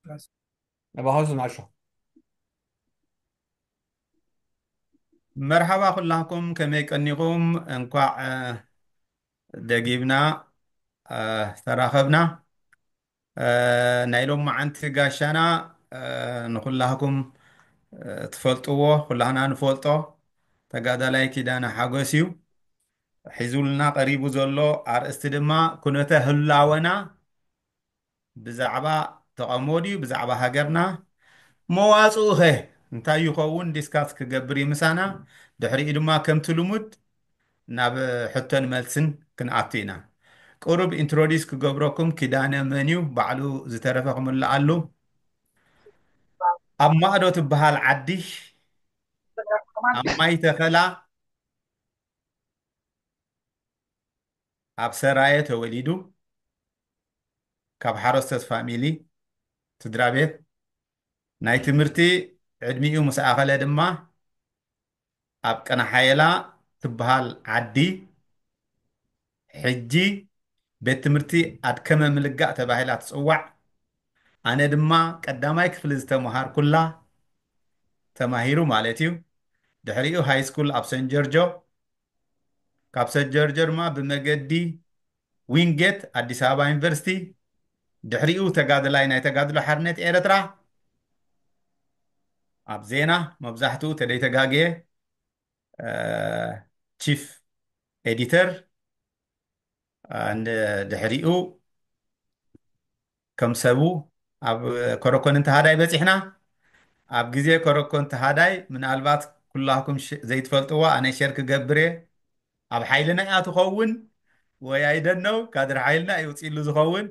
ኣባኹስ ናሾ። መርሓባ ኩላኩም፣ ከመይ ቀኒኹም? እንኳዕ፣ እ፣ ደጊምና፣ እ፣ ተራኸብና። እ፣ ናይ ሎማዓንቲ ጋሻና፣ እ፣ ንኩላኩም፣ እ፣ ትፈልጥዎ፣ ኩላህና ንፈልጦ ተጋዳላይ ኪዳነ ሓጎስ እዩ። ሒዙልና ቀሪቡ ዘሎ ኣርእስቲ ድማ ኩነተ ህላወና ብዛዕባ ተቓውሞ ድዩ፣ ብዛዕባ ሃገርና፣ መዋጽኡ ኸ እንታይ ይኸውን፣ ዲስካስ ክገብር እዩ ምሳና። ድሕሪኡ ድማ ከምቲ ልሙድ ናብ ሕቶን መልስን ክንኣቱ ኢና። ቅሩብ ኢንትሮዲስ ክገብረኩም፣ ኪዳነ መን እዩ፣ ባዕሉ ዝተረፈ ክምልኣሉ። ኣብ ማእዶ ትበሃል ዓዲ፣ ኣብ ማይ ተኸላ፣ ኣብ ሰራየ ተወሊዱ፣ ካብ ሓረስቶት ፋሚሊ ስድራ ቤት፣ ናይ ትምህርቲ ዕድሚኡ ምስ ኣኸለ ድማ ኣብ ቀናሓየላ ትበሃል ዓዲ፣ ሕጂ ቤት ትምህርቲ ኣድከመ ምልጋእ ተባሂላ ትጽዋዕ፣ ኣነ ድማ ቀዳማይ ክፍሊ ዝተመሃርኩላ ተማሂሩ ማለት እዩ። ድሕሪኡ ሃይ ስኩል ኣብ ሰን ጆርጆ፣ ካብ ሰን ጆርጆ ድማ ብመገዲ ዊንጌት ኣዲስ ኣበባ ዩኒቨርሲቲ፣ ድሕሪኡ ተጋድላይ ናይ ተጋድሎ ሓርነት ኤርትራ፣ ኣብ ዜና መብዛሕትኡ ተደይተጋግየ፣ እ፣ ቺፍ ኤዲተር፣ እ፣ ን-፣ ድሕሪኡ ከም ሰቡ ኣብ ኮረኮን እንተሃዳይ በጺሕና። ኣብ ግዜ ኮረኮን ተሃዳይ ምናልባት ኩላኩም ሽ-፣ ዘይትፈልጥዋ ኣነ ሸር ክገብር እየ። ኣብ ሓይልና እያ ትኸውን ወይ ኣይደነው ካድር ሓይልና ይውፅሉ ዝኸውን።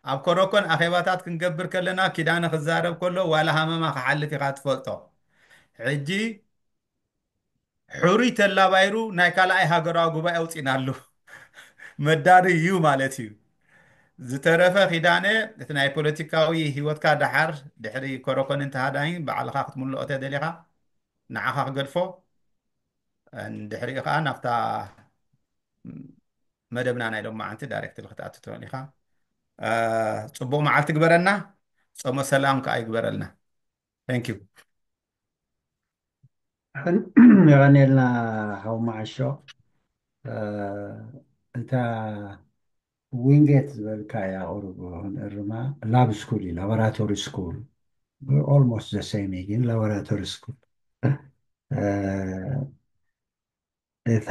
ኣብ ኮረኮን ኣኼባታት ክንገብር ከለና ኪዳነ ክዛረብ ከሎ ዋላ ሃመማ ክሓልፍ ኢኻ ትፈልጦ። ሕጂ ሕሩይ ተላባይሩ ናይ ካልኣይ ሃገራዊ ጉባኤ ኣውፂናሉ። መዳሪ እዩ ማለት እዩ። ዝተረፈ ኪዳነ፣ እቲ ናይ ፖለቲካዊ ህይወትካ ደሓር ድሕሪ ኮረኮንን ተሃዳይን ባዕልኻ ክትምልኦ ተደሊኻ ንዓኻ ክገድፎ፣ ድሕሪኡ ከዓ ናብታ መደብና ናይ ሎማዓንቲ ዳይሬክት ክትኣቱ ትኽእል ኢኻ። እ፣ ፅቡቕ መዓልቲ ግበረልና፣ ጾመ ሰላም ከዓ ይግበረልና። Thank you። የቐኔልና ሓው መዓሾ። እ፣ እታ ዊንጌት ዝበልካያ ቁሩብ ክንእርማ፣ ላብ ስኩል እዩ፣ ላቦራቶሪ ስኩል። Almost the same እዩ፣ ግን ላቦራቶሪ ስኩል። እ፣ እታ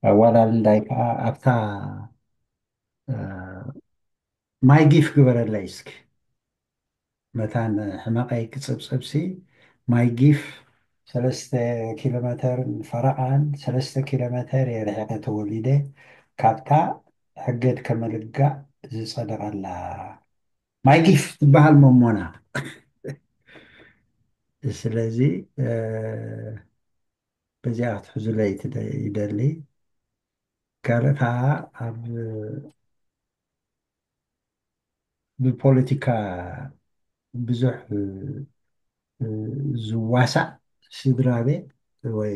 ኣዋላልንዳይ ከዓ ኣብታ፣ እ፣ ማይ ጊፍ ግበረለይ እስኪ። መታን ሕመቐይ ክጽብጽብሲ ማይ ጊፍ ሰለስተ ኪሎ ሜተርን ፈረቓን ሰለስተ ኪሎ ሜተር እየ ርሒቐ ተወሊደ። ካብታ ሕገድ ከመልጋእ ዝጸደቐላ ማይ ጊፍ ትበሃል መሞና። ስለዚ፣ እ፣ በዚኣ ክትሕዙለይ ትደ-፣ ይደሊ። ካልእ ከዓ ኣብ ብፖለቲካ ብዙሕ፣ እ፣ ዝዋሳእ ስድራ ቤት ወይ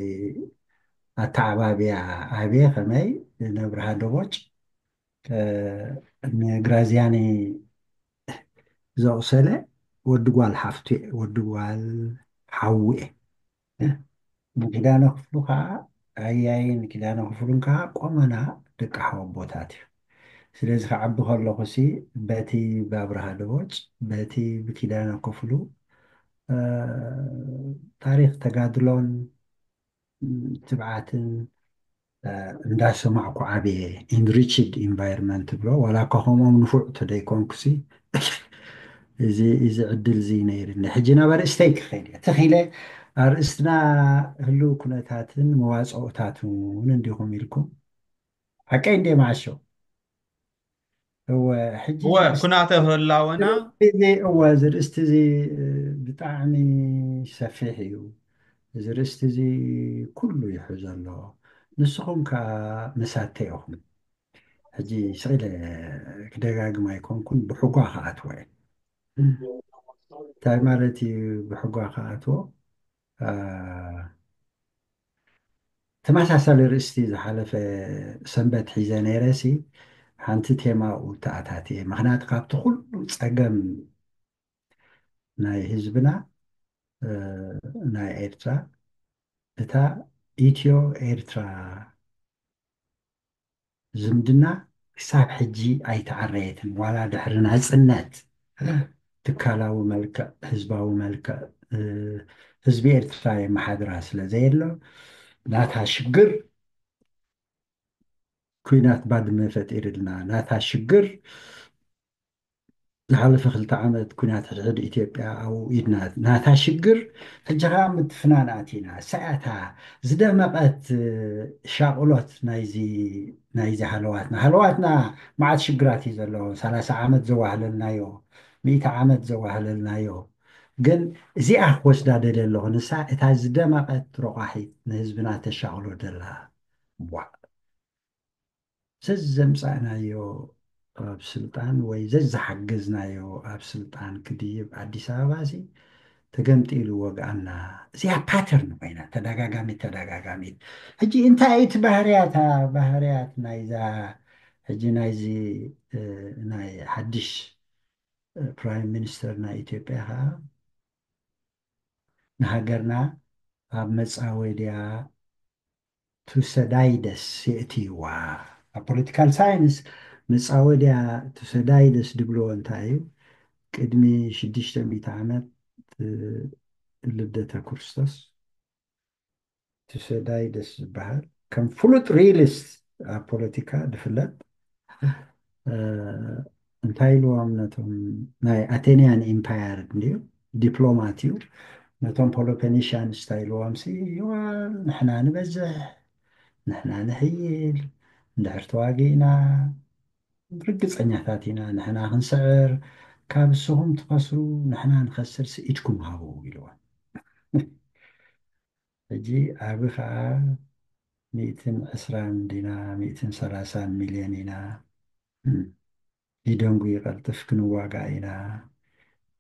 ኣተዓባብያ ኣብየ ከመይ ነብርሃ ደቦጭ፣ እ፣ ንግራዚያኒ ዘቑሰለ ወዲ ጓል ሓፍቱ እየ፣ ወዲ ጓል ሓዉ እየ። እ፣ ንኪዳነ ክፍሉ ከዓ፣ ኣያይን ኪዳነ ክፍሉን ከዓ ቆመና ደቂ ሓወቦታት እዩ። ስለዚ ክዓቢ ከለኹሲ በቲ ብኣብርሃ ደቦጭ፣ በቲ ብኪዳነ ክፍሉ፣ እ፣ ታሪኽ ተጋድሎን ትብዓትን፣ እ፣ እንዳሰማዕኩ ዓብየ። Enriched environment ብሎ፣ ዋላ እኳ ከምኦም ንፉዕ ተደይኮንኩሲ፣ እዚ፣ እዚ ዕድል እዚ ነይርኒ። ሕጂ ናብ ኣርእስተይ ክኸይድ እየ። ትኺለ ኣርእስትና ህልው ኩነታትን መዋፅኦታትን እውን እንዲኹም ኢልኩም። ሓቀይ እንዴ መዓሾ? እወ፣ ሕጂ እወ፣ ዝርእስቲ-፣ ኩናተ ህላወና። እዚ፣ እወ፣ እዚ ርእስቲ እዚ፣ እ፣ ብጣዕሚ ሰፊሕ እዩ። እዚ ርእስቲ እዚ ኩሉ ይሕዞ ኣሎ። ንስኹም ከኣ መሳተይ ኢኹም። ሕጂ ስቕ ኢለ ክደጋግም ኣይኮንኩን፣ ብሕጓ ክኣትዎ እየ። እንታይ ማለት እዩ ብሕጓ ክኣትዎ? አ፣ ተመሳሳሊ ርእስቲ ዝሓለፈ ሰንበት ሒዘ ነይረ ሲ፣ ሓንቲ ቴማ ኣብኡ ተኣታትየ። ምኽንያቱ ካብቲ ኩሉ ጸገም ናይ ህዝብና፣ እ፣ ናይ ኤርትራ፣ እታ ኢትዮ ኤርትራ ዝምድና ክሳብ ሕጂ ኣይተዓረየትን። ዋላ ድሕሪ ናጽነት ትካላዊ መልክዕ፣ ህዝባዊ መልክዕ፣ እ፣ ህዝቢ ኤርትራ የመሓድራ ስለ ዘየሎ፣ ናታ ሽግር ኩናት ባድመ ፈጢርልና፣ ናታ ሽግር ዝሓለፈ ክልተ ዓመት ኩናት ሕድሕድ ኢትዮጵያ ኣብኡ ኢድና፣ ናታ ሽግር ሕጂ ኸዓ ምትፍናን ኣቲና። ሰኣታ ዝደመቐት፣ እ፣ ሻቕሎት ናይዚ፣ ናይዚ ሃለዋትና። ሃለዋትና መዓት ሽግራት እዩ ዘለዎ። ሰላሳ ዓመት ዘዋህለልናዮ፣ ሚእቲ ዓመት ዘዋህለልናዮ። ግን እዚኣ ክወስዳ ደልየ ኣለኹ። ንሳ እታ ዝደመቐት ረቋሒት ንህዝብና ተሻቕሎ ደላ። ዋእ። ዘዘምጻእናዮ ኣብ ስልጣን ወይ ዘዝሓገዝናዮ ኣብ ስልጣን ክድይብ ኣዲስ ኣበባ ሲ ተገምጢሉ ወግኣና። እዚኣ ፓተርን ኮይና ተደጋጋሚት ተደጋጋሚት። ሕጂ እንታይ እዩ እቲ ባህርያታ፣ ባህርያት ናይዛ፣ ሕጂ ናይዚ፣ እ፣ ናይ ሓድሽ፣ እ፣ ፕራይም ሚኒስተር ናይ ኢትዮጵያ ኸዓ ንሃገርና ኣብ መጻወድያ ቱሰዳይደስ የእትይዋ። ኣብ ፖለቲካል ሳይንስ መጻወድያ ቱሰዳይደስ ድብልዎ እንታይ እዩ? ቅድሚ ሽዱሽተ ሚእቲ ዓመት፣ እ፣ ልደተ ክርስቶስ ቱሰዳይደስ ዝበሃል ከም ፍሉጥ ሪሊስት ኣብ ፖለቲካ ዝፍለጥ፣ እ፣ እንታይ ኢልዎም ነቶም ናይ ኣቴኒያን ኢምፓየር እንድዩ፣ ዲፕሎማት እዩ። ነቶም ፖሎፔኒሽያንስ እንታይ ኢልዎም ሲ፣ ይዋ፣ ንሕና ንበዝሕ፣ ንሕና ንሕይል፣ እንድሕር ተዋጊእና ርግጸኛታት ኢና፣ ንሕና ክንስዕር፣ ካብ ንስኹም ትኸስሩ ንሕና ንኸስር ሲ ኢድኩም ሃቡ ኢልዎም። ሕጂ ዓቢ ኸዓ ሚእትን ዕስራን ዲና፣ ሚእትን ሰላሳን ሚልዮን ኢና። ይደንጉ ይቐልጥፍ፣ ክንዋጋእ ኢና።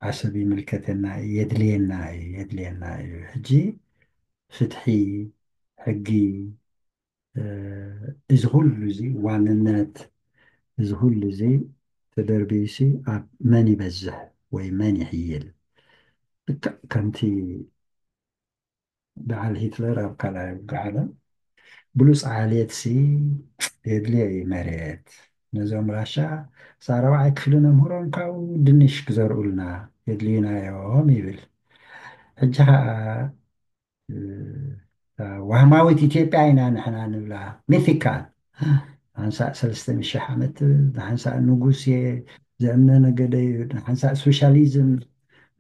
ዓሰብ ይምልከተና እዩ፣ የድልየና እዩ፣ የድልየና እዩ። ሕጂ ፍትሒ፣ ሕጊ፣ እ፣ እዚ ኩሉ እዚ ዋንነት፣ እዚ ኩሉ እዚ ተደርቢዩሲ ኣብ መን ይበዝሕ ወይ መን ይሕይል? ልክዕ ከምቲ በዓል ሂትለር ኣብ ካልኣይ ውግእ ዓለም ብሉጽ ዓሌትሲ የድልዮ እዩ መሬት። ነዞም ራሻ ራብዓይ ክፍሊ ነምህሮም፣ ካብኡ ድንሽ ክዘርኡልና የድልዩና እዮም ይብል። ሕጂ ኸዓ፣ እ፣ ዋህማዊት ኢትዮጵያ ኢና ንሕና ንብላ፣ ሚቲካል። ሓንሳእ ሰለስተ ሚእቲ ሺሕ ዓመት ትብል፣ ንሓንሳእ ንጉስ እየ ዘእምነ ነገደ እዩ፣ ንሓንሳእ ሶሻሊዝም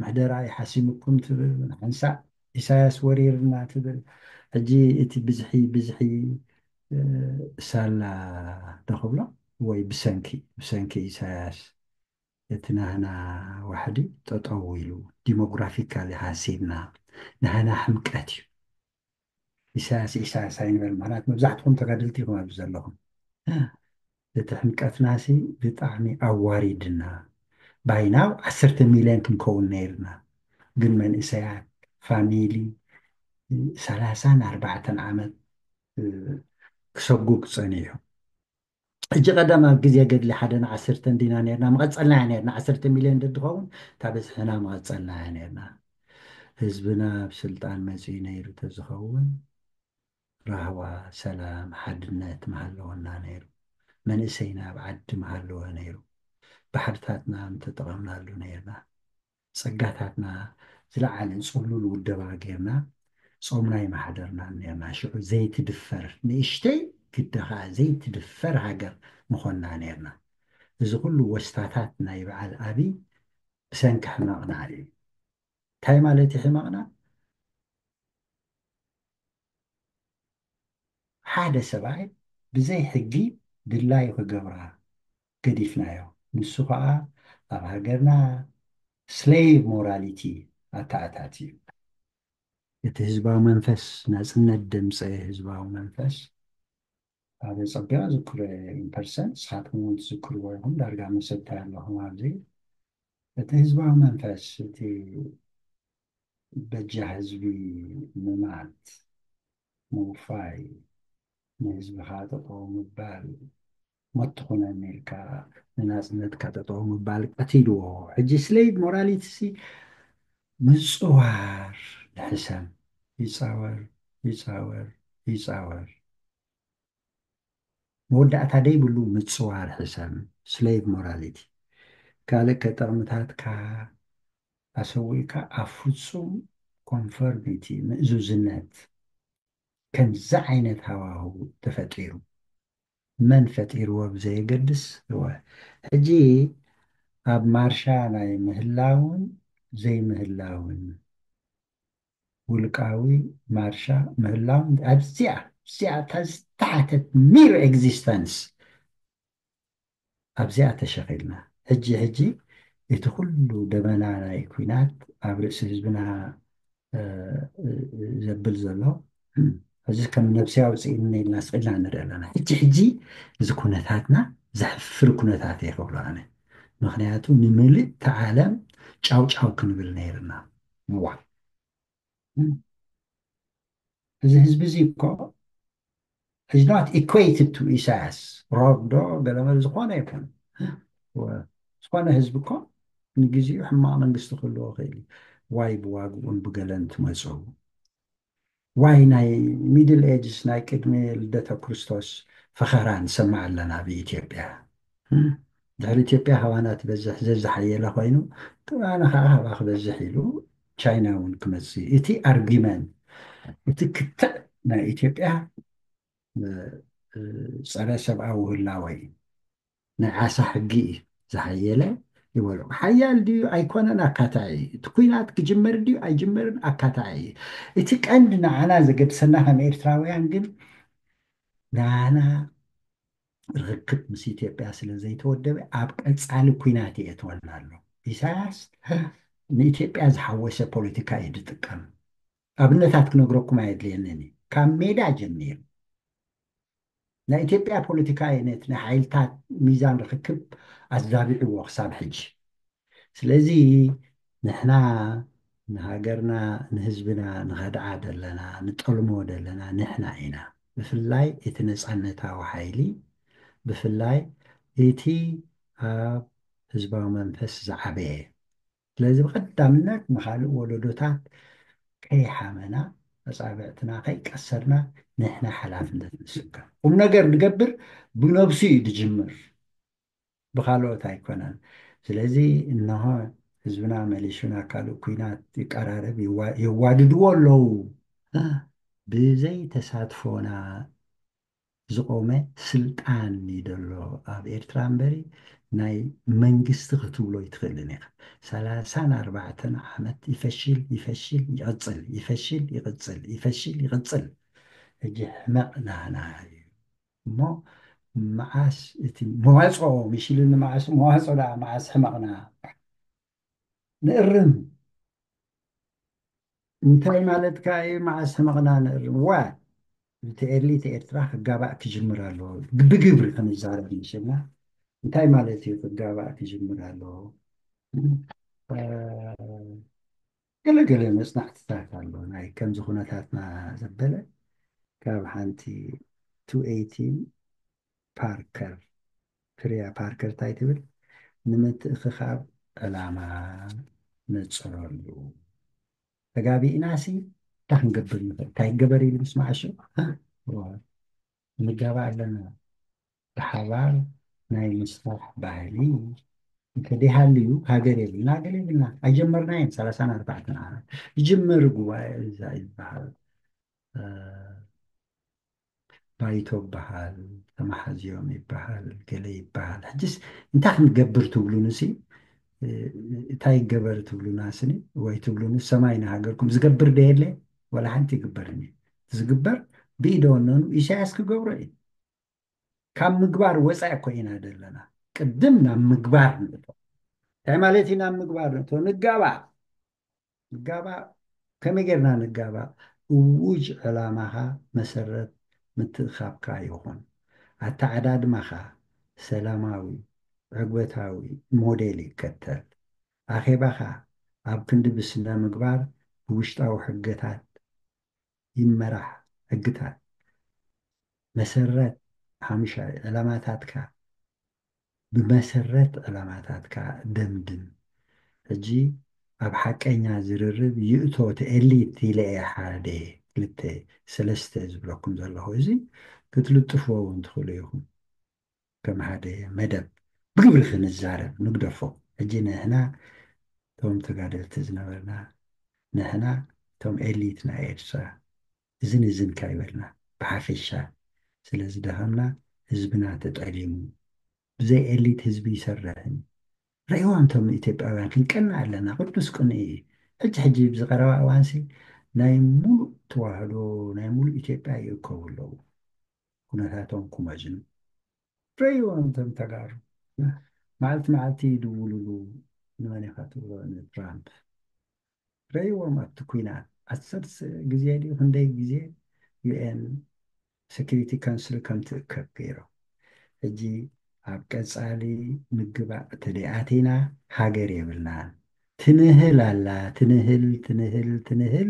ምሕደራ እዩ ሓሲምኩም ትብል፣ ንሓንሳእ ኢሳያስ ወሪርና ትብል። ሕጂ እቲ ብዝሒ፣ ብዝሒ፣ እ፣ ሳላ ዶ ክብሎ ወይ ብሰንኪ፣ ብሰንኪ ኢሳያስ እቲ ናህና ዋሕዲ ጠጠው ኢሉ፣ ዲሞግራፊካሊ ሃሲብና፣ ናህና ሕምቀት እዩ። ኢሳያስ፣ ኢሳያስ ኣይንበል፣ ምኽንያቱ መብዛሕትኹም ተጋደልቲ ኢኹም ኣብዚ ዘለኹም። እቲ ሕምቀትናሲ ብጣዕሚ ኣዋሪድና። ባይናው ዓሰርተ ሚልዮን ክንከውን ነይርና። ግን መንእሰያት፣ ፋሚሊ፣ ሰላሳን ኣርባዕተን ዓመት፣ እ፣ ክሰጉግ ጸኒሑ። ሕጂ ቀደም ኣብ ግዜ ገድሊ ሓደ ንዓሰርተ እንዲና ነርና፣ መቐጸልናያ ነርና። ዓሰርተ ሚልዮን እንድኸውን፣ እታ በዝሕና መቐጸልናያ ነርና። ህዝብና ኣብ ስልጣን መጺኡ ነይሩ ተዝኸውን፣ ራህዋ፣ ሰላም፣ ሓድነት ምሃለወና ነይሩ። መንእሰይና ኣብ ዓዲ ምሃለወ ነይሩ። ባሕርታትና ምተጠቐምናሉ ነይርና። ጸጋታትና ዝለዓለ ጽሉል ውደባ ጌርና፣ ጾምና ይመሓደርና ነርና። ሽዑ ዘይትድፈር፣ ንእሽተይ ግደ ኸኣ ዘይትድፈር ሃገር ምኾንና ነርና። እዚ ኩሉ ወስታታት ናይ በዓል ኣብይ ብሰንኪ ሕመቕና እዩ። እንታይ ማለት እዩ ሕመቕና? ሓደ ሰብኣይ ብዘይ ሕጊ ድላዩ ክገብራ ገዲፍናዮ። ንሱ ኸዓ ኣብ ሃገርና ስሌቭ ሞራሊቲ ኣተኣታትዩ። እቲ ህዝባዊ መንፈስ፣ ናጽነት ደምጸ ህዝባዊ መንፈስ፣ ሓደ ጸቢቐ ዝክሮ ኢን ፐርሰንት፣ ንስኻትኩም እውን ትዝክርዎ ኢኹም፣ ዳርጋ መሰታይ ኣለኹም ኣብዚ። እቲ ህዝባዊ መንፈስ፣ እቲ በጃ ህዝቢ ምማት፣ ምውፋይ፣ ንህዝብኻ ጠጠው ምባል፣ ሞት ትኹነኒ ኢልካ ንናጽነትካ ጠጠው ምባል ቀቲልዎ። ሕጂ slave morality ሲ ምጽዋር ንሕሰም። ይጻወር፣ ይጻወር፣ ይጻወር። መወዳእታ ደይብሉ ምጽዋር ሕሰም። Slave morality ካልእ ከጠቕምታትካ ኣሰዊእካ ኣብ ፍጹም conformity ምእዙዝነት ከምዚ ዓይነት ሃዋህው ተፈጢሩ። መን ፈጢርዎ ብዘየገድስ እወ። ሕጂ ኣብ ማርሻ ናይ ምህላውን ዘይምህላውን ውልቃዊ ማርሻ ምህላውን ኣብዚኣ እዚኣ እታ ዝተሓተት mere existence ኣብዚኣ ተሸኺልና። ሕጂ ሕጂ እቲ ኩሉ ደበና ናይ ኩናት ኣብ ርእሲ ህዝብና ዘብል ዘሎ ሕዚ ከም ነብሲ ኣውፅእኒ ኢልና ስኢልና ንርኢ ኣለና። ሕጂ ሕጂ እዚ ኩነታትና ዘሕፍር ኩነታት እየ ክብሎ ኣነ። ምክንያቱ ንምልእቲ ዓለም ጫው ጫው ክንብል ነይርና። ዋ እዚ ህዝቢ እዚ እኮ is not equated to ኢሳያስ። ሮብ ዶ ገለመል ዝኾነ ይኹን ዝኾነ ህዝቢ እኮ ንግዚኡ ሕማቕ መንግስቲ ክህልዎ ይኽእል እዩ። ዋይ ብዋግኡን ብገለን ትመፁ ዋይ ናይ middle ages ናይ ቅድሚ ልደተ ክርስቶስ ፈኸራ ንሰማዕ ኣለና ብኢትዮጵያ። ድሕሪ ኢትዮጵያ ካባና ትበዝሕ ዘዝሓየለ ኮይኑ ካባና ከዓ ካባ ክበዝሕ ኢሉ ቻይና እውን ክመፅእ እቲ argument እቲ ክትዕ ናይ ኢትዮጵያ ፀረ ሰብኣዊ ህላወ እዩ። ናይ ዓሳ ሕጊ እዩ ዝሓየለ ይበሉ። ሓያል ድዩ ኣይኮነን ኣካታዒ እዩ። እቲ ኩናት ክጅመር ድዩ ኣይጅመርን ኣካታዒ እዩ። እቲ ቀንዲ ንዓና ዘገድሰና ከም ኤርትራውያን ግን ናና ርክክብ ምስ ኢትዮጵያ ስለ ዘይተወደበ ኣብ ቀፃሊ ኩናት የእትወና ኣሎ። ኢሳያስ ንኢትዮጵያ ዝሓወሰ ፖለቲካ እዩ ዝጥቀም። ኣብነታት ክነግረኩም ኣየድልየንን እዩ። ካብ ሜዳ ጀሚሩ ናይ ኢትዮጵያ ፖለቲካ ነቲ ናይ ሓይልታት ሚዛን ርክክብ ኣዛቢዕዎ ክሳብ ሕጂ። ስለዚ ንሕና ንሃገርና ንህዝብና ንኸድዓ ደለና ንጠልሞ ደለና ንሕና ኢና። ብፍላይ እቲ ነፃነታዊ ሓይሊ ብፍላይ እቲ ኣብ ህዝባዊ መንፈስ ዝዓበየ ስለዚ ብቐዳምነት ንኻልእ ወለዶታት ከይሓመና ኣፃብዕትና ከይቀሰርና ንሕና ሓላፍነት ንስከም። ቁም ነገር ንገብር ብነብሱ እዩ ዝጅምር ብካልኦት ኣይኮነን። ስለዚ እነሆ ህዝብና መሊሹ ናብ ካልእ ኩናት ይቀራረብ የዋድድዎ ኣለዉ። ብዘይ ተሳትፎና ዝቆመ ስልጣን እዩ ዘሎ ኣብ ኤርትራ እምበሪ ናይ መንግስቲ ክትብሎ ይትኽእልን ኢኻ። ሰላሳን ኣርባዕተን ዓመት ይፈሽል ይፈሽል ይቕፅል ይፈሽል ይቕፅል ይፈሽል ይቕፅል። ሕጂ ሕመቕ ናህና እዩ እሞ መዓስ እቲ መዋፅኦ ምሽልኒ መዓስ መዋፅኦ ደኣ መዓስ ሕመቕና ንእርም እንታይ ማለትካ እዩ? መዓስ ሕመቕና ንእርም ዋ እቲ ኤሊት ኤርትራ ክጋባእ ክጅምር ኣለዎ። ብግብሪ ክንዛረብ ንሽና እንታይ ማለት እዩ ክጋባእ ክጅምር ኣለዎ? ገለገለ መፅናዕትታት ኣሎ ናይ ከምዚ ኩነታትና ዘበለ ካብ ሓንቲ two eighteen ፓርከር ፍርያ ፓርከር እንታይ ትብል ንምትእኽኻብ ዕላማ ነፅረሉ ተጋቢእናሲ እንታይ ክንገብር ንኽእል እንታይ ይገበር ኢሉ ምስ መዓሾ ንጋባእ ኣለና ብሓባር ናይ ምስራሕ ባህሊ እንተደይሃልዩ ሃገር የብልና ሃገር የብልና ኣይጀመርናየን ሰላሳን ኣርባዕተን ዓመት ይጅምር ጉባኤ እዛ ይበሃል ባይቶ ይበሃል ተመሓዝዮም ይበሃል ገለ ይበሃል ሕጅስ እንታይ ክንገብር ትብሉንሲ እንታይ ይገበር ትብሉና ስኒ ወይ ትብሉኒ ሰማይ ንሃገርኩም ዝገብር ደየለ ወላ ሓንቲ ይግበርን እዩ ዝግበር ብኢደ ወነኑ ኢሳያስ ክገብሮ እዩ ካብ ምግባር ወፃኢ እኮ ኢና ዘለና ቅድም ናብ ምግባር ንእቶ እንታይ ማለት እዩ ናብ ምግባር ንእቶ ንጋባእ ንጋባእ ከመይ ጌርና ንጋባእ እውጅ ዕላማኻ መሰረት ምትእኻብካ ይኹን ኣተዓዳድማኻ ሰላማዊ ዕግበታዊ ሞዴል ይከተል ኣኼባኻ ኣብ ክንዲ ብስነ ምግባር ብውሽጣዊ ሕገታት ይመራሕ ሕግታት መሰረት ሓሙሻይ ዕላማታትካ ብመሰረት ዕላማታትካ ደምድም። ሕጂ ኣብ ሓቀኛ ዝርርብ ይእቶ እቲ ኤሊት ኢለ እየ ሓደ ክልተ ሰለስተ ዝብለኩም ዘለኹ። እዚ ክትልጥፍዎ እውን ትኽእሉ ኢኹም። ከም ሓደ መደብ ብግብሪ ክንዛረብ ንግደፎ። ሕጂ ንሕና እቶም ተጋደልቲ ዝነበርና፣ ንሕና እቶም ኤሊት ናይ ኤርትራ እዝን እዝን ካይበልና ብሓፈሻ ስለ ዝደኸምና ህዝብና ተጠሊሙ። ብዘይ ኤሊት ህዝቢ ይሰርሕን። ረእይዋም እቶም ኢትዮጵያውያን ክንቀና ኣለና። ቅዱስ ቅንኢ እዩ። ሕጂ ሕጂ ብዝቐረባ እዋንሲ ናይ ሙሉእ ተዋህዶ ናይ ሙሉእ ኢትዮጵያ ይእከቡ ኣለዉ። ኩነታቶም ክመዝኑ ረእይዎም እቶም ተጋሩ። መዓልቲ መዓልቲ ይድውሉሉ። ንመን ኢኻ ትብሎ? ንትራምፕ። ረእይዎም ኣብቲ ኩናት ዓሰርተ ግዜ ድዩ ክንደይ ግዜ ዩኤን ሴኪሪቲ ካውንስል ከም ትእከብ ገይሮም። ሕጂ ኣብ ቀጻሊ ምግባእ ተደኣቲና ሃገር የብልናን። ትንህል ኣላ፣ ትንህል፣ ትንህል፣ ትንህል፣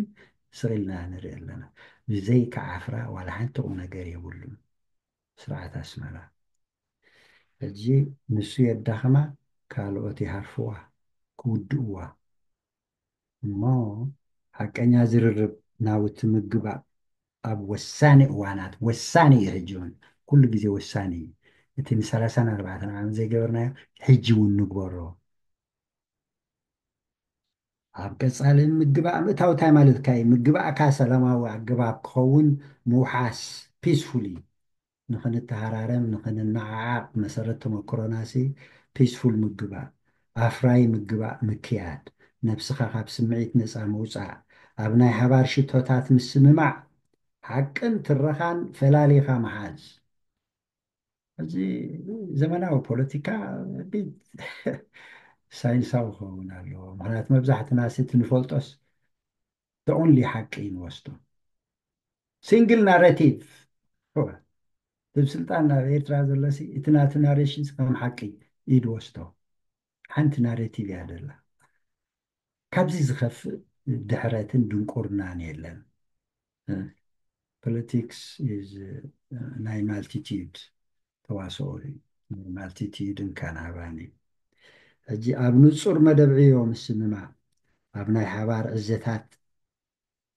ስቕ ኢልና ንርኢ ኣለና። ብዘይካ ዓፍራ ዋላ ሓንቲ ቁም ነገር የብሉን ስርዓት ኣስመራ። ሕጂ ንሱ የዳኽማ፣ ካልኦት ይሃርፍዋ፣ ክውድእዋ። እሞ ሓቀኛ ዝርርብ ናውቲ ምግባእ ኣብ ወሳኒ እዋናት፣ ወሳኒ እዩ። ሕጂ እውን ኩሉ ግዜ ወሳኒ እዩ። እቲ ንሰላሳን ኣርባዕተን ዓመት ዘይገበርናዮ ሕጂ እውን ንግበሮ። ኣብ ቀጻሊ ምግባእ ምእታው እንታይ ማለትካ እዩ? ምግባእካ ሰላማዊ ኣገባብ ክኸውን ምውሓስ፣ ፒስፉሊ ንኽንተሃራረም፣ ንኽንነዓዓቕ፣ መሰረት ተመክሮናሲ ፒስፉል ምግባእ፣ ኣፍራይ ምግባእ ምክያድ፣ ነብስኻ ካብ ስምዒት ነጻ ምውጻእ፣ ኣብ ናይ ሓባር ሽቶታት ምስምማዕ፣ ሓቅን ትረኻን ፈላሊኻ ምሓዝ። እዚ ዘመናዊ ፖለቲካ ቢት ሳይንሳዊ ክኸውን ኣለዎ። ምኽንያቱ መብዛሕትናሲ እቲ ንፈልጦስ ተኦንሊ ሓቂ እዩ ንወስዶ። ሲንግል ናሬቲቭ። እወ። እቲ ብስልጣን ናብ ኤርትራ ዘሎሲ እቲ ናቱ ናሬሽንስ ከም ሓቂ እዩ ዝወስዶ። ሓንቲ ናሬቲቭ እያ ደላ። ካብዚ ዝኸፍእ ድሕረትን ድንቁርናን የለን። ፖለቲክስ ኢዝ ናይ ማልቲቲዩድ ተዋስኦ እዩ። ናይ ማልቲቲዩድን ካናባን እዩ። ሕጂ ኣብ ንጹር መደብ ዕዮ ምስምማዕ፣ ኣብ ናይ ሓባር ዕዘታት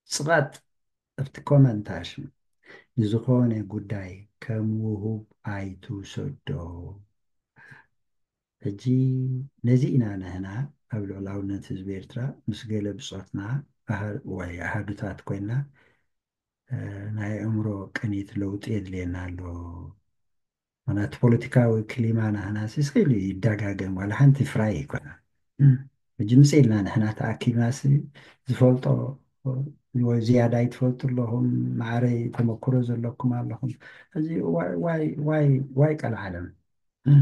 ጽቐጥ ኣብቲ ኮመንታሽን ንዝኾነ ጉዳይ ከም ውሁብ ኣይትውሰዶ። ሕጂ ነዚ ኢና ንሕና ኣብ ልዑላውነት ህዝቢ ኤርትራ ምስ ገለ ብጾትና ኣሃ-፣ ወይ ኣሃዱታት ኮይንና፣ እ፣ ናይ ኣእምሮ ቅኒት ለውጢ የድልየና ኣሎ። ምኽንያቱ ፖለቲካዊ ክሊማ ናህና ሲ ስኢሉ ይደጋገም፣ ዋላ ሓንቲ ፍራይ ኣይኮነን። እም፣ ሕጂ ምጽእ ኢልና ንሕና ተኣኪብና ሲ ዝፈልጦ ወይ ዝያዳ ይትፈልጡ ኣለኹም፣ ማዕረይ ተመክሮ ዘለኩም ኣለኹም። እዚ ዋይ፣ ዋይ፣ ዋይ፣ ዋይ ቀልዓለም። እም፣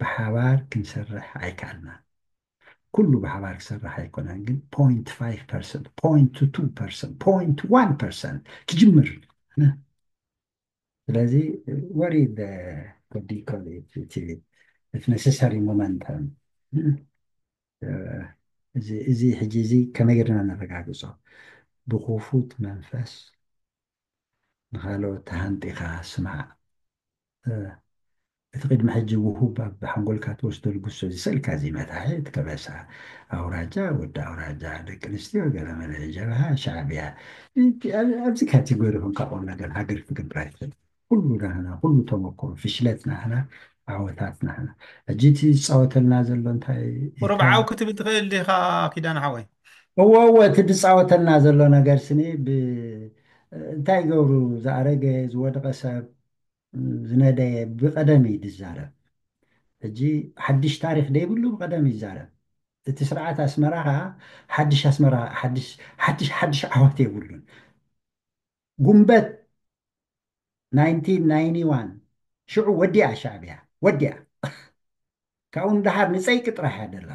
ብሓባር ክንሰርሕ ኣይከኣልናን። ኩሉ ብሓባር ክሰርሕ ኣይኮነን፣ ግን ፖይንት ፋይቭ ፐርሰንት፣ ፖይንት ቱ ፐርሰንት፣ ፖይንት ዋን ፐርሰንት ክጅምር። ስለዚ ወሪ ወዲ ኮል እቲ እቲ ነሰሰሪ ሞመንተም። እዚ፣ እዚ ሕጂ እዚ ከመይ ጌርና ነረጋግጾ? ብክፉት መንፈስ ንኻልኦት ተሃንጢኻ ስማዕ። እ፣ እቲ ቅድሚ ሕጂ ውሁብ ኣብ ሓንጎልካ ትወስዶ ልግሶ እዚ ስእልካ እዚ መታሒ፣ እቲ ከበሳ ኣውራጃ፣ ወዲ ኣውራጃ፣ ደቂ ኣንስትዮ፣ ገለመለ፣ ጀብሃ፣ ሻዕብያ። እቲ ኣብ-፣ ኣብዚ ካቴጎሪ ኮንካ ቁም ነገር ሃገር ክትገብር ኣይትኽእል። ኩሉ ናህና፣ ኩሉ ተመክሮ፣ ፍሽለት ናህና፣ ዓወታት ናህና። ሕጂ እቲ ዝጻወተልና ዘሎ እንታይ እዩ? ቁሩብ ዓው ክትብል ትኽእል ዲኻ ኪዳነ ሓወይ? እወ፣ እወ፣ እቲ ዝጻወተልና ዘሎ ነገር ስኒ ብ-፣ እንታይ ይገብሩ? ዝኣረገ፣ ዝወደቐ ሰብ፣ ዝነደየ ብቐደም እዩ ዝዛረብ። ሕጂ ሓድሽ ታሪኽ ደይብሉ ብቐደም ይዛረብ። እቲ ስርዓት ኣስመራ ኸዓ ሓድሽ ኣስመራ፣ ሓድሽ፣ ሓድሽ፣ ሓድሽ ዓወት የብሉን። ጉንበት ናይንቲን ናይንቲ ዋን ሽዑ ወዲኣ ሻዕብያ፣ ወዲኣ። ካብኡ ንደሓር ንጸይቂ ጥራሕ እያ ደላ።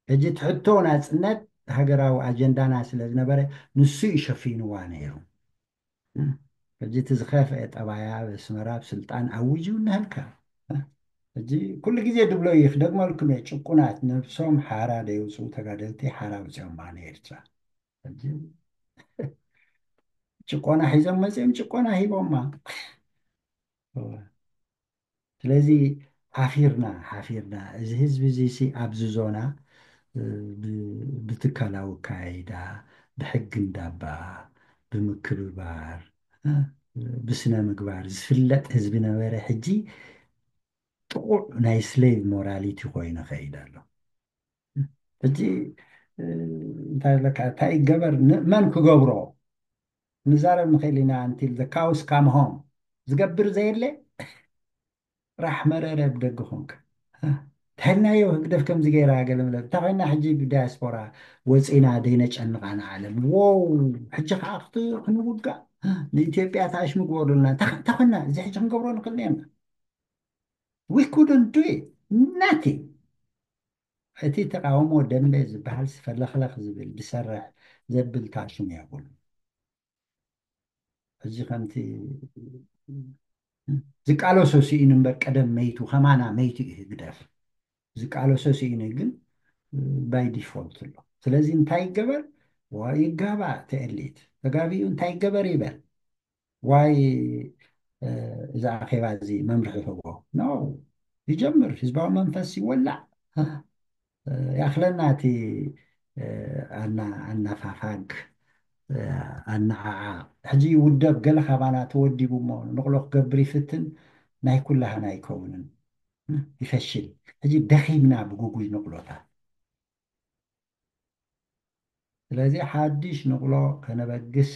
ሕጂ እቲ ሕቶ ናጽነት ሃገራዊ ኣጀንዳና ስለ ዝነበረ ንሱ እዩ ሸፊንዋ ነይሩ። ሕጂ እቲ ዝኸፍአ ጠባያ ኣብ ኣስመራ ኣብ ስልጣን ኣውጁ እናሃልካ። ሕጂ ኩሉ ግዜ ድብሎ እዩ፣ ክደግመልኩም እየ፣ ጭቁናት ነብሶም ሓራ ደየውፅኡ ተጋደልቲ ሓራ ኣውፅኦማ ንኤርትራ። ሕጂ ጭቆና ሒዞም መፅኦም ጭቆና ሂቦማ። እወ። ስለዚ ሓፊርና ሓፊርና፣ እዚ ህዝቢ እዚ ሲ ኣብዚ ዞና እ፣ ብ- ብትካላዊ ኣካያይዳ፣ ብሕጊ እንዳባ፣ ብምክብባር፣ እ፣ ብስነ ምግባር ዝፍለጥ ህዝቢ ነበረ። ሕጂ ጥቑዕ ናይ ስሌቭ ሞራሊቲ ኮይኑ ከይድ ኣሎ። ሕጂ እ፣ እንታይ ለካ እንታይ ይገበር ን- መን ክገብሮ ንዛረብ ንኽእል ኢና። Until the cows come home ዝገብር ዘየለ ራሕ መረረ ብደገ ኮንክ ተልናዮ ህግደፍ ከምዚ ገይራ ገለመለ እንታ ኮይና ሕጂ ብዳያስፖራ ወፂና ደይነጨንቓ ንዓለም ዎው ሕጂ ከዓ ክት ክንውጋእ ንኢትዮጵያ ተኣሽሙ ግበሩልና እንታ ኮይና እዚ ሕጂ ክንገብሮ ንኽእል ነርና we couldn't do it nothing እቲ ተቃውሞ ደንበ ዝበሃል ፈለኽለኽ ዝብል ዝሰርሕ ዘብል ታሽም የብሉ ሕጂ ከምቲ ዝቃለሶ ስኢኑ እምበር ቀደም መይቱ ከማና መይቱ እዩ ህግደፍ ዝቃለሶ ስኢኑ ግን by default ኣሎ ስለዚ እንታይ ይገበር ይጋባእ ተኤሊት ተጋቢኡ እንታይ ይገበር ይበል ዋይ እዚ ኣኼባ እዚ መምርሒ ይህቦ ኖ ይጀምር ህዝባዊ መንፈስ ይወላዕ ያኽለና እቲ ኣናፋፋግ ኣናዓዓ ሕጂ ይውደብ ገለ ካባና ተወዲቡ እሞ ንቕሎ ክገብር ይፍትን ናይ ኩላህና ኣይከውንን ይፈሽል ሕጂ ደኺምና ብጉጉይ ንቕሎታት ስለዚ ሓድሽ ንቕሎ ከነበግስ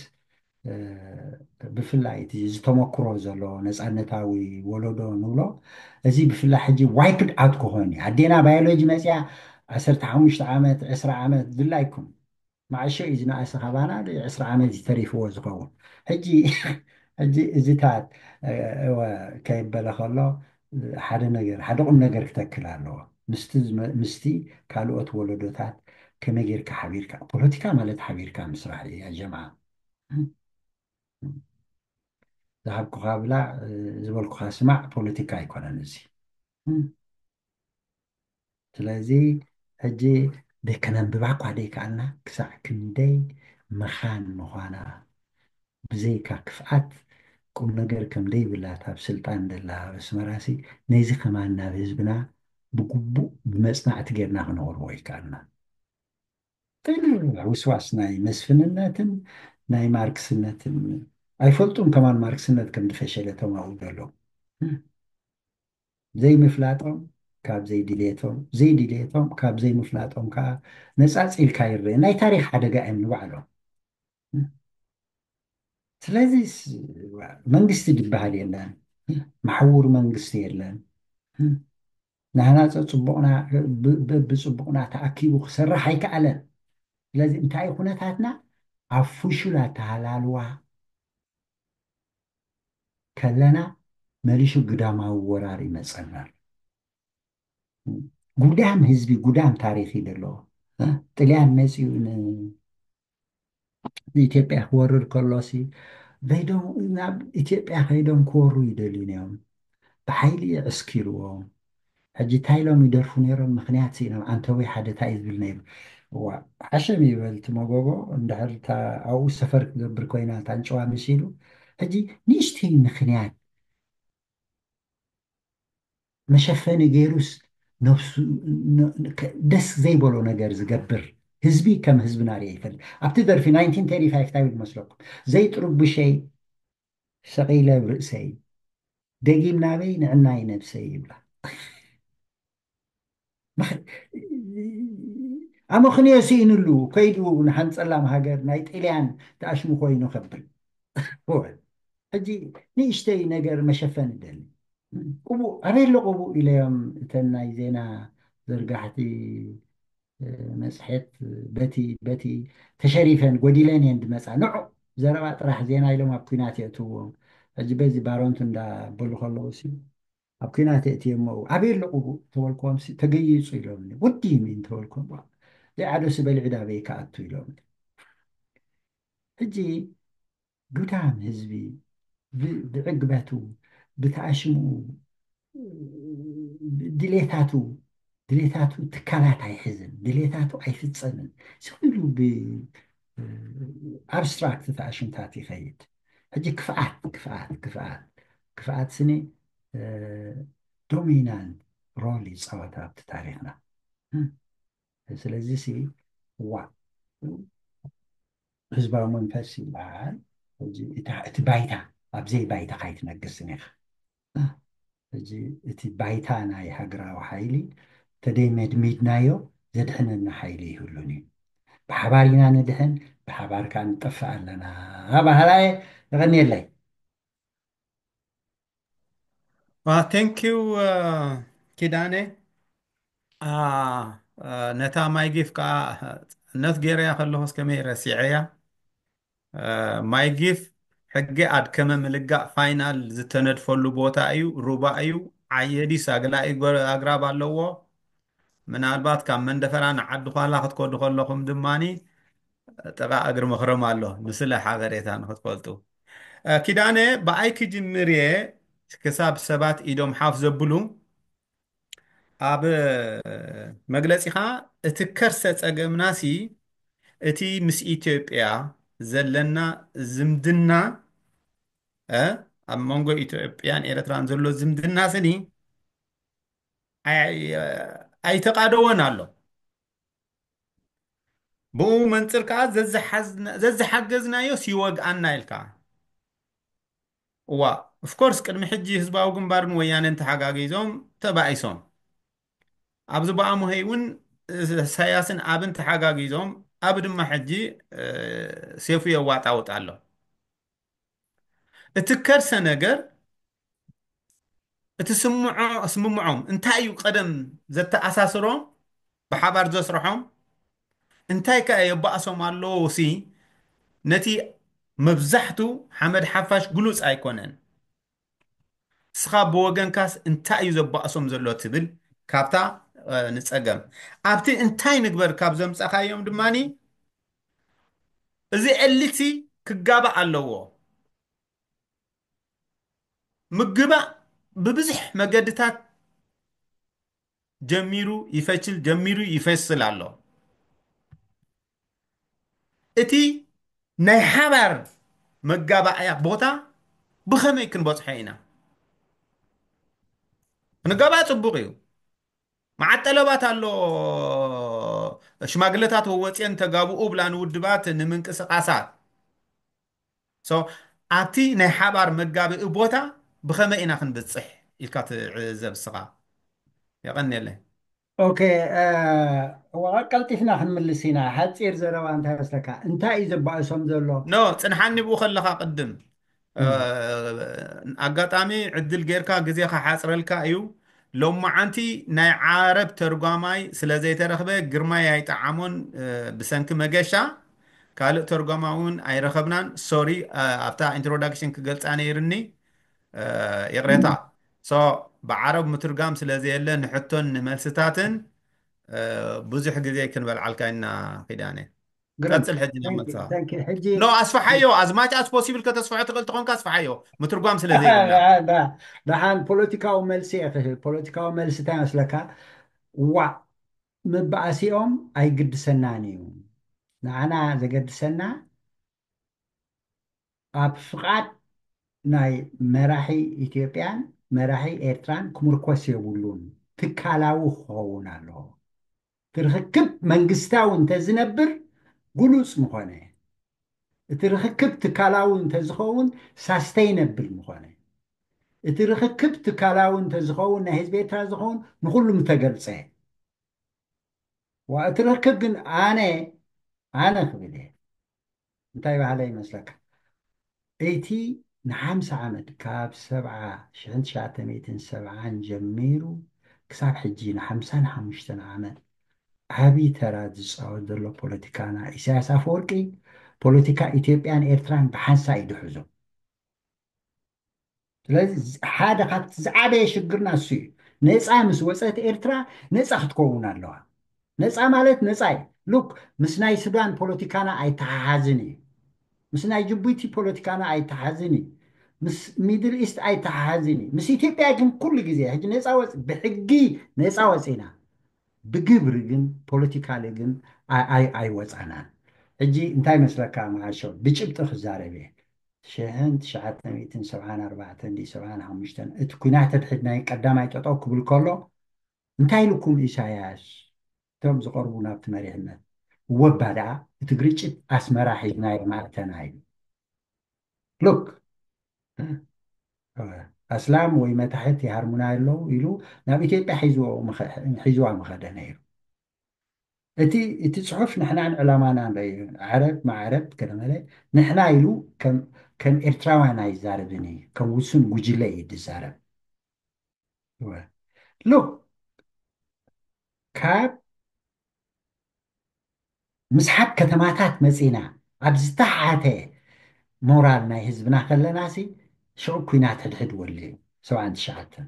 ብፍላይ እቲ ዝተመክሮ ዘሎ ነፃነታዊ ወለዶ ንብሎ እዚ ብፍላይ ሕጂ ዋይፕድ ኣውት ክኾን እዩ ኣዴና ባዮሎጂ መፅያ ዓሰርተ ሓሙሽተ ዓመት ዕስራ ዓመት ድላይኩም ማዕሾ እዩ ዝነኣሰ ካባና ዕስራ ዓመት እዩ ተሪፍዎ ዝኸውን ሕጂ ሕጂ እዚታት ከይበለ ከሎ ሓደ ነገር ሓደ ቁም ነገር ክተክል ኣለዎ ምስቲ ካልኦት ወለዶታት ከመይ ጌርካ ሓቢርካ ፖለቲካ ማለት ሓቢርካ ምስራሕ እዩ ያ ጀምዓ ዝሃብኩኻ ብላዕ ዝበልኩኻ ስማዕ ፖለቲካ ኣይኮነን እዚ ስለዚ ሕጂ ከነንብባ እኳ ደይከኣልና ክሳዕ ክንደይ መኻን ምዃና ብዘይካ ክፍኣት ቁም ነገር ከም ደይብላ እታ ኣብ ስልጣን ደላ ኣስመራሲ ነዚ ከማን ናብ ህዝብና ብግቡእ ብመፅናዕቲ ጌርና ክነቕርቦ ይከኣልና። ጥልዕ ውስዋስ ናይ መስፍንነትን ናይ ማርክስነትን ኣይፈልጡን ከማን ማርክስነት ከም ዝፈሸለ ተማኡ ዘለዉ ዘይምፍላጦም ካብ ዘይድልየቶም ዘይድልየቶም ካብ ዘይምፍላጦም ከዓ ነፃፂልካ ይረአ ናይ ታሪክ ሓደጋ እዮም ንባዕሎም ስለዚ መንግስቲ ዝበሃል የለን መሓውር መንግስቲ የለን ናህናፀ ፅቡቕና ብፅቡቕና ተኣኪቡ ክሰርሕ ኣይከኣለን ስለዚ እንታይ ኩነታትና ኣብ ፍሹል ኣተሃላልዋ ከለና መሊሹ ግዳማዊ ወራር ይመፀና ጉዳም ህዝቢ ጉዳም ታሪክ እዩ ዘለዎ ጥልያን መፅኡ ንኢትዮጵያ ክወርር ከሎሲ ናብ ኢትዮጵያ ከይዶም ክወሩ ይደልዩ እዮም ብሓይሊ የዕስኪርዎም ሕጂ እንታይ ኢሎም ይደርፉ ነይሮም ምክንያት ስኢኖም ኣንተወይ ሓደ እንታይ እዩ ዝብል ነይሩ እዋ ሓሸም ይበል እቲ መጎጎ እንድሕር ኣብኡ ሰፈር ክገብር ኮይና እታ ንጨዋ መሲሉ ሕጂ ንእሽተይ ምክንያት መሸፈኒ ገይሩስ ነብሱ ደስ ዘይበሎ ነገር ዝገብር ህዝቢ ከም ህዝቢ ናርየ ይፈልጥ ኣብቲ ደርፊ ናይንቲን ተርቲ ፋይቭ እንታይ ይብል መስለኩም ዘይጥርቡሸይ ሰቂለ ርእሰይ ደጊም ናበይ ንዕናይ ነብሰይ ይብላ ኣመኽንዮ ስኢንሉ ከይዱ ንሓንፀላም ሃገር ናይ ጥልያን ተኣሽሙ ኮይኑ ከብል ሕጂ ንእሽተይ ነገር መሸፈን ይደሊ ቅቡእ ኣበይ ኣሎ ቅቡእ ኢለዮም እተን ናይ ዜና ዘርጋሕቲ መፅሔት በቲ በቲ ተሸሪፈን ጎዲለን እየን ዝመፃ ንዑ ዘረባ ጥራሕ ዜና ኢሎም ኣብ ኩናት የእትዎም ሕጂ በዚ ባሮንቱ እንዳበሉ ከለዉ ሲ ኣብ ኩናት የእትየሞ ኣበይ ኣሎ ቅቡእ ተበልክዎም ተገይፁ ኢሎም ወዲም እዩ ተበልክዎም ዘይዓደሱ በልዒ ዳበይ ከኣቱ ኢሎም ሕጂ ግዳም ህዝቢ ብዕግበቱ ብተኣሽምኡ ድሌታቱ ድሌታቱ ትካላት ኣይሕዝን ድሌታቱ ኣይፍፀምን እዚ ኩሉ ብኣብስትራክት ተኣሽምታት ይኸይድ ሕጂ ክፍኣት ክፍኣት ክፍኣት ክፍኣት ስኒ ዶሚናንት ሮል ይፃወት ኣብቲ ታሪክና። ስለዚ ሲ ዋ ህዝባዊ መንፈስ ይበሃል። ሕጂ እቲ ባይታ ኣብዘይ ባይታ ካይትነግስን ኢኻ። ሕጂ እቲ ባይታ ናይ ሃገራዊ ሓይሊ ተደይ መድሚድናዮ ዘድሕነና ሓይሊ ይህሉን እዩ። ብሓባር ኢና ንድሕን፣ ብሓባር ከዓ ንጠፍእ ኣለና። ባሃላየ የቐንየለይ። Thank you ኪዳነ። ነታ ማይጊፍ ከዓ ነት ገይረያ ከለኹስ ከመይ ረሲዐያ። ማይጊፍ ሕጊ ኣድከመ ምልጋእ ፋይናል ዝተነድፈሉ ቦታ እዩ፣ ሩባ እዩ፣ ዓየዲስ ኣግላኢ ኣግራብ ኣለዎ። ምናልባት ካብ መንደፈራ ንዓዲ ኳላ ክትከዱ ከለኹም ድማኒ ጥቓ እግሪ መኽረም ኣሎ፣ ንስለ ሓበሬታ ንክትፈልጡ። ኪዳነ ብኣይ ክጅምር እየ፣ ክሳብ ሰባት ኢዶም ሓፍ ዘብሉ። ኣብ መግለፂኻ እቲ ከርሰ ፀገምናሲ እቲ ምስ ኢትዮጵያ ዘለና ዝምድና ኣብ መንጎ ኢትዮጵያን ኤርትራን ዘሎ ዝምድና ስኒ ኣይተቃደወን ኣሎ። ብኡ መንፅር ከዓ ዘዝሓገዝናዮ ሲወግኣና ኢልካ። እዋ ኦፍኮርስ ቅድሚ ሕጂ ህዝባዊ ግንባርን ወያነን ተሓጋጊዞም ተባኢሶም ኣብዚ በኣሙሀይ እውን ኢሳያስን ኣብን ተሓጋጊዞም ኣብ ድማ ሕጂ ሴፉ የዋጣውጥ ኣሎ። እቲ ከርሰ ነገር እቲ ስምዖ ስምምዖም እንታይ እዩ ቀደም ዘተኣሳስሮም ብሓባር ዘስርሖም እንታይ ከ የባእሶም ኣለዎ ሲ ነቲ መብዛሕቱ ሓመድ ሓፋሽ ግሉፅ ኣይኮነን። እስኻ ብወገንካስ እንታይ እዩ ዘባእሶም ዘሎ ትብል ካብታ ንፀገም ኣብቲ እንታይ ንግበር ካብ ዘምፃኻዮም ድማኒ እዚ ኤሊትሲ ክጋባእ ኣለዎ። ምግባእ ብብዙሕ መገድታት ጀሚሩ ይፈችል ጀሚሩ ይፈስል ኣሎ። እቲ ናይ ሓባር መጋባእያ ቦታ ብኸመይ ክንበፅሖ ኢና? ክንጋባእ ፅቡቕ እዩ። መዓት ጠለባት ኣሎ። ሽማግለታት ወወፅየን ተጋብኡ ብላ ንውድባት ንምንቅስቃሳት ኣብቲ ናይ ሓባር መጋብኢ ቦታ ብኸመይ ኢና ክንብፅሕ ኢልካ ትዕዘብ እስኻ? የቐንየለይ። ኦኬ፣ ቀልጢፍና ክንምልስ ኢና። ሓፂር ዘረባ እንታይ መስለካ? እንታይ እዩ ዘባእሶም ዘሎ? ኖ፣ ፅንሓኒ ብኡ ከለኻ ቅድም ኣጋጣሚ ዕድል ጌርካ ግዜ ክሓፅረልካ እዩ። ሎማዓንቲ ናይ ዓረብ ተርጓማይ ስለ ዘይተረኽበ ግርማይ ኣይጠዓሞን ብሰንኪ መገሻ ካልእ ተርጓማ እውን ኣይረኸብናን። ሶሪ፣ ኣብታ ኢንትሮዳክሽን ክገልፃ ነይርኒ ይቕሬታ። ሶ ብዓረብ ምትርጋም ስለ ዘየለ ንሕቶን ንመልስታትን ብዙሕ ግዜ ክንበልዓልካ ኢና። ኪዳነ ቀፅል። ሕጂ ናብ መልስኻ። ኖ፣ ኣስፍሓዮ። ኣዝማች ኣስ ፖሲብል ከተስፍሖ ትኽእል ተኾንካ ኣስፍሓዮ፣ ምትርጓም ስለ ዘይብልና። ደሓን ፖለቲካዊ መልሲ እየ ክህብ። ፖለቲካዊ መልሲ እንታይ መስለካ? ዋዕ ምባእሲኦም ኣይግድሰናን እዩ። ንዓና ዘገድሰና ኣብ ፍቓድ ናይ መራሒ ኢትዮጵያን መራሒ ኤርትራን ክምርኮስ የብሉን። ትካላዊ ክኸውን ኣለዎ። እቲ ርኽክብ መንግስታዊ እንተዝነብር ግሉፅ ምኾነ። እቲ ርኽክብ ትካላዊ እንተዝኸውን ሳስተይነብል ምኾነ። እቲ ርኽክብ ትካላዊ እንተዝኸውን ናይ ህዝቢ ኤርትራ ዝኸውን ንኹሉ ምተገልፀ። ዋ እቲ ርክብ ግን ኣነ ኣነ ክብል እየ። እንታይ ባህለ ይመስለካ? እቲ ንሓምሳ ዓመት ካብ ሰብዓ ሽሕን ትሽዓተ ሚእትን ሰብዓን ጀሚሩ ክሳብ ሕጂ ንሓምሳን ሓሙሽተን ዓመት ዓብዪ ተራ ዝፃወት ዘሎ ፖለቲካና ኢሳያስ ኣፈወርቂ ፖለቲካ ኢትዮጵያን ኤርትራን ብሓንሳ እዩ ድሕዞ። ስለዚ ሓደ ካብቲ ዝዓበየ ሽግርና እሱ እዩ። ነፃ ምስ ወፀት ኤርትራ ነፃ ክትከውን ኣለዋ። ነፃ ማለት ነፃ እዩ። ሉክ ምስ ናይ ሱዳን ፖለቲካና ኣይተሓሓዝን እዩ። ምስ ናይ ጅቡቲ ፖለቲካና ኣይተሓዝን እዩ። ምስ ሚድል ኢስት ኣይተሓሓዝን እዩ። ምስ ኢትዮጵያ ግን ኩሉ ግዜ ሕጂ ነፃ ወፅ ብሕጊ ነፃ ወፂና ብግብሪ ግን ፖለቲካሊ ግን ኣይወፃናን። ሕጂ እንታይ መስለካ መዓሾ ብጭብጢ ክዛረብ እየ። ሽሕን ትሽዓተ ሚእትን ሰብዓን ኣርባዕተን ድዩ ሰብዓን ሓሙሽተን፣ እቲ ኲናት ሕድሕድ ናይ ቀዳማይ ጠጠው ክብል ከሎ፣ እንታይ ኢልኩም ኢሳያስ? እቶም ዝቐርቡ ናብቲ መሪሕነት፣ ወባ ደኣ እቲ ግርጭት ኣስመራ ሒዝናዮ ማእተና ኢሉ። ሉክ፣ ኣስላም ወይ መታሕት ይሃርሙና ኣለዉ ኢሉ ናብ ኢትዮጵያ ሒዝዎ ምኸ- ሒዝዋ ምኸደ ነይሩ። እቲ እቲ ጽሑፍ ንሕናን ዕላማናን ረዩ፣ ዓረብ ማዕረብ ከለመለ፣ ንሕና ኢሉ ከም ከም ኤርትራውያን ኣይዛረብን እዩ፣ ከም ውሱን ጉጅለ እዩ ዝዛረብ። ሉክ፣ ካብ ምስሓብ ከተማታት መጺና ኣብ ዝተሓተ ሞራል ናይ ህዝብና ከለና ሲ፣ ሽዑ ኲናት ሕድሕድ ወልዩ ሰብዓን ትሽዓተን።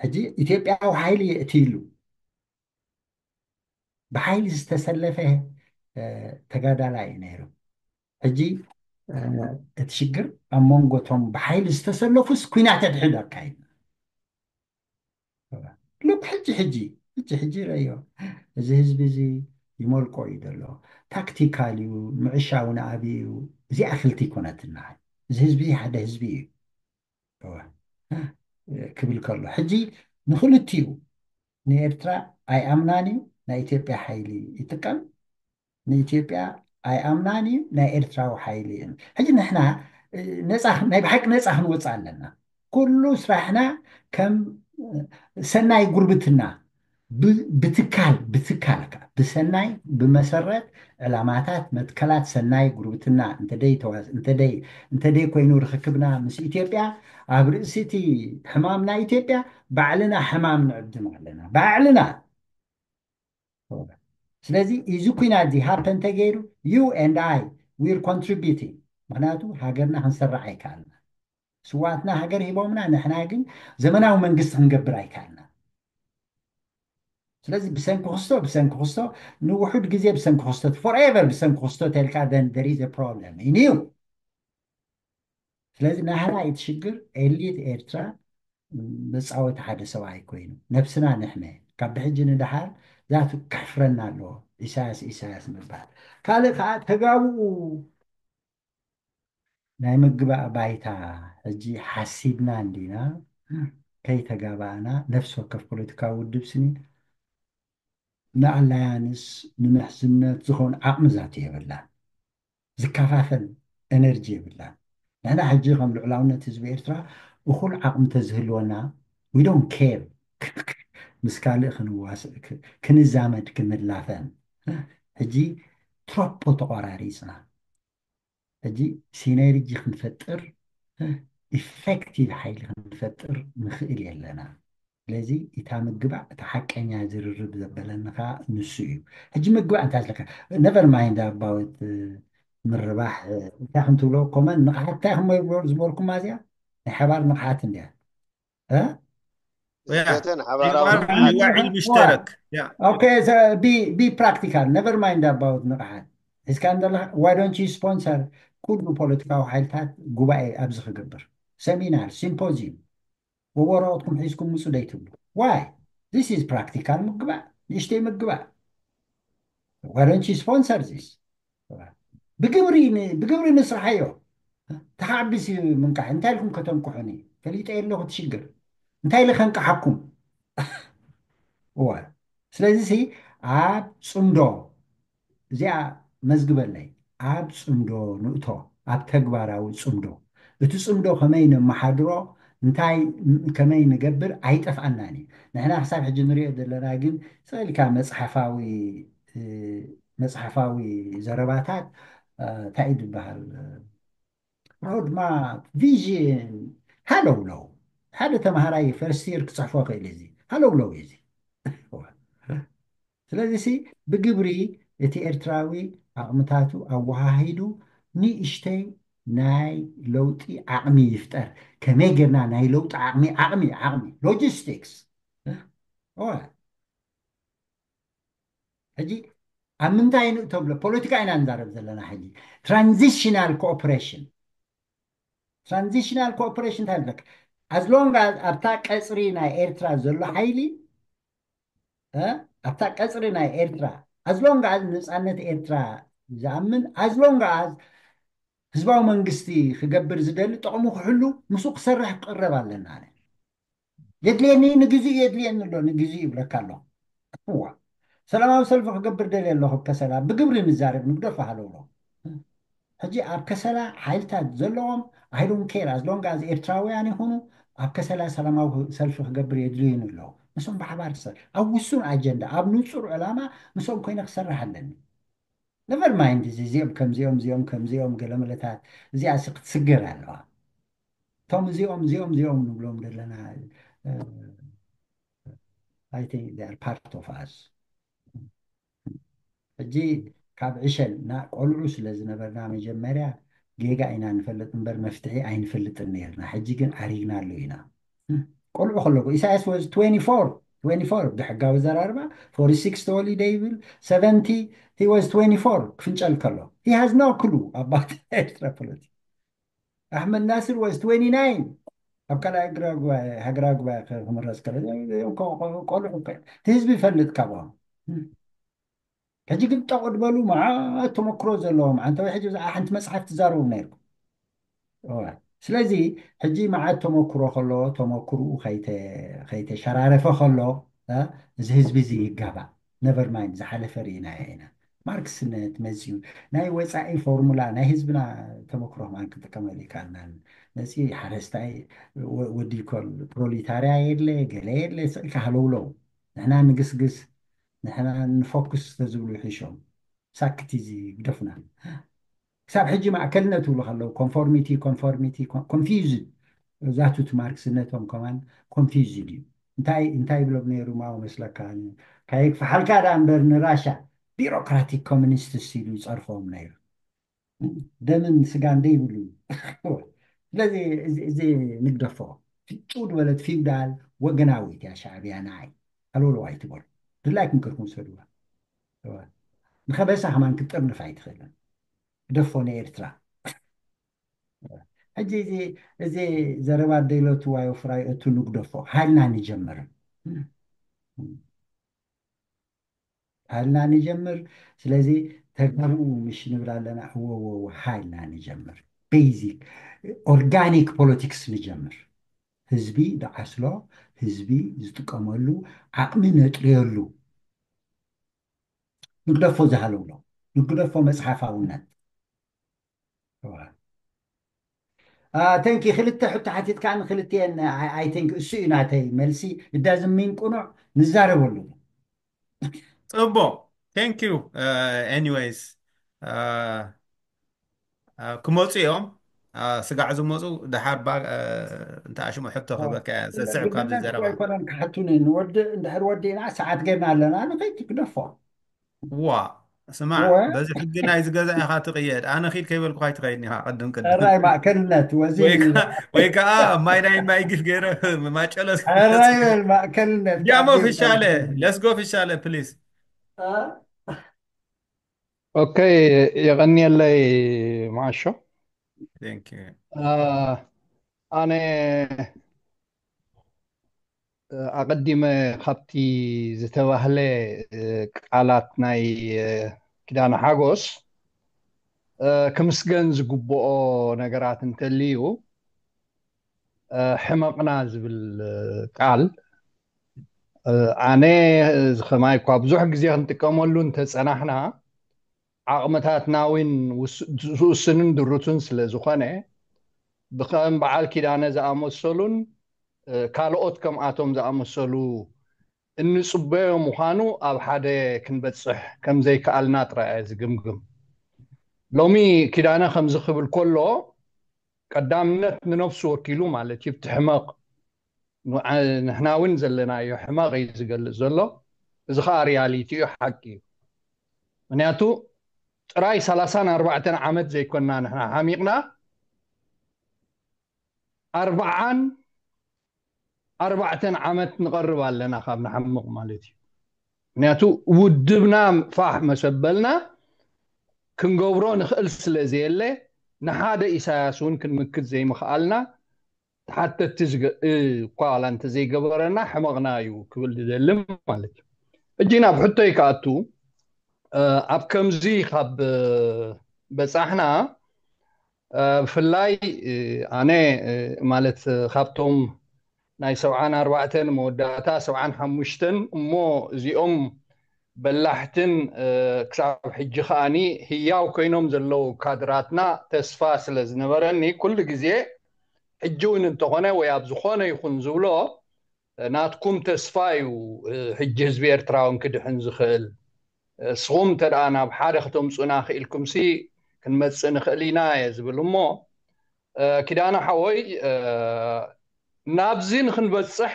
ሕጂ ኢትዮጵያዊ ሓይሊ የእትይሉ፣ ብሓይሊ ዝተሰለፈ ተጋዳላይ እዩ ነይሩ። ሕጂ እቲ ሽግር ኣብ መንጎ እቶም ብሓይሊ ዝተሰለፉስ ኲናት ሕድሕድ ኣካይድና። ሉክ፣ ሕጂ ሕጂ ሕጂ ሕጂ ረዮ፣ እዚ ህዝቢ እዚ ይመልቆ እዩ ዘሎ። ታክቲካል እዩ፣ ምዕሻው ንኣቢ እዩ። እዚኣ ክልቲ ይኮነትና። እዚ ህዝቢ እዚ ሓደ ህዝቢ እዩ። እወ። ክብል ከሎ፣ ሕጂ ንክልቲኡ፣ ንኤርትራ ኣይኣምናን እዩ፣ ናይ ኢትዮጵያ ሓይሊ ይጥቀም፣ ንኢትዮጵያ ኣይኣምናን እዩ፣ ናይ ኤርትራዊ ሓይሊ እዩ። ሕጂ ንሕና ነፃ፣ ናይ ብሓቂ ነፃ ክንወፅእ ኣለና። ኩሉ ስራሕና ከም ሰናይ ጉርብትና፣ ብ- ብትካል ብትካል ከ ብሰናይ፣ ብመሰረት ዕላማታት፣ መትከላት ሰናይ ጉርብትና እንተደይ ተዋስ እንተደይ እንተደይ ኮይኑ ርክክብና ምስ ኢትዮጵያ፣ ኣብ ርእሲ እቲ ሕማም ናይ ኢትዮጵያ ባዕልና ሕማም ንዕድም ኣለና፣ ባዕልና። ስለዚ እዚ ኩናት እዚ ሃፕን ተገይሩ፣ you and I, we're contributing። ምክንያቱ ሃገርና ክንሰርዕ ኣይከኣልና። ስዋትና ሃገር ሂቦምና፣ ንሕና ግን ዘመናዊ መንግስቲ ክንገብር ኣይከኣልና። ስለዚ ብሰንኪ ክስቶ፣ ብሰንኪ ክስቶ፣ ንውሑድ ግዜ ብሰንኪ ክስቶ፣ ፎርኤቨር ብሰንኪ ክስቶ ተልካ፣ then there is a problem in you። ስለዚ ናህና እቲ ሽግር ኤሊት ኤርትራ መጻወቲ ሓደ ሰብኣይ ኮይኑ፣ ነብስና ንሕመ። ካብ ብሕጂ ንደሓር ዛቱ ከሕፍረና ኣለዎ፣ ኢሳያስ ኢሳያስ ምባል። ካልእ ከዓ ተጋብኡ ናይ ምግባእ ባይታ። ሕጂ ሓሲብና እንዲና ከይተጋባእና፣ ነፍሲ ወከፍ ፖለቲካዊ ውድብ ስኒ ንኣላያንስ፣ ንምሕዝነት ዝኾን ዓቕሚ ዛቱ የብላን። ዝከፋፈል ኤነርጂ የብላን። ንሕና ሕጂ ከም ልዑላውነት ህዝቢ ኤርትራ እኹል ዓቕሚ ተዝህልወና፣ we don't care ምስ ካልእ ክንዋስ- ክ- ክንዛመድ ክንላፈን። ሕጂ ትሮፖ ተቆራሪጽና። ሕጂ ሲነርጂ ክንፈጥር፣ ኢፌክቲቭ ሓይሊ ክንፈጥር ንኽእል የለና። ስለዚ እታ ምግባእ፣ እታ ሓቀኛ ዝርርብ ዘበለኒ ከዓ ንሱ እዩ። ሕጂ ምግባእ እንታይ ስለካ፣ ነቨር ማይንድ ኣባውት ምርባሕ፣ እንታይ ከም ትብሎ ኮመን ንቕሓት እንታይ ከም ዝበልኩም ኣዚኣ ናይ ሓባር ንቕሓት እንድያ። እ? ያ። ዘተን ሓባራዊ حوار ንቕሓት الوعي المشترك ያ ኦኬ፣ ቢ ፕራክቲካል፣ ነቨር ማይንድ ኣባውት ንቕሓት ሒዝካ ዘለካ፣ ዋይ ዶንት ዩ ስፖንሰር ኩሉ ፖለቲካዊ ሓይልታት ጉባኤ ኣብዚ ክገብር፣ ሰሚናር፣ ሲምፖዚዩም፣ ወረቐትኩም ሒዝኩም ምፁ ደይትብሉ? ዋይ? This is ፕራክቲካል ምግባእ፣ ንእሽተይ ምግባእ። ዋይ ዶንት ዩ ስፖንሰር ዚስ? ብግብሪ ን- ብግብሪ ንስርሓዮ። ተኻዕቢስ ምንቃሕ እንታይ ኢልኩም ከተንቅሑኒ? ፈሊጠ የለኹ እቲ ሽግር። እንታይ ኢለ ከንቅሓኩም? እወ። ስለዚ ሲ ኣብ ጽምዶ፣ እዚኣ መዝግበለይ፣ ኣብ ጽምዶ ንእቶ፣ ኣብ ተግባራዊ ጽምዶ። እቲ ጽምዶ ከመይ ነመሓድሮ፣ እንታይ ከመይ ንገብር ኣይጠፍኣናን እዩ። ንሕና ክሳብ ሕጂ ንሪኦ ዘለና ግን ስቕ ኢልካ መጽሓፋዊ፣ እ፣ መጽሓፋዊ ዘረባታት፣ እ፣ እንታይ እዩ ዝበሃል? ሮድማፕ፣ ቪዥን፣ ሃለውለው። ሓደ ተምሃራይ ፈርስት ይር ክጽሕፎ ክእል እዚ ሃለውለው እዩ እዚ። ስለዚ ሲ ብግብሪ እቲ ኤርትራዊ ዓቕምታቱ ኣወሃሂዱ ንእሽተይ ናይ ለውጢ ዓቕሚ ይፍጠር። ከመይ ጌርና ናይ ለውጢ ዓቕሚ፣ ዓቕሚ፣ ዓቕሚ፣ ሎጂስቲክስ። እወ። ሕጂ ኣብ ምንታይ ንእቶ ብሎ ፖለቲካ ኢና ንዛረብ ዘለና። ሕጂ ትራንዚሽናል ኮኦፕሬሽን፣ ትራንዚሽናል ኮኦፕሬሽን እንታይ ይብለካ? ኣዝ ሎንግ ኣዝ ኣብታ ቀጽሪ ናይ ኤርትራ ዘሎ ሓይሊ፣ እ፣ ኣብታ ቀጽሪ ናይ ኤርትራ፣ ኣዝ ሎንግ ኣዝ ነጻነት ኤርትራ ዝኣምን፣ ኣዝ ሎንግ ኣዝ ህዝባዊ መንግስቲ ክገብር ዝደሊ ጥቕሙ ክሕሉ ምስኡ ክሰርሕ ክቕረብ ኣለና። ኣነ የድልየኒ፣ ንግዜኡ የድልየኒ ኣሎ፣ ንግዜኡ ይብለካ ኣሎ። እዋ፣ ሰላማዊ ሰልፊ ክገብር ደልየ ኣለኹ ኣብ ከሰላ፣ ብግብሪ ንዛረብ፣ ንግደፎ ሃለውሎ። ሕጂ ኣብ ከሰላ ሓይልታት ዘለዎም፣ I don't care, as long as ኤርትራውያን ይኹኑ፣ ኣብ ከሰላ ሰላማዊ ሰልፊ ክገብር የድልዩኒ ኣለዉ። ምስኦም ብሓባር ክሰ-፣ ኣብ ውሱን ኣጀንዳ፣ ኣብ ንጹር ዕላማ ምስኦም ኮይነ ክሰርሕ ኣለኒ። Never mind እዚ፣ እዚኦም ከምዚኦም፣ እዚኦም ከምዚኦም፣ ገለመለታት፣ እዚኣሲ ክትስገር ኣለዋ። እቶም እዚኦም፣ እዚኦም፣ እዚኦም ንብሎም ዘለና፣ እ፣ I think they are part of us። ሕጂ ካብ ዕሸል ና-፣ ቆልዑ ስለ ዝነበርና መጀመርያ ጌጋ ኢና ንፈልጥ እምበር መፍትሒ ኣይንፈልጥን ነርና። ሕጂ ግን ኣሪግናሉ ኢና። ቆልዑ ከለኹ ኢሳያስ was twenty-four፣ twenty-four ብሕጋዊ ዘራርባ፣ forty-six ተወሊደ ይብል፣ seventy፣ he was twenty-four ክፍንጨል ከሎ። He has no clue about ኤርትራ ፖለቲክስ። ኣሕመድ ናስር was twenty-nine ኣብ ካልኣይ ሃገራዊ ጉባኤ፣ ሃገራዊ ጉባኤ ክምረጽ ከሎ፣ ቆልዑ፣ እቲ ህዝቢ ይፈልጥ ካብኦም። ሕጂ ግን ጠቕ ድበሉ፣ መዓት ተመክሮ ዘለዎም፣ ኣንተ ወይ ሕጂ ብዛዕባ ሓንቲ መጽሓፍ ትዛረቡ ነይርኩም። እዋ። ስለዚ ሕጂ መዓት ተመክሮ ከሎ፣ ተመክሮኡ ከይተ-፣ ከይተሸራረፈ ከሎ፣ እ፣ እዚ ህዝቢ እዚ ይጋባእ። Never mind፣ ዝሓለፈ ርኢናዮ ኢና። ማርክስነት መፅዩ፣ ናይ ወፃኢ ፎርሙላ፣ ናይ ህዝብና ተመክሮ ከማን ክንጥቀመሉ ይከኣልና። መፅዩ ሓረስታይ ወ-፣ ወዲ ኮል-፣ ፕሮሊታርያ የድለ፣ ገለ የድለ፣ ስእልካ ሃለውለው። ንሕና ንግስግስ፣ ንሕና ንፎክስ ተዝብሉ ይሕሾም። ሳክት እዚ ግደፉና። ክሳብ ሕጂ ማእከልነት ይብሉ ከለዉ፣ ኮንፎርሚቲ፣ ኮንፎርሚቲ፣ ኮን-፣ ኮንፊውዝድ። ዛቱት ማርክስነቶም ከማን ኮንፊውዝድ እዩ። እንታይ፣ እንታይ ይብሎም ነይሩ ማኡ መስለካ? ካየግፍሓልካ ደኣ እምበር ንራሻ ቢሮክራቲክ ኮሚኒስትስ ኢሉ ይጸርፎም ነይሩ። ደምን ስጋን ደይብሉ። ስለዚ እዚ፣ እዚ ንግደፎ። ጭው ዝበለት ፊውዳል ወገናዊት እያ ሻዕብያ ንዓይ። ሃለውለው ኣይትበሉ። ድላይኩም ገርኩም ሰዱዋ። ንኸበሳ ከማን ክትጥርንፍ ኣይትኽእልን። ግደፎ ንኤርትራ። ሕጂ እዚ፣ እዚ ዘረባ ደይለቱ ዋዮ ፍራይ እቱ ንግደፎ። ሃልና ንጀምር። ሃልና ንጀምር። ስለዚ ተጋሩ ምሽ ንብል ኣለና። እወ፣ እወ፣ እወ፣ ሃልና ንጀምር። ቤዚክ ኦርጋኒክ ፖለቲክስ ንጀምር። ህዝቢ ደዓስሎ፣ ህዝቢ ዝጥቀመሉ ዓቕሚ ነጥርየሉ። ንግደፎ ዝሃለውሎ፣ ንግደፎ መጽሓፋውነት። እዋ። አ፣ ተንኪ ክልተ ሕቶ ሓቲትካ ንክልቲኤን፣ I, I think እሱ እዩ ናተይ መልሲ። It doesn't mean ቅኑዕ፣ ንዛረበሉ። ጽቡቕ። Thank you. Uh, anyways, uh, uh, ክመፁ እዮም። Uh, ስጋዕ ዝመፁ ደሓር ባ-፣ uh፣ እንተ ኣሽሙ ሕቶ ክህበካ እየ። ሰስዕ ካብዚ ግድነት እኮ ዘረባ። ኣይኮነን ክሓቱኒ። ንወዲ-፣ እንድሕር ወዲእና ሰዓት ጌርና ኣለና፣ ንኸይድ ክደፎ። ዋ፣ ስማዕ፣ እወ። በዚ ሕጊ ናይዚ ገዛ ኢኻ ትቕየድ። ኣነ ኺድ ከይበልኩ ኣይትኸይድን ኢኻ፣ ቅድም ቅድም። ሕራይ ማእከልነት፣ ወዚ ወይ ከ-፣ ወይ ከኣ ማይ ናይ ማይ ግፍ ገይረ ማጨሎ ሕራይ በል ማእከልነት፣ ጃሞ ካብ ፍሻለ፣ ጌርካ let's go ፍሻለ፣ ፕሊዝ። አ? ኦኬ፣ የቐንየለይ ማሾ። Thank you። አ፣ ኣነ፣ እ፣ ኣቐዲመ ካብቲ ዝተባህለ፣ እ፣ ቃላት ናይ፣ እ፣ ኪዳነ ሓጎስ፣ እ፣ ክምስገን ዝግብኦ ነገራት እንተልዩ፣ እ፣ ሕመቕና ዝብል፣ እ፣ ቃል፣ እ፣ ኣነ፣ እ፣ ከማይ እኳ ብዙሕ ግዜ ክንጥቀመሉ እንተጸናሕና፣ ዓቕምታትና እውን ውስ-፣ ውስንን ድሩትን ስለ ዝኾነ፣ ብኸም በዓል ኪዳነ ዝኣመሰሉን፣ እ፣ ካልኦት ከምኣቶም ዝኣመሰሉ እንጽበዮ ምዃኑ ኣብ ሓደ ክንበጽሕ ከም ዘይከኣልና ጥራይ እየ ዝግምግም። ሎሚ ኪዳነ ከምዚ ክብል ከሎ፣ ቀዳምነት ንነፍሱ ወኪሉ ማለት እዩ። እቲ ሕመቕ፣ ንዓ-፣ ንሕና እውን ዘለናዮ ሕመቕ እዩ ዝገልጽ ዘሎ። እዚ ኸኣ ሪያሊቲ እዩ፣ ሓቂ እዩ። ምኽንያቱ ጥራይ ሰላሳን ኣርባዕተን ዓመት ዘይኮንና ንሕና ሓሚቕና፣ ኣርብዓን ኣርባዕተን ዓመት ንቐርብ ኣለና ካብ ንሓምቕ ማለት እዩ። ምኽንያቱ ውድብና ፋሕ መሰበልና ክንገብሮ ንኽእል ስለ ዘየለ፣ ንሓደ ኢሳያስ እውን ክንምክት ዘይምኽኣልና፣ ተሓተቲ ዝገ-፣ እ፣ እኳ ዋላ እንተዘይገበረና ሕመቕና እዩ ክብል ዝደሊ ማለት እዩ። ሕጂ ናብ ሕቶይ ክኣቱ፣ እ፣ ኣብ ከምዚ ካብ፣ እ፣ በጻሕና፣ ብፍላይ ኣነ ማለት ካብቶም ናይ ሰብዓን ኣርባዕተን መወዳእታ ሰብዓን ሓሙሽተን እሞ እዚኦም በላሕትን ክሳብ ሕጂ ከዓኒ ህያው ኮይኖም ዘለዉ ካድራትና ተስፋ ስለ ዝነበረኒ ኩሉ ግዜ ሕጂ እውን እንተኾነ ወይ ኣብ ዝኾነ ይኹን ዝብሎ ናትኩም ተስፋ እዩ ሕጂ ህዝቢ ኤርትራውን ክድሕን ዝኽእል። እስኹም እንተ ደኣ ናብ ሓደ ክተምፁና ክኢልኩምሲ ክንመፅእ ንኽእል ኢና እየ ዝብል እሞ ኪዳነ ሓወይ ናብዚ ንክንበፅሕ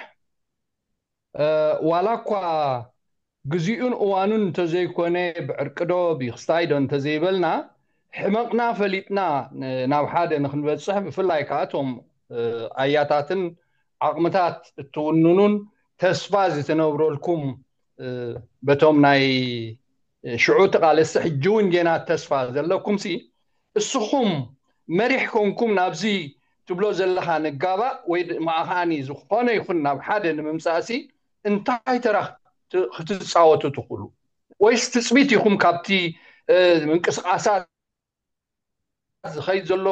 ዋላ እኳ ግዜኡን እዋኑን እንተዘይኮነ ብዕርቂ ዶ ብክስታይ ዶ እንተዘይበልና ሕመቕና ፈሊጥና ናብ ሓደ ንክንበፅሕ ብፍላይ ከዓ እቶም ኣያታትን ዓቕምታት እትውንኑን ተስፋ ዝተነብረልኩም በቶም ናይ ሽዑ ተቓለስቲ ሕጂ እውን ጌና ተስፋ ዘለኩም ሲ እስኹም መሪሕ ኮንኩም ናብዚ ትብሎ ዘለኻ ንጋባእ ወይ ድማ ከዓኒ ዝኾነ ይኹን ናብ ሓደ ንምምፃእ ሲ እንታይ ተራ ክትፃወቱ ትኽእሉ ወይስ ትፅቢት ኢኹም ካብቲ ምንቅስቃሳት ዝኸይድ ዘሎ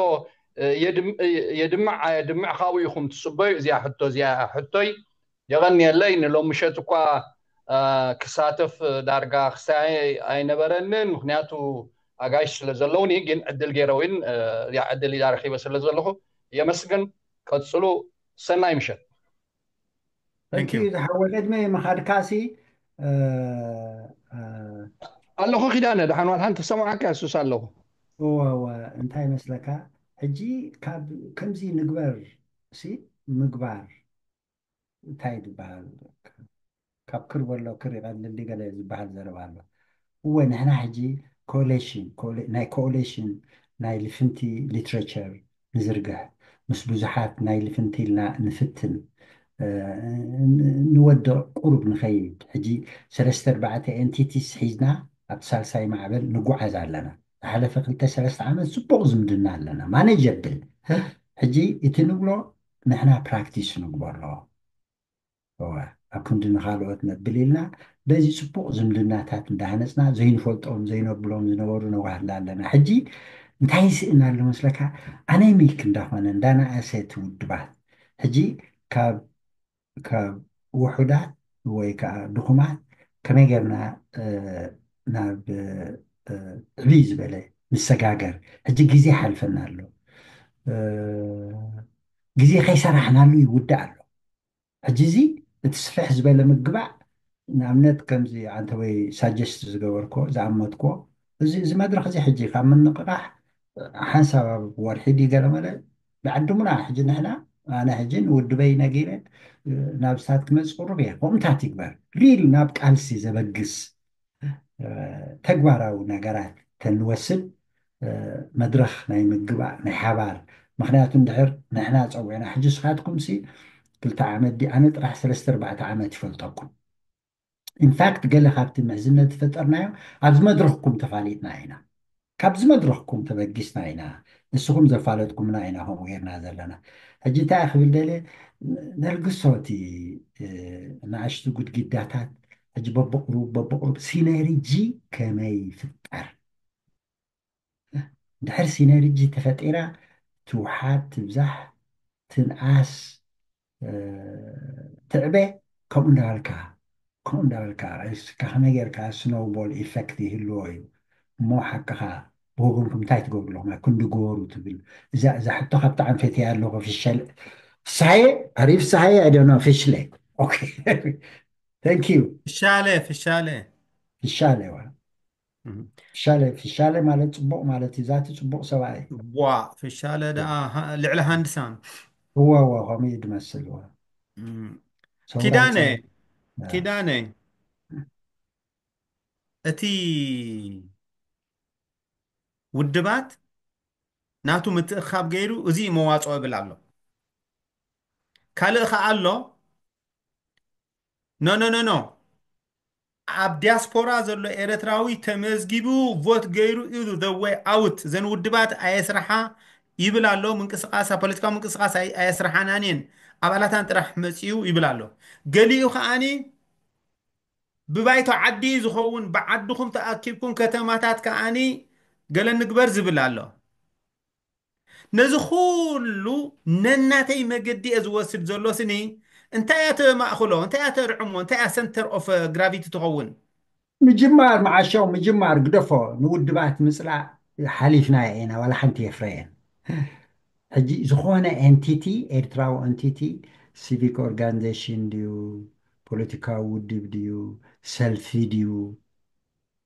የድምዕ ኣየድምዕ ካብኡ ኢኹም ትፅበዩ እዚኣ ሕቶ እዚኣ ሕቶይ የቐንየለይ ንሎም ምሸት እኳ ክሳተፍ ዳርጋ ክሳይ ኣይነበረንን ምክንያቱ ኣጋይሽ ስለ ዘለውኒ ግን ዕድል ገይረ እውን እዚኣ ዕድል ኢላ ረኪበ ስለ ዘለኹ የመስግን ቀፅሉ ሰናይ ምሸት Thank you ዝሓወ ቅድሚ ምኻድካሲ ኣለኹ ኪዳነ ደሓን ዋልሓን ተሰማዓካ ሱስ ኣለኹ እወ እንታይ መስለካ ሕጂ ካብ ከምዚ ንግበር ሲ ምግባር እንታይ ዝበሃል ካብ ክር በሎ ክር ይቐልል ገለ ዝበሃል ዘረባ ኣሎ እወ ንሕና ሕጂ ኮሌሽን ናይ ኮሌሽን ናይ ልፍንቲ ሊትሬቸር ንዝርግሕ ምስ ብዙሓት ናይ ልፍንቲ ኢልና ንፍትን ንወድቕ ቁሩብ ንኸይድ ሕጂ ሰለስተ ኣርባዕተ ኤንቲቲስ ሒዝና ኣብቲ ሳልሳይ ማዕበል ንጓዓዝ ኣለና ዝሓለፈ ክልተ ሰለስተ ዓመት ፅቡቕ ዝምድና ኣለና ማኔጅ የብል ሕጂ እቲ ንብሎ ንሕና ፕራክቲስ ንግበሮ እወ ኣብ ክንዲ ንኻልኦት ነብል ኢልና በዚ ፅቡቕ ዝምድናታት እንዳሃነፅና ዘይንፈልጦም ዘይነብሎም ዝነበሩ ነዋህላ ኣለና ሕጂ እንታይ ይስእን ኣሎ መስለካ ኣነ ሚልክ እንዳኾነ እንዳናእሰ እቲ ውድባት ሕጂ ካብ ካብ ውሑዳት ወይ ከዓ ድኹማት ከመይ ጌርና ናብ ዕብይ ዝበለ ንሰጋገር ሕጂ ግዜ ሓልፈና ኣሎ ግዜ ከይሰራሕናሉ ይውዳእ ኣሎ ሕጂ እዚ እቲ ስፍሕ ዝበለ ምግባእ ንኣብነት ከምዚ ኣንተ ወይ ሳጀስት ዝገበርኮ ዝኣመትኮ እዚ እዚ መድረክ እዚ ሕጂ ካብ ምንቅቃሕ ሓንሳብ ኣብ ወርሒ ድዩ ገለ መለ ብዓዲ ሙሉኣ ሕጂ ንሕና ኣነ ሕጂ ንውድበይ ነጊረ ናብ ስታት ክመፅእ ቅሩብ እየ ከምኡታት ይግበር ሪል ናብ ቃልሲ ዘበግስ ተግባራዊ ነገራት ተንወስድ መድረኽ ናይ ምግባእ ናይ ሓባር ምክንያቱ እንድሕር ንሕና ፀዊዕና ሕጂ ስኻትኩም ሲ ክልተ ዓመት ዲ ኣነ ጥራሕ ሰለስተ ኣርባዕተ ዓመት ይፈልጠኩም ኢንፋክት ገለ ካብቲ ምሕዝነት ዝፈጠርናዮ ኣብዚ መድረኽኩም ተፋሊጥና ኢና ካብዚ መድረኽኩም ተበጊስና ኢና ንስኹም ዘፋለጥኩምና ኢና ከምኡ ጌርና ዘለና ሕጂ እንታይ ክብል ደለ ነልግሶ እቲ ንኣሽቱ ጉድጊዳታት ሕጂ በብቕሩብ በብቕሩብ ሲነርጂ ከመይ ይፍጠር ድሕር ሲነርጂ ተፈጢራ ትውሓድ ትብዛሕ ትንኣስ ትዕበ ከምኡ እንዳበልካ ከምኡ እንዳበልካ እስካ ከመይ ጌርካ ስኖውቦል ኢፈክት ይህልዎ እዩ እሞ ሓቅኻ ብወገንኩም እንታይ ትገብሩ ኣለኹም ክንዲ ግበሩ ትብል እዛ እዛ ሕቶ ካብ ብጣዕሚ ፈትያ ኣለኹ ፍሸል ፍሳየ ኣሪ ፍሳየ ኣደኖ ፍሽለ ኦኬ thank you ፍሻለ ፍሻለ ፍሻለ ዋ ፍሻለ ፍሻለ ማለት ፅቡቅ ማለት እዩ ዛቲ ፅቡቅ ሰብኣይ ዋ ፍሻለ ደኣ ልዕሊ ሃንድሳም እዋ እዋ ከምኡ እዩ ድመስል እዋ ኪዳነ ኪዳነ እቲ ውድባት ናቱ ምትእኻብ ገይሩ እዚ መዋፅኦ ይብል ኣሎ ካልእ ከዓ ኣሎ ኖ ኖ ኖ ኖ ኣብ ዲያስፖራ ዘሎ ኤረትራዊ ተመዝጊቡ ቮት ገይሩ እዩ the way out ዘን ውድባት ኣየስርሓ ይብል ኣሎ ምንቅስቃስ ፖለቲካዊ ምንቅስቃስ ኣየስርሓናን እየን ኣባላታን ጥራሕ መፅኡ ይብል ኣሎ ገሊኡ ከዓኒ ብባይቶ ዓዲ ዝኸውን ብዓድኹም ተኣኪብኩም ከተማታት ከዓኒ ገለ ንግበር ዝብል ኣሎ ነዚ ኩሉ ነናተይ መገዲ እየ ዝወስድ ዘሎ ስኒ። እንታይ እያ ተማእኽሎ? እንታይ እያ ተርዕሞ? እንታይ እያ center of gravity ትኸውን? ምጅማር መዓሻው ምጅማር ግደፎ። ንውድባት ምፅላእ ሓሊፍና ኢና፣ ዋላ ሓንቲ የፍረየን። ሕጂ ዝኾነ ኤንቲቲ፣ ኤርትራዊ ኤንቲቲ፣ ሲቪክ ኦርጋኒዜሽን ድዩ፣ ፖለቲካዊ ውድብ ድዩ፣ ሰልፊ ድዩ፣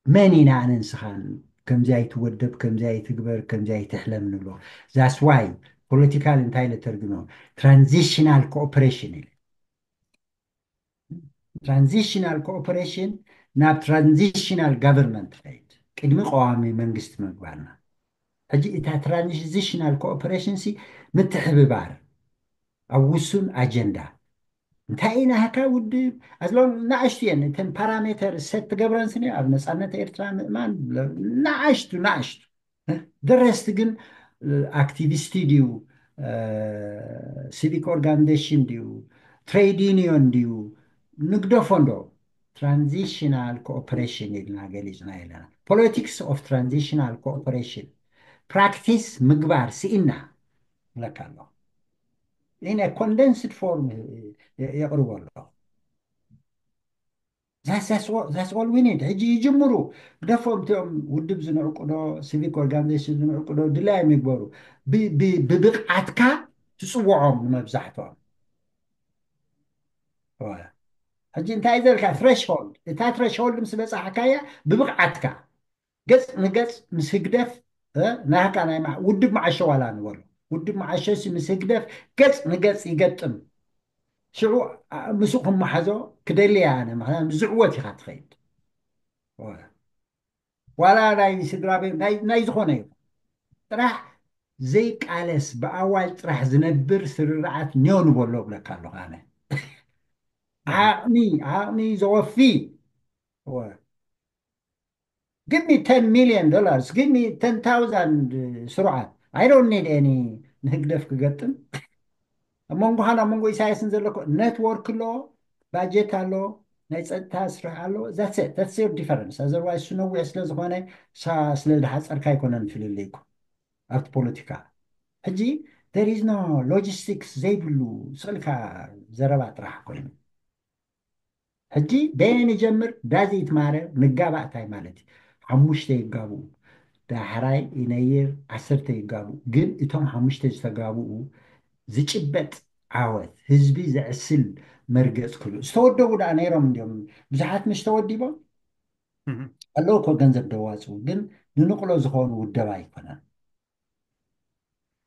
መን ኢና ኣነ ንስኻን ከምዚ ኣይትወደብ፣ ከምዚ ኣይትግበር፣ ከምዚ ኣይትሕለም ንብሎ? That's why ፖለቲካል እንታይ ኢለ ተርግሞ? ትራንዚሽናል ኮኦፕሬሽን ኢለ። ትራንዚሽናል ኮኦፕሬሽን ናብ ትራንዚሽናል ጋቨርንመንት ትኸይድ፣ ቅድሚ ቀዋሚ መንግስቲ ምግባርና። ሕጂ እታ ትራንዚሽናል ኮኦፕሬሽን ሲ ምትሕብባር ኣብ ውሱን ኣጀንዳ። እንታይ ናህካ ውድብ ኣዝሎም ናእሽቱ እየን እተን ፓራሜተር ሰት ትገብረን ስኒ ኣብ ነፃነት ኤርትራ ምእማን። ናእሽቱ ናእሽቱ ደረስቲ ግን ኣክቲቪስቲ ድዩ፣ ሲቪክ ኦርጋኒዜሽን ድዩ፣ ትሬድ ዩኒዮን ድዩ፣ ንግደፎ እንዶ። ትራንዚሽናል ኮኦፕሬሽን ኢልና ገሊፅና ኣለና። ፖለቲክስ ኦፍ ትራንዚሽናል ኮኦፕሬሽን ፕራክቲስ ምግባር ስኢና ብለካ ኣሎ። ኢነ ኮንደንስድ ፎርም የቕርቦ ኣሎ። That's all we need። ሕጂ ይጅምሩ። ግደፎም እቲኦም ውድብ ዝንዕቁዶ፣ ሲቪክ ኦርጋኒዜሽን ዝንዕቁዶ ድላዮም ይግበሩ። ብብቕዓትካ ትፅውዖም ንመብዛሕትኦም። ሕጂ እንታይ ዘልካ ትሬሽሆልድ፣ እታ ትሬሽሆልድ ምስ በፃሕካያ ብብቕዓትካ ገፅ ንገፅ ምስ ህግደፍ ናህካ ናይ ውድብ መዓሾ ዋላ ንበሎ፣ ውድብ መዓሾ ሲ ምስ ህግደፍ ገፅ ንገፅ ይገጥም። ሽዑ ምስኡ ክመሓዞ ክደሊ እየ ኣነ። ምክንያቱ ዝዕወት ኢካ ትኸይድ። ዋላ ናይ ስድራ ቤት ናይ ዝኾነ እዩ። ጥራሕ ዘይቃለስ ብኣዋጅ ጥራሕ ዝነብር ስርርዓት ኒዮ ንበሎ ብለካ ኣለኹ ኣነ። ዓቕሚ ዓቕሚ ዘወፊ give me ten million dollars, give me ten thousand ስሩዓት። I don't need any ንህግደፍ ክገጥም። ኣብ መንጎኻን ኣብ መንጎ ኢሳያስን ዘሎ ኔትወርክ ኣሎ፣ ባጀት ኣሎ፣ ናይ ፀጥታ ስራሕ ኣሎ። That's it, that's your difference። Otherwise እሱ ነዊሕ ስለ ዝኾነ ስለ ዝሓፀርካ ኣይኮነን ፍልልይኩም ኣብቲ ፖለቲካ። ሕጂ there is no logistics ዘይብሉ ስቕልካ ዘረባ ጥራሕ ኮይኑ ሕጂ በየን ይጀምር ዳዚ ይትማረ ንጋባእ እንታይ ማለት እዩ? ሓሙሽተ ይጋብኡ፣ ዳሕራይ ይነይር ዓሰርተ ይጋብኡ። ግን እቶም ሓሙሽተ ዝተጋብኡ ዝጭበጥ ዓወት ህዝቢ ዘዕስል መርገፅ ክህሉ ዝተወደቡ ደኣ ነይሮም እንዲዮም። ብዙሓት ምሽ ተወዲቦም ኣለዉ እኮ ገንዘብ ደዋፅኡ፣ ግን ንንቕሎ ዝኾኑ ውደባ ኣይኮነን።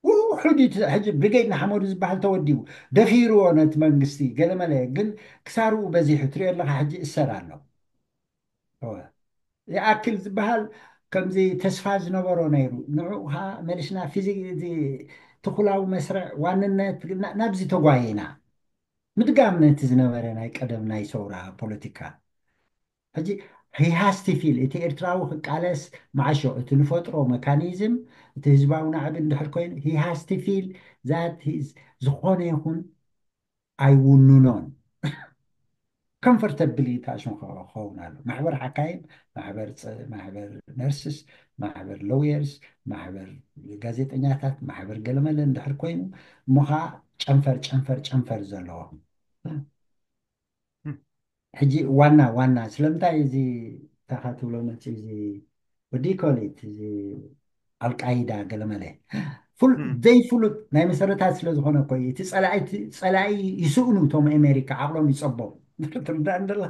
ውሑድ እዩ። ሕጂ ብሪጌድ ንሓመዱ ዝበሃል ተወዲቡ ደፊርዎ ነቲ መንግስቲ ገለመለ፣ ግን ክሳርኡ በዚሑ ትሪኦ ኣለካ። ሕጂ እሰር ኣሎ። ይኣክል ዝበሃል ከምዚ ተስፋ ዝነበሮ ነይሩ። ንዑ ከዓ መሊስና ፊዚ ትኩላዊ መስርዕ ዋንነት ናብዚ ተጓየና። ምድጋም ነቲ ዝነበረ ናይ ቀደም ናይ ሰውራ ፖለቲካ። ሕጂ he has to feel እቲ ኤርትራዊ ክቃለስ መዓሾ እቲ ንፈጥሮ መካኒዝም እቲ ህዝባዊ ናዕቢ እንድሕር ኮይኑ he has to feel that ዝኾነ ይኹን ኣይውንኖን። ኮምፎርተብሊ ታሽም ክኸውን ኣሎ። ማሕበር ሓካይም፣ ማሕበር ነርስስ፣ ማሕበር ሎየርስ፣ ማሕበር ጋዜጠኛታት፣ ማሕበር ገለመለ እንድሕር ኮይኑ እሞ ከዓ ጨንፈር ጨንፈር ጨንፈር ዘለዎ ሕጂ ዋና ዋና ስለምንታይ እዚ ታኻ ትብሎ መፂ እዚ ወዲ ኮሊት እዚ ኣልቃይዳ ገለመለ ዘይፍሉጥ ናይ መሰረታት ስለ ዝኾነ እኮ እዩ። እቲ ፀላኢ ይስእኑ እቶም ኣሜሪካ ዓቕሎም ይፀቦም ትርዳእ እንደላ።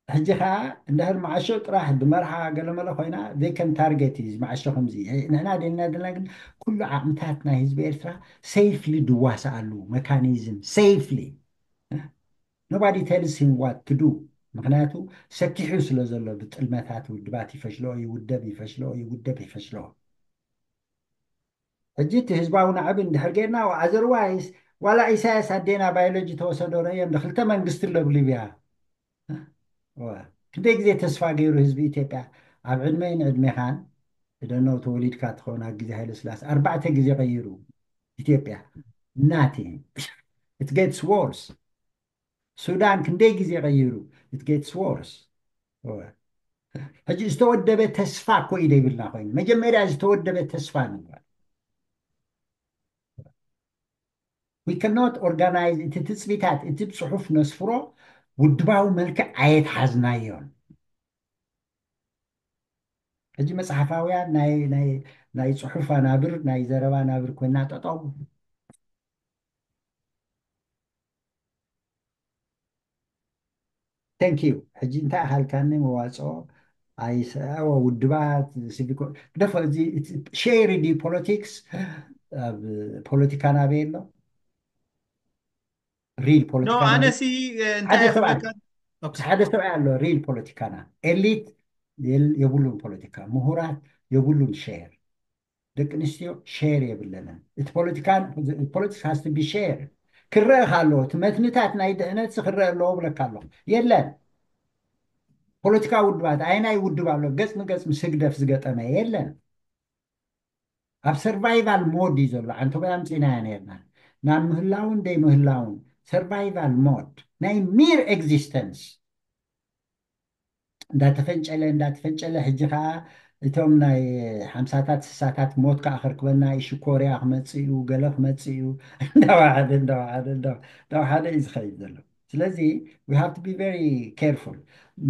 ሕጂ ከዓ እንድሕር መዓሾ ጥራሕ ብመርሓ ገለመለ ኮይና they can target እዩ። መዓሾ ከምዚ ንሕና ደልና ደልና ግን ኩሉ ዓቕምታት ናይ ህዝቢ ኤርትራ ሴፍሊ ድዋስኣሉ መካኒዝም ሴፍሊ nobody tells him what to do። ምክንያቱ ሰኪሑ ስለ ዘሎ ብጥልመታት ውድባት ይፈሽልኦ ይውደብ ይፈሽልኦ ይውደብ ይፈሽልኦ። ሕጂ እቲ ህዝባዊ ናዕቢ እንድሕር ጌርና ኣዘርዋይስ ዋላ ኢሳያስ ኣዴና ባዮሎጂ ተወሰዶ ረእዮም ዶ ክልተ መንግስቲ ኣሎ ብሊብያ። ክንደይ ግዜ ተስፋ ገይሩ ህዝቢ ኢትዮጵያ ኣብ ዕድመይን ዕድሜኻን እደነው ተወሊድካ ትኸውን ኣብ ግዜ ሃይለ ስላሴ ኣርባዕተ ግዜ ቀይሩ ኢትዮጵያ ናቲንግ it gets worse። ሱዳን ክንደይ ግዜ ቀይሩ it gets worse። ሕጂ ዝተወደበ ተስፋ እኮ እዩ ዘይብልና ኮይኑ መጀመርያ ዝተወደበ ተስፋ ንግበር። we cannot organize እቲ ትፅቢታት እቲ ብፅሑፍ ነስፍሮ ውድባዊ መልክዕ ኣየትሓዝናዮን። ሕጂ መፅሓፋውያን ናይ ናይ ናይ ፅሑፍ ኣናብር ናይ ዘረባ ኣናብር ኮይና ጠጠው። Thank you። ሕጂ እንታይ ኣኻልካኒ መዋፅኦ ኣይሰ ውድባት ሲቪክ ግደፎ። እዚ ሸርድ ፖለቲክስ ኣብ ፖለቲካ ናበይ ኣሎ? ሪል ኖ ፖለቲካ ኣነ ማለት ሲ እንታይ ሓደ ሰብኣይ ኣኽበካ? ኦኬ። ሓደ ሰብኣይ ኣሎ ሪል ፖለቲካና ኤሊት የል- የብሉን ፖለቲካ ምሁራት የብሉን ሸር ደቂ ኣንስትዮ ሸር የብለንን። እቲ ፖለቲካ politics has to be share ክረአ ኣለዎ። እቲ መትንታት ናይ ድሕነት ክረአ ኣለዎ ብለካ ኣለኹ። የለን ፖለቲካ ውድባት ኣይናይ ውድብ ኣሎ ገጽ ንገጽ ምስ ህግደፍ ዝገጠመ የለን። ኣብ survival mode እዩ ዘሎ። ዓንቶበይ ኣምፂናያ ነርና ናብ ምህላውን ደይ ምህላውን survival mode ናይ ሚር ኤግዚስተንስ እንዳተፈንጨለ እንዳተፈንጨለ ሕጂ ከዓ እቶም ናይ ሓምሳታት ስሳታት ሞት ከዓ ክርክበና እዩ። ሽኮርያ ክመፅእ እዩ፣ ገለ ክመፅእ እዩ። እንዳወሓደ እንዳወሓደ እንዳወ- እንዳወሓደ እዩ ዝኸይድ ዘሎ። ስለዚ we have to be very careful።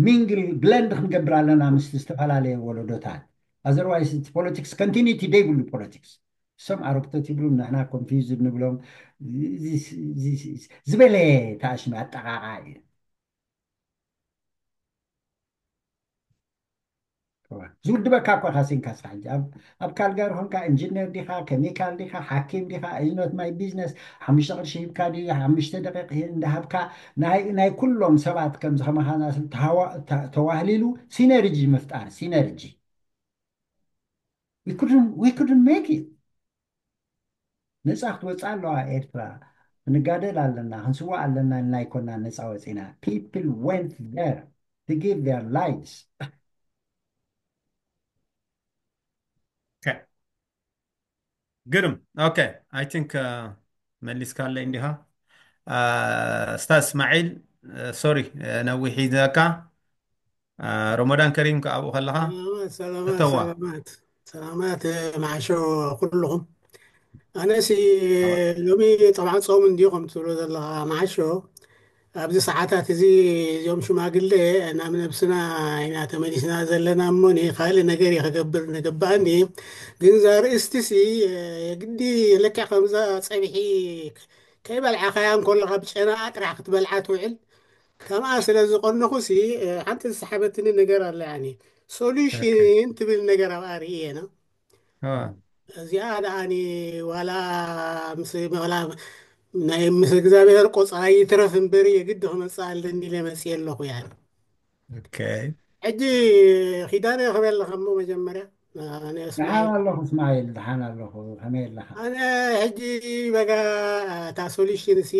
ሚንግል ብለንድ ክንገብር ኣለና ምስ ዝተፈላለየ ወለዶታት። Otherwise ፖለቲክስ ኮንቲኒቲ ደይብሉ ፖለቲክስ። እሶም ኣረግቶት ይብሉ፣ ንሕና ኮንፊውዝድ ንብሎም። እዚ- እዚ- እዚ- ዝበለ ተኣሽሚ ኣጠቃቃ እዩ። ዝውድበካ እኮ ኢኻ ሲንካ ስራሕ እንጂ ኣብ ኣብ ካልጋሪ ኾንካ ኢንጂነር ዲኻ፣ ኬሚካል ዲኻ፣ ሓኪም ዲኻ፣ is not my business። ሓሙሽተ ቅርሺ ሂብካ ድዩ ሓሙሽተ ደቂቕ እንዳሃብካ ናይ ናይ ኩሎም ሰባት ከምዚ ከማኻና ተዋህሊሉ ሲነርጂ ምፍጣር። ሲነርጂ we couldn't we couldn't make it። ነፃ ክትወፅእ ኣለዋ ኤርትራ። ክንጋደል ኣለና፣ ክንስዋእ ኣለና ኢልና ኣይኮና ነፃ ወፂና። People went there to give their lives። ግርም። ኦኬ። I think መሊስካለይ እንዲኻ። ስታዝ እስማዒል፣ ሶሪ ነዊሕ ይዘካ። ረመዳን ከሪም ከኣብኡ ከለኻ ሰላማት ሰላማት እተዋ። ሰላማት ሰላማት። መዓሾ ኩልኹም። ኣነሲ ሎሚ ጠብዓ ፆም እንዲዩ ከም ትብሎ ዘለኻ መዓሾ። ኣብዚ ሰዓታት እዚ እዚኦም ሽማግሌ ናብ ነብስና ኢና ተመሊስና ዘለና እሞኒ ካልእ ነገር እዩ ክገብር ንግባኣኒ። ግን እዛ ርእስቲ ሲ የግዲ ልክዕ ከምዛ ፀብሒ ከይበልዓኻያ እንከለኻ ብጨናኣ ጥራሕ ክትበልዓ ትውዕል። ከምኣ ስለ ዝቐነኹ ሲ ሓንቲ ዝሰሓበትኒ ነገር ኣላ። ያኒ ሶሉሽን ትብል ነገር ኣብኣ ርእየና። እዚኣ ደኣኒ ዋላ ምስ ዋላ ናይ ምስ እግዚኣብሔር ቆፃይ ይትረፍ እምበር የግድ ክመፅእ ኣለኒ ኢለ መፅየ ኣለኹ። ያኒ ኦኬ። ሕጂ ኪዳነ ከመይ ኣለኻ እሞ መጀመርያ ኣነ ደሓን ኣለኹ እስማኤል፣ ደሓን ኣለኹ። ከመይ ኣለኻ? ኣነ ሕጂ በጋ እታ ሶሉሽን ሲ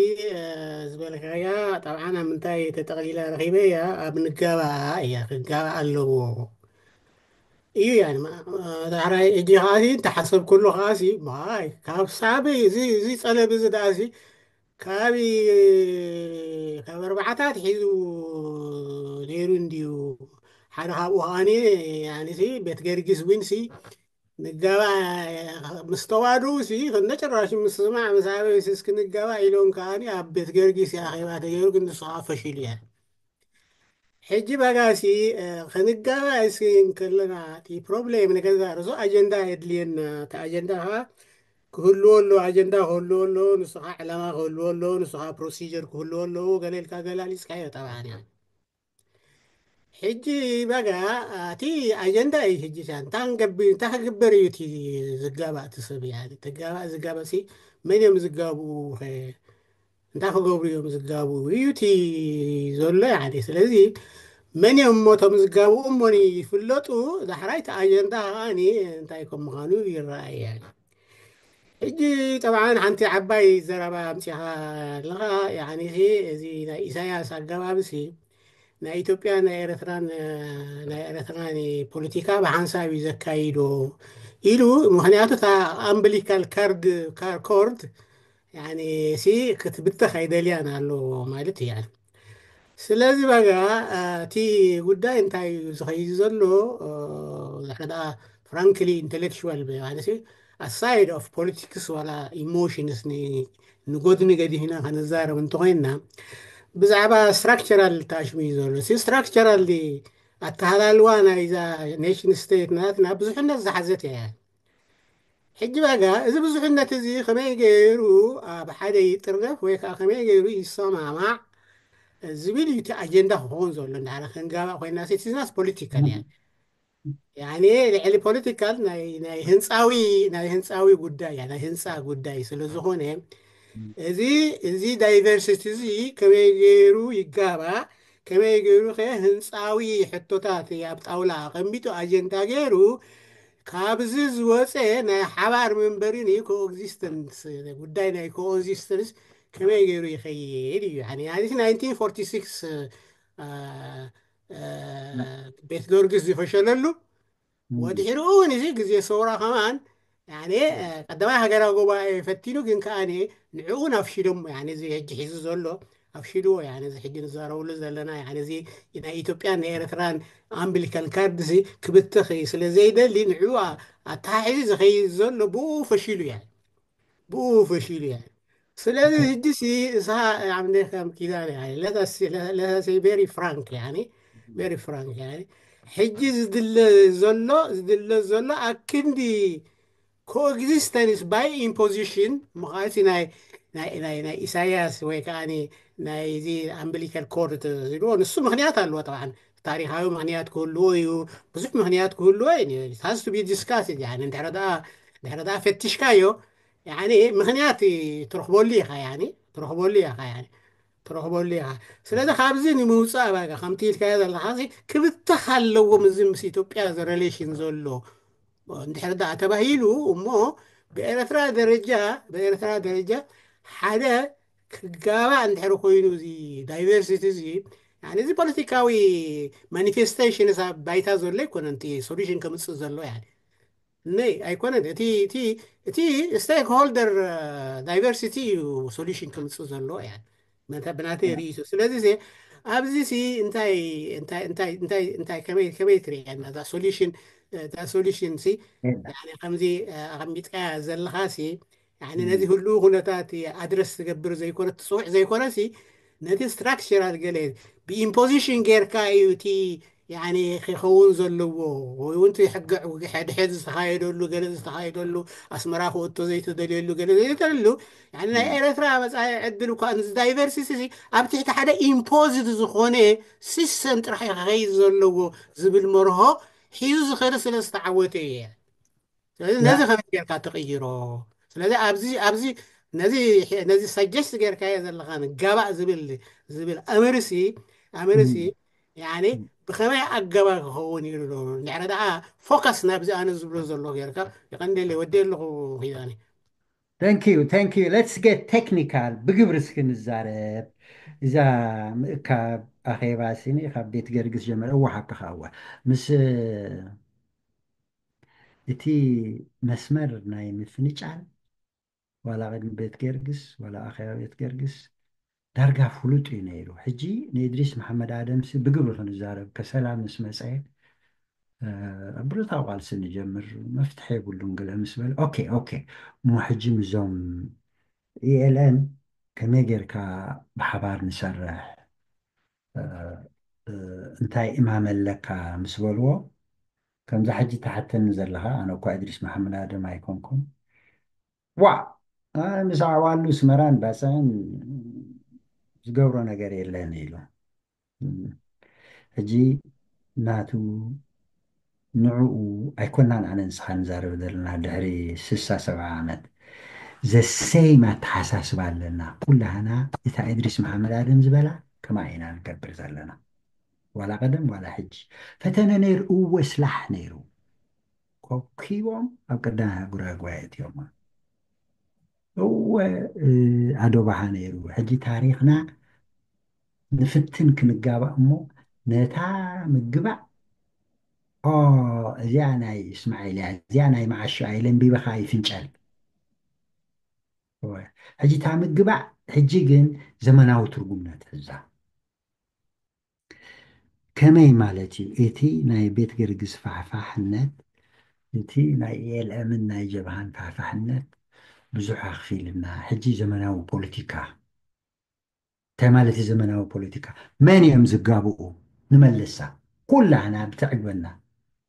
ዝበልካያ ጠብዓ ኣብ ምንታይ ተጠቕሊላ ረኺበያ ኣብ ንጋባኣ እያ ክጋባእ ኣለዎ እዩ። ያ ዳሕራይ እጂ ከዓ ሲ እንተሓሰብኩሉ ከዓ ሲ ማይ ካብ ሳበይ እዚ እዚ ፀለብ እዚ ደኣ ሲ ካብ ካብ ኣርባዓታት ሒዙ ነይሩ እንድዩ። ሓደ ካብኡ ከዓኒ ያኒ ሲ ቤት ገርጊስ ዊን ሲ ንጋባ ምስ ተዋድኡ ሲ ከነጭራሽ ምስ ስማዕ ምስ ኣበይ ሲ እስኪ ንጋባ ኢሎም ከዓኒ ኣብ ቤት ገርጊስ ኣኼባ ተገይሩ ግን ንሱ ከዓ ፈሺሉ እያ። ሕጂ በጋሲ ክንጋባእ እስኪ እንከለና እቲ ፕሮብሌም ንገዛ ርእሱ ኣጀንዳ የድልየና። እቲ ኣጀንዳ ከዓ ክህልዎ ኣሎ፣ ኣጀንዳ ክህልዎ ኣሎ፣ ንሱ ከዓ ዕላማ ክህልዎ ኣሎ፣ ንሱ ከዓ ፕሮሲጀር ክህልዎ ኣለዎ። ገለ ኢልካ ገላሊፅካዮ ጠብዓን እያ። ሕጂ በጋ እቲ ኣጀንዳ እዩ። ሕጂ ሳ እንታይ ክንገብር እንታይ ክግበር እዩ እቲ ዝጋባእ እቲ ሰብ? ያኒ ተጋባእ ዝጋባእ ሲ መን እዮም ዝጋብኡ? እንታይ ክገብሩ እዮም ዝጋብኡ እዩ እቲ ዘሎ። ያኒ ስለዚ መን እዮም እሞ እቶም ዝጋብኡ እሞኒ ይፍለጡ። ዳሕራይ እቲ ኣጀንዳ ከዓኒ እንታይ ከም ምዃኑ ይረኣይ። ያኒ ሕጂ ጠብዓን ሓንቲ ዓባይ ዘረባ ኣምፂኻ ኣለኻ። ያኒ እዚ ናይ ኢሳያስ ኣገባብ ሲ ናይ ኢትዮጵያ ናይ ኤርትራን ናይ ኤርትራን ፖለቲካ ብሓንሳብ እዩ ዘካይዶ ኢሉ። ምክንያቱ እታ ኣምብሊካል ካርድ ኮርድ ያኒ ሲ ክትብተኽ ኣይደልያን ኣሎ ማለት እዩ። ያኒ ስለዚ በጋ እቲ ጉዳይ እንታይ እዩ ዝኸይድ ዘሎ? ድሕሪ ደኣ ፍራንክሊ ኢንቴሌክቹዋል ማለት aside of politics ዋላ emotions ንጎድኒ ገዲፍና ከነዛረብ እንተኮይንና ብዛዕባ structural ታሽሙ እዩ ዘሎ። ሲ structural ኣተሃላልዋ ናይዛ nation state ናትና ብዙሕነት ዝሓዘት እያ። ሕጂ በጋ እዚ ብዙሕነት እዚ ከመይ ገይሩ ኣብ ሓደ ይጥርነፍ ወይ ከዓ ከመይ ገይሩ ይሰማማዕ ዝብል እዩ እቲ ኣጀንዳ ክኸውን ዘሎ። እንዳሓረ ክንጋባእ ኮይና ሲ ቲዝናስ ፖለቲካል እያ። ያኔ ልዕሊ ፖለቲካል ናይ ናይ ህንፃዊ ናይ ህንፃዊ ጉዳይ እያ፣ ናይ ህንፃ ጉዳይ ስለ ዝኾነ እዚ እዚ diversity እዚ ከመይ ገይሩ ይጋባእ፣ ከመይ ገይሩ ከ ህንፃዊ ሕቶታት ኣብ ጣውላ ኣቐሚጡ ኣጀንዳ ገይሩ ካብዚ ዝወፀ ናይ ሓባር መንበሪ ን coexistence ጉዳይ ናይ coexistence ከመይ ገይሩ ይኸይድ እዩ። ያኔ ናይንቲን ፎርቲ ሲክስ ቤት ጊዮርጊስ ዝፈሸለሉ ወድሕሪኡ እውን እዚ ግዜ ሰውራ ከማን ያኔ ቀዳማይ ሃገራዊ ጉባኤ ፈቲኑ ግን ከኣ ንዕኡ ኣፍሽዶሞ። ያኔ እዚ ሕጂ ሒዙ ዘሎ ኣፍሽድዎ። ያኔ እዚ ሕጂ ንዛረብሉ ዘለና ያኔ እዚ ናይ ኢትዮጵያን ናይ ኤርትራን ኣምብሊካል ካርድ እዚ ክብተኽ ስለ ዘይደሊ ንዕኡ ኣተሓሒዙ ዝኸይድ ዘሎ ብኡ ፈሺሉ እያ፣ ብኡ ፈሺሉ እያ። ስለዚ ሕጂ ሲ እሳ ዓምደ ከም ኪዳን ያኔ let us say very frank ያኔ very frank ያኔ ሕጂ ዝድለ ዘሎ ዝድለ ዘሎ ኣክንዲ coexistence by imposition ምዃንሲ ናይ ናይ ናይ ናይ ኢሳያስ ወይ ከዓ ናይዚ ኣምብሊካል ኮርድ ዝብልዎ ንሱ ምክንያት ኣለዎ። ጠብዓን ታሪካዊ ምክንያት ክህልዎ እዩ፣ ብዙሕ ምክንያት ክህልዎ እዩ። It has to be discussed። ያኔ እንድሕረ ደኣ እንድሕረ ደኣ ፈቲሽካዮ ያኔ ምክንያት ትረኽበሉ ኢኻ ያኔ ትረኽበሉ ኢኻ ያኔ ትረኽበሉ ኢኻ። ስለዚ ካብዚ ንምውፃእ ባጋ ከምቲ ኢልካዮ ዘለኻ ክብተኽ ኣለዎም እዚ ምስ ኢትዮጵያ relation ዘሎ እንድሕር ደኣ ተባሂሉ እሞ ብኤርትራ ደረጃ ብኤርትራ ደረጃ ሓደ ክጋባእ እንድሕር ኮይኑ እዚ diversity እዚ ያኒ እዚ ፖለቲካዊ manifestation ኣብ ባይታ ዘሎ ኣይኮነን እቲ solution ከምፅእ ዘሎ ያኒ እነይ ኣይኮነን እቲ እቲ እቲ stakeholder diversity እዩ solution ከምፅእ ዘሎ ያኒ መተ ብናተይ ርእይቶ ስለዚ ሲ ኣብዚ ሲ እንታይ እንታይ እንታይ እንታይ እንታይ ከመይ ከመይ ትርእያ ነዛ solution እታ solution ሲ ያኒ ከምዚ ኣቐሚጥካያ ዘለኻ ሲ ያኒ ነዚ ህልው ኩነታት ኣድረስ ትገብር ዘይኮነ ትፅውዕ ዘይኮነ ሲ ነቲ structural ገለ ብ imposition ጌርካ እዩ እቲ ያኒ ክኸውን ዘለዎ ወይ እውን እቲ ሕገ ሕድሕድ ዝተኻየደሉ ገለ ዝተኻየደሉ ኣስመራ ክወቶ ዘይተደልየሉ ገለ ዘይተደልየሉ ያኒ ናይ ኤርትራ መፃኢ ዕድል እኳ እዚ diversity ሲ ኣብ ትሕቲ ሓደ imposed ዝኾነ system ጥራሕ እዩ ክኸይድ ዘለዎ ዝብል መርሆ ሒዙ ዝኸደ ስለ ዝተዓወተ እየ። ስለዚ ነዚ ከመይ ጌርካ ትቕይሮ? ስለዚ ኣብዚ ኣብዚ ነዚ ነዚ suggest ጌርካዮ ዘለኻ ንጋባእ ዝብል ዝብል ኣምርሲ ኣምርሲ ያኒ ብኸመይ ኣገባብ ክኸውን ይሉ እንድሕረ ደኣ focus ናብዚ ኣነ ዝብሎ ዘሎ ጌርካ ይቐንደለ ወዲ ኣለኹ ኺዳኒ Thank you, thank you. Let's get technical. ብግብሪ እስኪ ንዛረብ። እዛ ምእካብ ኣኼባ ሲኒ ካብ ቤት ገርግስ ጀመረ። እዋ ሓቅኻ እዋ ምስ እቲ መስመር ናይ ምፍንጫል ዋላ ቅድሚ ቤት ገርግስ ዋላ ኣኼባ ቤት ገርግስ ዳርጋ ፍሉጥ እዩ ነይሩ። ሕጂ ንእድሪስ መሓመድ ኣደምሲ ብግብሪ ክንዛረብ ከሰላ ምስ መፀ ብረታዊ ቃልሲ ንጀምር መፍትሒ የብሉን ገለ ምስ በለ ኦኬ ኦኬ እሞ ሕጂ ምዞም ELN ከመይ ጌርካ ብሓባር ንሰርሕ እንታይ እማመ ኣለካ ምስ በልዎ ከምዛ ሕጂ ተሓተኒ ዘለኻ ኣነ እኳ እድሪስ መሓመድ ኣደም ኣይኮንኩን ዋዕ ምስ ዓዋሉ ስመራን ባፅዕን ዝገብሮ ነገር የለን ኢሉ ሕጂ ናቱ ንዕኡ ኣይኮናን ኣነ ንስኻ ንዛረብ ዘለና ድሕሪ ስሳ ሰብዓ ዓመት ዘሰይም ኣተሓሳስባ ኣለና ኩላህና እታ እድሪስ መሓመድ ኣደም ዝበላ ከማ ኢና ንገብር ዘለና ዋላ ቀደም ዋላ ሕጂ ፈተነ ነይሩ እወ ስላሕ ነይሩ ኮኪቦም ኣብ ቀዳማይ ኣህጉራዊ ጉባኤ እትዮማ እወ ኣዶባሃ ነይሩ ሕጂ ታሪኽና ንፍትን ክንጋባእ እሞ ነታ ምግባእ እዚኣ ናይ እስማዒል እያ እዚኣ ናይ መዓሾ ኣይለንቢበኻ ይፍንጨል ሕጂ እታ ምግባእ ሕጂ ግን ዘመናዊ ትርጉም ነትሕዛ ከመይ ማለት እዩ እቲ ናይ ቤት ገርግስ ፋሕፋሕነት እቲ ናይ ELM ን ናይ ጀብሃን ፋሕፋሕነት ብዙሕ ኣኽፊልና። ሕጂ ዘመናዊ ፖለቲካ፣ እንታይ ማለት እዩ ዘመናዊ ፖለቲካ? መን እዮም ዝጋብኡ? ንመልሳ፣ ኩላህና ብተዕግበና።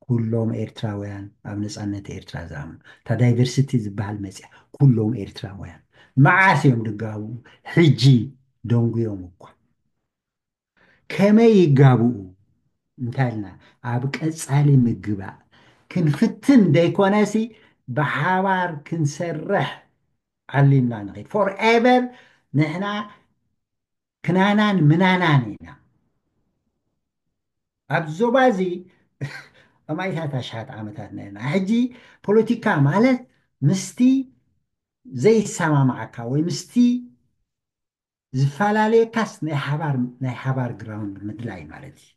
ኩሎም ኤርትራውያን ኣብ ነጻነት ኤርትራ ዝኣምኑ። እታ ዳይቨርሲቲ ዝበሃል መጽያ፣ ኩሎም ኤርትራውያን። መዓስ እዮም ዝጋብኡ? ሕጂ ደንጉዮም እኳ። ከመይ ይጋብኡ? እንታይ ኢልና ኣብ ቀጻሊ ምግባእ ክንፍትን ደይኮነሲ፣ ብሓባር ክንሰርሕ ዓሊምና ንኸይድ። ፎርኤቨር ንሕና ክናናን ምናናን ኢና። ኣብ ዞባ እዚ ኣማኢታት ኣሽሓት ዓመታት ነርና። ሕጂ ፖለቲካ ማለት ምስቲ ዘይሰማማዓካ ወይ ምስቲ ዝፈላለየካስ ናይ ሓባር፣ ናይ ሓባር ግራውንድ ምድላይ ማለት እዩ።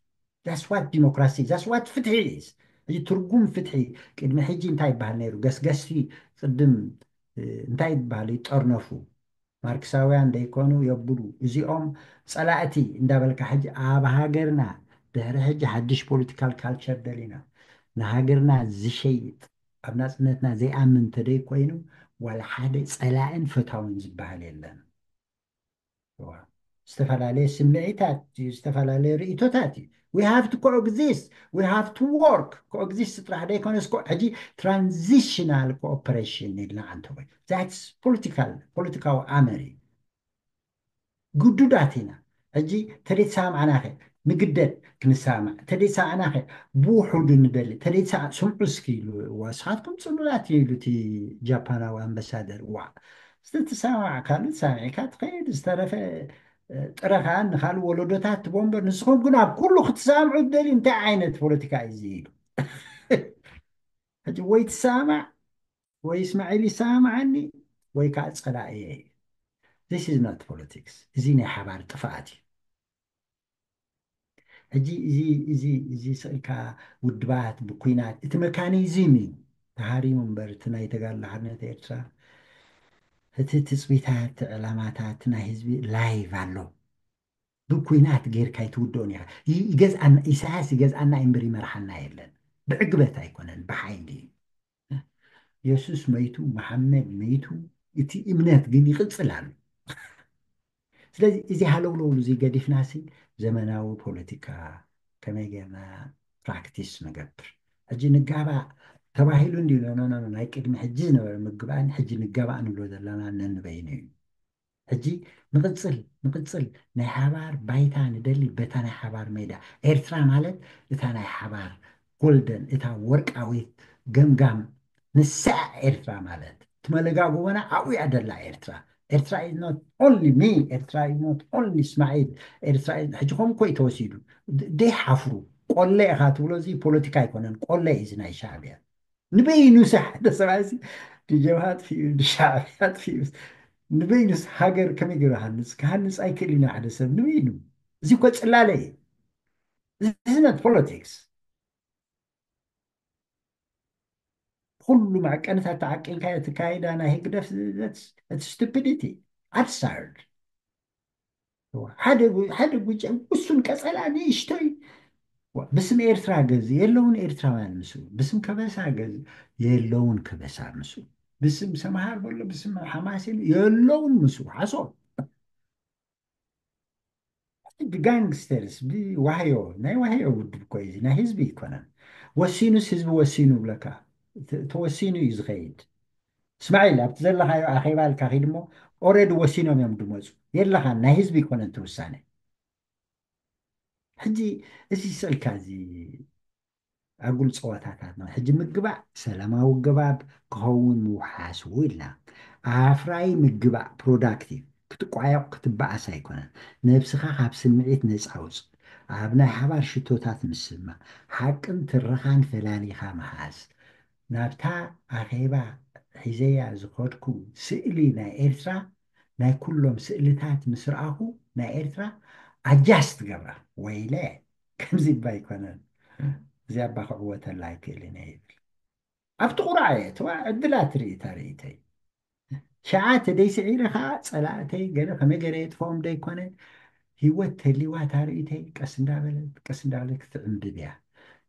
That's what ዲሞክራሲ፣ that's what ፍትሒ is። ሕጂ ትርጉም ፍትሒ፣ ቅድሚ ሕጂ እንታይ ይበሃል ነይሩ? ገስገስቲ ቅድም፣ እ፣ እንታይ ይበሃል? ይጠርነፉ። ማርክሳውያን ደይኮኑ የብሉ። እዚኦም ጸላእቲ እንዳበልካ፣ ሕጂ ኣብ ሃገርና ድሕሪ ሕጂ ሓድሽ ፖለቲካል ካልቸር ደሊና፣ ንሃገርና ዝሸይጥ፣ ኣብ ናጽነትና ዘይኣምን እንተደይ ኮይኑ፣ ዋላ ሓደ ጸላእን ፈታውን ዝበሃል የለን። እዋ፣ ዝተፈላለየ ስምዒታት እዩ፣ ዝተፈላለየ ርእይቶታት እዩ። We have to coexist, we have to work። ኮኤግዚስት ጥራሕ ደይኮነስ ኮ-፣ ሕጂ ትራንዚሽናል ኮኦፐሬሽን ኢልና ኣንተ ወይ፣ that's ፖለቲካል፣ ፖለቲካዊ ኣመር እዩ። ግዱዳት ኢና። ሕጂ ተደይተሰማማዕናኸ ንግደድ፣ ክንሰማማዕ፣ ተደይተሰማማዕናኸ ብውሑዱ ንደሊ፣ ተደይተሰማ-፣ ስምዑ እስኪ ኢሉ፣ እዋ፣ ንስኻትኩም ጽሉላት እዩ ኢሉ እቲ ጃፓናዊ ኣምባሳደር። እዋ፣ ዝተሰማማዕ ካልእ ሰሚዕካ ትኸይድ፣ ዝተረፈ፣ እ፣ ጥረ ከኣ ንኻልእ ወለዶታት ትቦ እምበር፣ ንስኹም ግን ኣብ ኩሉ ክትሰማምዑ ትደልዩ፣ እንታይ ዓይነት ፖለቲካ እዩ እዚ ኢሉ። ሕጂ ወይ ትሰማማዕ፣ ወይ እስማዒል ይሰማማዓኒ፣ ወይ ከዓ ጸላእየ እዩ። This is not politics። እዚ ናይ ሓባር ጥፍኣት እዩ። ሕጂ እዚ፣ እዚ፣ እዚ ስእልካ ውድባት ብኩናት፣ እቲ መካኒዝም እዩ ተሃሪሙ እምበር፣ እቲ ናይ ተጋድሎ ሓርነት ኤርትራ፣ እቲ ትጽቢታት፣ ዕላማታት ናይ ህዝቢ ላይቭ ኣሎ። ብኩናት ጌርካ ኣይትውድኦን ኢኻ። ይ-፣ ይገዝኣና፣ ኢሳያስ ይገዝኣና እምበር ይመርሓና የለን። ብዕግበት ኣይኮነን፣ ብሓይሊ እዩ። የሱስ መይቱ፣ መሓመድ መይቱ፣ እቲ እምነት ግን ይቕጽል ኣሎ። ስለዚ እዚ ሃለውለውሉ እዚ ገዲፍናሲ ዘመናዊ ፖለቲካ ከመይ ጌርና ፕራክቲስ ንገብር? ሕጂ ንጋባእ ተባሂሉ እንድዩ፣ ኖ፣ ኖ፣ ኖ፣ ኖ፣ ናይ ቅድሚ ሕጂ ዝነበረ ምግባእን ሕጂ ንጋባእ ንብሎ ዘለና ነንበይኑ እዩ። ሕጂ ንቕጽል፣ ንቕጽል፣ ናይ ሓባር ባይታ ንደሊ በታ ናይ ሓባር ሜዳ። ኤርትራ ማለት እታ ናይ ሓባር ጎልደን፣ እታ ወርቃዊት ገምጋም፣ ንሳ ኤርትራ ማለት። እቲ መለጋግቦና ኣብኡ እያ ደላ ኤርትራ። ኤርትራ is not only me፣ ኤርትራ is not only እስማዒል፣ ኤርትራ is፣ ሕጂ ከምኡ እኮ እዩ ተወሲዱ። ድ-፣ ደይሓፍሩ። ቆለ ኢኻ ትብሎ፣ እዚ ፖለቲካ ኣይኮነን፣ ቆለ እዩ እዚ ናይ ሻዕብያ። ንበይኑስ ሓደ ሰብኣይሲ ንጀብሃ ኣጥፊኡ፣ ንሻዕብያ ኣጥፊኡስ፣ ንበይኑስ ሃገር ከመይ ገይሩ ይሃንጽ? ክሃንጽ ኣይክእልን እዩ ሓደ ሰብ ንበይኑ። እዚ እኮ ጽላለ እዩ። This is not politics። ኩሉ መዐቀንታት ተዓቂንካዮ ትካየዳ ናይ ህግደፍ፣ that's፣ that's stupidity፣ absurd። ሓደ ጉ-፣ ሓደ ጉጅ-፣ ውሱን ቀጸላ ንእሽቶይ ብስም ኤርትራ ገዝ የለውን ኤርትራውያን ምስኡ፣ ብስም ከበሳ ገዝ የለውን ከበሳ ምስኡ፣ ብስም ሰምሃር በሎ፣ ብስም ሓማሴን የለውን ምስኡ። ሓሶት። ብጋንግስተርስ፣ ብዋህዮ፣ ናይ ዋህዮ ውድብ እኮ እዩ፣ ናይ ህዝቢ ኣይኮነን። ወሲኑስ ህዝቢ ወሲኑ ብለካ፣ ተ-፣ ተወሲኑ እዩ ዝኸይድ። እስማዒል፣ ኣብቲ ዘለኻዮ ኣኼባ ኢልካ ኺድ እሞ፣ ኦረዲ ወሲኖም እዮም ድመፁ። የለኻን፣ ናይ ህዝቢ ኣይኮነን እቲ ውሳነ። ሕጂ እዚ ስእልካ እዚ ኣጉል ፀዋታታት ነው። ሕጂ ምግባእ ሰላማዊ ኣገባብ ክኸውን ምውሓሱ ኢልና። ኣፍራይ ምግባእ፣ ፕሮዳክቲቭ፣ ክትቋየቕ ክትበኣስ ኣይኮነን። ነብስኻ ካብ ስምዒት ነፃ ኣውፅእ። ኣብ ናይ ሓባር ሽቶታት ምስማዕ፣ ሓቅን ትረኻን ፈላሊኻ ምሓዝ። ናብታ ኣኼባ ሒዘያ ዝኸድኩ ስእሊ ናይ ኤርትራ፣ ናይ ኩሎም ስእልታት ምስ ረኣኹ ናይ ኤርትራ ኣጃስት ገብራ። ወይለ፣ ከምዚ እባ ኣይኮነን። እዚ ኣባ ክዕወተላ ኣይክእልን እየ ይብል። ኣብቲ ቁራዕ እየ፣ እትዋ ዕድላት ርኢ፣ እታ ርእይተይ። ሸዓ ተደይ ስዒረ ኸዓ ጸላእተይ ገለ ከመይ ገይረ የጥፍኦም ደይኮነ፣ ህይወት ተልይዋ እታ ርእይተይ ቀስ እንዳበለት፣ ቀስ እንዳበለት ክትዕምብብ እያ።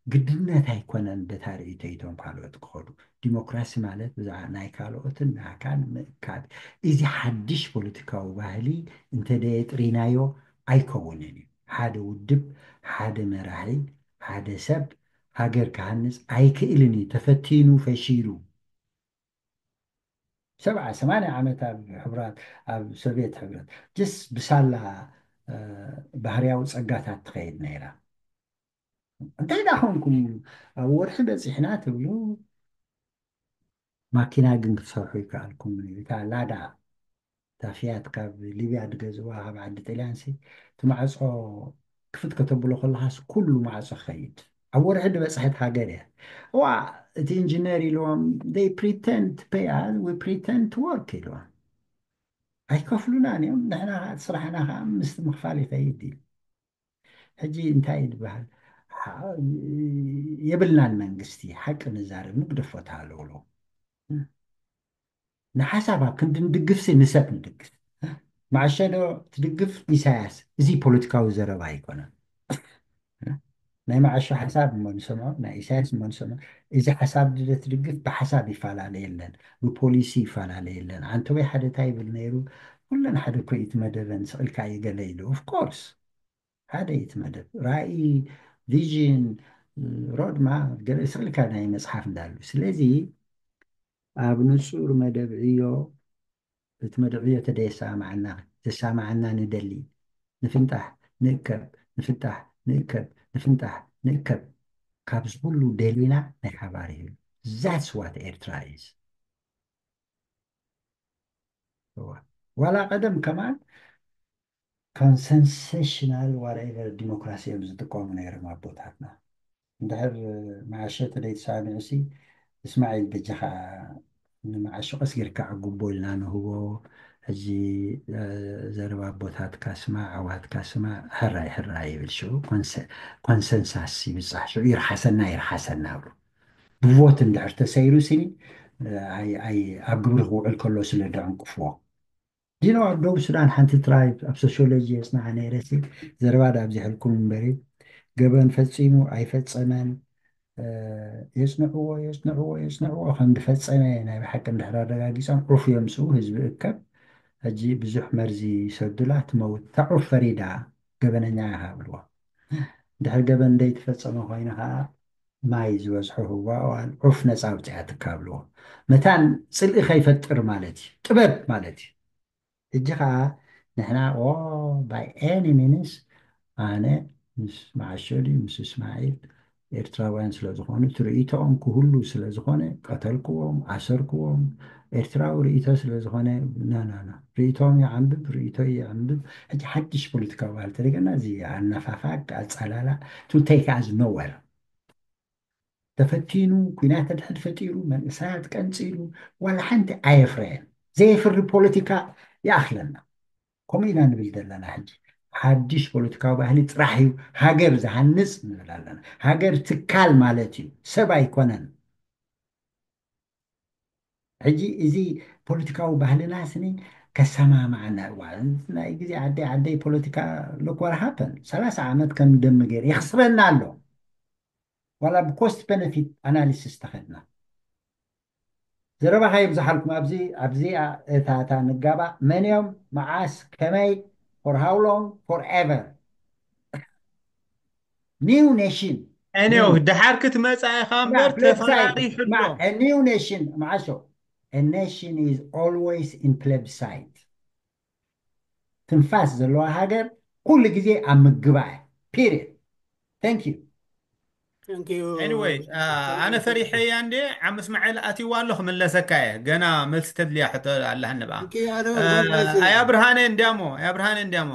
ግድነት ኣይኮነን በታ ርእይቶ እቶም ካልኦት ክኸዱ። ዲሞክራሲ ማለት ብዛዕባ ናይ ካልኦትን ናካን ምእካብ። እዚ ሓድሽ ፖለቲካዊ ባህሊ እንተደየጥሪናዮ ኣይከውንን እዩ። ሓደ ውድብ፣ ሓደ መራሒ፣ ሓደ ሰብ ሃገር ክሃንጽ ኣይክእልን እዩ። ተፈቲኑ ፈሺሉ። ሰብዓ ሰማንያ ዓመት ኣብ ሕብራት ኣብ ሶቪየት ሕብረት ጅስ ብሳላ ባህርያዊ ጸጋታት ትኸይድ ነይራ። እንታይ ዳ ኾንኩም ኣብ ወርሒ በፂሕና ትብሉ? ማኪና ግን ክትሰርሑ ይከኣልኩም። እታ ላዳ፣ እታ ፊያት ካብ ሊብያ ዝገዝእዋ ካብ ዓዲ ጥልያንሲ፣ እቲ ማዕፆ ክፍት ከተብሎ ከለኻስ ኩሉ ማዕፆ ክኸይድ። ኣብ ወርሒ ዝበፅሐት ሃገር እያ። እዋ፣ እቲ ኢንጂነር ኢልዎም፣ they pretend to pay us, we pretend to work ኢልዎም። ኣይከፍሉናን እዮም። ንሕና ከዓ እቲ ስራሕና ከዓ ምስቲ ምኽፋል ይኸይድ እዩ። ሕጂ እንታይ ዝበሃል የብልናን። መንግስቲ ሓቂ ንዛረብ፣ ንግደፎ ተሃለውሎ። ንሓሳብ ኣብ ክንዲ ንድግፍሲ ንሰብ ንድግፍ። ማዕሸ ዶ ትድግፍ ኢሳያስ? እዚ ፖለቲካዊ ዘረባ ኣይኮነን። ናይ ማዕሾ ሓሳብ እሞ ንሰምዖ፣ ናይ ኢሳያስ እሞ ንሰምዖ። እዚ ሓሳብ ድደ ትድግፍ ብሓሳብ ይፈላለየለን፣ ብፖሊሲ ይፈላለየለን። ኣንተወይ ሓደ እንታይ ይብል ነይሩ? ኩለን ሓደ እኮ ኢቲ መደበን ስቕልካ እዩ ገለ ኢሉ። Of course ሓደ ኢቲ መደብ ራእይ፣ ቪዥን፣ ሮድማ ገለ ስቕልካ ናይ መፅሓፍ እንዳሉ። ስለዚ ኣብ ንፁር መደብ ዕዮ፣ እቲ መደብ ዕዮ ተደየሰማዓና፣ ዘሰማዓና ንደሊ። ንፍንጣሕ፣ ንእከብ፣ ንፍንጣሕ፣ ንእከብ፣ ንፍንጣሕ፣ ንእከብ። ካብዚ ኩሉ ደሊና ናይ ሓባር እዩ። That's what ኤርትራ is። ዋላ ቀደም ከማን ኮንሰንሰሽናል ዋትኤቨር ዲሞክራሲ እዮም ዝጥቀሙ ነይሮም ኣቦታትና። እንድሕር መዓሸ ተደይተሰማሚዑ ሲ እስማዒል በጃኻ ንመዓሾ ቀስ ጌርካ ዕጉቦ ኢልና ንህቦ። ሕጂ ዘረባ ኣቦታትካ ስማዕ፣ ኣሕዋትካ ስማዕ። ሕራይ ሕራይ ይብል ሽዑ ኮንሰንሳስ ይብፃሕ። ሽዑ ይርሓሰና ይርሓሰና ብሉ። ብቮት እንድሕር ተሰይሩ ሲኒ ኣብ ግብሪ ክውዕል ከሎ ስለ ደዕንቅፍዎ። ዲኖ ኣብ ደቡብ ሱዳን ሓንቲ ትራይብ ኣብ ሶሽዮሎጂ የፅንዓ ነይረ ሲ ዘረባ ዳ ኣብዚሕልኩም እምበሪ ገበን ፈፂሙ ኣይፈፀመን የፅንዕዎ የፅንዕዎ የፅንዕዎ ከም ዝፈፀመ ናይ ብሓቂ እንድሕር ኣረጋጊፆም ዑፍ የምፅኡ ህዝቢ እከብ። ሕጂ ብዙሕ መርዚ ይሰዱላ ትመውት። እታ ዑፍ ፈሪዳ ገበነኛ ኢኻ ብልዎ። እንድሕር ገበን እንደይተፈፀመ ኮይኑ ከዓ ማይ ዝበዝሖ ህዋ እዋን ዑፍ ነፃ ኣውፅኣትካ ብልዎ። መታን ፅልኢ ከይፈጥር ማለት እዩ፣ ጥበብ ማለት እዩ። ሕጂ ከዓ ንሕና ኦ ባይ ኤኒ ሚንስ ኣነ ምስ መዓሾ ድዩ ምስ እስማዒል ኤርትራውያን ስለ ዝኾኑ እቲ ርእይቶኦም ክህሉ ስለ ዝኾነ ቀተልክዎም፣ ኣሰርክዎም። ኤርትራዊ ርእይቶ ስለ ዝኾነ ናናና ርእይቶም ይዓንብብ፣ ርእይቶ ይዓንብብ። ሕጂ ሓድሽ ፖለቲካዊ ባህል ተደገና እዚ ኣነፋፋቅ ኣጸላላ ቱተይካ ዝነወር ተፈቲኑ ኩናት ሕድሕድ ፈጢሩ መንእሰያት ቀንጺሉ ዋላ ሓንቲ ኣየፍረየን። ዘየፍሪ ፖለቲካ ይኣኽለና። ከምኡ ኢና ንብል ዘለና። ሕጂ ሓድሽ ፖለቲካዊ ባህሊ ጥራሕ እዩ ሃገር ዝሃንጽ ንብል ኣለና። ሃገር ትካል ማለት እዩ፣ ሰብ ኣይኮነን። ሕጂ እዚ ፖለቲካዊ ባህልና ስኒ ከሰማማዓና እዋ ናይ ግዜ ዓደይ ዓደይ ፖለቲካ ሎክ ዋት ሃፐን ሰላሳ ዓመት ከም ደም ገይር የኽስረና ኣሎ። ዋላ ብኮስት ቤነፊት ኣናሊሲስ ተኸድና ዘረባኻ ይብዝሓልኩም። ኣብዚ ኣብዚኣ እታ እታ ንጋባእ መን እዮም መዓስ ከመይ for how long forever new nation እኔው ድሓር ክትመፃ ኢኻ እምበር ተፈራሪሑ ኣሎ። new nation መዓሾ a nation is always in plebiscite ትንፋስ ዘለዋ ሃገር ኩሉ ግዜ ኣብ ምግባእ period thank you anyway ኣነ ፈሪሐያ እንዴ ዓም እስማዒል ኣትይዋ ኣሎ ክምለሰካ እየ ገና መልሲ ተድልያ ሕቶ ኣለሃኒ ብኣ ኣያ ብርሃነ እንዲያሞ ኣያ ብርሃነ እንዲያሞ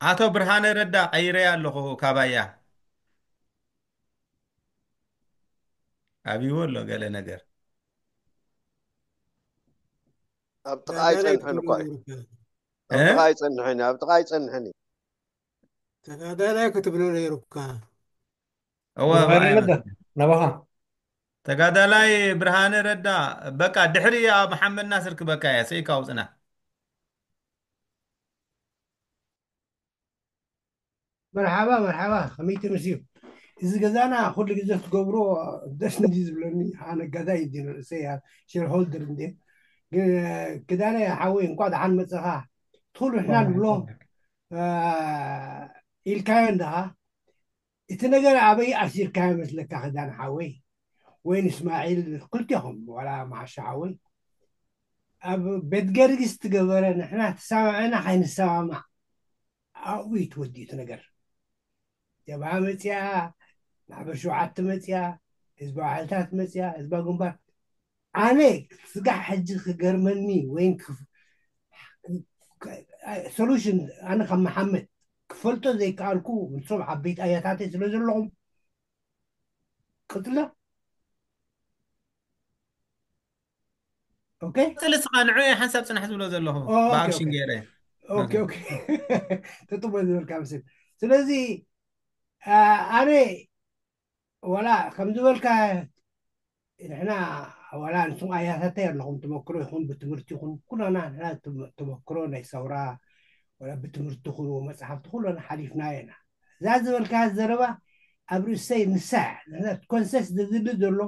ኣቶ ብርሃነ ረዳ ቀይረያ ኣለኹ ካባያ ኣብይዎ ኣሎ ገለ ነገር ኣብ ጥቓይ ፀንሐኒ እኳ እዩ ኣብ ጥቓይ ፀንሐኒ ኣብ ጥቓይ ፀንሐኒ ተጋዳላይ ክትብሎ ነይሩካ እወ ነባኻ ተጋዳላይ ብርሃነ ረዳ፣ በቃ ድሕሪ ኣብ መሓመድ ናስር ክበካ እያ። ሰይካ ውፅና። መርሓባ መርሓባ፣ ከመይ ትምስዩ? እዚ ገዛና ኩሉ ግዜ ክትገብሮ ደስ እንዲ ዝብለኒ፣ ኣነ ገዛይ እንዲ ንርእሰይ ያ ሼርሆልደር እንዲ። ግን ክዳነ ሓወይ፣ እንኳ ደሓን መጸኻ። ትኹሉ ንሕና ንብሎ ኢልካዮ እንድኻ። እቲ ነገር ኣበይ ኣሲርካዮ መስለካ ክዳን ሓወይ? ወይን እስማዒል፣ ክልቲኹም ዋላ መሓሻ ሓወይ፣ ኣብ ቤት ገርጊስ ትገበረ ንሕና ተሰማምዕና ከይንሰማማዕ ኣብኡ እዩ ትወዲኡ እቲ ነገር። ጀብሃ መፅያ፣ ማሕበር ሸውዓተ መፅያ፣ ህዝባዊ ሓይልታት መፅያ፣ ህዝባዊ ግንባር። ኣነ ስጋዕ ሕጂ ክገርመኒ ወይን ሶሉሽን ኣነ ካብ መሓመድ ክፈልጦ ዘይከኣልኩ፣ ንሶም ዓበይቲ ኣያታተይ ስለ ዘለኹም ቅፅሎ። ኦኬ። ቀፅል እስኻ፣ ንዑ ሓንሳብ ፅናሕ ዝብሎ ዘለኹ ኦ፣ ኦኬ፣ ብኣክሽን ኦኬ። ገይረ። ኦኬ ኦኬ። ተጥቦ ዝበልካ ምስል። ስለዚ አ፣ ኣነ ዋላ ከም ዝበልካ ንሕና ዋላ ንስም ኣያታተይ ኣለኹም፣ ተመክሮ ይኹን ብትምህርቲ ይኹን ኩላና ንሕና ተመ- ተመክሮ ናይ ሰውራ ዋላ ብትምህርቲ ይኹን መፅሓፍቲ ኩላና ሓሊፍናዮ ኢና። እዛ ዝበልካ ዘረባ ኣብ ርእሰይ ንሳ እያ። ንሕና ኮንሰስ ዘድሊ ዘሎ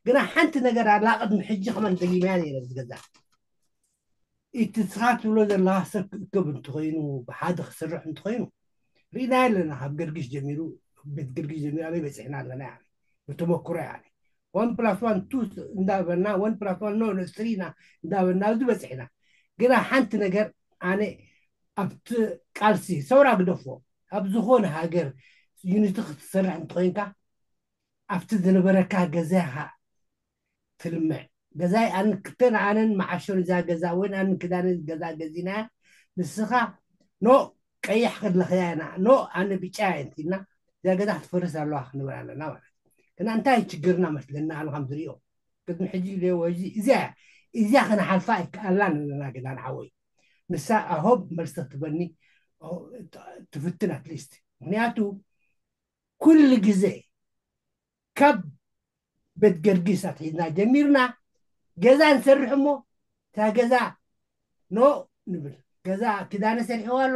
ግና ሓንቲ ነገር ኣላ፣ ቅድሚ ሕጂ ከማን ደጊመያ ነይረ ዝገዛ። እቲ ንስኻ ትብሎ ዘለኻ ሰብ ክእከብ እንተኾይኑ፣ ብሓደ ክሰርሕ እንተኾይኑ፣ ርኢና ኣለና። ካብ ገርጊሽ ጀሚሩ፣ ቤት ገርጊሽ ጀሚሩ ኣበይ በፂሕና ኣለና? ያኒ ብተመክሮ ያኒ ዋን ፕላስ ዋን ቱ እንዳበልና፣ ዋን ፕላስ ዋን ኖ ስሪ ኢና እንዳበልና ኣብዚ በፂሕና። ግና ሓንቲ ነገር ኣነ ኣብቲ ቃልሲ ሰውራ ግደፎ፣ ኣብ ዝኾነ ሃገር ዩኒቲ ክትሰርሕ እንተኾይንካ ኣብቲ ዝነበረካ ገዛ ኢኻ ትልምዕ። ገዛይ ኣን ክተን ኣነን መዓሾን እዛ ገዛ ወይን ኣን ክዳንን ገዛ ገዚና፣ ንስኻ ኖ ቀያሕ ክድለኽያ ኢና፣ ኖ ኣነ ብጫ እያ እንቲና እዛ ገዛ ክትፈርስ ኣለዋ ክንብል ኣለና ማለት እዩ። ግና እንታይ ችግርና መስለና ኣነ ከም ዝሪኦ ቅድሚ ሕጂ ኢለ ወዚ እዚያ እዚያ ክንሓልፋ ኣይከኣልናን ኣለና ገዛና ሓወይ። ንሳ ኣሆብ መልሲ ክትበኒ ትፍትን ኣትሊስት። ምክንያቱ ኩሉ ግዜ ካብ ቤት ገርጊስ ኣትሒዝና ጀሚርና ገዛ ንሰርሕ እሞ እታ ገዛ ኖ ንብል። ገዛ ክዳነ ሰሪሕዋ ኣሎ፣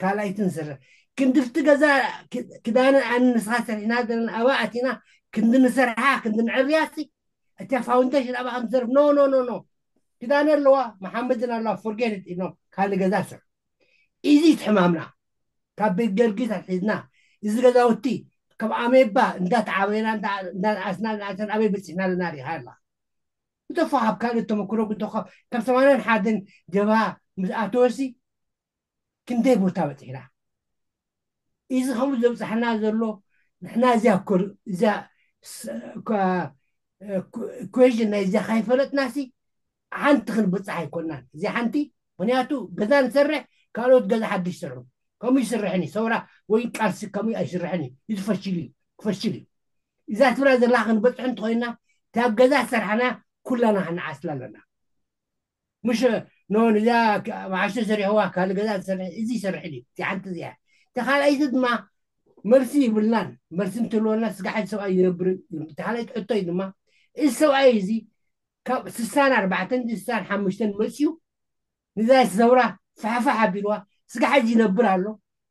ካልኣይቲ ንሰርሕ። ክንድፍቲ ገዛ ክ- ክዳነ ኣነ ንስኻ ሰሪሕና ዘለና ኣብኣ ኣቲና ክንዲ ንሰርሓ ክንዲ ንዕርያሲ እታ ፋውንዴሽን ኣብኣ ከም ትሰርፍ ኖ ኖ ኖ ኖ። ክዳነ ኣለዋ፣ መሓመድን ኣለዋ፣ ፎርጌት ኢት ኖ ካልእ ገዛ ስርሑ። እዚ ትሕማምና ካብ ቤት ገርጊስ ኣትሒዝና እዚ ገዛውቲ ካብ ኣሜባ እንዳተዓበና እንዳ- እንዳንኣስና ንኣሰን ኣበይ በፂሕና ኣለና ሪኢኻ ኣለኻ። ብተፋ ካብ ካልእ ተመክሮ ግደኻ ካብ ሰማንያን ሓደን ጀብሃ ምስ ኣተወሲ ክንደይ ቦታ በፂሕና። እዚ ከምኡ ዘብፅሐና ዘሎ ንሕና እዚያ ኮር- እዚያ ስ- ኳ- እ- ኩ- ኢኩዌሽን ናይ እዚያ ካይፈለጥናሲ ሓንቲ ክንብፅሕ ኣይኮናን። እዚኣ ሓንቲ ምክንያቱ ገዛ ንሰርሕ ካልኦት ገዛ ሓድሽ ይሰርሑ ከምኡ ይስርሕን እዩ። ሰውራ ወይ ቃልሲ ከምኡ ኣይስርሕን እዩ። እዚ ፈሽል እዩ፣ ክፈሽል እዩ። እዛ ትብላ ዘለኻ ክንበፅሑ እንተኮይና እታ ገዛ ዝሰርሓና ኩላና ክንዓስላ ኣለና። ምሽ ኖን እዛ መዓሾ ሰሪሕዋ ካልእ ገዛ ዝሰርሕ እዚ ይሰርሕ እዩ። እቲ ሓንቲ እዚኣ እቲ ካልኣይቲ ድማ መልሲ ይብልናን። መልሲ እንትህልወና ስጋሓት ሰብኣይ ይነብር እዩ። እቲ ካልኣይቲ ሕቶ እዩ ድማ እዚ ሰብኣይ እዚ ካብ ስሳን ኣርባዕተን ስሳን ሓሙሽተን መፅዩ ንዛ ሰውራ ፋሕፋሕ ኣቢልዋ ስጋሓት ይነብር ኣሎ።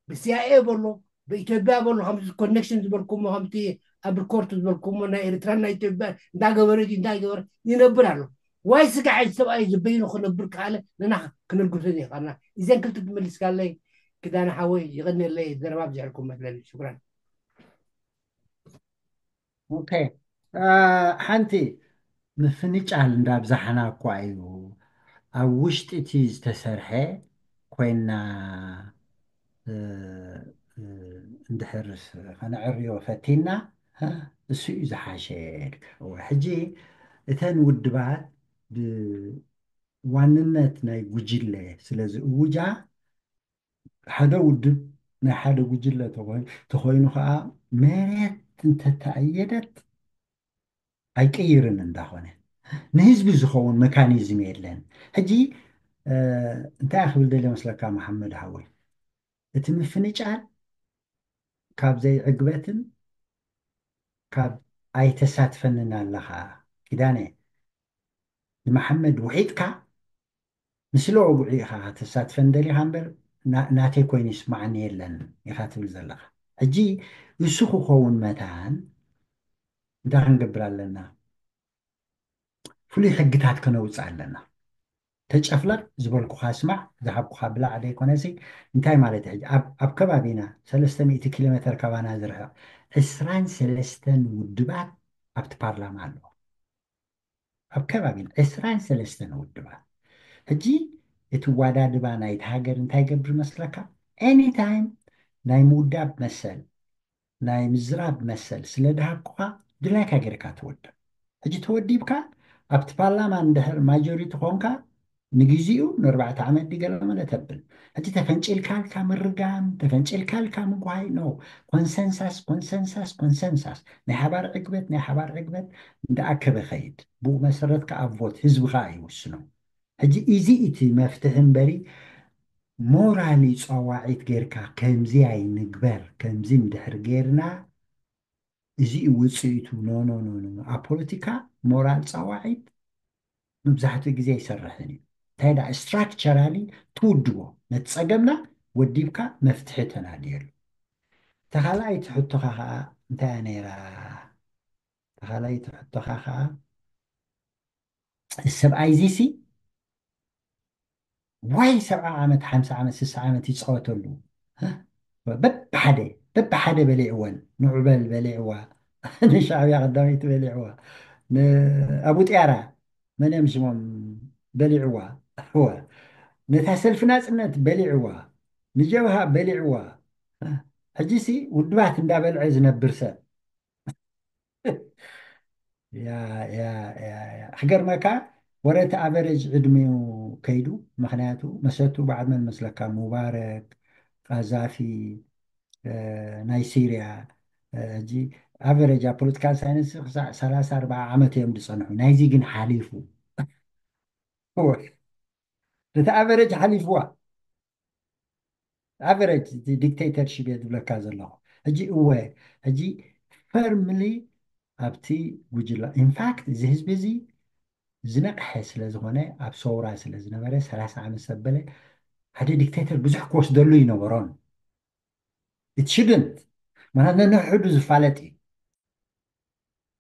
ብሲኣይኤ በሎ ብኢትዮጵያ በሎ ከምዚ ኮኔክሽን ዝበልኩሞ ከምቲ ኣብ ሪኮርት ዝበልኩሞ ናይ ኤርትራ ናይ ኢትዮጵያ እንዳገበረ ድዩ እንዳገበረ ይነብር ኣሎ። ዋይ ስጋሓት ሰብኣይ ዝበይኑ ክነብር ከኣለ ንና ክነልግሶ ዘይከኣልና። እዘን ክልተ ትመልስካለይ ክዳነ ሓወይ ይቐንየለይ። ዘረባ ኣብዚሕልኩም መስለኒ። ሽኩራን። ኦኬ። አ፣ ሓንቲ ምፍንጫል እንዳብዛሕና እኳ እዩ ኣብ ውሽጢ እቲ ዝተሰርሐ ኮይና እ፣ እ፣ እንድሕር ከነዕርዮ ፈቲና እ፣ እሱ እዩ ዝሓሸ። እወ፣ ሕጂ እተን ውድባት ብዋንነት ናይ ጉጅለ ስለ ዝእውጃ ሓደ ውድብ ናይ ሓደ ጉጅለ ተኾይ- ተኾይኑ ከዓ መሬት እንተተኣየደት ኣይቅይርን እንዳኾነ ንህዝቢ ዝኸውን መካኒዝም የለን። ሕጂ እ፣ እንታይ ክብል ደልየ መስለካ መሓመድ ሓወይ፣ እቲ ምፍንጫል ካብ ዘይዕግበትን ካብ ኣይተሳትፈንን ኣለኻ ኪዳነ፣ ንመሓመድ ውሒጥካ፣ ንስለ ወግዑ ኢኻ ከተሳትፈን ደሊኻ እምበር፣ ና-፣ ናተይ ኮይኑ ይስማዓኒ የለን ኢኻ ትብል ዘለኻ። ሕጂ እሱ ክኸውን መታን እንታይ ክንገብር ኣለና? ፍሉይ ሕግታት ከነውፅእ ኣለና። ተጨፍለቕ፣ ዝበልኩኻ ስማዕ፣ ዝሃብኩኻ ብላዕ ዘይኮነሲ፣ እንታይ ማለት እዩ? ሕጂ ኣብ፣ ኣብ ከባቢና ሰለስተ ሚእቲ ኪሎ ሜተር ካባና ዝርሕቕ ዕስራን ሰለስተን ውድባት ኣብቲ ፓርላማ ኣለዎ። ኣብ ከባቢና ዕስራን ሰለስተን ውድባት። ሕጂ እቲ ዋዳድባ ናይቲ ሃገር እንታይ ይገብር መስለካ? ኤኒታይም ናይ ምውዳብ መሰል፣ ናይ ምዝራብ መሰል ስለ ድሃብኩኻ፣ ድላይካ ጌርካ ትወድብ። ሕጂ ተወዲብካ ኣብቲ ፓርላማ እንድሕር ማጆሪቲ ኮንካ፣ ንግዜኡ ንኣርባዕተ ዓመት ድገለ መለ ተብል። ሕጂ ተፈንጭልካልካ ምርጋም፣ ተፈንጭልካልካ ምጓይ፣ ኖ። ኮንሰንሳስ፣ ኮንሰንሳስ፣ ኮንሰንሳስ። ናይ ሓባር ዕግበት፣ ናይ ሓባር ዕግበት እንዳኣከበ ኸይድ። ብኡ መሰረት ከኣ ቮት ህዝቢ ኸኣ ይውስኖ። ሕጂ እዚ እቲ መፍትሒ እምበሪ፣ ሞራሊ ጸዋዒት ጌርካ ከምዚ ኣይንግበር፣ ከምዚ እንድሕር ጌርና፣ እዚ እዩ ውጽኢቱ። ኖ፣ ኖ፣ ኖ፣ ኖ፣ ኖ። ኣብ ፖለቲካ ሞራል ጸዋዒት መብዛሕትኡ ግዜ ኣይሰርሕን እዩ። እንታይ ደኣ ስትራክቸራሊ ትውድቦ፣ ነቲ ጸገምና ወዲብካ መፍትሒ ተናድየሉ። ተኻልኣይቲ ሕቶኻ ኸኣ እንታይ እያ ነይራ? ተኻልኣይቲ ሕቶኻ ኸኣ ሰብኣይ ዚሲ ዋይ ሰብዓ ዓመት፣ ሓምሳ ዓመት፣ ስሳ ዓመት ይፃወተሉ። በብሓደ፣ በብሓደ በሊዕወን። ንዑበል በሊዕዋ፣ ንሻዕብያ ቀዳመይቲ በሊዕዋ፣ ንኣቡ ጥያራ መን እዮም ሽሞም በሊዕዋ። እወ። ነታ ሰልፊ ናፅነት በሊዕዋ፣ ንጀብሃ በሊዕዋ። ሕጂሲ ውድባት እንዳበልዐ ዝነብር ሰብ። ያ፣ ያ፣ ያ፣ ያ። ክገርመካ፣ ወረ እቲ ኣቨሬጅ ዕድሚኡ ከይዱ። ምኽንያቱ መሰቱ በዓል መን መስለካ? ሙባረክ፣ ቃዛፊ፣ እ፣ ናይ ሲርያ፣ እ፣ ሕጂ ኣቨሬጅ ኣብ ፖለቲካል ሳይንስ ክሳዕ ሰላሳ ኣርባዓ ዓመት እዮም ዝጸንሑ። ናይዚ ግን ሓሊፉ። እወ። ነቲ ኣቨሬጅ ሓሊፍዋ። ኣቨሬጅ፣ እቲ ዲክቴተርሺፕ እየ ዝብለካ ዘለኹ። ሕጂ እወ፣ ሕጂ ፈርምሊ ኣብቲ ጉጅለ፣ ኢንፋክት፣ እዚ ህዝቢ እዚ ዝነቕሐ ስለ ዝኾነ፣ ኣብ ሰውራ ስለ ዝነበረ፣ ሰላሳ ዓመት ሰብ በለ፣ ሓደ ዲክቴተር ብዙሕ ክወስደሉ ይነበሮን። ኢት ሽድንት፣ ምኽንያቱ ነንሕዱ ዝፋለጥ እዩ።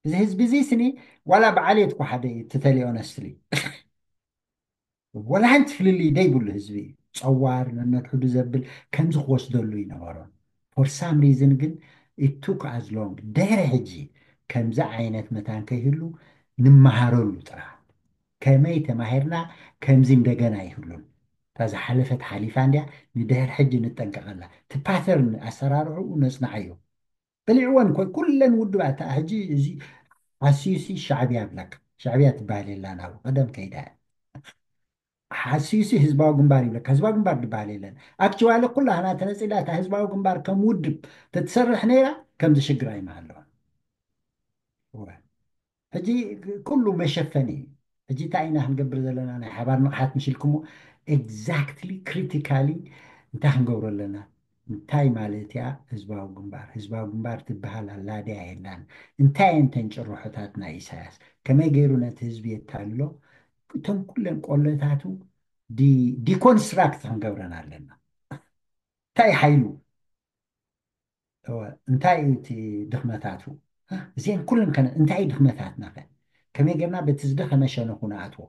እዚ ህዝቢ እዚ ስኒ፣ ዋላ ብዓሌት እኮ ሓደ እዩ፣ ትተሊ ኦነስትሊ። ዋላ ሓንቲ ፍልልይ ደይብሉ ህዝቢ እዩ። ጸዋር፣ ነንሕዱ ዘብል፣ ከምዚ ክወስደሉ ይነበሮን። ፎር ሳም ሪዝን ግን፣ ኢት ቱክ ኣዝ ሎንግ። ድሕሪ ሕጂ ከምዚ ዓይነት መታን ከይህሉ ንመሃረሉ ጥራሕ። ከመይ ተማሂርና ከምዚ እንደገና ይህሉን። እታ ዝሓለፈት ሓሊፋ እንድያ፣ ንድሕሪ ሕጂ ንጠንቀቐላ። እቲ ፓተርን ኣሰራርዕኡ ነጽንዓዮ። በሊዕወን ኮ-፣ ኩለን ውድባት። እታ ሕጂ እዚ ሓስዩሲ ሻዕብያ ይብለካ። ሻዕብያ ትበሃል የላን፣ ኣብ ቀደም ከይዳ እያ። ሓስዩሲ ህዝባዊ ግንባር ይብለካ። ህዝባዊ ግንባር ዝበሃል የለን። ኣክቹዋሊ ኩላህና ተነጺላ እታ ህዝባዊ ግንባር ከም ውድብ ተትሰርሕ ነይራ፣ ከምዚ ሽግር ኣይምሃለወን። እወ። ሕጂ ኩሉ መሸፈኒ እዩ። ሕጂ እንታይ ኢና ክንገብር ዘለና? ናይ ሓባር ንቕሓት ምሽ ኢልኩሞ፣ ኤግዛክትሊ፣ ክሪቲካሊ እንታይ ክንገብሮ ኣለና? እንታይ ማለት እያ ህዝባዊ ግንባር? ህዝባዊ ግንባር ትበሃል ኣላ ድያ የላን? እንታይ እየን ተን ጭርሖታት ናይ ኢሳያስ? ከመይ ገይሩ ነቲ ህዝቢ የታልሎ? እቶም ኩለን ቆሎታቱ ዲ-፣ ዲኮንስትራክት ክንገብረን ኣለና። እንታይ ሓይሉ? እወ፣ እንታይ እዩ እቲ ድኽመታቱ? እዚአን ኩለን ከነ-፣ እንታይ እዩ ድኽመታትና ከ? ከመይ ጌርና በቲ ዝደኸመ ሸነኹ ንኣትዎ?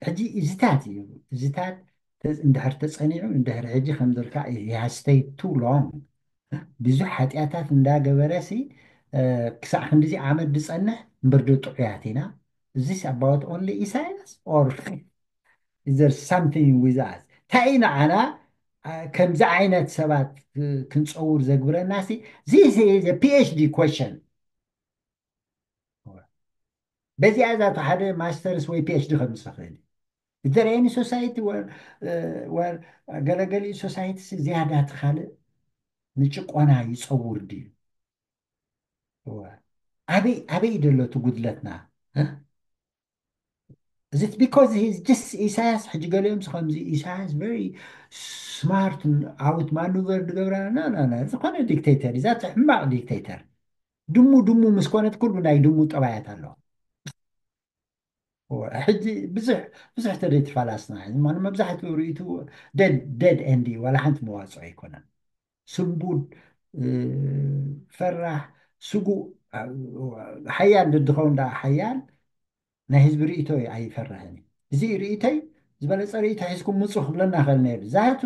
ሕጂ እዚታት እዩ፣ እዚታት ተ-፣ እንድሕር ተጸኒዑ፣ እንድሕር ሕጂ ከም ዘልካ፣ he has stayed too long። ብዙሕ ሓጢኣታት እንዳገበረ ሲ፣ እ፣ ክሳዕ ክንድዚ ዓመት ዝጸንሕ እምበር ዶ ጥዑያት ኢና? Is this about only ኢሳያስ? Or is there something with us? እንታይ ኢና ዓና፣ እ፣ ከምዚ ዓይነት ሰባት፣ እ፣ ክንጸውር ዘግብረና ሲ? This is a ፒ ኤች ዲ question። በዚኣ እዛ እቶ ሓደ ማስተርስ ወይ ፒ ኤች ዲ ከምጽእ ይኽእል እዩ። Is there any society where, uh, where ገለገሊኡ ሶሳይቲ ዝያዳ እቲ ካልእ ንጭቆና ይጸውር ድዩ? እወ። ኣበይ፣ ኣበይ እዩ ዘሎ እቲ ጉድለትና? እ? Is it because he's just ኢሳያስ? ሕጂ ገሊኦም ከምዚ ኢሳያስ very smart፣ ኣውት ማኑቨር ዝገብራ፣ ና፣ ና፣ ና፣ ዝኾነ ዲክቴተር፣ is that ሕማቕ ዲክቴተር። ድሙ ድሙ ምስ ኮነት ኩሉ ናይ ድሙ ጠባያት ኣለዎ። ሕጂ ብዙሕ ብዙሕ ተደይ ተፋላስና ሕጂ ማለት መብዛሕትኡ ርእይቱ ደድ ደድ ኤንዲ ዋላ ሓንቲ መዋፅኦ ኣይኮነን። ስንቡድ ፈራሕ ስጉእ ሓያል ድድኸውን ዳ ሓያል ናይ ህዝቢ ርእይቶ ኣይፈርሕን እዩ። እዚ ርእይተይ ዝበለፀ ርእይቶ ሒዝኩም ምፁ ክብለና ይኽእል ነይሩ። ዛቱ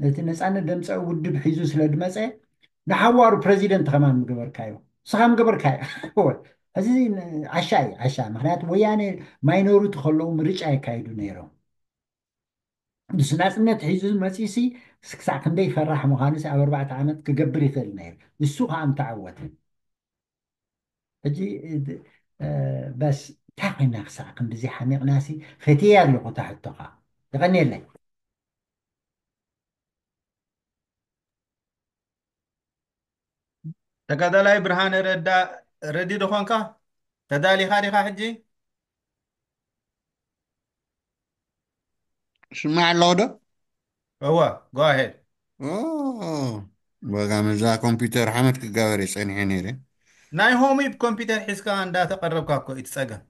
እቲ ነፃነት ደምፀ ውድብ ሒዙ ስለ ድመፀ ንሓዋሩ ፕረዚደንት ከማን ምገበርካዮ ንስኻ ምገበርካዮ። እዚ ዓሻ እዩ ዓሻ። ምክንያቱ ወያነ ማይኖሪቲ ከለዉ ምርጫ የካይዱ ነይሮም። ንሱ ናፅነት ሒዙ መፂሲ ክሳዕ ክንደይ ፈራሕ ምዃኑ ኣብ ኣርባዕተ ዓመት ክገብር ይኽእል ነይሩ። ንሱ ከዓ ምተዓወተ። ሕጂ በስ እንታይ ኮይና ክሳዕ ክንድዚ ሓሚቕናሲ ፈትየ ኣለኹ እታ ሕቶኻ። የቐንየለይ። ተጋዳላይ ብርሃነ ረዳ፣ ረዲ ዶ ኾንካ? ተዳሊኻ ዲኻ ሕጂ? ስማዕ ኣለኹ ዶ? እወ፣ go ahead። በጋ መዛ ኮምፒውተር ሓመድ ክጋበር እየ ጸኒሐ ነይረ። ናይ ሆሚብ ኮምፒውተር ሒዝካ እንዳተቐረብካ እኮ እዩ እቲ ጸገም።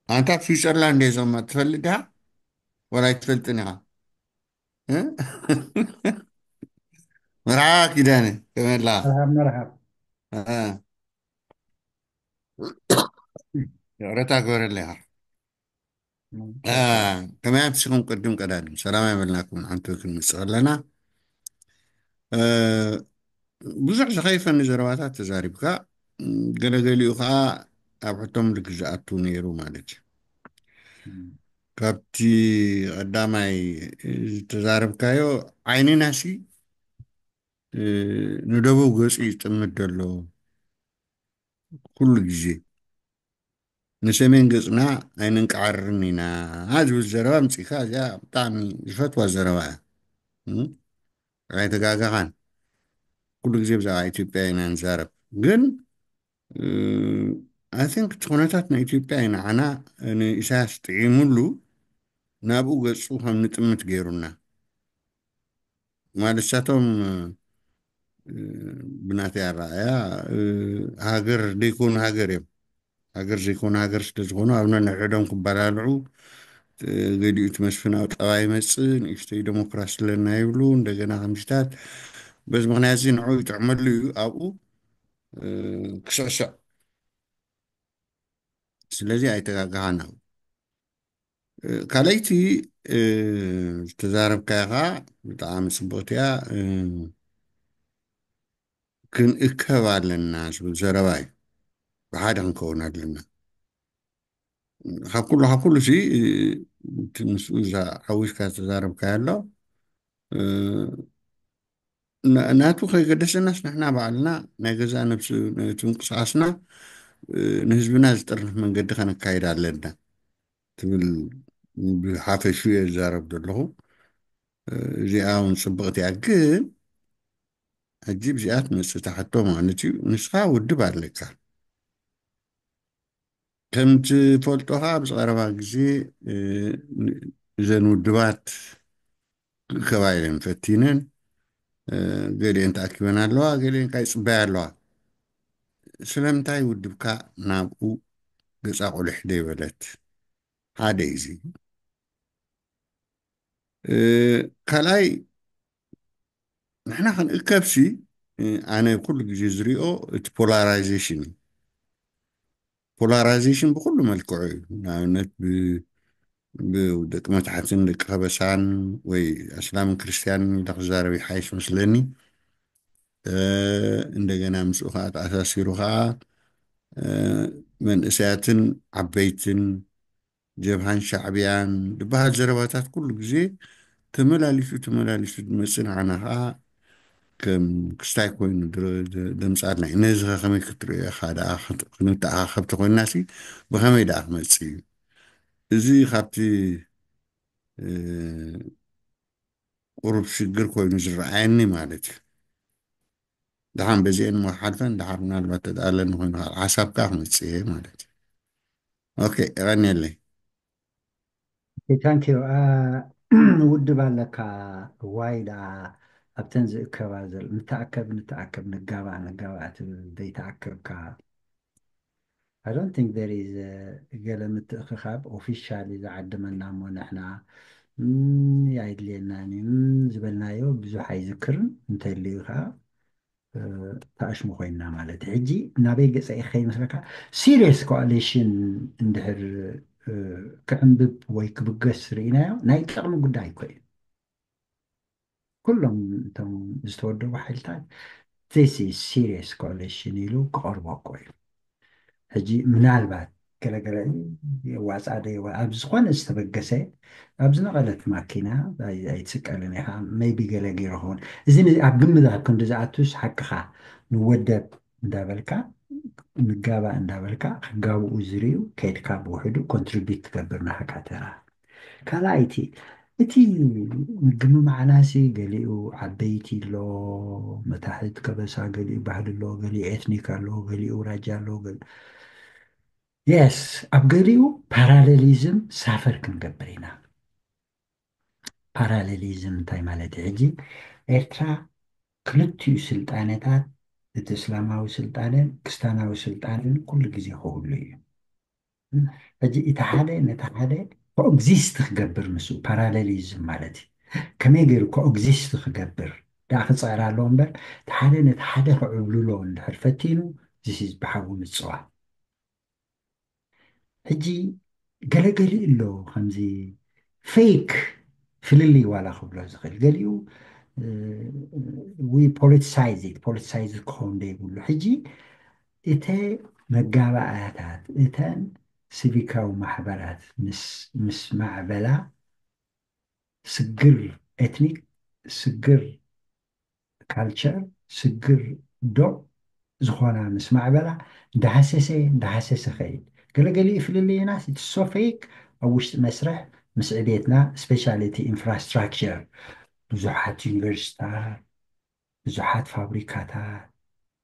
ኣንታ ኣብ ስዊዘርላንድ እየ ዞማ ትፈልጥ ዲኻ? ወላ ኣይትፈልጥን ኢኻ? እ? መርሓባ ኪዳነ ከመላ መርሃብ መርሃብ ይቕረታ ግበረለይ ኢኻ። ከመይ ኣምሲኹም? ቅድም ቀዳድም ሰላም ኣይበልናኩም። ሓንቲ ክንምፅእ ከለና ብዙሕ ዝኸይፈኒ ዘረባታት ተዛሪብካ፣ ገለገሊኡ ከዓ ኣብ ሕቶ ምልክት ዝኣቱ ነይሩ ማለት እዩ። ካብቲ ቀዳማይ ዝተዛረብካዮ ዓይንናሲ ንደቡብ ገፁ ይጥምት ዘሎ ኩሉ ግዜ ንሰሜን ገፅና ኣይንንቃዓርን ኢና ዝብል ዘረባ ምፅእካ፣ እዚኣ ብጣዕሚ ዝፈትዋ ዘረባ እያ። ኣይተጋጋኻን። ኩሉ ግዜ ብዛዕባ ኢትዮጵያ ኢና ንዛረብ። ግን I think እቲ ኩነታት ናይ ኢትዮጵያ እዩ ንዓና ንኢሳያስ ጥዒሙሉ ናብኡ ገፁ ከም ንጥምት ገይሩና። ማለት እሳቶም ብናተይ ኣረኣእያ ሃገር ደይኮኑ ሃገር እዮም። ሃገር ዘይኮኑ ሃገር ስለ ዝኾኑ ኣብ ነንሕዶም ክበላልዑ፣ ገሊኡ እቲ መስፍናዊ ጠባይ ይመፅእ፣ ንእሽተይ ዴሞክራሲ ኣለና ይብሉ፣ እንደገና ከምዚታት። በዚ ምኽንያት እዚ ንዑ ይጥዕመሉ እዩ ኣብኡ ክስዕስዕ። ስለዚ ኣይተጋጋኻን ኣብኡ። ካልኣይቲ ዝተዛረብካያ ከዓ ብጣዕሚ ፅብቕቲ እያ። ክንእከብ ኣለና ዝብል ዘረባ እዩ። ብሓደ ክንከውን ኣለና። ካብ ኩሉ ካብ ኩሉ ሲ ምስኡ እዛ ሓዊስካ ዝተዛረብካዮ ኣሎ ናቱ ከይገደሰናስ ንሕና ባዕልና ናይ ገዛእ ነብሲ ነቲ ምንቅስቃስና ንህዝብና ዝጥርንፍ መንገዲ ከነካይድ ኣለና ትብል ብሓፈሹ እየ ዝዛረብ ዘለኹ። እዚኣ እውን ፅብቕቲ እያ። ግን ሕጂ ብዚኣ ትመፅእ እታ ሕቶ ማለት እዩ። ንስኻ ውድብ ኣለካ። ከም ትፈልጦ ከዓ ኣብዚ ቀረባ ግዜ እዘን ውድባት ክእከባ ኢለን ፈቲነን፣ ገሊአን ተኣኪበን ኣለዋ፣ ገሊአን ከዓ ይፅበያ ኣለዋ። ስለምንታይ ውድብካ ናብኡ ገፃ ቁልሕ ደይበለት? ሓደ እዩ እዚ። ካልኣይ ንሕና ክንእከብሲ ኣነ ኩሉ ግዜ ዝሪኦ እቲ ፖላራይዜሽን እዩ። ፖላራይዜሽን ብኩሉ መልክዑ እዩ። ንኣብነት ብደቂ መታሕትን ደቂ ከበሳን ወይ ኣስላምን ክርስትያንን ኢለ ክዛረብ ይሓይሽ መስለኒ። እንደገና ምስኡ ከዓ ተኣሳሲሩ ከዓ መንእሰያትን ዓበይትን ጀብሃን ሻዕብያን ዝበሃል ዘረባታት ኩሉ ግዜ ተመላሊሱ ተመላሊሱ ዝመፅእ ንዓና ከዓ ከም ክስታይ ኮይኑ ደምፃልና እዩ። ነዚ ከ ከመይ ክትሪኦ ኢኻ ደኣ? ክንተኣኻኸብ ተኮይንና ሲ ብኸመይ ደኣ ክመፅእ እዩ? እዚ ካብቲ ቁሩብ ሽግር ኮይኑ ዝረኣየኒ ማለት እዩ። ደሓን በዚአን እሞ ሓልፈን ደሓር ምናልባት ተደኣለኒ ኮይኑ ካልእ ሓሳብ ከዓ ክመፅእ እየ ማለት እዩ። ኦኬ፣ የቐንየለይ። ታንኪዩ። ውድብ ኣለካ ዋይ ደኣ ኣብተን ዝእከባ ዘል ንተኣከብ ንተኣከብ ንጋባእ ንጋባእ ትብል ዘይተኣከብካ I don't think there is ገለ ምትእኽኻብ ኦፊሻሊ ዝዓደመና እሞ ንሕና ኣይድልየናን እዩ ዝበልናዮ ብዙሕ ኣይዝክርን እንተልዩ ከዓ ተኣሽሙ ኮይንና ማለት እዩ። ሕጂ ናበይ ገፀ ከይመስለካ ሲሪየስ ኮኣሊሽን እንድሕር ክዕንብብ ወይ ክብገስ ርኢናዮ ናይ ጥቕሚ ጉዳይ እኮ እዩ። ኩሎም እቶም ዝተወደቡ ሓይልታት this is serious coalition ኢሉ ክቐርቦ እኮ እዩ። ሕጂ ምናልባት ገለገለ ዋፃ ደ ኣብዚ ዝኾነ ዝተበገሰ ኣብ ዝነቐለት ማኪና ኣይትስቀልን ኢኻ maybe ገለ ገይሩ ክኸውን እዚ ኣብ ግምት ኣብ ክንዲ ዝኣቱስ ሓቅኻ ንወደብ እንዳበልካ ንጋባእ እንዳበልካ ክጋብኡ ዝርዩ ከይድካ ብውሕዱ contribute ትገብር ናህካ ተራ ካልኣይቲ እቲ ምግምማዕናሲ ገሊኡ ዓበይቲ ኣሎ መታሕት ከበሳ ገሊኡ ባህሊ ኣሎ ገሊኡ ኤትኒክ ኣሎ ገሊኡ ራጃ ኣሎ yes ኣብ ገሊኡ ፓራሌሊዝም ሳፈር ክንገብር ኢና ፓራሌሊዝም እንታይ ማለት እዩ ሕጂ ኤርትራ ክልቲኡ ስልጣነታት እቲ እስላማዊ ስልጣነን ክስታናዊ ስልጣንን ኩሉ ግዜ ክህሉ እዩ ሕጂ እቲ ሓደ ነቲ ሓደ ኮኦግዚስት ክገብር ምስ ፓራሌሊዝም ማለት እዩ ከመይ ገይሩ ኮኦግዚስት ክገብር ዳ ክፀዕር ኣለዎ እምበር እቲ ሓደ ነቲ ሓደ ክዕብልሎ እንድሕር ፈቲኑ ዚስ ብሓዊ ምፅዋ ሕጂ ገለገሊ ኣሎ ከምዚ ፌክ ፍልልይ ዋላ ክብሎ ዝኽእል ገሊኡ we politicize it politicize ክኸውን ዘይብሉ ሕጂ እተ መጋባእያታት እተን ሲቪካዊ ማሕበራት ምስ ማዕበላ ስግር ኤትኒክ ስግር ካልቸር ስግር ዶብ ዝኾና ምስ ማዕበላ እንዳሃሰሰ እንዳሃሰሰ ኸይድ ገለገሊኡ ፍልልይና እቲ so fake ኣብ ውሽጢ መስርሕ ምስ ዕቤትና specially እቲ infrastructure ብዙሓት ዩኒቨርሲቲታት ብዙሓት ፋብሪካታት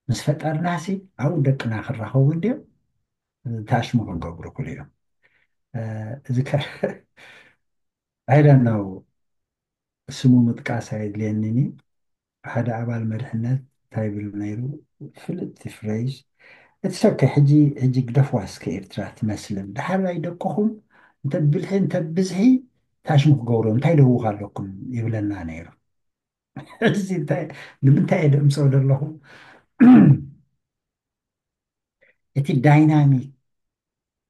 ምስ ፈጠርናሲ ኣብኡ ደቅና ክራኸቡ እንድዮም ታሽሙ ክንገብሩ ክሉ እዮም እዚ I don't know ስሙ ምጥቃስ ኣየድልየንን እዩ ሓደ ኣባል መሪሕነት እንታይ ይብል ነይሩ ፍልጥቲ ፍሬዝ እቲ ሰብከ ሕጂ ሕጂ ግደፍዋ እስከ ኤርትራ ትመስልን ድሓር ኣይደቅኹም እንተ ብልሒ እንተ ብዝሒ ታሽሙ ክገብሮ እንታይ ደህውካ ኣለኩም ይብለና ነይሩ ሕጂ ንምንታይ እየ ደምፅኦ ዘለኹ እቲ ዳይናሚክ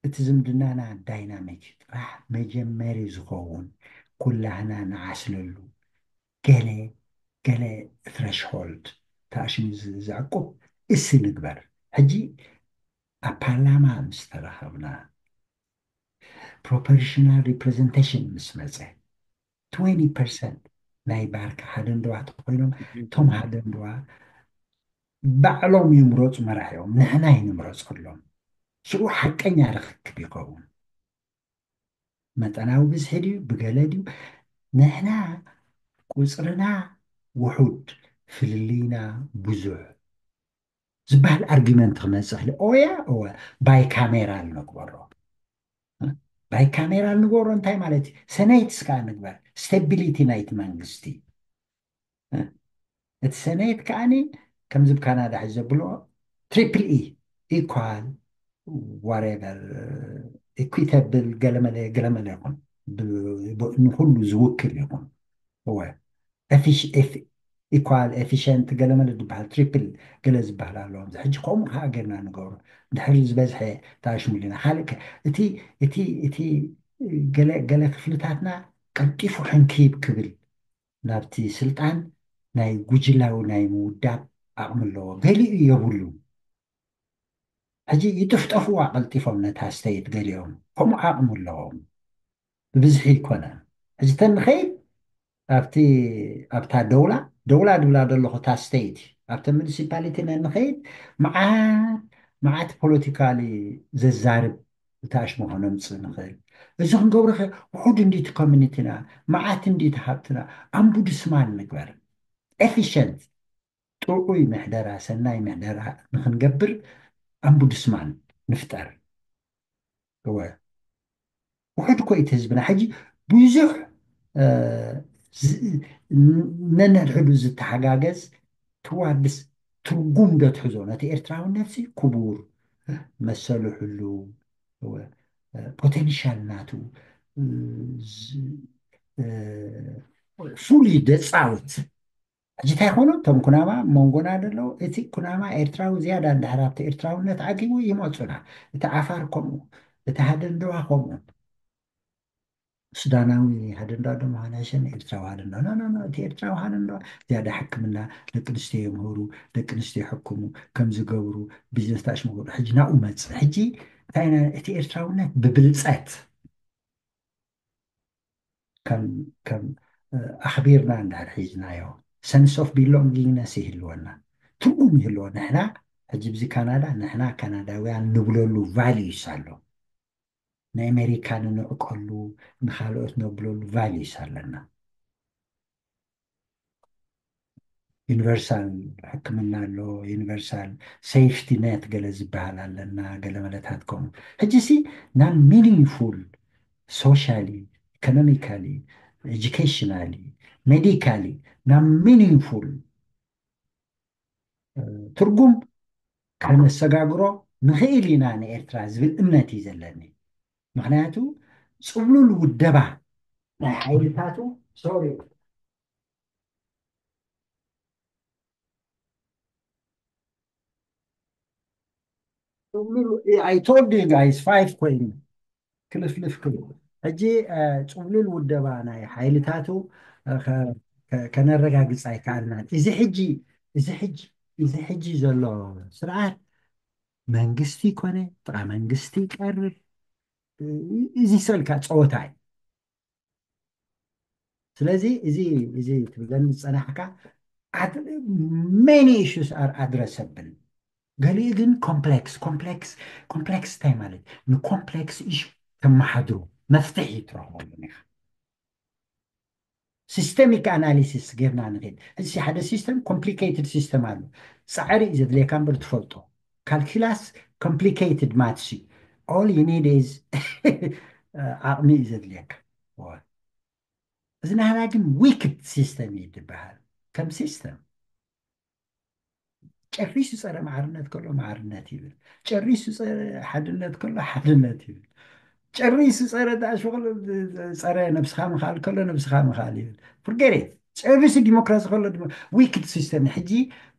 እቲ ዝምድናና ዳይናሚክ ጥራሕ መጀመሪ ዝኸውን ኩላህና ንዓስለሉ ገለ ገለ threshold ተኣሽሙ ዘዕቁብ እሲ ንግበር ሕጂ ኣብ ፓርላማ ምስ ተራኸብና proportional representation ምስ መፀ twenty percent ናይ ባርካ ሓደ እንደዋ ተኮይኖም እቶም ሓደ እንደዋ ባዕሎም ይምረፁ መራሒኦም ንሕና ይንምረፀሎም ሽዑ ሓቀኛ ርክክብ ይኸውን መጠናዊ ብዝሒ ድዩ ብገለ ድዩ ንሕና ቁፅርና ውሑድ ፍልልይና ብዙሕ ዝበሃል ኣርጊመንት ክመፅእ ክእል ኦያ እወ ባይካሜራል ንግበሮ ባይካሜራል ንገብሮ እንታይ ማለት እዩ ሰናይትስ ከዓ ንግበር ስቴቢሊቲ ናይቲ መንግስቲ እቲ ሰናይት ከዓኒ ከምዚ ብ ካናዳ ሕዚ ዘብሎ triple E equal whatever equitable ገለመለ ገለመለ ይኹን ንኩሉ ዝውክል ይኹን እወ equal efficient ገለመለ ዝበሃል triple ገለ ዝበሃል ኣለዎም ሕጂ ከምኡ ከዓ ገርና ንገብሮ ድሕሪ ዝበዝሐ ተኣሽሙልና ካልእ እቲ እቲ እቲ ገለ ገለ ክፍልታትና ቀልጢፉ ሕንክይብ ክብል ናብቲ ስልጣን ናይ ጉጅላዊ ናይ ምውዳብ ዓቕሚ ኣለዎ ገሊኡ የብሉ ሕጂ ይጥፍጠፍዋ ቀልጢፎም ነታ ስተይት ገሊኦም ከምኡ ዓቕሚ ኣለዎም ብብዝሒ ይኮነ ሕጂ ተንኸይድ ኣብቲ ኣብታ ደውላ ደውላ ድብላ ዘለኹ እታ ስተይቲ ኣብተ ሙኒሲፓሊቲ ነንኸይድ መዓት መዓት ፖለቲካሊ ዘዛርብ እታ ኣሽሞ ከነምፅእ ንኽእል እዚ ክንገብሮ ውሑድ እንዲቲ ኮሚኒቲና መዓት እንዲቲ ሃብትና ኣምቡድስማን ንግበር ኤፊሽንት ጥዑይ ምሕደራ ሰናይ ምሕደራ ንክንገብር ኣምቡድስማን ንፍጠር እወ ውሕድ እኮ እቲ ህዝብና ሕጂ ብዙሕ ዝ- ን- ነንሕድሕዱ ዝተሓጋገዝ ትዋድስ ትርጉም ዶ ትሕዞ? ነቲ ኤርትራውነት ሲ ክቡር መሰሉ ሕሉ ፖቴንሻል ናቱ ፉሊ ደጻውት። ሕጂ እንታይ ይኾኑ እቶም ኩናማ መንጎና ደለዉ? እቲ ኩናማ ኤርትራዊ ዝያዳ እንድሕር ኣብቲ ኤርትራውነት ዓጊቡ ይመፁና። እቲ ዓፋር ከምኡ፣ እቲ ሃደንደዋ ከምኡ። ሱዳናዊ ሃደንደዋ ዶ ምዃን ኣይሸን፣ ኤርትራዊ ሃደንደዋ። ኖ፣ ኖ፣ ኖ፣ እቲ ኤርትራዊ ሃደንደዋ ዝያዳ ሕክምና፣ ደቂ ኣንስትዮ የምህሩ፣ ደቂ ኣንስትዮ ይሕክሙ፣ ከምዚ ገብሩ፣ ቢዝነስ ታሽመ ገብሩ። ሕጂ ናብኡ መጽእ። ሕጂ እንታይ ኢና፣ እቲ ኤርትራውነት ብብልጸት ከም ከም ኣኽቢርና እንድሕር ሒዝናዮ፣ ሰንስ ኦፍ ቢሎንጊንግነስ ይህልወና፣ ትርጉም ይህልዎ። ንሕና ሕጂ ብዚ ካናዳ፣ ንሕና ካናዳውያን ንብለሉ ቫልዩስ ኣሎ። ንኣሜሪካ ንንዕቀሉ፣ ንኻልኦት ነብለሉ ቫልዩስ ኣለና። ዩኒቨርሳል ሕክምና ኣሎ፣ ዩኒቨርሳል ሴፍቲ ነት ገለ ዝበሃል ኣለና፣ ገለ መለታት ከምኡ። ሕጂ ሲ ናብ ሚኒንግፉል ሶሻሊ፣ ኢኮኖሚካሊ፣ ኤጁኬሽናሊ፣ ሜዲካሊ ናብ ሚኒንግፉል ትርጉም ከነሰጋግሮ ንኽእል ኢና ንኤርትራ ዝብል እምነት እዩ ዘለኒ። ምኽንያቱ ጽብሉል ውደባ ናይ ሓይልታቱ ሶሪ I told you guys five ኮይኑ ክልፍልፍ ክብል። ሕጂ ጽብሉል ውደባ ናይ ሓይልታቱ ከነረጋግጽ ኣይከኣልናን። እዚ ሕጂ እዚ ሕጂ እዚ ሕጂ ዘሎ ስርዓት መንግስቲ ኮነ ጥቓ መንግስቲ ይቀርብ፣ እዚ ሰልካ ጸወታ እዩ። ስለዚ እዚ እዚ ትብለኒ ዝጸናሕካ many issues are addressable። ገሊኡ ግን ኮምፕሌክስ ኮምፕሌክስ ኮምፕሌክስ እንታይ ማለት? ንኮምፕሌክስ ኢሹ ተመሓድሮ መፍትሒ ትረኽበሉ ኢኻ። ሲስተሚክ ኣናሊሲስ ጌርና ንኽእል። እዚ ሓደ ሲስተም ኮምፕሊኬትድ ሲስተም ኣሎ። ፃዕሪ እዩ ዘድልየካ እምበር ትፈልጦ። ካልኩላስ ኮምፕሊኬትድ ማትስ እዩ። All you need is ዓቕሚ እዩ ዘድልየካ። እዚ ናህና ግን ዊክድ ሲስተም እዩ ዝበሃል። ከም ሲስተም ጨሪሱ ጸረ ማዕርነት ከሎ ማዕርነት ይብል፣ ጨሪሱ ጸረ ሓድነት ከሎ ሓድነት ይብል፣ ጨሪሱ ጸረ ዳእሾ ከሎ ጸረ ነብስኻ ምኽኣል ከሎ ነብስኻ ምኽኣል ይብል። ፍርጌሬት ጨሪሱ ዲሞክራሲ ከሎ ዊክድ ሲስተም። ሕጂ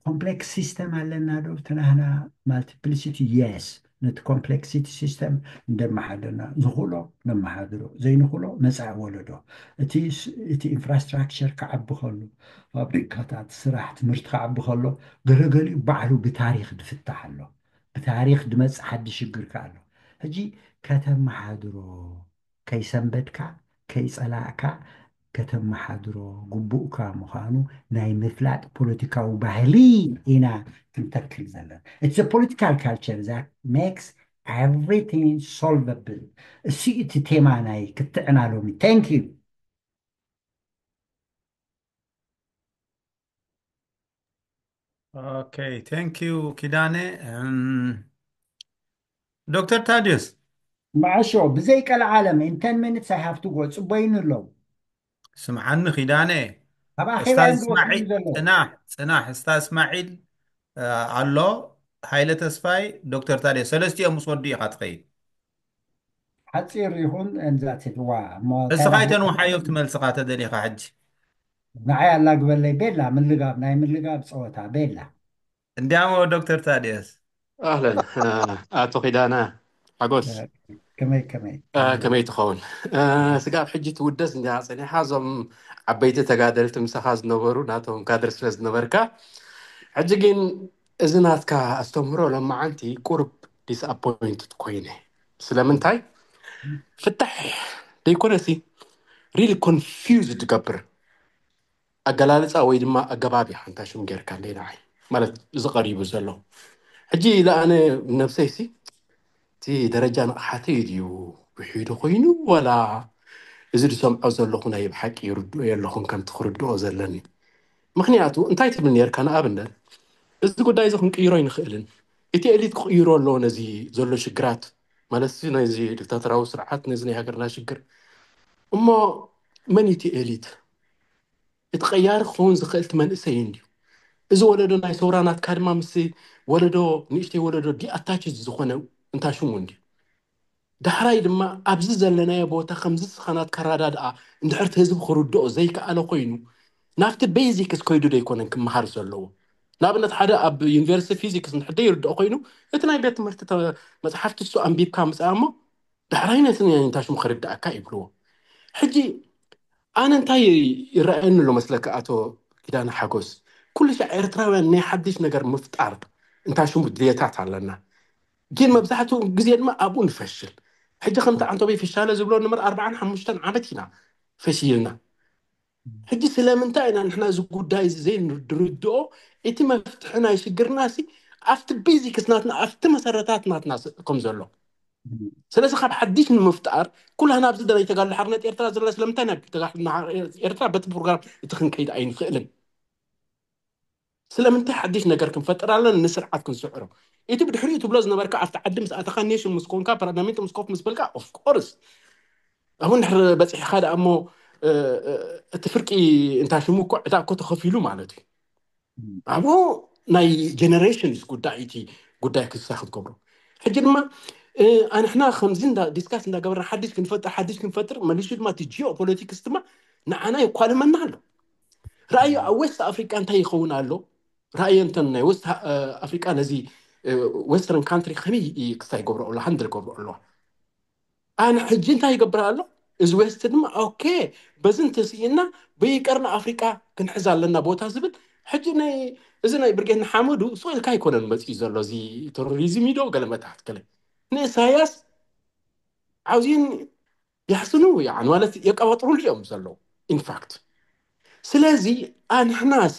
ኮምፕሌክስ ሲስተም ኣለና ዶ? ትናህና ማልቲፕሊሲቲ የስ። ነቲ ኮምፕሌክሲቲ ሲስተም እንደመሓደርና ዝኽእሎ ነመሓድሮ፣ ዘይንኽእሎ መጻኢ ወለዶ። እቲ ኢንፍራስትራክቸር ክዓቢ ከሎ፣ ፋብሪካታት፣ ስራሕ፣ ትምህርቲ ክዓቢ ከሎ ገለገሊኡ ባዕሉ ብታሪኽ ዝፍታሕ ኣሎ። ብታሪኽ ዝመጽእ ሓድሽ ሽግር ከ ኣሎ። ሕጂ ከተመሓድሮ ከይሰንበድካ ከይጸላእካ ከተመሓድሮ ግቡእካ ምዃኑ ናይ ምፍላጥ ፖለቲካዊ ባህሊ ኢና ክንተክል ዘለና። It's a political culture that makes everything solvable። እሱ እቲ ቴማ ናይ ክትዕና ሎሚ። Thank you። Okay, thank you ኪዳነ። ዶክተር ታዲዮስ መዓሾ ብዘይ ቀልዓለም in ten minutes I have to go። ጽበዩኒ ኣለዉ። ስምዓኒ ኪዳነ። ኣብ ኣኼባ እስታዝ እስማዒል ጽናሕ ጽናሕ እስታዝ እስማዒል ኣሎ፣ ሃይለ ተስፋይ፣ ዶክተር ታዲዮስ፣ ሰለስቲኦም ምስ ወዱ ኢኻ ትኸይድ። ሓጺር ይኹን and that's it። ዋ እሞ እስኻ ኣይተንውሓዮ ትመልስኻ ተደሊኻ ሕጂ። ንዓይ ኣላግበለይ ቤላ ምልጋብ ናይ ምልጋብ ጸወታ ቤላ። እንዲያሞ ዶክተር ታዲዮስ ኣህለን ኣቶ ኪዳነ ሓጎስ ከመይ ከመይ ከመይ ትኸውን? ስጋብ ሕጂ ትውደስ እንዲያ ጸኒሓ። እዞም ዓበይቲ ተጋደልቲ ምሳኻ ዝነበሩ ናቶም ካድር ስለ ዝነበርካ፣ ሕጂ ግን እዚ ናትካ ኣስተምህሮ ለማዓንቲ ቁሩብ ዲስኣፖይንትድ ኮይነ። ስለምንታይ ፍታሕ ደይኮነሲ ሪሊ ኮንፊውዝድ ትገብር። ኣገላልፃ ወይ ድማ ኣገባብ ኢኻ እንታ ሽም ጌርካለይ ንዓይ ማለት እዚ ቀሪቡ ዘሎ። ሕጂ ኢለ ኣነ ነብሰይ ሲ እቲ ደረጃ ንቕሓተይ ድዩ ውሒዱ ኮይኑ ዋላ እዚ ዝሰምዖ ዘለኹ ናይ ብሓቂ ይርድኦ የለኹን ከምቲ ክርድኦ ዘለኒ። ምኽንያቱ እንታይ ትብል ኔርካ ንኣብነት እዚ ጉዳይ እዚ ክንቅይሮ ኣይንኽእልን እቲ ኤሊት ክቕይሮ ኣለዎ ነዚ ዘሎ ሽግራት ማለት ነዚ ዲክታተራዊ ስርዓት ነዚ ናይ ሃገርና ሽግር እሞ መን እቲ ኤሊት እቲ ቀያሪ ክኸውን ዝኽእል እቲ መንእሰይ እንድዩ። እዚ ወለዶ ናይ ሰውራ ናትካ ድማ ምስ ወለዶ፣ ንእሽተይ ወለዶ ዲኣታች ዝኾነ እንታይ ሽሙ እንድዩ። ዳሕራይ ድማ ኣብዚ ዘለናዮ ቦታ ከምዚ ስኻ ናትካ ኣረዳድኣ እንድሕር እቲ ህዝቢ ክርድኦ ዘይከኣለ ኮይኑ ናብቲ ቤዚክስ ከይዱ ዶ ኣይኮነን ክመሃር ዘለዎ? ንኣብነት ሓደ ኣብ ዩኒቨርሲቲ ፊዚክስ እንድሕር ዘይርድኦ ኮይኑ እቲ ናይ ቤት ትምህርቲ ተ- መፅሓፍቲ እሱ ኣንቢብካ ምፅኣ እሞ ዳሕራይ ነቲ እንታይ ሽሙ ከርድኣካ ይብልዎ። ሕጂ ኣነ እንታይ ይረኣየኒ ኣሎ መስለካ ኣቶ ኪዳነ ሓጎስ? ኩሉ ሻዕ ኤርትራውያን ናይ ሓድሽ ነገር ምፍጣር እንታይ ሽሙ ድልየታት ኣለና። ግን መብዛሕትኡ ግዜ ድማ ኣብኡ ንፈሽል። ሕጂ ከምቲ ዓንቶበይ ፍሻለ ዝብሎ ንመር ኣርባዓን ሓሙሽተን ዓመት ኢና ፈሽልና። ሕጂ ስለምንታይ ኢና ንሕና እዚ ጉዳይ እዚ ዘይንርድኦ? እቲ መፍትሒ ናይ ሽግርና ሲ ኣብቲ ቤዚክስ ናትና ኣብቲ መሰረታት ናትና ስ- ከም ዘሎ ስለዚ ካብ ሓድሽ ንምፍጣር ኩላህና ኣብዚ ናይ ተጋድሎ ሓርነት ኤርትራ ዘለና ስለምንታይ ናይ ተጋድሎ ሓርነት ኤርትራ በቲ ፕሮግራም እቲ ክንከይድ ኣይንኽእልን? ስለምንታይ ሓድሽ ነገር ክንፈጥር ኣለና? ንስርዓት ክንስዕሮ። እቲ ብድሕሪኡ ትብሎ ዝነበርካ ኣብቲ ዓዲ ምስ ኣተኻ ኔሽን ምስ ኮንካ ፓርላሜንት ምስ ኮፍ ምስ በልካ ኦፍኮርስ ኣብኡ እንድሕር በፂሕካ ደኣ እሞ እ፣ እ፣ እቲ ፍርቂ እንታይ ሽሙ እኮ ዕዳ እኮ ተኸፊሉ ማለት እዩ። ኣብኡ ናይ ጀነሬሽንስ ጉዳይ እቲ ጉዳይ ክሳ ክትገብሮ ሕጂ ድማ እ፣ ኣንሕና ከምዚ እንዳ ዲስካስ እንዳገበርና ሓድሽ ክንፈጥር ሓድሽ ክንፈጥር መሊሱ ድማ እቲ ጂኦ ፖለቲክስ ድማ ንዓና የኳልመና ኣሎ። ረኣዮ ኣብ ዌስት ኣፍሪቃ እንታይ ይኸውን ኣሎ? ረኣዮ እንተን ናይ ዌስት ኣፍሪቃ ነዚ ዌስተርን ካንትሪ ከመይ ክስታይ ገብሮ ኣሎ ሃንድል ገብሮ ኣለዋ። ኣነ ሕጂ እንታይ ይገብር ኣሎ? እዚ ዌስት ድማ ኦኬ በዚ እንተስኢና በይቀርኒ ኣፍሪቃ ክንሕዝ ኣለና ቦታ ዝብል ሕጂ ናይ እዚ ናይ ብርጌድ ንሓመዱ ስቕ ኢልካ ኣይኮነን መፅኡ ዘሎ እዚ ቴሮሪዝም ኢዶ ገለመታት ገለ ንእሳያስ ዓብዚን ያሕስኑ ያን ማለት የቀባጥሩሉ እዮም ዘለዉ ኢንፋክት። ስለዚ ኣንሕናሲ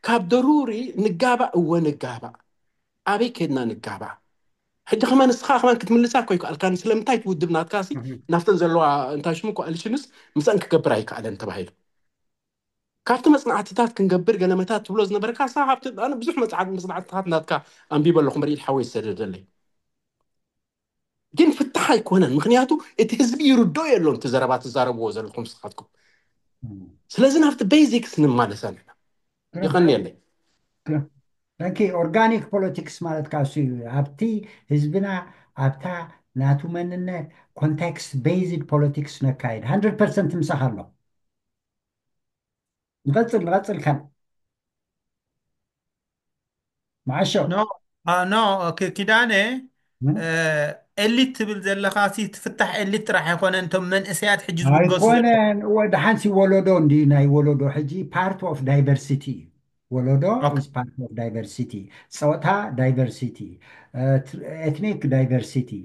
ካብ ደሩሪ ንጋባእ እወ ንጋባእ ኣበይ ከድና ንጋባእ? ሕጂ ከማን ንስኻ ከማን ክትምልሳ እኮ ይከኣልካኒ ስለምንታይ ትውድብ ናትካ ሲ ናፍተን ዘለዋ እንታይ ሽሙ ኮኣሊሽንስ ምስአን ክገብር ኣይከኣለን ተባሂሉ ካብቲ መፅናዕትታት ክንገብር ገለመታት ትብሎ ዝነበርካ ሳ ካብቲ ኣነ ብዙሕ መፅዓ- መፅናዕትታት ናትካ ኣንቢበ ኣለኹ መርኢድ ሓወይ ዝሰደደለይ ግን ፍታሕ ኣይኮነን ምክንያቱ እቲ ህዝቢ ይርዶ የሎን እቲ ዘረባ ትዛረብዎ ዘለኹም ስኻትኩም ስለዚ ናብቲ ቤዚክስ ንማለስ ኣለና ይቐንየለይ ኦርጋኒክ ፖለቲክስ ማለት ካብሱ እዩ ኣብቲ ህዝብና ኣብታ ናቱ መንነት ኮንቴክስት ቤዝድ ፖለቲክስ ነካይድ 100 ፐርሰንት ምሳኻ ኣሎ ንቐፅል ንቐፅል ካል መዓሾ ኖ ኖ ኪዳነ ኤሊት ትብል ዘለኻ ሲ ትፍታሕ ኤሊት ጥራሕ ኣይኮነ እንቶም መንእሰያት ሕጂ ዝውገሱ ኣይኮነን ወደ ሓንሲ ወለዶ እንዲ ናይ ወለዶ ሕጂ part of diversity እዩ ወለዶ is part of diversity ፆታ diversity ethnic diversity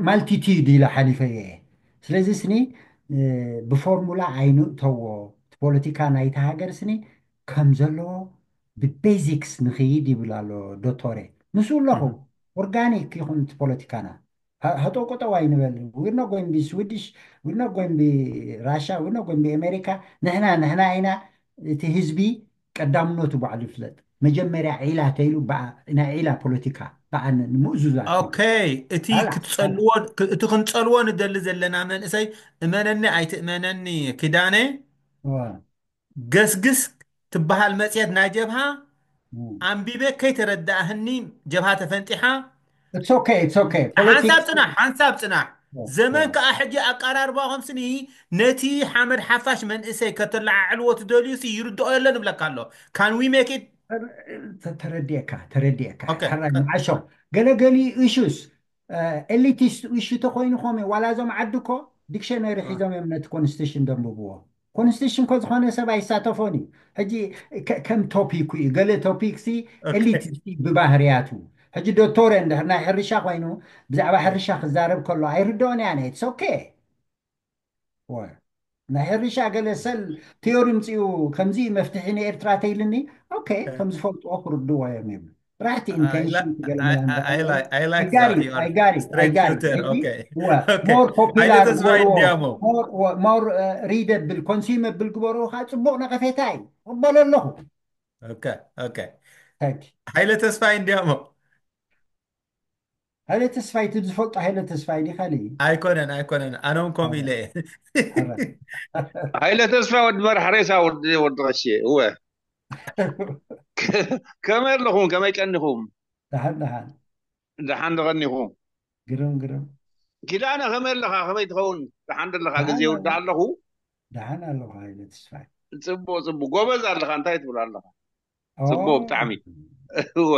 ማልቲቲድ ኢለ ሓሊፈ እየ ስለዚ ስኒ ብፎርሙላ ኣይንእተዎ ፖለቲካ ናይቲ ሃገር ስኒ ከም ዘለዎ ብቤዚክስ ንኽይድ ይብል ኣሎ ዶቶሬ ምስኡ ኣለኹ ኦርጋኒክ ይኹን እቲ ፖለቲካና ሃጠቆጠው ኣይንበል we're not going to be Swedish we're not going to be Russia we're not going to be America ንሕና ንሕና ኢና እቲ ህዝቢ ቀዳምነቱ ባዕሉ ይፍለጥ መጀመርያ ዒላ ተይሉ ናይ ዒላ ፖለቲካ ብኣ ንምእዙዛት ኦኬ እቲ ክትፀልዎ እቲ ክንፀልዎ ንደሊ ዘለና መንእሰይ እመነኒ ኣይትእመነኒ ኪዳነ ገስግስ ትበሃል መፅሄት ናይ ጀብሃ ኣንቢበ ከይተረዳእህኒ ጀብሃ ተፈንጢሓ ሓንሳብ ፅናሕ ሓንሳብ ፅናሕ ዘመን ከዓ ሕጂ ኣቀራርባኹም ስኒ ነቲ ሓመድ ሓፋሽ መንእሰይ ከተለዓዕልዎ ትደልዩ ሲ ይርድኦ የለን እብለካ ኣሎ ካን ዊ ሜክ ተረዲእካ ተረዲእካ ሓራይ መዓሾ ገለገሊ ኢሹስ ኤሊቲስት ኢሹ ተኮይኑ ኮም ዋላ እዞም ዓዲ ኮ ዲክሽነሪ ሒዞም እዮም ነቲ ኮንስቲቱሽን ደንብብዎ ኮንስቲቱሽን ኮ ዝኾነ ሰብ ኣይሳተፎን እዩ ሕጂ ከም ቶፒክ እዩ ገለ ቶፒክ ሲ ኤሊት ብባህርያቱ ሕጂ ዶክተር እንድሕር ናይ ሕርሻ ኮይኑ ብዛዕባ ሕርሻ ክዛረብ ከሎ ኣይርድኦን እያ ነትስ ኦኬ ናይ ሕርሻ ገለ ሰል ቲዮሪ ምፅኡ ከምዚ መፍትሒ ንኤርትራ ተይልኒ ኦኬ ከም ዝፈልጥዎ ክርድዎ እዮም ይብሉ ራሕቲ ኢንቴንሽን ሞር ፖፒላር ሞር ሪደብል ኮንሱመብል ግበሩ ከዓ ፅቡቅ ነቀፌታ እዩ ቅበሎ ኣለኹ ሃይለ ተስፋይ እንዲያሞ ሃይለ ተስፋይ፣ እቲ ዝፈልጦ ሃይለ ተስፋይ ዲኻ? ካልእ? ኣይኮነን ኣይኮነን፣ ኣነ እውን ከምኡ ኢለ እየ። ሃይለ ተስፋ ወዲ መራሕ ሬሳ፣ ወዲ ወዲ ቀሺ እወ። ከመይ ኣለኹም? ከመይ ቀኒኹም? ደሓን ደሓን። ደሓን ደቐኒኹም? ግርም ግርም። ኪዳነ ከመይ ኣለኻ? ከመይ ትኸውን? ደሓን ደለኻ? ግዜ ደሓን ይውድእ ኣለኹ። ኣለኹ። ደሓን ኣለኹ ሃይለ ተስፋይ። ጽቡቕ ጽቡቕ፣ ጎበዝ ኣለኻ። እንታይ ትብል ኣለኻ? ኦ፣ ጽቡቕ ብጣዕሚ። እወ።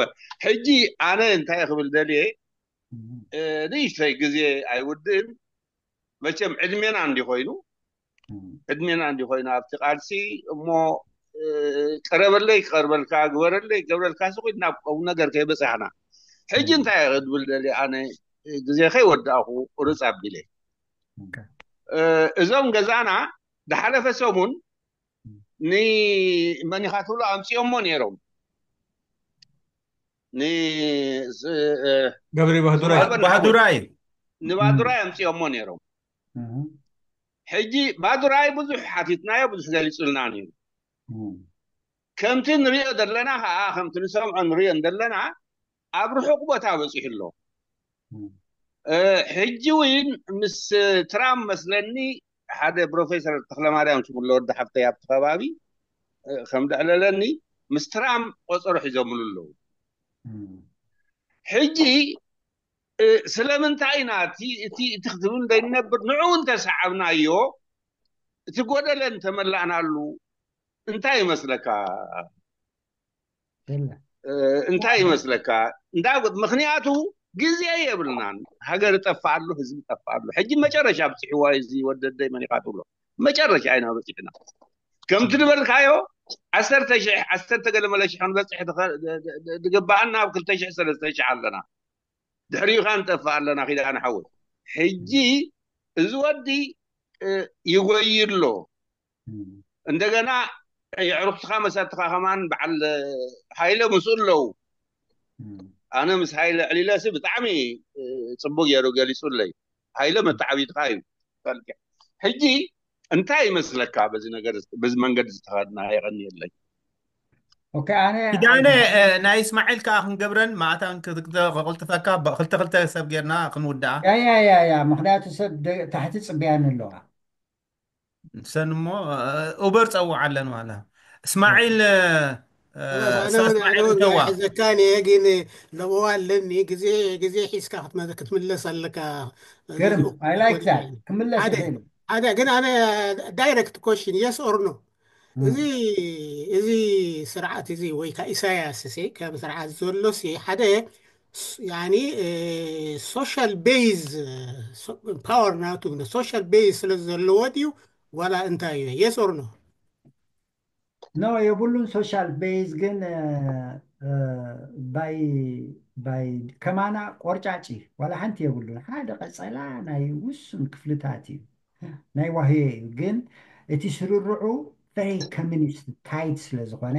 ሕጂ ኣነ እንታይ ክብል ደልየ፣ እም፣ እ፣ ንእሽተይ ግዜ ኣይውድእን። መቸም ዕድሜና እንዲ ኮይኑ እም፣ ዕድሜና እንዲ ኮይኑ ኣብቲ ቃልሲ እሞ፣ እ፣ ቀረበለይ ክቐርበልካ፣ ግበረለይ ክገብረልካ ስቕ ኢልና ኣብ ቁም ነገር ከይበጻሕና። ሕጂ እም፣ እንታይ እየ ክብል ደልየ፣ ኣነ ግዜ ከይወዳእኹ ቁርጽ ኣቢለ። እም፣ እ፣ እዞም ገዛና ድሓለፈ ሰሙን እም። ንመን ኢኻ ትብሎ ኣምጺኦሞ ነይሮም። ን-፣ እ፣ ገብሪ ባህዱራይ። ኣበና ባህዱራይ። ንባዱራይ ኣምጺኦሞ ነይሮም። እም፣ ሕጂ ባዱራይ ብዙሕ ሓቲትናዮ፣ ብዙሕ ገሊጹልና ነይሩ። እም፣ ከምቲ ንሪኦ ዘለና ከዓ፣ ከምቲ ንሰምዖ ንሪኦ ዘለና፣ ኣብ ርሑቕ ቦታ በጺሑ ኣሎ። እም፣ እ፣ ሕጂ እውን ምስ ትራምፕ መስለኒ ሓደ ፕሮፌሰር ተኽለማርያም ሽጉሎ ወዲ ሓፍተይ ኣብቲ ከባቢ፣ እ፣ ከም ደዕለለኒ፣ ምስ ትራምፕ ቆጸሮ ሒዞምሉ ኣለዉ። እም፣ ሕጂ፣ እ፣ ስለምንታይ ኢና እቲ፣ እቲ፣ እቲ ክትብል ዘይንነብር፣ ንዕኡ እንተሰዓብናዮ፣ እቲ ጎደለ እንተመላእናሉ፣ እንታይ ይመስለካ? የለ። እ፣ እንታይ ይመስለካ? እንዳ፣ ምኽንያቱ ግዜ የብልናን። ሃገር ጠፍኣሉ፣ ህዝቢ ጠፍኣሉ። ሕጂ መጨረሻ ኣብፅሕዋ እዚ ወደደይ መን ኢኻ ትብሎ? መጨረሻ ኢና በፂሕና። ከምቲ ዝበልካዮ ዓሰርተ ሽሕ፣ ዓሰርተ ገለ መለ ሽሕ ክንበፅሕ ድኸ-፣ ድ-፣ ድ-፣ ድ-፣ ድግበኣና ኣብ ክልተ ሽሕ፣ ሰለስተ ሽሕ ኣለና። ድሕሪኡ ኸኣ ንጠፍእ ኣለና ኪዳነ ሓወይ። ሕጂ እዚ ወዲ፣ እ፣ ይጎይ ኣሎ። እም፣ እንደገና የዕሩኽትኻ መሳትኻ ከማን በዓል ሃይለ ምስኡ ኣለዉ። እም። ኣነ ምስ ሃይለ ዕሊለሲ ብጣዕሚ፣ እ፣ ጽቡቅ ገይሩ ገሊጹለይ። ሃይለ መተዓቢትኻ እዩ። ሕጂ እንታይ ይመስለካ በዚ ነገር፣ በዚ መንገዲ ዝተኸድና? የቐንየለይ። ኦኬ፣ ኣነ ኪዳነ፣ እ፣ ናይ እስማዒል ከኣ ክንገብረን ማእታን ክልተ ከቕልጥፈካ፣ ብ-፣ ክልተ ክልተ ሰብ ጌርና ክንውድኣ። ያ፣ ያ፣ ያ፣ ያ፣ ምኽንያቱ ሰብ ደ-፣ ታሕቲ ጽብያን ኣለዋ። ሰን እሞ፣ እ፣ ኡበር ጸውዓለን ዋላ። እስማዒል፣ እ፣ እ፣ خلاص، أنا እሳ من እስማዒል أنا እተዋ። أحزكاني يجيني لو لني جزي جزي حيسكا خدمة كتملس لك ገርም፣ I like that። ክምለስ عادي ይኽእል። عادي ግን ኣነ direct question yes or no እዚ እም፣ እዚ ስርዓት እዚ ወይ ከ ኢሳያስ ሲ ከም ስርዓት ዘሎ ሲ ሓደ ስ- ያኒ social base power ናቱ social base ስለ ዘለዎ ድዩ ዋላ እንታይ እዩ yes or no ኖ፣ የብሉን social base ግን፣ እ፣ እ፣ ባይ ባይ ከማና ቆርጫጭ ዋላ ሓንቲ የብሉን። ሓደ ቀጸላ ናይ ውሱን ክፍልታት እዩ፣ ናይ ዋህዮ እዩ። ግን እቲ ስርርዑ very communist tight ስለ ዝኾነ፣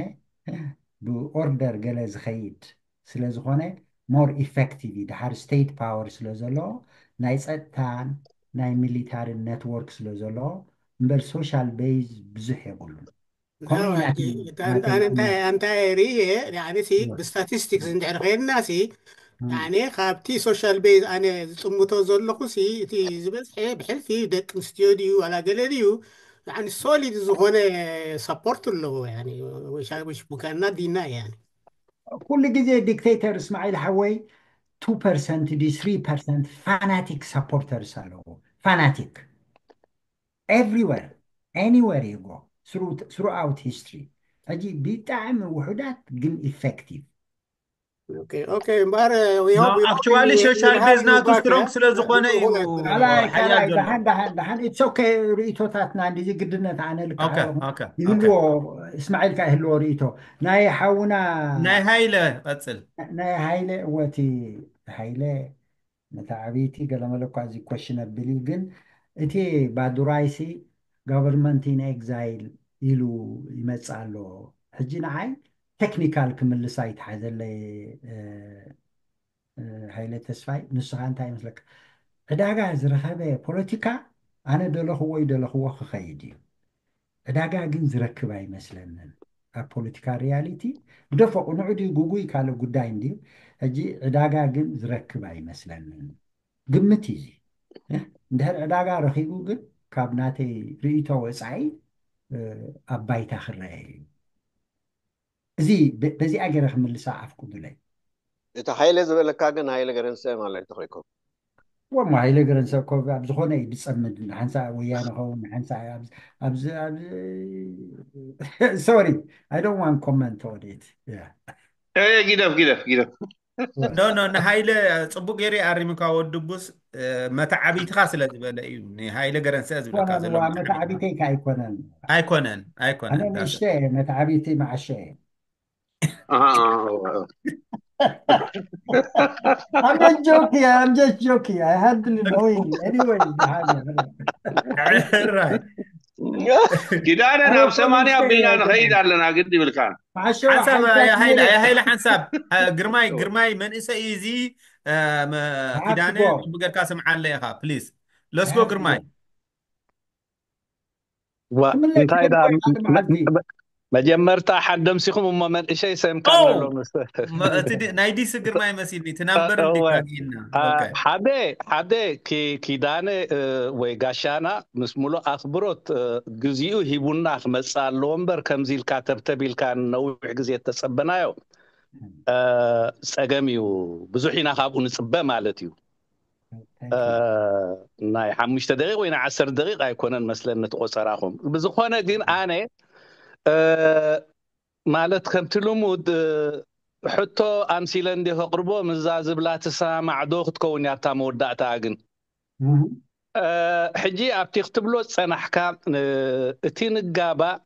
ብኦርደር ገለ ዝኸይድ ስለ ዝኾነ more effective እዩ። ድሓር state power ስለ ዘለዎ ናይ ጸጥታን ናይ ሚሊታርን network ስለ ዘለዎ እምበር social base ብዙሕ የብሉን። No, ኣነ እንታይ እንታይ ርየ ያኒ ሲ ብስታቲስቲክስ እንድሕር ኸይድና ሲ ያኒ ካብቲ social base ኣነ ዝጥምቶ ዘለኹ ሲ እቲ ዝበዝሐ ብሕልፊ ደቂ ኣንስትዮ ድዩ ዋላ ገለ ድዩ ያኒ solid ዝኾነ support ኣለዎ ያኒ which we cannot deny ያኒ ኩሉ ግዜ dictator እስማዒል ሓወይ two percent ድዩ three percent fanatic supporters ኣለዎ። Fanatic everywhere, anywhere you go, throughout history። ሕጂ ብጣዕሚ ውሑዳት ግን effective። Okay, okay, እምበኣር we hope we hope actually social base ናቱ strong ስለ ዝኾነ እዩ ካልኣይ ካልኣይ ደሓን ደሓን ደሓን it's okay። ርእቶታትና እንዲዚ ግድነት ኣነ ልካ ይህልዎ እስማዒል ከኣ ይህልዎ ርእቶ ናይ ሓውና ናይ ሃይለ ቀጽል ናይ ሃይለ እወቲ ሃይለ ነታ ዓብይቲ ገለመለ እኳ እዚ question ኣቢል እዩ ግን እቲ ባዱራይሲ government in exile ኢሉ ይመጽእ ኣሎ። ሕጂ ንዓይ technical ክምልስ ኣይተሓዘለይ። ሃይለ ተስፋይ ንስኻ እንታይ ይመስለካ? ዕዳጋ ዝረኸበ ፖለቲካ ኣነ ደለኽዎ ይደለኽዎ ክኸይድ እዩ። ዕዳጋ ግን ዝረክብ ኣይመስለንን። ኣብ ፖለቲካ ሪያሊቲ ግደፎ፣ ቅኑዕ ድዩ ግጉይ ካልእ ጉዳይ እንድዩ። ሕጂ ዕዳጋ ግን ዝረክብ ኣይመስለንን። ግምት እዩ እዚ። እንድሕር ዕዳጋ ረኺቡ ግን ካብ ናተይ ርእይቶ ወፃኢ ኣብ ባይታ ክረአ እዩ። እዚ በዚኣ ገይረ ክምልሳ ኣፍቅዱለይ። እቲ ሃይለ ዝበለካ ግን ሃይለ ገረንሰ ማለት ተኸይኮ ወሞ ሃይለ ገረንሰ እኮ ኣብ ዝኾነ እዩ ዝፀምድ። ንሓንሳ ወያነ ኸውን ንሓንሳ ሶሪ I don't want comment on it. ግደፍ ግደፍ ግደፍ ኖ ኖ ንሃይለ ፅቡቅ ገይሩ ኣሪምካ ወድቡስ መተዓቢትካ ስለ ዝበለ እዩ። ንሃይለ ገረንሰ ዝብለካ ዘሎ መተዓቢተይካ ኣይኮነን ኣይኮነን ኣይኮነን ኣነ ንእሽተ መተዓቢተይ መዓሸ I'm just joking. I'm just joking. I had to know. Anyway, ራይ ኪዳነ ናብ ሰማንያ ኣቢልና ንኸይድ ኣለና ግድ ይብልካ። ሓንሳብ ሃይለ ሓንሳብ ግርማይ ግርማይ መንእሰይ እዚ ኪዳነ ጽቡቅ ጌርካ ስምዓለ ኢኻ ፕሊዝ። ለስጎ ግርማይ እንታይ ዳ መጀመርታ ሓደምሲኹም እሞ መንእሸይ ሰምካ ኣሎ ናይ ዲስ ግርማይ መሲልኒ ትናምበር እንዲካጊና ሓደ ሓደ ኪዳነ ወይ ጋሻና ምስ ሙሉእ ኣኽብሮት ግዜኡ ሂቡና ክመፅእ ኣለዎ እምበር ከምዚ ኢልካ ተብተብ ኢልካ ነዊሕ ግዜ እተፀበናዮ ፀገም እዩ። ብዙሕ ኢና ካብኡ ንፅበ ማለት እዩ። ናይ ሓሙሽተ ደቂቕ ወይ ናይ ዓሰርተ ደቂቕ ኣይኮነን መስለን ነቲ ቆፀራኹም። ብዝኾነ ግን ኣነ ማለት ከምቲ ልሙድ ሕቶ ኣምሲለ እንዲ ከቕርቦ ምዛ ዝብላ ትሰማማዕ ዶ ክትከውን እያ ኣብታ መወዳእታ ግን ሕጂ ኣብቲ ክትብሎ ዝፀናሕካ እቲ ንጋባእ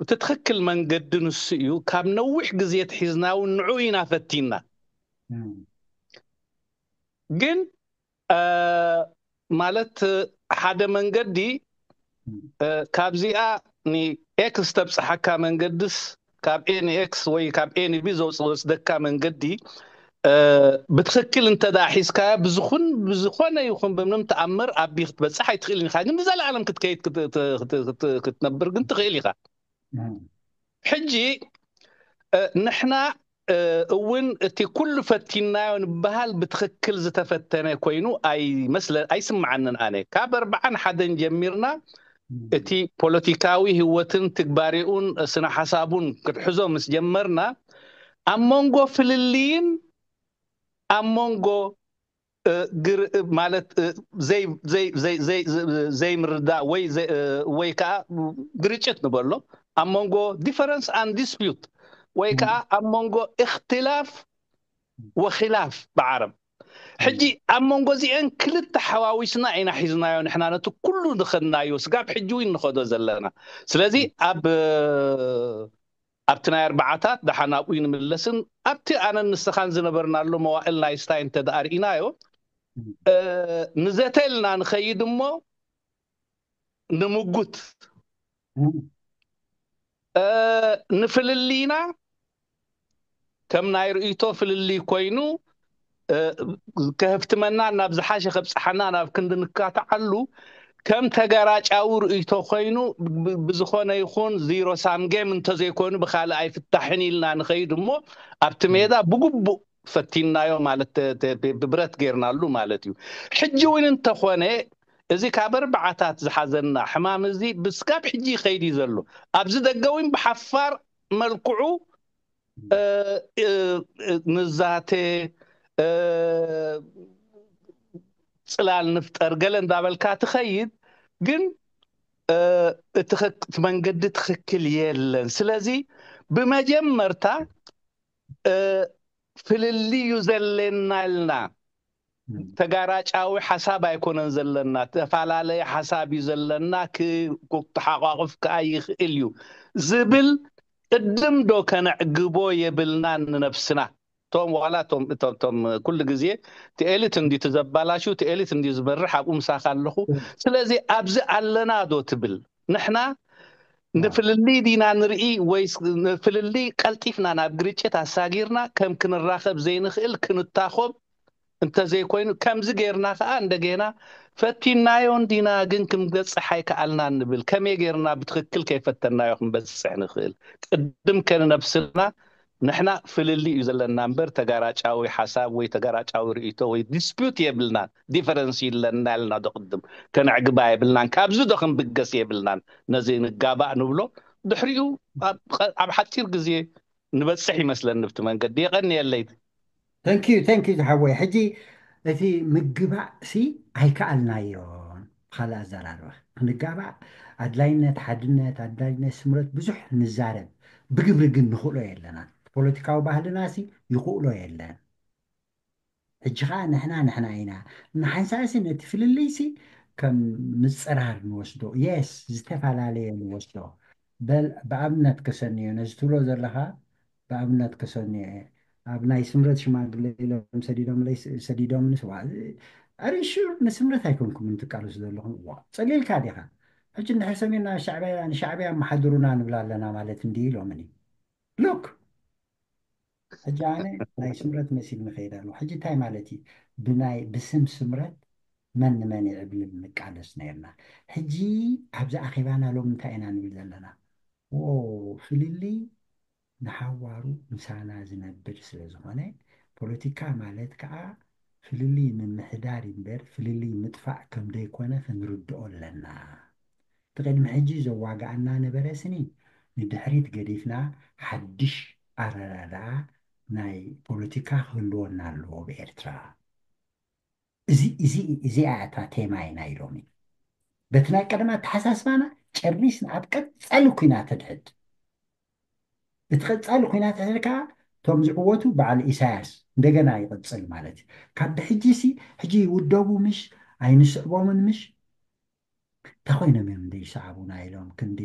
እቲ ትኽክል መንገዲ ንሱ እዩ። ካብ ነዊሕ ግዜ ትሒዝና እውን ንዑ ኢና ፈቲና። ግን ማለት ሓደ መንገዲ ካብዚኣ ንኤክስ ተብፅሓካ መንገድስ ካብ ኤ ንኤክስ ወይ ካብ ኤ ንቢ ዘውፅወስደካ መንገዲ ብትኽክል እንተ ደኣ ሒዝካዮ ብዝኹን ብዝኾነ ይኹን ብምንም ተኣምር ኣቢ ክትበፅሕ ኣይትኽእልን ኢኻ። ግን ንዘለኣለም ክትከይድ ክትነብር ግን ትኽእል ኢኻ። ሕጂ ንሕና እውን እቲ ኩሉ ፈቲናዮ ንበሃል ብትኽክል ዝተፈተነ ኮይኑ ኣይመስለ ኣይስምዓንን። ኣነ ካብ ኣርባዓን ሓደን ጀሚርና እቲ ፖለቲካዊ ህይወትን ትግባሬኡን ስነ ሓሳቡን ክትሕዞ ምስ ጀመርና ኣብ መንጎ ፍልልይን ኣብ መንጎ ማለት ዘይምርዳእ ወይ ከዓ ግርጭት ንበሎ ኣብ መንጎ difference and dispute ወይ ከዓ ኣብ መንጎ እክትላፍ ወኪላፍ ብዓረብ ሕጂ ኣብ መንጎ እዚአን ክልተ ሓዋዊስና ኢና ሒዝናዮ ንሕና ነቲ ኩሉ ንኸድናዮ ስጋብ ሕጂ እውን ንኸዶ ዘለና። ስለዚ ኣብ ኣብቲ ናይ ኣርባዓታት ደሓን ኣብኡ ይንምለስን ኣብቲ ኣነን ንስኻን ዝነበርናሉ መዋእል ናይ ስታይ እንተ ደኣ ርኢናዮ ንዘተ ኢልና ንኸይድ እሞ ንምጉት ንፍልልይና ከም ናይ ርእይቶ ፍልልይ ኮይኑ ከህፍትመና ናብ ዝሓሸ ከብፅሓና ናብ ክንዲ ንካትዓሉ ከም ተገራጫዊ ርእይቶ ኮይኑ ብዝኾነ ይኹን ዚሮ ሳም ጌም እንተዘይኮይኑ ብካልእ ኣይፍታሕን ኢልና ንኸይድ እሞ ኣብቲ ሜዳ ብግቡእ ፈቲንናዮ ማለት ብብረት ጌርናሉ ማለት እዩ። ሕጂ እውን እንተኾነ እዚ ካብ ኣርባዓታት ዝሓዘና ሕማም እዚ ብስጋብ ሕጂ ይኸይድ እዩ ዘሎ። ኣብዚ ደገ እውን ብሓፋር መልክዑ ንዛተ ፅላል ንፍጠር ገለ እንዳበልካ ትኸይድ ግን እቲ መንገዲ ትኽክል የለን። ስለዚ ብመጀመርታ ፍልልይ እዩ ዘለና ኢልና ተጋራጫዊ ሓሳብ ኣይኮነን ዘለና፣ ተፈላለየ ሓሳብ እዩ ዘለና፣ ክተሓቋቁፍ ከዓ ይኽእል እዩ ዝብል ቅድም ዶ ከነዕግቦ የብልናን ንነብስና? እቶም ዋላ እቶም እቶም እቶም ኩሉ ግዜ እቲ ኤሊት እንዲ ትዘባላሹ እቲ ኤሊት እንዲ ዝመርሕ ኣብኡ ምሳኻ ኣለኹ። ስለዚ ኣብዚ ኣለና ዶ ትብል? ንሕና ንፍልልይ ዲና ንርኢ ወይስ ንፍልልይ ቀልጢፍና ናብ ግርጭት ኣሳጊርና ከም ክንራኸብ ዘይንኽእል ክንታኾብ እንተዘይኮይኑ ከምዚ ጌርና ከዓ እንደገና ፈቲናዮ እንዲና ግን ክንበፅሕ ኣይከኣልናን ንብል። ከመይ ጌርና ብትኽክል ከይፈተናዮ ክንበፅሕ ንኽእል? ቅድም ከንነብስና ንሕና ፍልልይ እዩ ዘለና እምበር ተጋራጫዊ ሓሳብ ወይ ተጋራጫዊ ርእይቶ ወይ ዲስፒዩት የብልናን። ዲፈረንስ ይለና ኢልና ዶ ቅድም ከነዕግባ የብልናን። ካብዚ ዶ ክንብገስ የብልናን። ነዚ ንጋባእ ንብሎ ድሕሪኡ ኣብ ሓፂር ግዜ ንበፅሕ ይመስለኒ ብቲ መንገዲ። የቐንየለይ። ተንኪዩ ተንኪዩ ዝሓወይ። ሕጂ እቲ ምግባእ ሲ ኣይከኣልናዮን። ብካልእ ኣዘራርባ ክንጋባእ ኣድላይነት ሓድነት ኣድላይነት ስምረት ብዙሕ ንዛረብ፣ ብግብሪ ግን ንኽእሎ የለና። ፖለቲካዊ ባህልና ሲ ይኽእሎ የለን። ሕጂ ከዓ ንሕና ንሕና ኢና። ንሓንሳእሲ ነቲ ፍልልይሲ ከም ምፅራር ንወስዶ፣ የስ ዝተፈላለየ ንወስዶ። በል ብኣብነት ከሰንዮ ነዚ ትብሎ ዘለካ ብኣብነት ከሰንዮ እየ። ኣብ ናይ ስምረት ሽማግለ ኢሎም ሰዲዶምለይ ሰዲዶምንስ ዋ ኣሪሹር ንስምረት ኣይኮንኩም እንትቃለሱ ዘለኹም ዋ ፀሊልካ ዲኻ? ሕጂ እንድሕር ሰሚርና ሻዕብያ ንሻዕብያ ኣመሓድሩና ንብል ኣለና ማለት እንዲ ኢሎምኒ። ሉክ ሕጂ ኣነ ናይ ስምረት መሲል ንኸይድ ኣለኹ። ሕጂ እንታይ ማለት እዩ? ብናይ ብስም ስምረት መን ንመን ይዕብልል ንቃለስ ነርና። ሕጂ ኣብዚ ኣኼባና ሎም እንታይ ኢና ንብል ዘለና? ፍልልይ ንሓዋሩ ምሳና ዝነብር ስለ ዝኾነ ፖለቲካ ማለት ከዓ ፍልልይ ምምሕዳር እምበር ፍልልይ ምጥፋእ ከም ደይኮነ ክንርድኦ ኣለና። እቲ ቅድሚ ሕጂ ዘዋግኣና ነበረ ስኒ ንድሕሪት ገዲፍና ሓድሽ ኣረዳድኣ ናይ ፖለቲካ ክህልወና ኣለዎ ብኤርትራ። እዚ እዚ እዚኣ እታ ቴማይ ናይ ሎሚ። በቲ ናይ ቀደም ኣተሓሳስባና ጨሪስና ኣብ ቀጻሊ ኩናት ተድሕድ። እቲ ቀጻሊ ኩናት ተድሕድ ከዓ እቶም ዝዕወቱ በዓል ኢሳያስ እንደገና ይቕጽል ማለት እዩ። ካብ ብሕጂ ሲ ሕጂ ይውደቡ ምሽ ኣይንስዕቦምን ምሽ ተኮይኖም እዮም እንደ ይሰዓቡና ኢሎም ክንዲ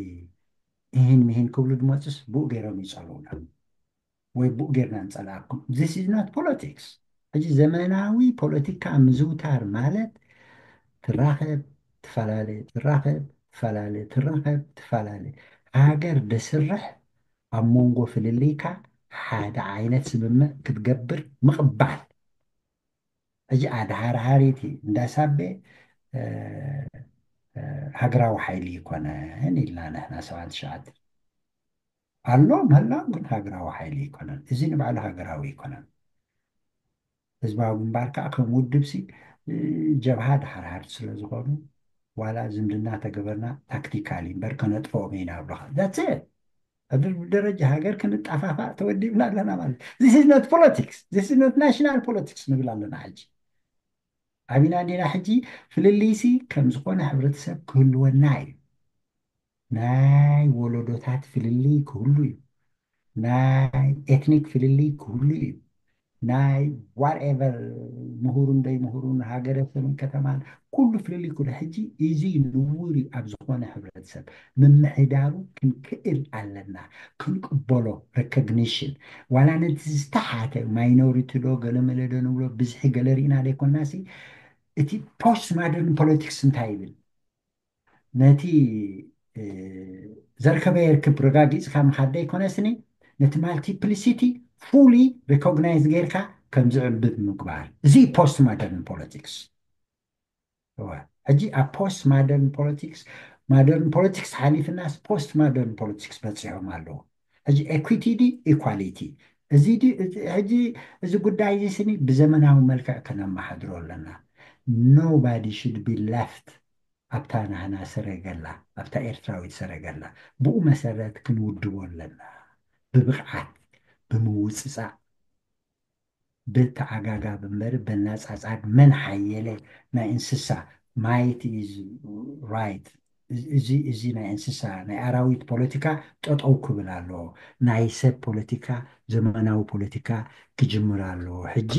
ይህን ምሂን ክብሉ ድመፅስ ብኡ ገይሮም ይፀልኡና ወይ ብኡ ጌርና ንፀልኣኩም። This is not politics። ሕጂ ዘመናዊ ፖለቲካ ምዝውታር ማለት ትራኸብ ትፈላለ ትራኸብ ትፈላለ ትራኸብ ትፈላለ ሃገር ደስርሕ ኣብ መንጎ ፍልልይካ ሓደ ዓይነት ስምምዕ ክትገብር ምቕባል። ሕጂ ኣድሃርሃሪቲ እንዳሳቤ ሃገራዊ ሓይሊ ይኮነን ኢልና ንሕና ሰብዓን ትሽዓተ ኣሎ ምህላው ግን ሃገራዊ ሓይሊ ይኮነን። እዚ ንባዕሉ ሃገራዊ ይኮነን። ህዝባዊ ግንባር ከዓ ከም ውድብ ሲ ጀብሃ ድሓርሃር ስለ ዝኾኑ ዋላ ዝምድና ተገበርና ታክቲካሊ እምበር ከነጥፈኦም ኢና ብለኻ ዳትስ ኣብ ደረጃ ሃገር ክንጣፋፋእ ተወዲብና ኣለና ማለት this is not politics this is not national politics ንብል ኣለና። ሕጂ ኣቢና እንዲና ሕጂ ፍልልይሲ ከም ዝኾነ ሕብረተሰብ ክህልወና እዩ። ናይ ወለዶታት ፍልልይ ክህሉ እዩ። ናይ ኤትኒክ ፍልልይ ክህሉ እዩ። ናይ ዋትኤቨር ምሁሩን ደይምሁሩን ሃገረሰብን ከተማን ኩሉ ፍልልይ ክህሉ። ሕጂ እዚ ንውር እዩ ኣብ ዝኾነ ሕብረተሰብ ምምሕዳሩ ክንክእል ኣለና። ክንቅበሎ ሬኮግኒሽን ዋላ ነቲ ዝተሓተ ማይኖሪቲ ዶ ገለመለ ዶ ንብሎ ብዝሒ ገለ ርኢና ዘይኮናሲ እቲ ፖስት ማደርን ፖለቲክስ እንታይ ይብል ነቲ ዘርከበ የርክብ ረጋጊፅካ ምካድ ዘይኮነስኒ ነቲ ማልቲፕሊሲቲ ፉሊ ሪኮግናይዝ ጌርካ ከም ዝዕብብ ምግባር እዚ ፖስት ማደርን ፖለቲክስ። ሕጂ ኣብ ፖስት ማደርን ፖለቲክስ ማደርን ፖለቲክስ ሓሊፍናስ ፖስት ማደርን ፖለቲክስ በፂሖም ኣለዉ። ሕጂ ኤኩዊቲ ዲ ኢኳሊቲ እዚ ሕጂ እዚ ጉዳይ እዚ ስኒ ብዘመናዊ መልክዕ ከነመሓድሮ ኣለና። Nobody should be left ኣብታ ናህና ሰረገላ ኣብታ ኤርትራዊት ሰረገላ ብኡ መሰረት ክንውድቦ ኣለና። ብብቕዓት ብምውፅፃእ ብተዓጋጋብ እምበር በናጻጻግ መን ሓየለ ናይ እንስሳ might is right እዚ እዚ ናይ እንስሳ ናይ ኣራዊት ፖለቲካ ጠጠው ክብል ኣለዎ። ናይ ሰብ ፖለቲካ ዘመናዊ ፖለቲካ ክጅምር ኣለዎ። ሕጂ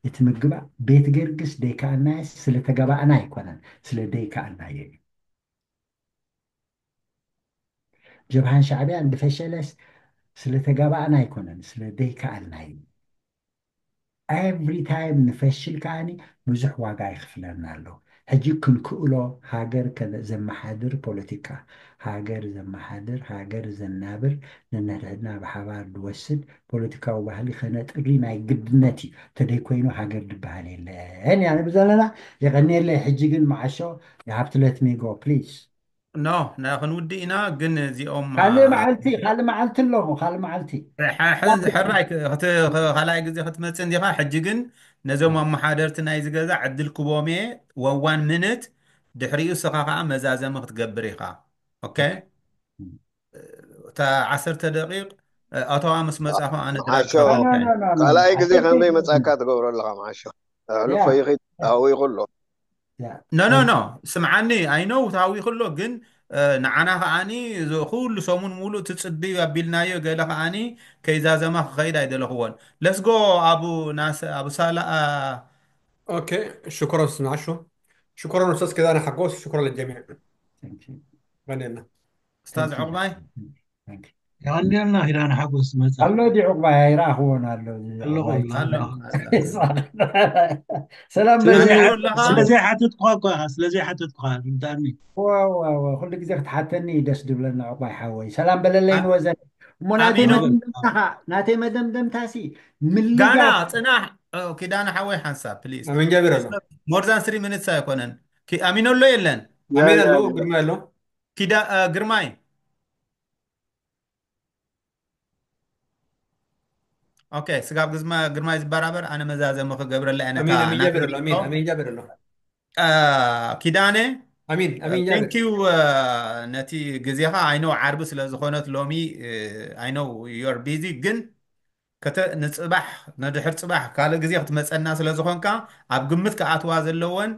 እቲ ምግባእ ቤት ገርግስ ደይከኣልናዮ ስለ ተገባእና ኣይኮነን ስለ ደይከኣልናዮ እዩ። ጀብሃን ሻዕቢያን ድፈሸለስ ስለ ተገባእና ኣይኮነን ስለ ደይከኣልና እዩ። Every time ንፈሽል ከዓኒ ብዙሕ ዋጋ ይኽፍለና ኣሎ። ሕጂ ክንክእሎ፣ ሃገር ከነ-፣ ዘመሓድር ፖለቲካ፣ ሃገር ዘመሓድር፣ ሃገር ዘናብር፣ ነንሕድሕድና ብሓባር ዝወስድ ፖለቲካዊ ባህሊ ከነጥሪ ናይ ግድነት እዩ። ተደይኮይኑ ሃገር ዝበሃል የለን። ያነ ብዘለና የቐንየለይ። ሕጂ ግን መዓሾ፣ you have to let me go, please. ኖ፣ ና ክንውድእ ኢና። ግን እዚኦም ካልእ መዓልቲ፣ ካልእ መዓልቲ ኣለኹ፣ ካልእ መዓልቲ። ሐ- ሐ- ሕራይ ክ- ክት- ክ- ካልኣይ ግዜ ክትመፅእ እንዲኻ። ሕጂ ግን ነዞም ኣመሓደርቲ ናይዚ ገዛ ዕድል ክቦም እየ። ወዋን ምንት ድሕሪኡ እስኻ ከዓ መዛዘሚ ክትገብር ኢኻ። ኦኬ፣ እታ ዓሰርተ ደቂቕ ኣተዋ ምስ መፃኹ ኣነ ድራግ ዓሾ፣ ክህበካ እየ። ካልኣይ ግዜ ከም ዘይመፃካ ትገብሮ ኣለኻ። መዓሾ፣ ሕሉፎ ይኽድ ታዊኹ ኣሎ። ኖ ኖ ኖ፣ ስምዓኒ፣ ኣይነው ታዊኹ ኣሎ። ግን ንዓና ከዓኒ ኩሉ ሰሙን ሙሉእ ትፅብዩ ኣቢልናዮ። ገለ ከዓኒ ከይዛዘማ ክኸይድ ኣይደለኽዎን። ለስጎ፣ ኣቡ ናስ ኣቡ ሳላ። ኦኬ፣ ሽኮረን ስናሾ። ሽኮረን ኡስታዝ ኪዳነ ሓጎስ። ሽኮረን ለጀሚዕ። በኔና ኡስታዝ ዕቑባይ። የቐንየልና። ኪዳነ ሓጎስ መፃ ኣሎ ዲ ዕቑባይ? ኣይረኣኽዎን ኣሎ። ኣለኹ። ኣሎ። ሰላም ስለዚ- በለ። ኣለኻ? ስለዘይሓተትኩኻ እኮ ኢኻ፣ ስለዘይሓተትኩኻ ርዳእኒ። ኩሉ ግዜ ክትሓተኒ ደስ ድብለና ዕቑባይ ሓወይ። ሰላም በለለይ። ንወዘን እሞ ናተይ ኣሚኑ። መደምደምታኻ፣ ናተይ መደምደምታሲ ጋና ምልጋብ ፅናሕ። ኪዳነ ሓወይ ሓንሳብ ፕሊዝ። ኣሜን ጃቢር ኣሎ። ሞር ዛን ስሪ ሚኒትስ ኣይኮነን። ኪ- ኣሚኖ ኣሎ የለን? ኣሜን ኣሎ። ግርማ ኣሎ። ኪዳ እ፣ ግርማይ። ኦኬ፣ ስጋብ ግዝማ- ግርማይ ዝበራበር ኣነ መዛዘሚ ክገብረላ እየ ነታ ኣሜን ኣሜን ጃቢር ኣሎ። ኣሜን ናተይ ኣሜን ጃቢር ኣሎ። እ፣ ኪዳነ። ኣሜን ኣሜን ጃቢር። ቴንኪዩ። ነቲ ግዜኻ፣ ኣይኖ ዓርቢ ስለ ዝኾነት ሎሚ፣ ኣይኖ ዩር ቢዚ፣ ግን ከተ ንፅባሕ፣ ንድሕር ፅባሕ ካልእ ግዜ ክትመፀና ስለ ዝኾንካ፣ ኣብ ግምት ክኣትዋ ዘለወን፣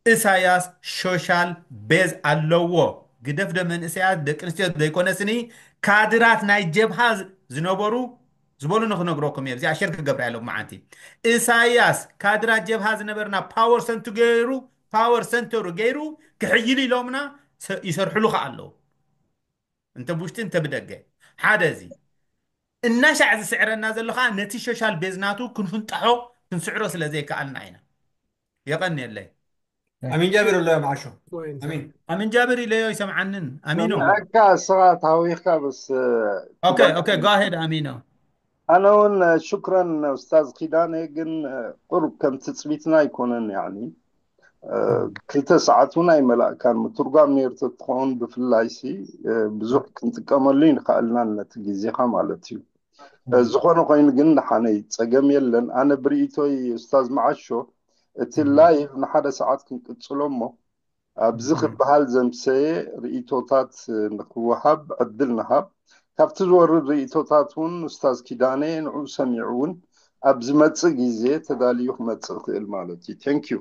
እሳያስ ሶሻል ቤዝ ኣለዎ። ግደፍ ደ መንእሰያት፣ ደቂ ኣንስትዮ ዘይኮነስኒ፣ ካድራት ናይ ጀብሃ ዝ- ዝነበሩ ዝበሉ ንክነግረኩም እየ። እዚኣ ሸር ክገብራ ያለው መዓንቲ። እሳያስ ካድራት ጀብሃ ዝነበርና ፓወር ሰንቱ ገይሩ፣ ፓወር ሰንተሩ ገይሩ ክሕይል ኢሎምና ሰ- ይሰርሕሉ ከ ኣለዉ። እንተ ብውሽጢ እንተ ብደገ። ሓደ እዚ እናሻዕ ዝስዕረና ዘሎ ከዓ ነቲ ሶሻል ቤዝ ናቱ ክንፍንጣሖ ክንስዕሮ ስለ ዘይከኣልና ኢና። የቐንየለይ። ኣሜን ጃቢር ኣሎ። መዓሾ ኣሜን። ኣሚን ጃብር ኢለዮ ይሰምዓንን። ኣሚኖ። ሰምዐካ፣ እስኻ ታዊኽካ በስ። ኦኬ ኦኬ፣ go ahead ኣሚኖ። ኣነ እውን ሽክረን ኡስታዝ ኪዳነ፣ ግን ቁሩብ ከም ትፅቢትና ኣይኮነን። ያኒ ክልተ ሰዓት እውን ኣይመላእካን። ምትርጓም ነይሩ ተትኸውን ብፍላይ ሲ ብዙሕ ክንጥቀመሉ ይንኽኣልናን ነቲ ግዜኻ ማለት እዩ። ዝኾነ ኮይኑ ግን ንሓነይ ፀገም የለን። ኣነ ብርእይቶይ ኡስታዝ መዓሾ እቲ ላይቭ ንሓደ ሰዓት ክንቅፅሎ እሞ ኣብዚ ክበሃል ዘምሰየ ርእይቶታት ንክወሃብ ዕድል ንሃብ። ካብቲ ዝወርድ ርእይቶታት እውን ኡስታዝ ኪዳነ ንዑ ሰሚዑ እውን ኣብ ዝመፅእ ግዜ ተዳልዩ ክመፅእ ይኽእል ማለት እዩ። Thank you።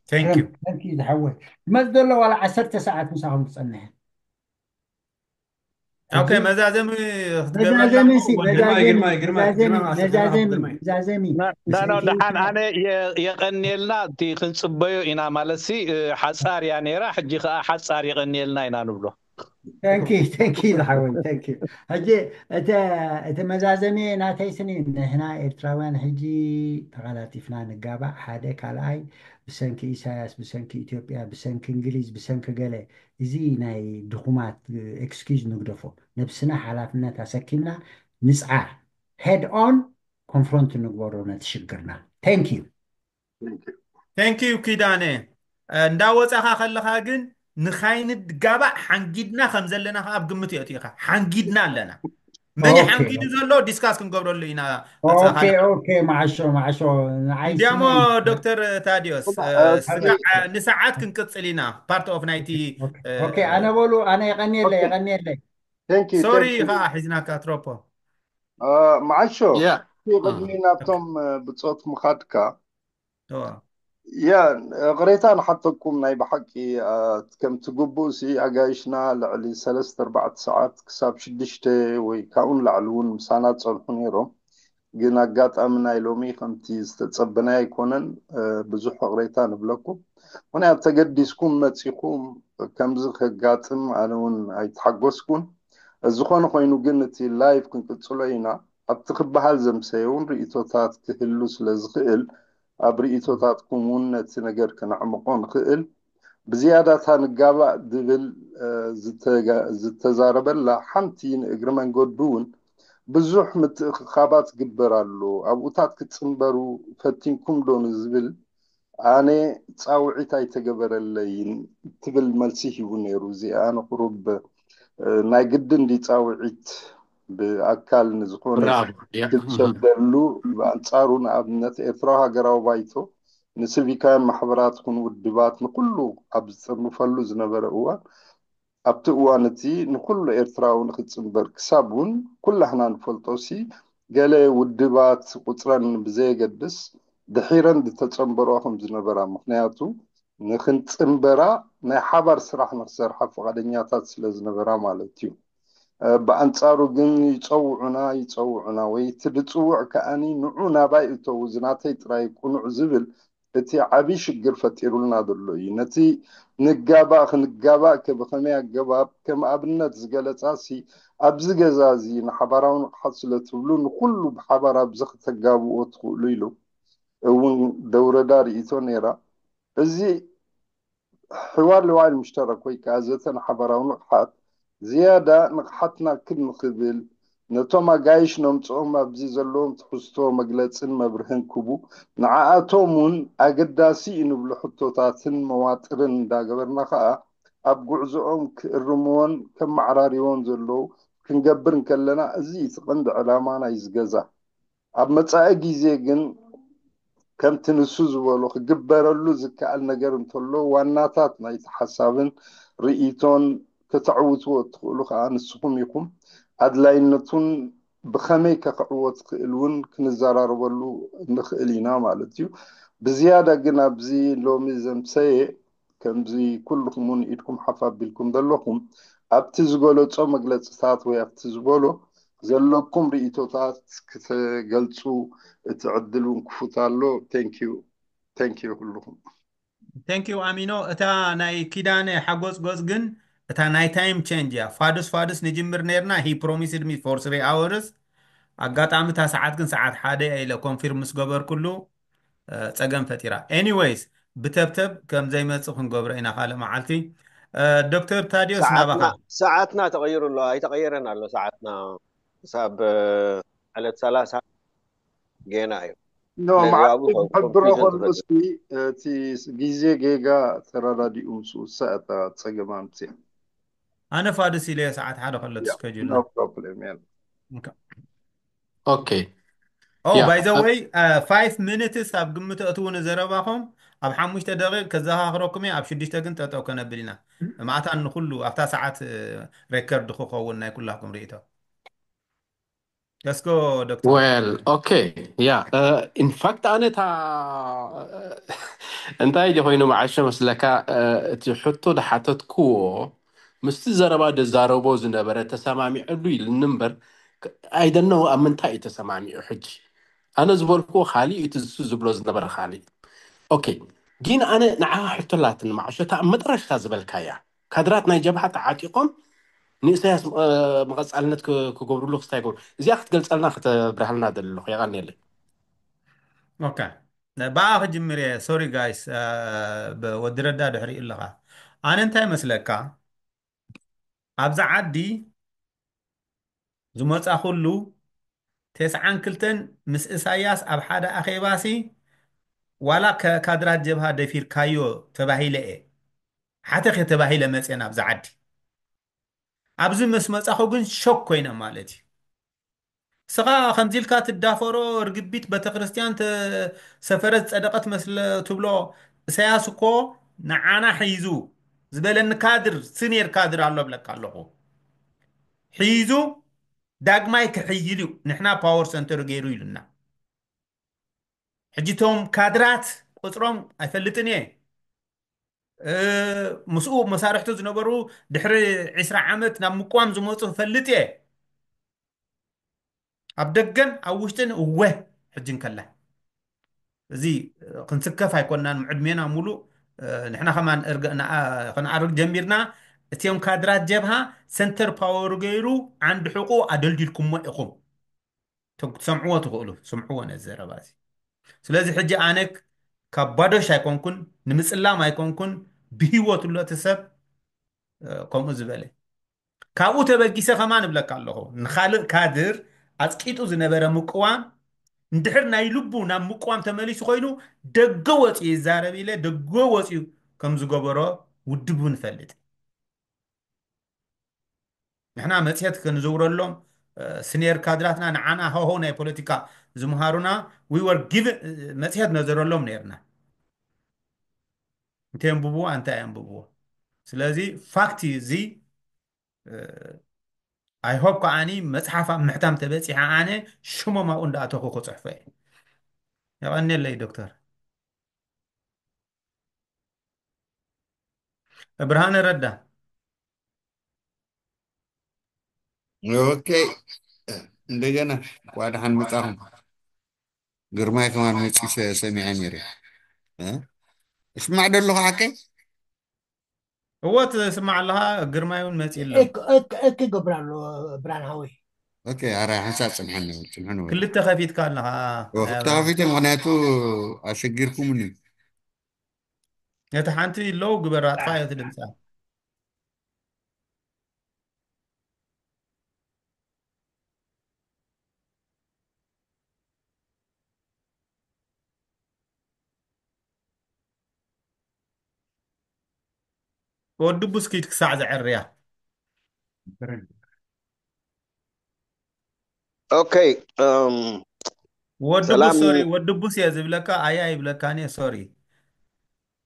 Thank you። Thank you ዝሓወይ። መፅ ዘሎ ዋላ ዓሰርተ ሰዓት ምሳኹም ክፀንሕ። ኦኬ፣ መዛዘሚ ክትገብረላ መዛዘሚ እሞ ሲ ወደ- ግርማይ፣ መዛዘሚ ግርማይ፣ ግርማይ፣ መዛዘሚ ግርማይ ማስተር መዛዘሚ ግርማይ። መዛዘሚ ና- ና- ና- መሰንከይ ደሓን ኣነ የ- የቐንየልና። እቲ ክንፅበዮ ኢና ማለት ሲ እ፣ ሓፃር እያ ነይራ። ሕጂ ከዓ ሓፃር የቐንየልና ኢና ንብሎ። Thank you, thank you ዝሓወይ፣ thank you። ሕጂ እቲ እቲ መዛዘሚ ናተይ ስኒ፣ ንሕና ኤርትራውያን ሕጂ ተቐላጢፍና ንጋባእ። ሓደ ካልኣይ፣ ብሰንኪ ኢሳያስ፣ ብሰንኪ ኢትዮጵያ፣ ብሰንኪ እንግሊዝ፣ ብሰንኪ ገለ፣ እዚ ናይ ድኹማት ኤክስኪዝ ንግደፎ። ነብስና ሓላፍነት ኣሰኪምና ንፅዓር። Head on confront ንግበሮ ነቲ ሽግርና። Thank you። Thank you ኪዳነ። እንዳወፃኻ ከለኻ ግን ንኻይንጋባእ ሓንጊድና ከም ዘለና ከዓ ኣብ ግምት የእትኻ። ሓንጊድና ኣለና። መን እዩ ኦኬ። ሓንጊዱ ዘሎ ዲስካስ ክንገብረሉ ኢና። መፅኻ ኦኬ ኦኬ። መዓሾ መዓሾ። ንዓይ እንዲያሞ ስኒ- ዶክተር ታዲዮስ እ፣ እ፣ ታዲዮስ። ስጋዕ ንሰዓት ክንቅፅል ኢና። ፓርት ኦፍ ናይቲ ኦኬ። ኣነ በሉ ኣነ የቐንየለይ የቐንየለይ። Thank you, ሶሪ thank you። ከዓ ሒዝናካ ትሮፖ። እ፣ መዓሾ ያ ቅድሚ ናብቶም እ፣ ብፆት ምኻድካ እዋ። ያ ቅሬታ ንሓተኩም። ናይ ብሓቂ እ፣ ከምቲ ግቡእ ሲ ኣጋይሽና ልዕሊ ሰለስተ ኣርባዕተ ሰዓት ክሳብ ሽዱሽተ ወይ ካብኡ ንላዕሊ እውን ምሳና ዝፀንሑ ነይሮም። ግን ኣጋጣሚ ናይ ሎሚ ከምቲ ዝተፀበናዮ ኣይኮነን። እ፣ ብዙሕ ቅሬታ ንብለኩም። ምክንያቱ ተገዲስኩም መፂኹም ከምዚ ከጋጥም ኣነ እውን ኣይተሓጎስኩን። ዝኾነ ኮይኑ ግን እቲ ላይቭ ክንቅፅሎ ኢና። ኣብቲ ክበሃል ዘምሰየ እውን ርእይቶታት ክህሉ ስለ ዝኽእል ኣብ ርእይቶታትኩም እውን ነቲ ነገር ክነዕምቆ ንኽእል። ብዝያዳ እታ ንጋባእ ዝብል ዝተዛረበላ ሓንቲ ንእግሪ መንገዱ እውን ብዙሕ ምትእኽኻባት ዝግበር ኣሎ። ኣብኡታት ክትፅንበሩ ፈቲንኩም ዶ ንዝብል ኣነ ፃውዒት ኣይተገበረለይን ትብል መልሲ ሂቡ ነይሩ። እዚኣ ንቁሩብ ናይ ግድን ድዩ ፃውዒት ብኣካል ንዝኾነ ክትሰደሉ፣ ብኣንፃሩ ንኣብነት ኤርትራዊ ሃገራዊ ባይቶ ንሲቪካውያን ማሕበራት ኹን ውድባት ንኩሉ ኣብ ዝፅርንፈሉ ዝነበረ እዋን ኣብቲ እዋን እቲ ንኩሉ ኤርትራዊ ንክፅንበር ክሳብ እውን ኩላህና ንፈልጦ ሲ ገለ ውድባት ቁፅረን ብዘየገድስ ድሒረን ዝተፀንበሮ ከም ዝነበራ ምክንያቱ ንክንፅንበራ ናይ ሓባር ስራሕ ንክሰርሓ ፍቓደኛታት ስለ ዝነበራ ማለት እዩ። ብኣንፃሩ ግን ይፀውዑና ይፀውዑና ወይ እቲ ድፅውዕ ከኣኒ ንዑ ናባይ እተው ዝናተይ ጥራይ ቁኑዕ ዝብል እቲ ዓብዪ ሽግር ፈጢሩልና ዘሎ እዩ። ነቲ ንጋባእ ክንጋባእ ከ ብኸመይ ኣገባብ ከም ኣብነት ዝገለፃ ሲ ኣብዚ ገዛ እዚ ንሓባራዊ ንቕሓት ስለ ትብሉ ንኩሉ ብሓባር ኣብዚ ክተጋብእዎ ትኽእሉ ኢሉ እውን ደውረዳ ርእይቶ ነይራ። እዚ ሕዋር ልዋይል ምሽተረክ ወይ ከዓ ዘተ ንሓባራዊ ንቕሓት ዝያዳ ንቕሓትና ክብ ንኽብል ነቶም ኣጋይሽ ነምፅኦም ኣብዚ ዘለዎም ትሕዝቶ መግለፅን መብርህን ክቡ ንዓኣቶም እውን ኣገዳሲ እዩ ንብሉ ሕቶታትን መዋጥርን እንዳገበርና ከዓ ኣብ ጉዕዞኦም ክእርምዎን ከመዓራሪዎን ዘለዉ ክንገብር እንከለና እዚ እቲ ቀንዲ ዕላማ ናይ ዝገዛ ኣብ መጻኢ ግዜ ግን ከምቲ ንሱ ዝበሎ ክግበረሉ ዝከኣል ነገር እንተሎ ዋናታት ናይቲ ሓሳብን ርእይቶን ከተዕውትዎ እትኽእሉ ከዓ ንስኹም ኢኹም። ኣድላይነቱን ብኸመይ ከክዕወት ክእል እውን ክንዘራረበሉ ንኽእል ኢና ማለት እዩ። ብዝያዳ ግን ኣብዚ ሎሚ ዘምሰየ ከምዚ ኩልኹም እውን ኢድኩም ሓፍ ኣቢልኩም ዘለኹም ኣብቲ ዝገለጾ መግለጽታት ወይ ኣብቲ ዝበሎ ዘለኩም ርእይቶታት ክትገልጹ እቲ ዕድል እውን ክፉት ኣሎ። Thank you ኩልኹም። Thank you ኣሚኖ። እታ ናይ ኪዳነ ሓጎጽጎጽ ግን እታ ናይ time change እያ። ፋዱስ ፋዱስ ንጅምር ነርና፣ he promised me for three hours። ኣጋጣሚ እታ ሰዓት ግን ሰዓት ሓደ እያ ኢለ confirm ምስ ገበርኩሉ ጸገም ፈጢራ። Anyways ብተብተብ ከም ዘይመጽእ ክንገብሮ ኢና ካልእ መዓልቲ። ዶክተር ታዲዮስ ናባኻ። ሰዓትና ተቐይሩ ኣሎ። ኣይተቐየረን ኣሎ ሰዓትና። ክሳብ ዕለት ሰላሳ ጌና እዩ። ኖ መዓልቲ ክሕብሮ ከሎ እስኪ እቲ ግዜ ጌጋ ተረዳዲኡ ምስ ውሳእ እታ ጸገም ኣምፅያ። ኣነ ፋድስ ኢለዮ ሰዓት ሓደ ከሎ ትስከጅሉ። No problem yeah። Okay Oh by the way five minutes ኣብ ግምት እትዉ ንዘረባኹም ኣብ ሓሙሽተ ደቂቕ ከዘኻኽረኩም እየ። ኣብ ሽዱሽተ ግን ጠጠው ከነብል ኢና። ማእታን ንኩሉ ኣብታ ሰዓት ሬከርድ ክኸውን ናይ ኩላኩም ርእይቶ። Let's go ዶክተር። Well okay yeah in fact ኣነ እታ እንታይ ድዩ ኮይኑ መዓሾ መስለካ እቲ ሕቶ ድሓተትክዎ ምስቲ ዘረባ ደዛረቦ ዝነበረ ተሰማሚዐሉ ኢልኒ እምበር I don't know ኣብ ምንታይ እዩ ተሰማሚዑ ሕጂ ኣነ ዝበልክዎ ካሊእ እቲ ዝሱ ዝብሎ ዝነበረ ካሊእ okay ግን ኣነ ንዓኻ ሕቶ ኣላትኒ መዓሾ እታ ኣብ መጠረሽታ ዝበልካያ ካድራት ናይ ጀብሃ ተዓጢቖም ንእሰያስ መቐፃልነት ክገብርሉ ክስታይ ይገብሩ እዚኣ ክትገልፀልና ክተብርሃልና ደሊ ኣለኹ የቐንየለይ okay ብኣ ክጅምር እየ sorry guys ወዲ ረዳ ድሕሪኡ ኣለኻ ኣነ እንታይ መስለካ ኣብዚ ዓዲ ዝመፃኹሉ ተስዓን ክልተን ምስ እሳያስ ኣብ ሓደ ኣኼባሲ ዋላ ካድራት ጀብሃ ደፊርካዮ ተባሂለ እየ ሓተኽ ተባሂለ መፅየ ናብዚ ዓዲ ኣብዚ ምስ መፃኹ ግን ሾክ ኮይነ ማለት እዩ ስኻ ከምዚ ኢልካ ትዳፈሮ ርግቢት ቤተክርስትያን ሰፈረ ዝፀደቀት መስለ ትብሎ እሳያስ እኮ ንዓና ሒዙ ዝበለኒ ካድር ስኒየር ካድር ኣሎ ብለካ ኣለኹ ሒዙ ዳግማይ ክሕይል እዩ ንሕና power center ገይሩ ኢሉና ሕጂ ቶም ካድራት ቁፅሮም ኣይፈልጥን እየ ምስኡ መሳርሕቱ ዝነበሩ ድሕሪ ዕስራ ዓመት ናብ ምቋም ዝመፁ ፈልጥ እየ ኣብ ደገን ኣብ ውሽጥን እወ ሕጂ እንከላ እዚ ክንስከፍ ኣይኮናን ዕድሜና ሙሉእ ንሕና ከማን ክንኣርግ ጀሚርና እቲዮም ካድራት ጀብሃ ሰንተር ፓወሩ ገይሩ ዓንዲ ሕቁ ኣደልዲልኩሞ ኢኹም ትሰምዕዎ ትኽእሉ ስምዕዎ ነዚ ዘረባ እዚ ስለዚ ሕጂ ኣነ ካብ ባዶሽ ኣይኮንኩን፣ ንምጽላም ኣይኮንኩን፣ ብህይወት ኣሎ እቲ ሰብ፣ እ፣ ከምኡ ዝበለ። ካብኡ ተበጊሰ ከማን እብለካ ኣለኹ፣ ንኻልእ ካድር ኣጽቂጡ ዝነበረ ምቅዋም፣ እንድሕር ናይ ልቡ ናብ ምቅዋም ተመሊሱ ኮይኑ፣ ደገ ወፂኡ ይዛረብ ኢለ፣ ደገ ወፂኡ ከም ዝገበሮ ውድቡ ንፈልጥ። ንሕና መጽሔት ክንዝውረሎም፣ እ፣ ስኔር ካድራትና ንዓና ሆሆ ናይ ፖለቲካ ዝምሃሩና፣ we were given፣ እ፣ መጽሔት ነዘረሎም ነርና። እንተ የንብብዎ፣ እንተ ኣየንብብዎ። ስለዚ ፋክት እዩ እዚ። እ፣ I hope ከዓኒ መጽሓፍ ኣብ ምሕታም ተበጺሐ ኣነ ሽሞም ኣብኡ እንዳኣተኹ ክጽሕፎ እየ። የቐንየለይ ዶክተር። ብርሃነ ረዳ። ኦኬ፣ እንደገና እንኳዕ ደሓን መጻኹም። ግርማይ ከማን መጺኡ ሰ-፣ ሰሚዐ ነይረ። እ? እስማዕ ዶ ኣለኹ ሓቀይ? እወ፣ ትስማዕ ኣለኻ። ግርማይ እውን መጺኡ ኣሎ። እክ-፣ እክ-፣ እክ ይገብር ኣሎ ብርሃን ሃወይ። ኦኬ፣ ኣረ ሓንሳብ ጽንሐኒ፣ ጽንሐኒ ወይ። ክልተ ከፊትካ ኣለኻ። ኦ፣ ክልተ ከፊተ፣ ምኽንያቱ ኣሸጊርኩምኒ። ነቲ ሓንቲ ኣለዉ ግበር፣ ኣጥፋዮ እቲ ድምጻ። ወዲ ቡስኪት ክሳዕ ዘዐርያ። ኦኬ፣ እም፣ ወዲ ሰላም። ቡስ፣ ሶሪ፣ ወዲ ቡስ እየ ዝብለካ፣ ኣያ ይብለካኒ፣ ሶሪ።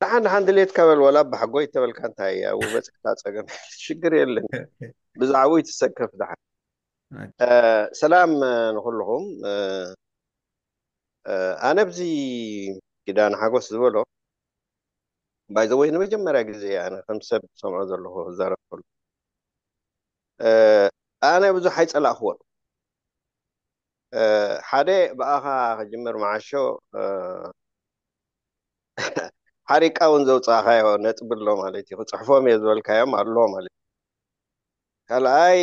ደሓን፣ ደሓን ድሌትካ በል፣ ወላ ብሓጎይ ተበልካ እንታይ እያ፣ ውበጽካ ጸገም፣ ሽግር የለን። ብዛዕባኡ ይትሰከፍ ደሓን። ኦኬ። እ፣ ሰላም፣ እ፣ ንኹልኹም። እ፣ እ፣ ኣነ ኣብዚ ኪዳነ ሓጎስ ዝበሎ፣ by the way፣ ንመጀመርያ ግዜ እየ ኣነ ከም ሰብ ዝሰምዖ ዘለኹ ክዛረብ ከሎ። እ፣ ኣነ ብዙሕ ኣይጸላእክዎን። እ፣ ሓደ ብኣኻ ክጅምር መዓሾ፣ እ፣ ሓሪቃ እውን ዘውጻእካዮ ነጥቢ ኣሎ ማለት እዩ። ክጽሕፎም እየ ዝበልካዮም ኣሎ ማለት እዩ። ካልኣይ፣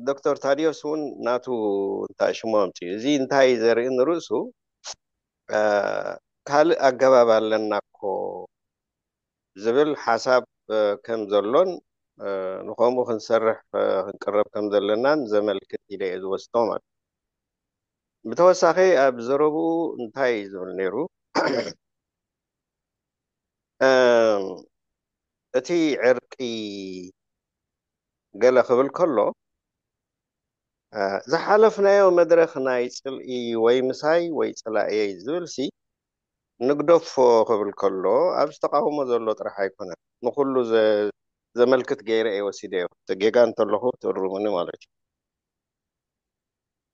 ዶክተር ታዲዮስ እውን ናቱ እንታይ ሽሙ ኣምጽኡ። እዚ እንታይ ዘርኢ ንርእሱ፣ እ፣ ካልእ ኣገባብ ኣለና እኮ ዝብል ሓሳብ፣ እ፣ ከም ዘሎን፣ እ፣ ንኸምኡ ክንሰርሕ፣ እ፣ ክንቅረብ ከም ዘለናን ዘመልክት ኢለ እየ ዝወስዶ ማለት እዩ። ብተወሳኺ ኣብ ዘረብኡ እንታይ እዩ ዝብል ነይሩ? እም፣ እቲ ዕርቂ ገለ ክብል ከሎ፣ እ፣ ዝሓለፍናዮ መድረኽ ናይ ጽልኢ ወይ ምሳይ ወይ ጸላእየይ ዝብልሲ ንግደፎ ክብል ከሎ፣ ኣብዚ ተቃውሞ ዘሎ ጥራሕ ኣይኮነን። ንኹሉ ዘ-፣ ዘመልክት ገይረ እየ ወሲደዮ። እቲ ጌጋ እንተለኹ ትእርሙኒ ማለት እዩ።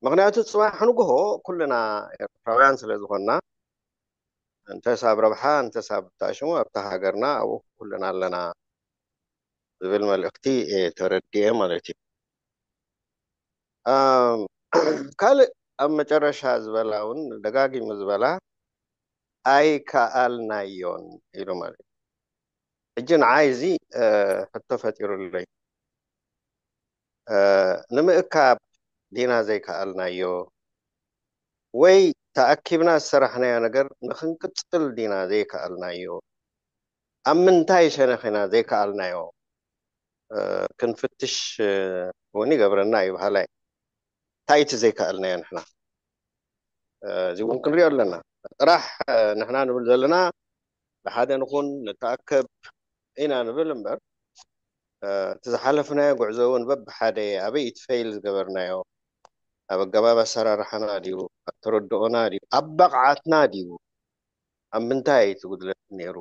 ምኽንያቱ ጽባሕ ንግሆ ኩልና ኤርትራውያን ስለ ዝኾንና፣ እንተስ ኣብ ረብሓ፣ እንተስ ኣብ ታሽሙ፣ ኣብታ ሃገርና፣ ኣብኡ ኩልና ኣለና ዝብል መልእኽቲ እየ ተረዲኤ ማለት እዩ። ኣም፣ ካልእ ኣብ መጨረሻ ዝበላ እውን ደጋጊሙ ዝበላ፣ "ኣይከኣልናዮን" ኢሉ ማለት እዩ። ሕጂ ንዓይ እዚ፣ እ፣ ሕቶ ፈጢሩለይ። እ፣ ንምእካብ ዲና ዘይከኣልናዮ? ወይ ተኣኪብና ዝሰራሕናዮ ነገር ንኽንቅጽል ዲና ዘይከኣልናዮ? ኣብ ምንታይ ሸነኽ ኢና ዘይከኣልናዮ? እ፣ ክንፍትሽ፣ እ፣ እውን ይገብረና እዩ በሃላይ። እንታይ እቲ ዘይከኣልናዮ ንሕና? እ፣ እዚ እውን ክንሪኦ ኣለና። ጥራሕ፣ እ፣ ንሕና ንብል ዘለና ብሓደ ንኹን፣ ንተኣከብ ኢና ንብል እምበር፣ እ፣ እቲ ዝሓለፍናዮ ጉዕዞ እውን በብሓደ ኣበይ እቲ ፌይል ዝገበርናዮ፣ ኣብ ኣገባብ ኣሰራርሓና ድዩ፣ ኣብ ተረድኦና ድዩ፣ ኣብ ብቕዓትና ድዩ፣ ኣብ ምንታይ እቲ ጉድለት ነይሩ፣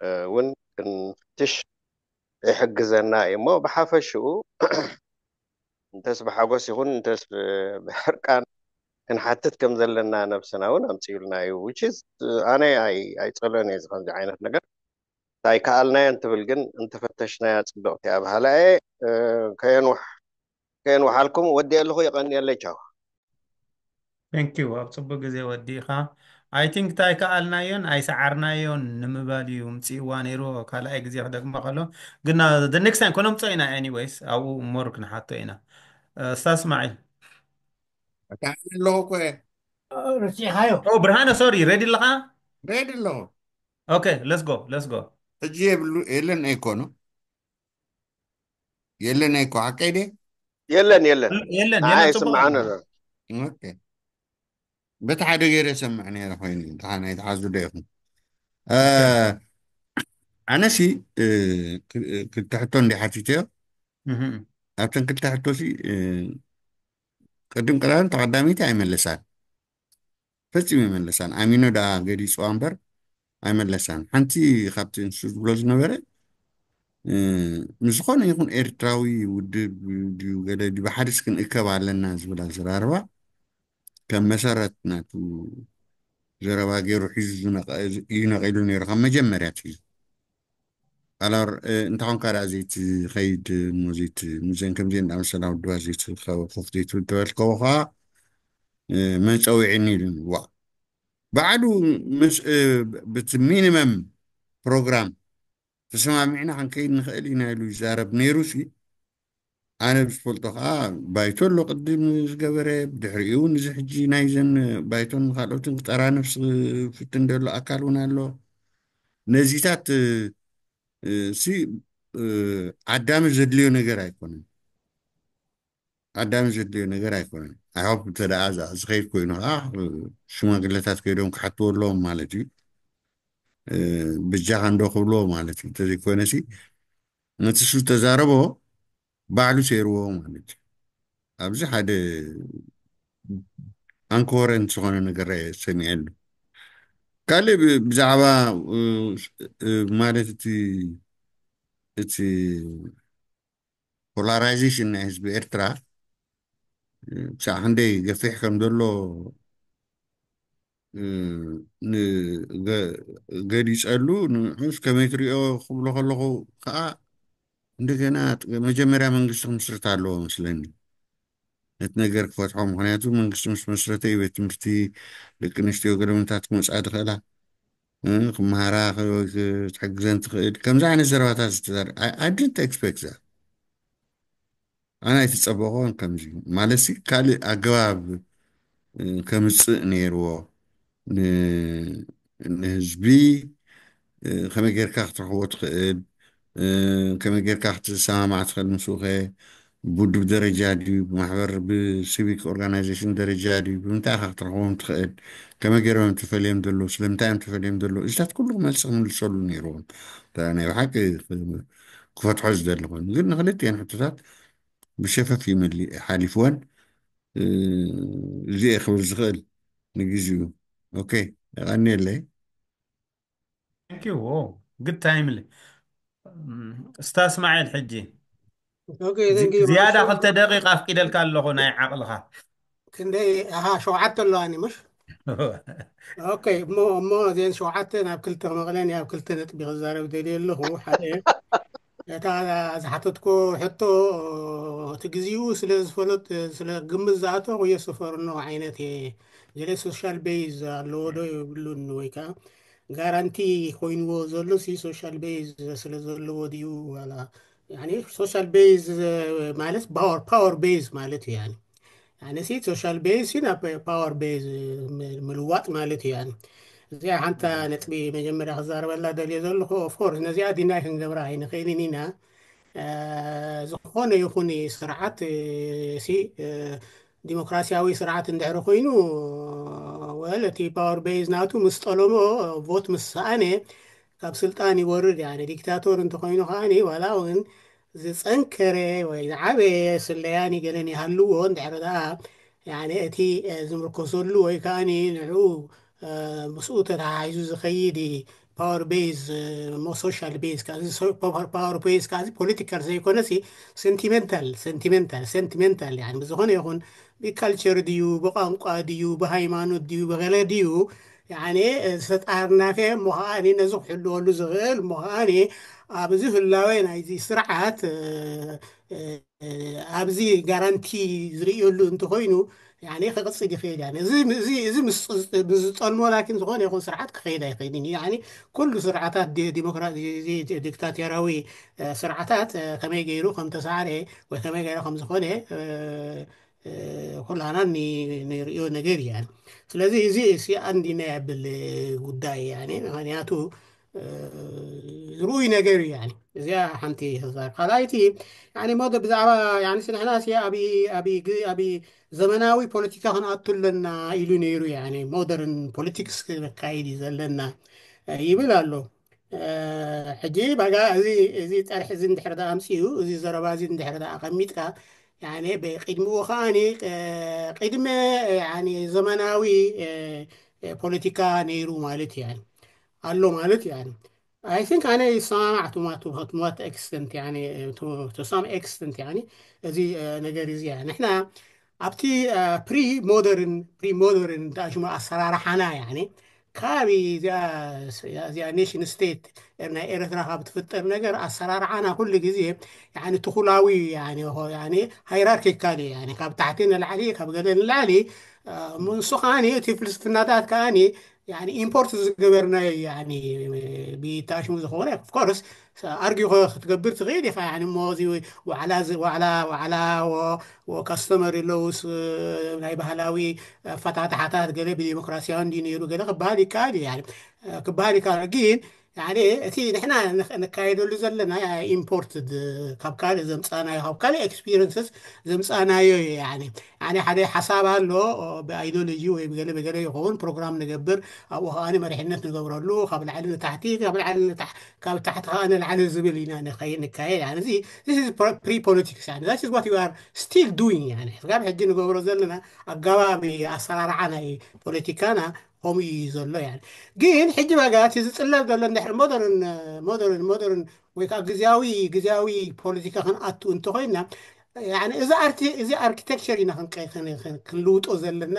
እ፣ እውን ክንፍትሽ ይሕግዘና እዩ። እሞ ብሓፈሽኡ እንተስ ብሓጎስ ይኹን እንተስ ብ-፣ ብሕርቃን ክንሓትት ከም ዘለና ነብስና እውን ኣምጺኡልና እዩ። Which is፣ ኣነ ኣይ-፣ ኣይጸልኦን እየ እዚ ከምዚ ዓይነት ነገር። እንታይ ከኣልናዮ እንትብል ግን እንተፈተሽናያ ጽብቕቲ እያ በሃላይ እየ። እ፣ ከየንውሕ-፣ ከየንውሓልኩም ወዲኤ ኣለኹ። የቐንየለይ። ቻው። Thank you። ኣብ ጽቡቅ ግዜ ወዲእኻ። I think እንታይ ከኣልናዮን ኣይሰዓርናዮን ንምባል እዩ ምጽእዋ ነይሩ። ካልኣይ ግዜ ክደግሞ ከሎ፣ ግና the next time ከነምጾ ኢና። Anyways፣ ኣብኡ more ክንሓቶ ኢና። እ፣ ስታዝ እስማዒል። ኣታ ኣለኹ እኮ እየ። ረሲዕኻዮ። ኦ ብርሃነ፣ ሶሪ፣ ሬዲ ኣለኻ? ሬድ ኣለኹ። ኦኬ፣ let's go, let's go። ሕጂ የብሉ የለን ኣይኮኑ የለን ኣይኮ ሓቀይ ደ የለን የለን የለን ንዓይ የለን፣ ኣይስምዓን ጽቡቕ። ኣሎ። ኦኬ። በቲ ሓደ ገይረ ሰምዕ ነይረ ኮይኑ እንታይ ናይ ተሓዙ ዶ ይኹን እ፣ ኣነሲ እ፣ ክ- ክልተ ሕቶ እንዲ ሓቲተዮ እህ፣ ኣብተን ክልተ ሕቶሲ እ፣ ቅድም ቀዳም ተቐዳሚቲ ኣይመለሳን ፈጺሙ ኣይመለሳን ኣሚኖ ደኣ ገሊፅዋ እምበር ኣይመለሳን ሓንቲ ካብቲ ንሱ ዝብሎ ዝነበረ እ፣ ምስ ዝኾነ ይኹን ኤርትራዊ ውድብ ድዩ ገለ ድዩ ብሓድስ ክንእከብ ኣለና ዝብል ኣዘራርባ ከም መሰረት ናቱ ዘረባ ገይሩ ሒዙ ዝነቐ- እዩ ነቒሉ ነይሩ ካብ መጀመርያ ትሒዙ ኣላር እንታይ ኮንካ ደኣ ዘይትኸይድ እሞ ዘይት ምዘን ከምዚአን እንዳመሰላ ውድባት ዘይትከፍት ዘይትብል ተበልከዎ ከዓ እ፣ መን ፀዊዕኒ ኢሉ ዋ ባዕሉ ምስ እ፣ ብቲ ሚኒመም ፕሮግራም ተሰማሚዕና ክንከይድ ንኽእል ኢና ኢሉ ይዛረብ ነይሩ ሲ ኣነ ብዝፈልጦ ከዓ ባይቶ ኣሎ ቅድም ዝገበረ ብድሕሪኡ እውን እዚ ሕጂ ናይዘን ባይቶን ካልኦትን ክጠራንፍ ዝፍትን ዘሎ ኣካል እውን ኣሎ ነዚታት እ፣ እ፣ ሲ እ፣ ዓዳሚ ዘድልዮ ነገር ኣይኮነን ዓዳሚ ዘድልዮ ነገር ኣይኮነን ኣይሆፕ እንተ ደኣ እዛ ዝኸይድ ኮይኑ ከዓ እ፣ ሽማግለታት ከይዶም ክሓትዎ ኣለዎም ማለት እዩ እ፣ ብጃኻ እንዶ ክብልዎ ማለት እዩ እንተዘይኮነ ሲ ነቲ ሱ ተዛረቦ ባዕሉ ሰይርዎ ማለት እዩ ኣብዚ ሓደ ኣንኮረንት ዝኾነ ነገር ሰሚዐሉ ካልእ ብ- ብዛዕባ እ፣ እ፣ ማለት እቲ እቲ ፖላራይዜሽን ናይ ህዝቢ ኤርትራ እ፣ ክሳዕ ክንደይ ገፊሕ ከም ዘሎ እ፣ ን- ገ- ገሊፀሉ ንዑስ ከመይ ትሪኦ ክብሎ ከለኹ ከዓ እንደገና መጀመርያ መንግስቲ ክምስርት ኣለዎ መስለኒ ነቲ ነገር ክፈትሖ ምክንያቱ መንግስቲ ምስ መስረተ እዩ ቤት ትምህርቲ ደቂ ኣንስትዮ ገለመንታት ክመፅኣ ዝኽእላ እ፣ ክመሃራ ክ- ክትሕግዘን ትኽእል ከምዚ ዓይነት ዘረባታት ዝተዛር I didn't expect that ኣነ ኣይተፀበኾን ከምዚ ማለት ሲ ካልእ ኣገባብ እ፣ ከምፅእ ነይርዎ ን- ንህዝቢ እ፣ ከመይ ጌርካ ክትረኽቦ ትኽእል እ፣ ከመይ ጌርካ ክትሰማማዕ ትኽእል ምስኡ ከ ብውድብ ደረጃ ድዩ ብማሕበር ብሲቪክ ኦርጋናይዜሽን ደረጃ ድዩ ብምንታይ ኢኻ ክትረኽቦም ትኽእል ከመይ ገይሮም እዮም ተፈልዮም ዘለዉ ስለምንታይ እዮም ተፈልዮም ዘለዉ እዚታት ኩሉ ክመልሲ ክምልሰሉ ነይርዎም እታ ናይ ብሓቂ ክፈትሖ ዝደሊ ኮይኑ ግን ንክልቲኤን ሕቶታት ብሸፈፍ ይመሊ ሓሊፍወን እዚኤ ክብል ዝኽእል ንግዚኡ ኦኬ የቐንየለይ Thank you. Wow, good time. እስታ እስማኤል ሕጂ Okay, thank you. ዝያዳ ክልተ ደቂቃ ኣፍቂደልካ ኣለኹ ናይ ዓቕልኻ ክንደይ ኣሃ ሸውዓተ ኣለዋኒ ምሽ okay እሞ እሞ እዚአን ሸውዓተ ናብ ክልተ መቕለን ኣብ ክልተ ነጥቢ ክዛረብ ደልየ ኣለኹ ሓደ እታ ዝሓተትኮ ሕቶ እቲ ግዜኡ ስለ ዝፈለጥ ስለ ግምት ዝኣተኹ የስፈርኖ ዓይነት እየ ገለ social base ኣለዎ ዶ የብሉን ወይ ከዓ ጋራንቲ ኮይንዎ ዘሎ ሲ social base ስለ ዘለዎ ድዩ ዋላ social base ማለት power power base ማለት እዩ ያኒ ያኒ ሲ social base ሲ ናብ power base ምልዋጥ ማለት እዩ ያኒ እዚኣ ሓንታ ነጥቢ መጀመርያ ክዛረበላ ደልየ ዘለኹ of course ነዚኣ deny ክንገብራ ኣይንኽእልን ኢና ዝኾነ ይኹን ስርዓት ሲ ዲሞክራሲያዊ ስርዓት እንድሕሪ ኮይኑ well እቲ power base ናቱ ምስ ጠለሞ vote ምስ ሰኣነ ካብ ስልጣን ይወርድ ያኒ dictator እንተኮይኑ ከዓኒ ዋላ እውን ዝፀንከረ ወይ ዝዓበየ ስለያኒ ገለን ይሃልዎ እንድሕሪ ደኣ ያኒ እቲ ዝምርኮሰሉ ወይ ከዓኒ ንዕኡ ምስኡ ተተሓሒዙ ዝኸይድ power base ሞ social base power base ከዓ political ዘይኮነሲ sentimental sentimental sentimental ያኒ ብዝኾነ ይኹን ብculture ድዩ ብቋንቋ ድዩ ብሃይማኖት ድዩ ብገለ ድዩ ያኒ ዝተጣርናፈ እሞ ከዓኒ ነዚ ክሕልወሉ ዝኽእል እሞ ከዓኒ ኣብዚ ህላዌ ናይዚ ስርዓት ኣብዚ ጋራንቲ ዝርእየሉ እንተኮይኑ ያኒ ክቕፅል ይኽእል ያኒ እዚ እዚ እዚ ምስ ዝጠልሞ ላኪን ዝኾነ ይኹን ስርዓት ክኸይድ ኣይኽእልን እዩ ያኒ ኩሉ ስርዓታት ዲሞክራሲ ዲክታቶርያዊ ስርዓታት ከመይ ገይሩ ከም ተሳዕረ ወይ ከመይ ገይሩ ከም ዝኾነ ኩላና ንሪኦ ነገር እዩ። ስለዚ እዚ ሲኣንዲና ያብል ጉዳይ ምክንያቱ ርኡይ ነገር እዩ። እዚኣ ሓንቲ ተዛር ካልኣይቲ ሞደ ብዛዕባ ንሕና ኣብ ዘመናዊ ፖለቲካ ክንኣቱ ኣለና ኢሉ ነይሩ። ሞደርን ፖለቲክስ ክነካይድ እዩ ዘለና ይብል ኣሎ። ሕጂ ባጋ እዚ ጠርሒ እዚ እንድሕር ኣምፅኡ፣ እዚ ዘረባ እዚ እንድሕር ኣቐሚጥካ፣ ብቅድሚኡ ከዓ ቅድመ ዘመናዊ ፖለቲካ ነይሩ ማለት እዩ ኣሎ ማለት እዩ። I think ኣነ ይሰማማዕ to what extent to some extent እዚ ነገር እዚ ንሕና ኣብቲ pre modern pre modern ተኣሽሙ ኣሰራርሓና ካብ እዚኣ nation state ናይ ኤርትራ ካብ ትፍጠር ነገር ኣሰራርሓና ኩሉ ግዜ ትኹላዊ ሃይራርኪካል እዩ። ካብ ታሕቲ ንላዕሊ ካብ ገለ ንላዕሊ ምንሱ ከዓኒ እቲ ፍልስፍናታት ከዓኒ ኢምፖርት ዝገበርናዮ ብታሽሙ ዝኾነ ኮርስ ኣርጊ ክትገብር ትኽእል ኢኻ። እሞ እዚ ዋዕላ ዋዕላ ዋዕላ customary laws ናይ ባህላዊ ኣፈታትሓታት ገለ ብዲሞክራሲያዊ እንዲ ነይሩ ገለ ክበሃል ይከኣል እዩ። ክበሃል ይከኣል ግን እቲ ንሕና ንካየደሉ ዘለና ኢምፖርትድ ካብ ካልእ ዘምፃናዮ ካብ ካልእ ኤክስፒሪንስስ ዘምፃናዮ ሓደ ሓሳብ ኣሎ ብኣይዲዮሎጂ ወይ ብገለ ብገለ ይኸውን ፕሮግራም ንገብር ኣብኡ ከዓ መሪሕነት ንገብረሉ ካብ ላዕሊ ንታሕቲ ካብ ላዕሊ ካብ ታሕቲ ከዓ ንላዕሊ ዝብል ኢና ንካየድ። እዚ pre politics what you are still doing ካብ ሕጂ ንገብሮ ዘለና ኣገባብ ኣሰራርሓ ናይ ፖለቲካና ከምኡ እዩ ዘሎ። ግን ሕጂ ባጋ እቲ ዝፅለል ዘሎ እንድሕር ሞደርን ሞደርን ሞደርን ወይ ከዓ ግዜያዊ ግዜያዊ ፖለቲካ ክንኣቱ እንተኮይና እዚ ኣርኪቴክቸር ኢና ክንልውጦ ዘለና።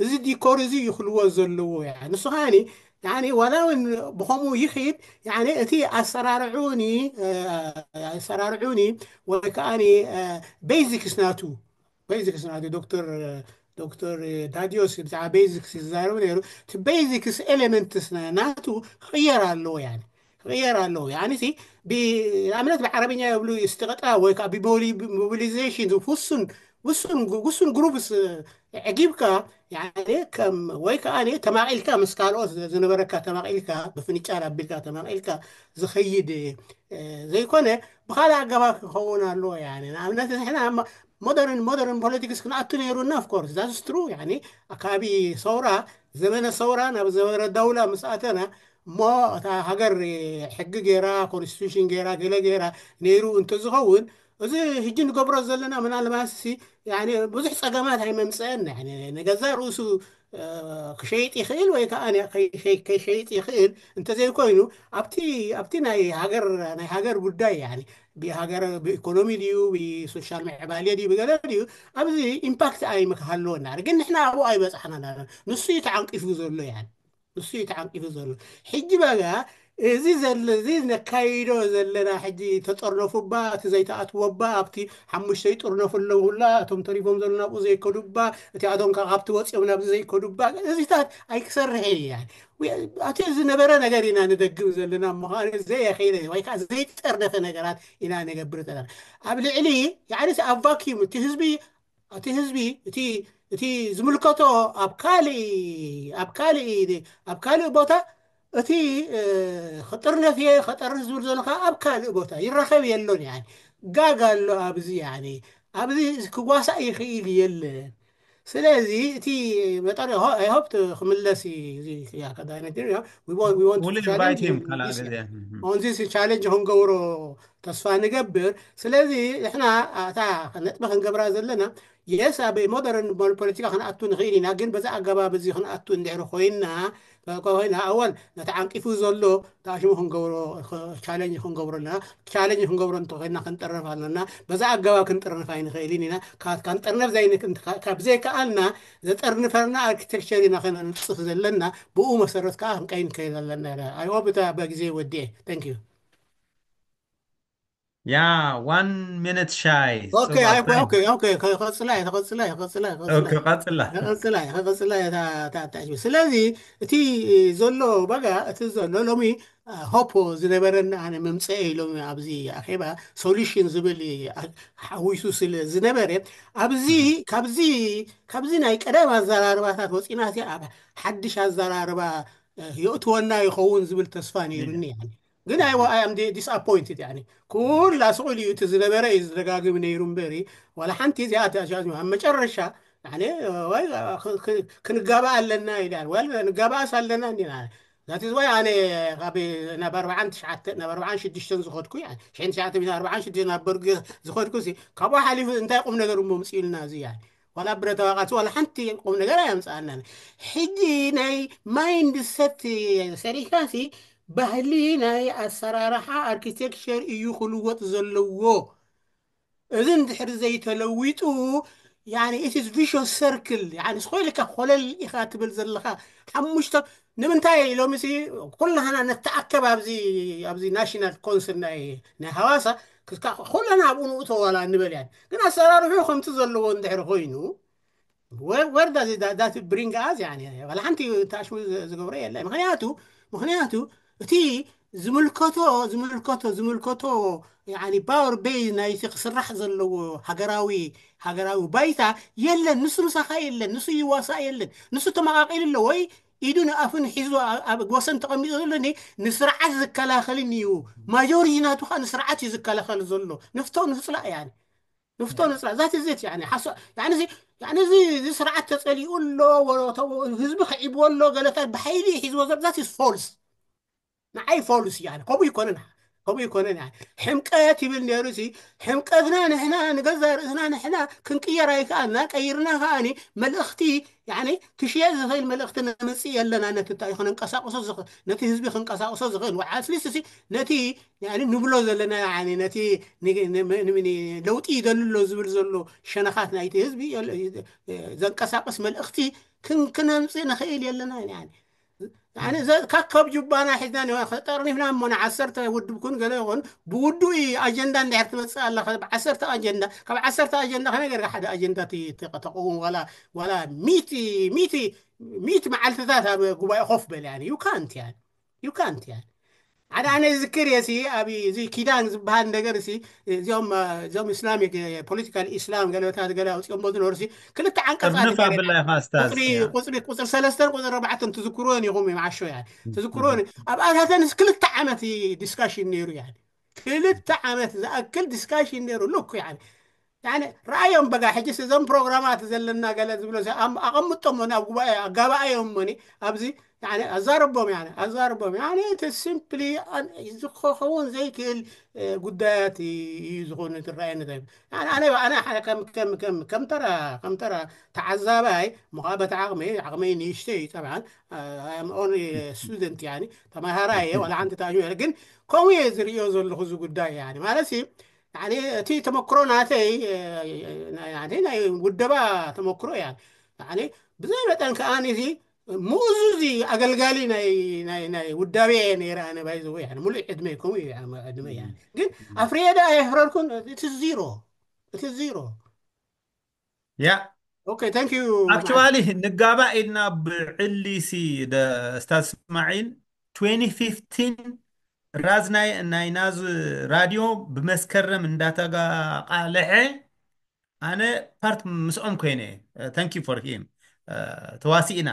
እዚ ዲኮር እዚ ይክልዎ ዘለዎ ንሱ ከዓኒ ዋላ እውን ብከምኡ ይክድ እቲ ኣሰራርዑኒ ኣሰራርዑኒ ወይ ከዓ ቤዚክስ ናቱ ቤዚክስ ናቱ ዶክተር ዶክተር ዳዲዮስ ብዛዕባ ቤዚክስ ዝዛረቡ ነይሩ። እቲ ቤዚክስ ኤሌመንትስ ናቱ ክቅየር ኣለዎ ክቅየር ኣለዎ። ንኣብነት ብዓረብኛ የብሉ እስትቅጣ ወይ ከዓ ብሞቢሊዜሽን ውሱን ውሱን ግሩፕስ ዕጊብካ ወይ ከዓ ተማቂልካ ምስ ካልኦት ዝነበረካ ተማቂልካ ብፍንጫል ኣቢልካ ተማቂልካ ዝኸይድ ዘይኮነ ብካልእ ኣገባብ ክኸውን ኣለዎ። ንኣብነት ንሕና ሞደርን ሞደርን ፖለቲክስ ክንኣቱ ነይሩና ኦፍኮርስ that's true። ኣካባቢ ሰውራ ዘመነ ሰውራ ናብ ዘመነ ዳውላ ምስ ኣተና እሞ እታ ሃገር ሕጊ ገይራ ኮንስቲቱሽን ገይራ ገለ ገይራ ነይሩ እንተዝኸውን እዚ ሕጂ ንገብሮ ዘለና ምናልባትሲ ብዙሕ ፀገማት ኣይመምፀአን። ንገዛ ርእሱ ክሸይጥ ይኽእል ወይ ከዓ ከይሸይጥ ይኽእል እንተዘይኮይኑ ኣብቲ ኣብቲ ናይ ሃገር ናይ ሃገር ጉዳይ ብሃገር ብኢኮኖሚ ድዩ ብሶሻል ምዕባለ ድዩ ብገለ ድዩ ኣብዚ ኢምፓክት ኣይምክሃለወና ግን ንሕና ኣብኡ ኣይበፃሕና ንሱ እዩ ተዓንቂፉ ዘሎ። ንሱ እዩ ተዓንቂፉ ዘሎ። ሕጂ ባጋ እዚ ዘለ እዚ ነካይዶ ዘለና ሕጂ ተጠርነፉባ እቲ ዘይተኣትወባ ኣብቲ ሓሙሽተ ይጥርነፉ ኣለዉ ሁላ እቶም ተሪፎም ዘሎ ናብኡ ዘይከዱባ እቲኣቶም ካብቲ ወፂኦም ናብዚ ዘይከዱባ እዚታት ኣይክሰርሕ እዩ። ኣቲ ዝነበረ ነገር ኢና ንደግም ዘለና ምዃኑ ዘየኸይለ ወይ ከዓ ዘይጠርነፈ ነገራት ኢና ንገብር ዘለና። ኣብ ልዕሊ ኣብ ቫኪዩም እቲ ህዝቢ እቲ ህዝቢ እቲ እቲ ዝምልከቶ ኣብ ካልእ ኣብ ካልእ ኣብ ካልእ ቦታ እቲ ክጥርነፍ እየ ከጠርፍ ዝብል ዘሎ ከዓ ኣብ ካልእ ቦታ ይራኸብ የሎን። ጋግ ኣሎ ኣብዚ ኣብዚ ክዋሳእ ይኽእል የለን። ስለዚ እቲ መጠን ሆፕ ክምለስ ቻለንጅ ክንገብሮ ተስፋ ንገብር። ስለዚ ንሕና እታ ነጥቢ ክንገብራ ዘለና የስ ኣብ ሞደርን ፖለቲካ ክንኣቱ ንኽእል ኢና፣ ግን በዛ ኣገባብ እዚ ክንኣቱ እንድሕር ኮይና ኮይና ኣወል ነቲ ዓንቂፉ ዘሎ ተኣሽሙ ክንገብሮ ቻለንጅ ክንገብሮ ኣለና። ቻለንጅ ክንገብሮ እንተኮይና ክንጥርነፍ ኣለና። በዛ ኣገባብ ክንጥርነፍ ኣይንኽእልን ኢና። ክንጥርነፍ ካብ ዘይከኣልና ዘጠርንፈና ኣርኪቴክቸር ኢና ከነንፅፍ ዘለና። ብኡ መሰረት ከዓ ክንቀይ ንክእል ኣለና። I hope እታ በግዜ ወዲኤ። Thank you። Yeah, one minute shy. ኦኬ። ኣይ፣ ኦኬ፣ ኦኬ። ከ- ከጽላ እየ፣ ከጽላ እየ፣ ከጽላ እየ፣ ከጽላ እየ። ቀጽላ። ከጽላ እየ፣ ከጽላ እየ፣ እታ፣ እታ፣ እታ። ስለዚ እቲ ዘሎ በጋ፣ እቲ ዘሎ ሎሚ፣ አ፣ ሆፕ ዝነበረና ኣነ መምጽኤ ኢሎም ኣብዚ ኣኼባ ሶሉሽን ዝብል አ-፣ ሓዊሱ ስለ ዝነበረ፣ ኣብዚ፣ ካብዚ፣ ካብዚ ናይ ቀደም ኣዘራርባታት ወጺና፣ እቲ ኣብ ሓድሽ ኣዘራርባ፣ እ፣ የእትወና ይኸውን ዝብል ተስፋ ነይሩኒ። ያኒ ግን ኣይ ኣም ዲስኣፖይንትድ። ያኒ ኩላ ስቑል እዩ፣ እቲ ዝነበረ እዩ ዝደጋግም ነይሩ እምበሪ፣ ዋላ ሓንቲ እዚኣ ተሻዝሙ ኣብ መጨረሻ፣ ያኒ፣ ወይ ክ- ክ- ክንጋባእ ኣለና ኢላ፣ ወል ንጋባእስ ኣለና እንዲና። ዛት ኢዝ ዋይ ኣነ ካብ ናብ ኣርባዓን ትሽዓተ ናብ ኣርባዓን ሽዱሽተን ዝኸድኩ፣ ያኒ ሽሕን ትሽዓተ ሚእትን ኣርባዓን ሽዱሽተ ናብ በርግ ዝኸድኩ ሲ፣ ካብኡ ሓሊፉ እንታይ ቁም ነገር እሞ ምጽኢልና እዚ? ያኒ ዋላ ብረታዊ ቃልሲ ዋላ ሓንቲ ቁም ነገር ኣየምጽኣናን። ሕጂ ናይ ማይንድ ሰት ሰሪሕካሲ፣ ባህሊ ናይ ኣሰራርሓ ኣርኪቴክቸር እዩ ክልወጥ ዘለዎ። እዚ እንድሕር ዘይተለዊጡ፣ ያኒ ኢትስ ቪሽስ ሰርክል። ያኒ ስኮይልካ ኮለል ኢኻ ትብል ዘለኻ። ሓሙሽተ ንምንታይ ኢሎም ሲ ኩላህና ነተኣከብ ኣብዚ፣ ኣብዚ ናሽናል ኮንስል ናይ፣ ናይ ሃዋሳ፣ ክስካ ኩላና ኣብኡ ንእቶ ዋላ ንበል። ያኒ ግን ኣሰራርሑ ከምቲ ዘለዎ እንድሕር ኮይኑ፣ where, where does it, that, that bring us? ያኒ ዋላ ሓንቲ ተኣሽሙ ዝ- ዝገብሮ የለ። ምክንያቱ፣ ምክንያቱ እቲ ዝምልከቶ፣ ዝምልከቶ፣ ዝምልከቶ፣ ያኒ ፓወር ቤዝ ናይቲ ክስራሕ ዘለዎ ሃገራዊ፣ ሃገራዊ ባይታ የለን። ንሱ ምሳኻ የለን፣ ንሱ ይዋሳእ የለን። ንሱ ተመቃቂሉ ኣሎ ወይ ኢዱን ኣፉን ሒዙ ኣ- ኣብ ወሰን ተቐሚጡ ዘሎ ኒ-፣ ንስርዓት ዝከላኸልን እዩ። ማጆሪቲ ናቱ ከዓ ንስርዓት እዩ ዝከላኸል ዘሎ። ንፍቶ ንፍፅላ ያኒ ንፍቶ ንፅላ ዛት ዜት ያኒ ሓሶ ያኒ እዚ ያኒ እዚ እዚ ስርዓት ተፀሊኡ ኣሎ፣ ወ- ተ- ህዝቢ ከዒብዎ ኣሎ፣ ገለታት ብሓይሊ ሒዝዎ ዘሎ ዛት ኢዝ ፎልስ። ንዓይ ፎልስ ያኒ ከምኡ ይኮነን፣ ከምኡ ይኮነን። ያኒ ሕምቀት ይብል ነይሩ ሲ፣ ሕምቀትና ንሕና ንገዛ ርእስና ንሕና ክንቅየር ኣይከኣልና። ቀይርና ከኣኒ መልእኽቲ ያኒ ክሽየጥ ዝኽእል መልእኽቲ ነምፅእ የለና። ነቲ እንታይ ክንቀሳቅሶ ዝኽእል፣ ነቲ ህዝቢ ክንቀሳቅሶ ዝኽእል፣ ወ- ኣትሊስት ሲ ነቲ ያኒ ንብሎ ዘለና ያኒ ነቲ ን- ን- ን- ን- ለውጢ ይደሊ ኣሎ ዝብል ዘሎ ሸነኻት ናይቲ ህዝቢ የለ- ዘንቀሳቅስ መልእኽቲ ክን- ክነምፅእ ንኽእል የለና። ያኒ ያኒ ዘ- ካብ ካብ ጁባና ሒዝና ን- ጠርኒፍና እሞ ንዓሰርተ ውድብ ኩን ገለ ይኹን ብውዱእ እዩ ኣጀንዳ እንድሕር ትመፅእ ኣላ። ካብ ዓሰርተ ኣጀንዳ፣ ካብ ዓሰርተ ኣጀንዳ ከመይ ጌርካ ሓደ ኣጀንዳ ት- ት- ተቕውም? ዋላ ዋላ ሚእቲ ሚእቲ ሚእቲ መዓልትታት ኣብ ጉባኤ ኮፍ በል ያኒ ዩ ካንት ያኒ ዩ ካንት ያኒ ሓደ ኣነ ዝክር እየ ሲ ኣብ እዚ ኪዳን ዝበሃል ነገር ሲ እዚኦም እዚኦም ኢስላሚክ ፖለቲካል ኢስላም ገለታት ገለ ኣውፅኦሞ ዝነበሩ ሲ ክልተ ዓንቀፅ ጥርንፍ ኣድገረ ኣብላ ኢኻ ስታስ ቁፅሪ ቁፅሪ ቁፅሪ ሰለስተን ቁፅሪ ኣርባዕተን ትዝክርዎን ኢኹም እዮም ዓሾ ያኒ ትዝክርዎን ኣብ ኣታተንስ ክልተ ዓመት እዩ ዲስካሽን ነይሩ ያኒ ክልተ ዓመት ዝኣክል ዲስካሽን ነይሩ ልኩ ያኒ ያኒ ረኣዮም በጋ ሕጂ እዞም ፕሮግራማት ዘለና ገለ ዝብሎ ሲ ኣም- ኣቐምጦሞ ናብ ጉባኤ ኣጋባኣዮም ሞኒ ኣብዚ ያኒ ኣዛርቦም ያኒ ኣዛርቦም ያኒ እቲ ሲምፕሊ ዝኸውን ዘይክእል እ፣ ጉዳያት እዩ ዝኾኑ ትረኣየኒ ታይ ያኒ ኣነ ኣነ ሓደ ከም ከም ከም ከም ተራ ከም ተራ ተዓዛባይ ምዃ በቲ ዓቕመይ ዓቕመይ ንእሽተይ እዩ ጠብዓን ኣም ኦንሊ ስቱደንት ያኒ ተማሃራይ እየ ዋላ ሓንቲ ተኣዩ ግን ከምኡ እየ ዝርእዮ ዘለኹ እዚ ጉዳይ ያኒ ማለት ሲ ያኒ እቲ ተመክሮ ናተይ እ፣ ናይ ናተይ ናይ ውደባ ተመክሮ እያ ያኒ ብዘይ መጠን ከኣ እዚ ምኡዙዚ ኣገልጋሊ ናይ ናይ ናይ ውዳቤ እየ ነይረ ኣነ ባይዘወ ያኒ ሙሉእ ዕድመይ ከምኡ እዩ ያኒ ዕድመይ ያኒ ግን ኣፍርየ ዳ የሕረርኩን እቲ ዚሮ እቲ ዚሮ ያ ኦኬ ታንክ ዩ ኣክቹዋሊ ንጋባእ ኢልና ብዕሊ ሲ ደ ስታዝ እስማዒል twenty fifteen ራዝ ናይ ናይ ናዝ ራድዮ ብመስከረም እንዳተቃለሐ ኣነ ፓርት ምስኦም ኮይነ thank you for him ተዋሲእና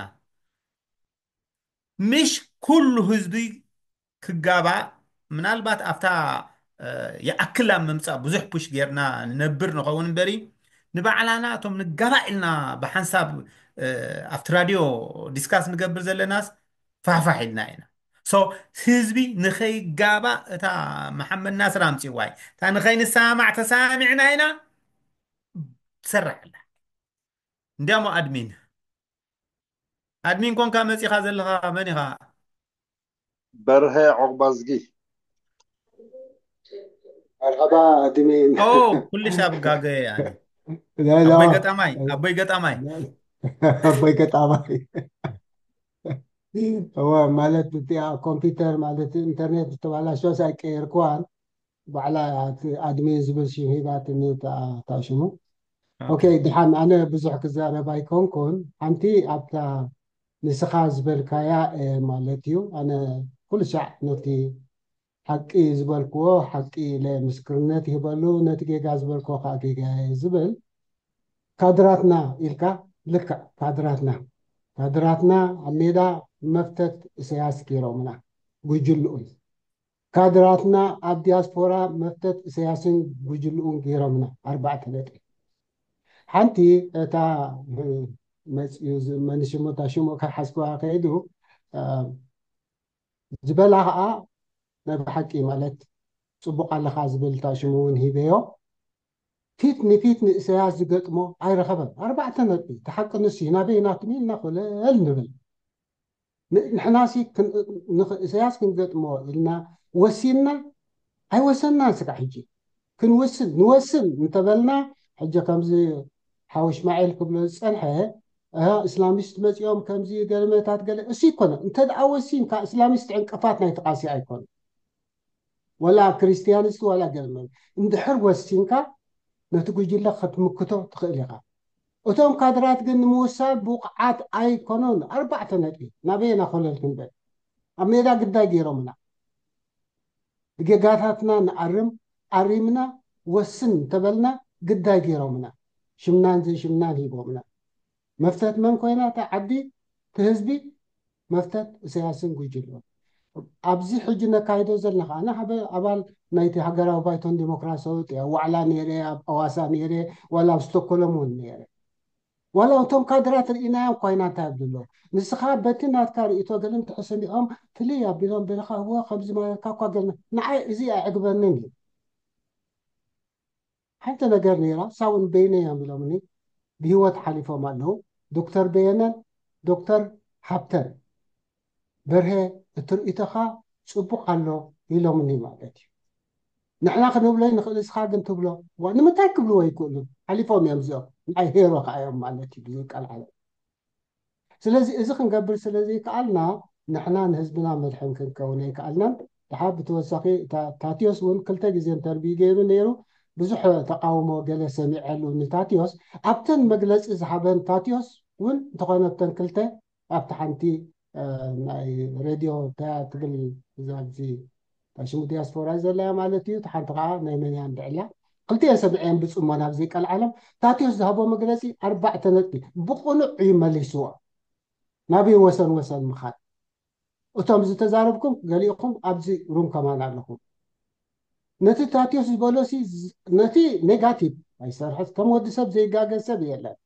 ምሽ ኩሉ ህዝቢ ክጋባእ ምናልባት ኣብታ ይኣክል ኣብ ምምፃእ ብዙሕ ፑሽ ጌርና ንነብር ንኸውን እምበሪ ንባዕላና እቶም ንጋባእ ኢልና ብሓንሳብ ኣብቲ ራድዮ ዲስካስ ንገብር ዘለናስ ፋሕፋሕ ኢልና ኢና ሶ ህዝቢ ንኸይጋባእ እታ መሓመድ ናስር ኣምፅዋይ እታ ንኸይንሰማማዕ ተሰማሚዕና ኢና ትሰርሕ ኣላ እንዲያሞ ኣድሚን ኣድሚን ኮንካ መፂኻ ዘለኻ መን ኢኻ በርሀ ዑቕባዝጊ መርሓባ ኣድሚን ኦ ኩልሽ ኣብ ጋገ ያኒ ኣቦይ ገጣማይ ኣቦይ ገጣማይ ኣቦይ ገጣማይ እወ ማለት እቲኣ ኮምፒውተር ማለት ኢንተርኔት ዝተባላሸወስ ኣይቀየርክዋን ባዕላ ኣድሚን ዝብል ሽም ሂባትኒ እታ ሽሙ። ኦኬ፣ ድሓን ኣነ ብዙሕ ክዛረብ ኣይኮንኩን። ሓንቲ ኣብታ ንስኻ ዝበልካያ ማለት እዩ። ኣነ ኩሉ ሻዕ ነቲ ሓቂ ዝበልክዎ ሓቂ ኢለ ምስክርነት ይህበሉ፣ ነቲ ጌጋ ዝበልክዎ ከዓ ጌጋ እየ ዝብል። ካድራትና ኢልካ፣ ልክዕ ካድራትና፣ ካድራትና ኣብ ሜዳ መፍተት እሰያስ ገይሮምና፣ ጉጅልኡን። ካድራትና ኣብ ዲያስፖራ መፍተት እሰያስን ጉጅልኡን ገይሮምና። ኣርባዕተ ነጥቢ። ሓንቲ እታ መፅዩ መንሽሞታ ሽሙ ካብ ሓዝክዋ ከይዱ ዝበላ ከዓ ናይ ብሓቂ ማለት ፅቡቅ ኣለካ ዝብል እታ ሽሙ እውን ሂበዮ። ፊት ንፊት ንእሰያስ ዝገጥሞ ኣይረኸበን። ኣርባዕተ ነጥቢ። ተሓቂ ንሱ ናበይ ናትም ኢልና ኮለል ንብል። ንሕናሲ እሰያስ ክንገጥሞ ኢልና ወሲንና ኣይወሰንናን። ስጋ ሕጂ ክንወስን ንወስን እንተበልና ሕጂ ከምዚ ሓው እስማኤል ክብሎ ዝፀንሐ እስላሚስት መፂኦም ከምዚ ገለመታት ገለ እሱ ይኮነ። እንተ ደኣ ወሲንካ እስላሚስት ዕንቅፋት ናይ ተቃሲ ኣይኮነ። ወላ ክርስቲያኒስት ዋላ ገለመ እንድሕር ወሲንካ ነቲ ጉጅለ ክትምክቶ ትኽእል ኢኻ። እቶም ካድራት ግን ንምውሳን ብቑዓት ኣይኮኑን። ኣርባዕተ ነጥቢ። ናበየና ኮለል ክንበል? ኣብ ሜዳ ግዳይ ገይሮምና። ብጌጋታትና ንኣርም፣ ኣሪምና ወስን እንተበልና ግዳይ ገይሮምና። ሽምናን ዘይሽምናን ሂቦምና። መፍተት መን ኮይና እታ ዓዲ፣ እቲ ህዝቢ? መፍተት እሰያስን ጉጅልኡን። ኣብዚ ሕጂ ነካይዶ ዘለና ከዓ ኣነ ሓደ ኣባል ናይቲ ሃገራዊ ባይቶን ዲሞክራሲያዊ ጥያ ዋዕላ ነይረ፣ ኣብ ኣዋሳ ነይረ፣ ዋላ ኣብ ስቶኮሎም እውን ነይረ። ዋላ እቶም ካድራት ርኢናዮም እኳ ኢና እንታይ ይብሉ ኣለዉ። ንስኻ በቲ ናትካ ርእይቶ ገለ እንተሰሚዖም ፍልይ ኣቢሎም በለኻ እወ ከምዚ ማለትካ እኳ ገለ ንዓይ እዚ ኣዕግበንን እዩ። ሓንቲ ነገር ነይራ ሳውን በይነ እዮም ኢሎምኒ ብህይወት ሓሊፎም ኣለዉ። ዶክተር በየነን ዶክተር ሃብተን በርሀ እቲ ርእይቶኻ ጽቡቕ ኣሎ ኢሎምኒ ማለት እዩ። ንሕና ክንብሎ ንኽእል እስኻ ግን ትብሎ ዋ ንምንታይ ክብልዎ ይክእሉ ሓሊፎም እዮም እዚኦም ንዓይ ሄሮ ከዓ እዮም ማለት እዩ ብዝቀልዓለ ስለዚ እዚ ክንገብር ስለ ዘይከኣልና ንሕና ንህዝብና መድሕን ክንከውን ኣይከኣልናን። ድሓር ብተወሳኺ እታ ታትዮስ እውን ክልተ ግዜ ኢንተርቪው ገይሩ ነይሩ። ብዙሕ ተቃውሞ ገለ ሰሚዐሉ ንታትዮስ ኣብተን መግለፂ ዝሃበን ታትዮስ እውን እንተኾነ ኣብተን ክልተ ኣብቲ ሓንቲ ናይ ሬድዮ እንታይ ትብል እዛ ኣብዚ ሽሙ ዲያስፖራ ዘለያ ማለት እዩ። ሓንቲ ከዓ ናይ መን እያ እንድዕላ ክልቲኤን ሰሚዐን ብፅሞና ኣብ ዘይቀልዓሎም ታትዮስ ዝሃቦ መግለፂ ኣርባዕተ ነጥቢ ብቕኑዕ እዩ መሊስዎ። ናበይ ወሰን ወሰን ምኻድ እቶም ዝተዛረብኩም ገሊእኹም ኣብዚ ሩም ከማን ኣለኹም። ነቲ ታትዮስ ዝበሎሲ ነቲ ኔጋቲቭ ኣይሰርሐት ከም ወዲ ሰብ ዘይጋገ ሰብ የለን።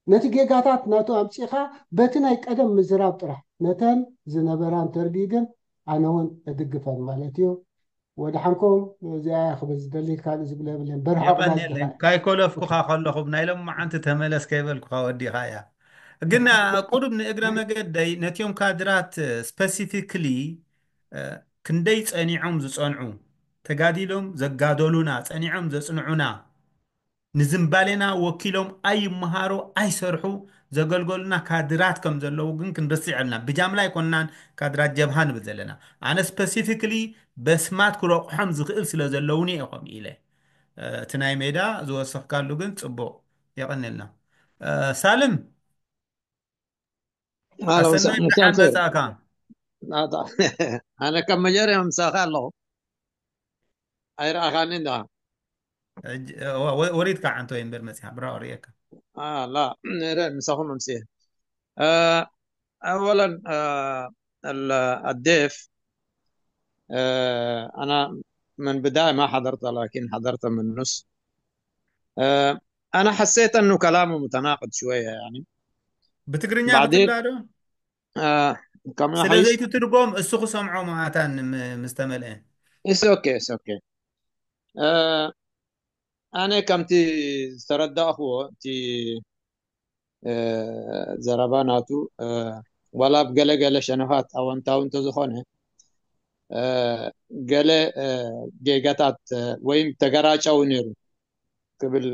ነቲ ጌጋታት ናቱ ኣምፂኻ በቲ ናይ ቀደም ምዝራብ ጥራሕ ነተን ዝነበራ እንተርቢ ግን ኣነ እውን እድግፈን ማለት እዩ። ወድሓንኩም እዚኣ ክብል ዝደሊ ካልእ ዝብሎ የብለን በርሓቕ የቐንየለይ ካይኮለፍኩኻ ከለኹ ናይ ሎማዓንቲ ተመለስ ከይበልኩኻ ወዲኻ እያ ግን ቁሩብ ንእግረ መገደይ ነቲዮም ካድራት ስፐሲፊክሊ ክንደይ ጸኒዖም ዝጸንዑ ተጋዲሎም ዘጋደሉና ጸኒዖም ዘጽንዑና ንዝምባሌና ወኪሎም ኣይመሃሩ ኣይሰርሑ ዘገልገሉና ካድራት ከም ዘለዉ ግን ክንርስዕ የብልና። ብጃምላ ኣይኮንናን ካድራት ጀብሃ ንብል ዘለና። ኣነ ስፐሲፊክሊ በስማት ክረቑሖም ዝኽእል ስለ ዘለውኒ እየ ከምኡ ኢለ። እቲ ናይ ሜዳ ዝወሰኽካሉ ግን ጽቡቕ የቐንልና። ሳልም ኣሰናይ ደሓን መጻእካ። ኣነ ካብ መጀርያ ምሳኻ ኣለኹ። ኣይረኣኻኒ እንዳ ወሪድካ ዓንቶ እምበር መፂኻ ብራ ሪእካ ላ ነረ ምሳኹም ኣምስየ ኣወለን الضيف أنا من بداية ما حضرت لكن حضرت من النص أنا حسيت أنه كلامه متناقض شوية يعني ብትግርኛ ክትብላ ዶ كما ስለ ዘይትትርጎም እሱ ክሰምዖ ማእታን ምስ ተመልአ it's okay it's okay ኣነ ከምቲ ዝተረዳእኽዎ እቲ ዘረባ ናቱ ዋላ ኣብ ገለገለ ሸነኻት ኣወንታዊ እንተዝኾነ ገለ ጌጋታት ወይም ተገራጫዊ ነይሩ ክብል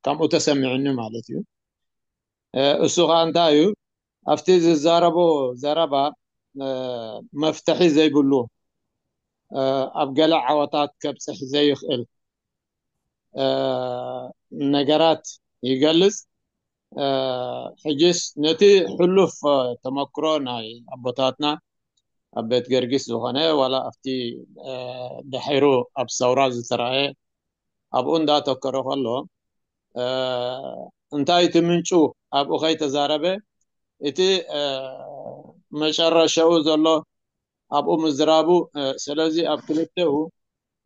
ከምኡ ተሰሚዑኒ ማለት እዩ። እሱ ከዓ እንታይ እዩ ኣብቲ ዝዛረቦ ዘረባ መፍትሒ ዘይብሉ ኣብ ገለ ዓወታት ከብፅሕ ዘይኽእል ነገራት ይገልፅ። ሕጅስ ነቲ ሕሉፍ ተመክሮ ናይ ኣቦታትና ኣብ ቤት ገርጊስ ዝኾነ ዋላ ኣብቲ ድሒሩ ኣብ ሰውራ ዝተረኣየ ኣብኡ እንዳተከረ ከሎ እንታይ እቲ ምንጩ ኣብኡ ከይተዛረበ እቲ መጨረሻኡ ዘሎ ኣብኡ ምዝራቡ ስለዚ ኣብ ክልተኡ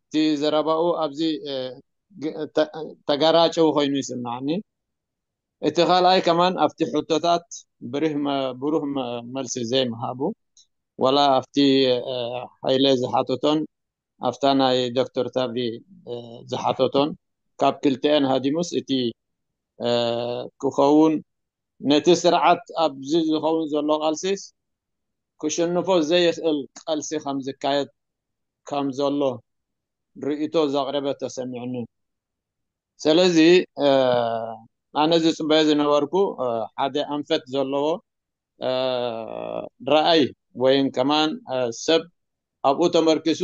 እቲ ዘረባኡ ኣብዚ ተጋራጨው ኮይኑ ይስምዓኒ። እቲ ካልኣይ ከማን ኣብቲ ሕቶታት ብሩህ መልሲ ዘይምሃቡ ዋላ ኣብቲ ሓይለ ዝሓተቶን ኣብታ ናይ ዶክተር ታቢ ዝሓተቶን ካብ ክልተኤን ሃዲሙስ እቲ ክኸውን ነቲ ስርዓት ኣብዚ ዝኸውን ዘሎ ቃልሲስ ክሸንፎ ዘይኽእል ቃልሲ ከም ዝካየድ ከም ዘሎ ርእይቶ ዘቕረበ ተሰሚዕኒ። ስለዚ ኣነ ዝፅበዮ ዝነበርኩ ሓደ ኣንፈት ዘለዎ ረኣይ ወይም ከማን ሰብ ኣብኡ ተመርኪሱ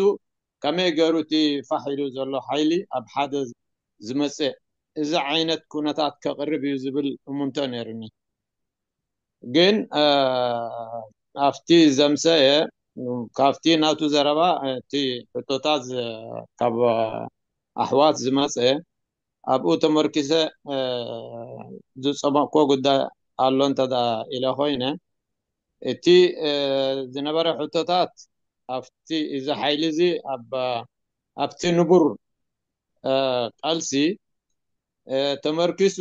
ከመይ ገይሩ እቲ ፋሕ ኢሉ ዘሎ ሓይሊ ኣብ ሓደ ዝመፅእ እዚ ዓይነት ኩነታት ከቕርብ እዩ ዝብል እሙንቶ ነይሩኒ። ግን ኣብቲ ዘምሰየ ካብቲ ናቱ ዘረባ እቲ ሕቶታት ካብ ኣሕዋት ዝመፀ ኣብኡ ተመርኪሰ ዝፀመቕኮ ጉዳይ ኣሎ እንተ ኢለ ኮይነ እቲ ዝነበረ ሕቶታት ኣብቲ እዚ ሓይሊ እዚ ኣብቲ ንቡር ቃልሲ ተመርኪሱ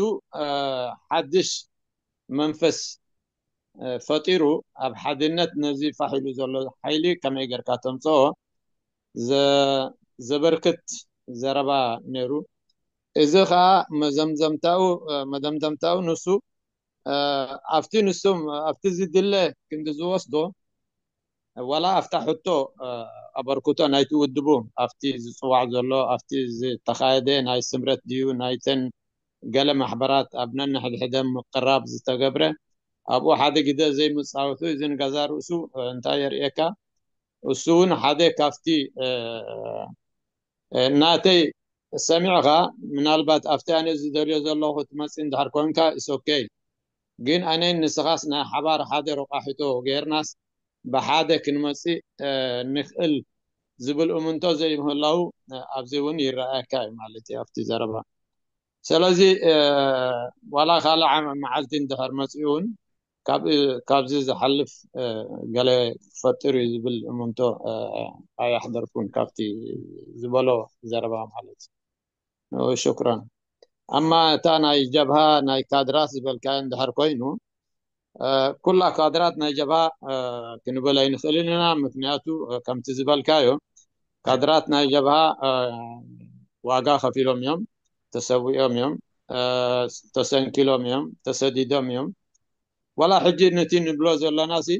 ሓድሽ መንፈስ ፈጢሩ ኣብ ሓድነት ነዚ ፋሕ ኢሉ ዘሎ ሓይሊ ከመይ ጌርካ ተምፅኦ ዘበርክት ዘረባ ነይሩ። እዚ ከዓ መዘምዘምታኡ መደምደምታኡ ንሱ ኣብቲ ንሶም ኣብቲ ዝድለ ክንዲ ዝወስዶ ዋላ ኣብታ ሕቶ ኣበርክቶ ናይቲ ውድቡ ኣብቲ ዝፅዋዕ ዘሎ ኣብቲ ዝተኻየደ ናይ ስምረት ድዩ ናይተን ገለ ማሕበራት ኣብ ነንሕድሕደን ምቅራብ ዝተገብረ ኣብኡ ሓደ ግደ ዘይምፃወቱ እዚ ንገዛ ርእሱ እንታይ የርእየካ? እሱ እውን ሓደ ካብቲ ናተይ ሰሚዕኻ ምናልባት ኣብቲ ኣነ ዝደልዮ ዘለኹ ትመፅእ እንድሕር ኮንካ is okay። ግን ኣነን ንስኻስ ናይ ሓባር ሓደ ረቋሒቶ ጌርናስ ብሓደ ክንመፅእ ንኽእል ዝብል እምንቶ ዘይምህላው ኣብዚ እውን ይረኣየካ እዩ ማለት እዩ ኣብቲ ዘረባ። ስለዚ ዋላ ካልእ መዓልቲ እንድሕር መፅኡ እውን ካብዚ ዝሓልፍ ገለ ክፈጥር እዩ ዝብል እምንቶ ኣያሕደርኩን ካብቲ ዝበሎ ዘረባ ማለት እዩ። ሽኩራን። ኣማ እታ ናይ ጀብሃ ናይ ካድራት ዝበልካዮ እንድሕር ኮይኑ ኩላ ካድራት ናይ ጀብሃ ክንብል ኣይንኽእልን ኢና። ምክንያቱ ከምቲ ዝበልካዮ ካድራት ናይ ጀብሃ ዋጋ ከፊሎም እዮም፣ ተሰዊኦም እዮም፣ ተሰንኪሎም እዮም፣ ተሰዲዶም እዮም። ዋላ ሕጂ ነቲ ንብሎ ዘለና ሲ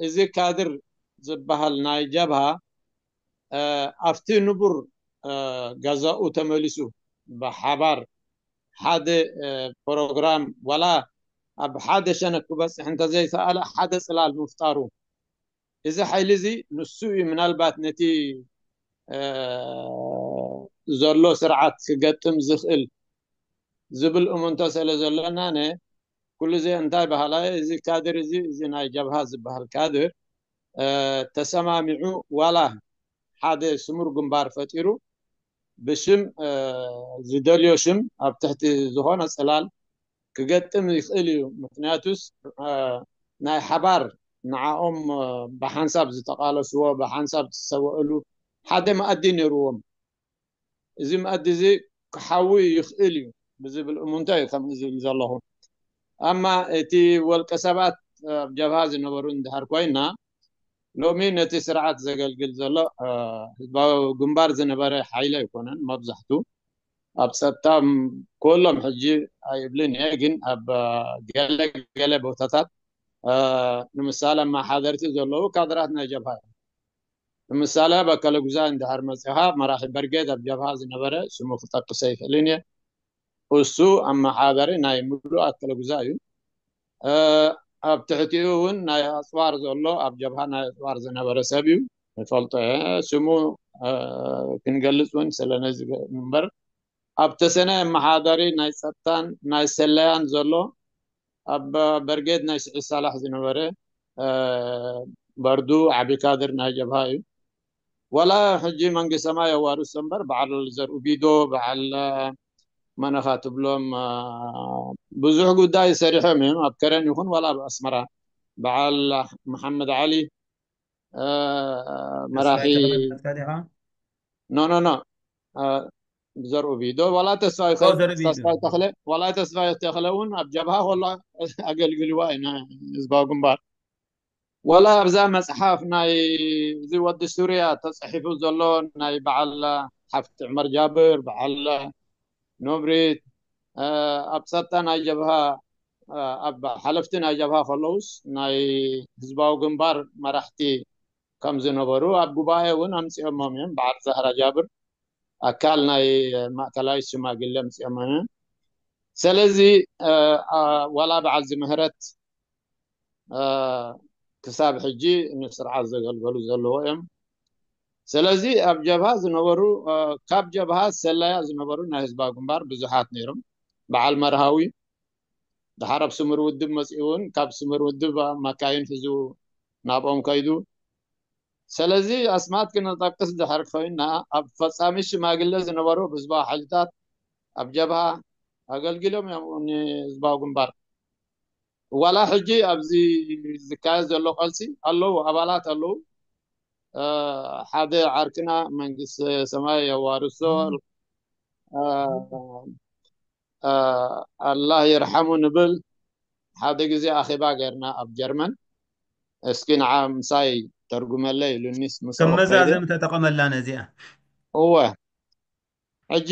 እዚ ካድር ዝበሃል ናይ ጀብሃ ኣብቲ ንቡር ገዛኡ ተመሊሱ ብሓባር ሓደ ፕሮግራም ዋላ ኣብ ሓደ ሸነክ ክበፅሕ እንተዘይከኣለ ሓደ ፅላል ምፍጣሩ እዚ ሓይሊ እዚ ንሱ እዩ ምናልባት ነቲ ዘሎ ስርዓት ክገጥም ዝኽእል ዝብል እምንቶ ስለ ዘሎና ነ ኩሉ ዜ እንታይ ባህላየ እዚ ካድር እዚ እዚ ናይ ጀብሃ ዝበሃል ካድር ተሰማሚዑ ዋላ ሓደ ስሙር ግንባር ፈጢሩ ብሽም ዝደልዮ ሽም ኣብ ትሕቲ ዝኾነ ፅላል ክገጥም ይኽእል እዩ። ምክንያቱስ ናይ ሓባር ንዓኦም ብሓንሳብ ዝተቃለስዎ ብሓንሳብ ዝሰወእሉ ሓደ መኣዲ ነይርዎም። እዚ መኣዲ እዚ ክሓዊ ይኽእል እዩ ብዝብል እሙንቶ እዩ ከምኡ ዝብል ዘለኹ። ኣማ እቲ ወልቀ ሰባት ኣብ ጀብሃ ዝነበሩ እንድሕር ኮይና ሎሚ ነቲ ስርዓት ዘገልግል ዘሎ ህዝባዊ ግንባር ዝነበረ ሓይሊ ኣይኮነን። መብዛሕቱ ኣብ ፀጥታ ኩሎም ሕጂ ኣይብልን እየ፣ ግን ኣብ ገለ ገለ ቦታታት ንምሳሌ ኣመሓደርቲ ዘለዉ ካድራት ናይ ጀብሃ እዮም። ንምሳሌ ኣብ ኣከለ ጉዛይ እንድሕር መፂኻ መራሒ በርጌድ ኣብ ጀብሃ ዝነበረ ስሙ ክጠቅስ ኣይኽእልን እየ። እሱ ኣመሓዳሪ ናይ ሙሉእ ኣከለ ጉዛይ እዩ። ኣብ ትሕቲኡ እውን ናይ ኣፅዋር ዘሎ ኣብ ጀብሃ ናይ ኣፅዋር ዝነበረ ሰብ እዩ። ንፈልጦ እየ። ስሙ ክንገልፅ እውን ስለነዚ እምበር ኣብ ተሰነ ኣመሓዳሪ ናይ ፀጥታን ናይ ሰለያን ዘሎ ኣብ በርጌድ ናይ ስዒድ ሳላሕ ዝነበረ በርዱ ዓቢ ካድር ናይ ጀብሃ እዩ። ዋላ ሕጂ መንግስተ ሰማይ የዋርሶ እምበር በዓል ዘርኡ ቢዶ፣ በዓል መነኻ ትብሎም ብዙሕ ጉዳይ ሰሪሖም እዮም ኣብ ከረን ይኹን ዋላ ኣብ ኣስመራ። በዓል መሓመድ ዓሊ መራሒ ኖ ኖ ኖ ብዘርኡ ቢዶ ዋላ ተስፋይ ተስፋይ ተኽለ ዋላ ተስፋይ ተኽለ እውን ኣብ ጀብሃ ከሎ ኣገልግልዋ ኢና ህዝባዊ ግንባር። ዋላ ኣብዛ መፅሓፍ ናይ እዚ ወዲ ሱርያ ተፃሒፉ ዘሎ ናይ በዓል ሓፍቲ ዑመር ጃብር፣ በዓል ኖብሪት ኣብ ፀጥታ ናይ ጀብሃ ኣብ ሓለፍቲ ናይ ጀብሃ ከለውስ ናይ ህዝባዊ ግንባር መራሕቲ ከም ዝነበሩ ኣብ ጉባኤ እውን ኣምፅኦሞም እዮም። በዓል ዛህራ ጃብር ኣካል ናይ ማእከላይ ሽማግለ ኣምፅኦሞም እዮም። ስለዚ ዋላ በዓል ዝምህረት ክሳብ ሕጂ ንስርዓት ዘገልገሉ ዘለዎ እዮም። ስለዚ ኣብ ጀብሃ ዝነበሩ ካብ ጀብሃ ሰላያ ዝነበሩ ናይ ህዝባዊ ግንባር ብዙሓት ነይሮም። በዓል መርሃዊ ድሓር ኣብ ስምር ውድብ መፂኡ እውን ካብ ስምር ውድብ ማካይን ሒዙ ናብኦም ከይዱ። ስለዚ ኣስማት ክንጠቅስ ድሕር ኮይና ኣብ ፈፃሚ ሽማግለ ዝነበሩ ህዝባዊ ሓይልታት ኣብ ጀብሃ ኣገልጊሎም እዮም ንህዝባዊ ግንባር። ዋላ ሕጂ ኣብዚ ዝካየድ ዘሎ ቀልሲ ኣለዉ፣ ኣባላት ኣለዉ። ሓደ ዓርክና መንግስቲ ሰማይ የዋርሶ ኣላህ ይርሓሙ ንብል። ሓደ ግዜ ኣኼባ ገርና ኣብ ጀርመን። እስኪ ንዓ ምሳይ ተርጉመለይ ኢሉኒስ ምስ ከም መዛዘም ተጠቐመላ ነዚኣ። እወ ሕጂ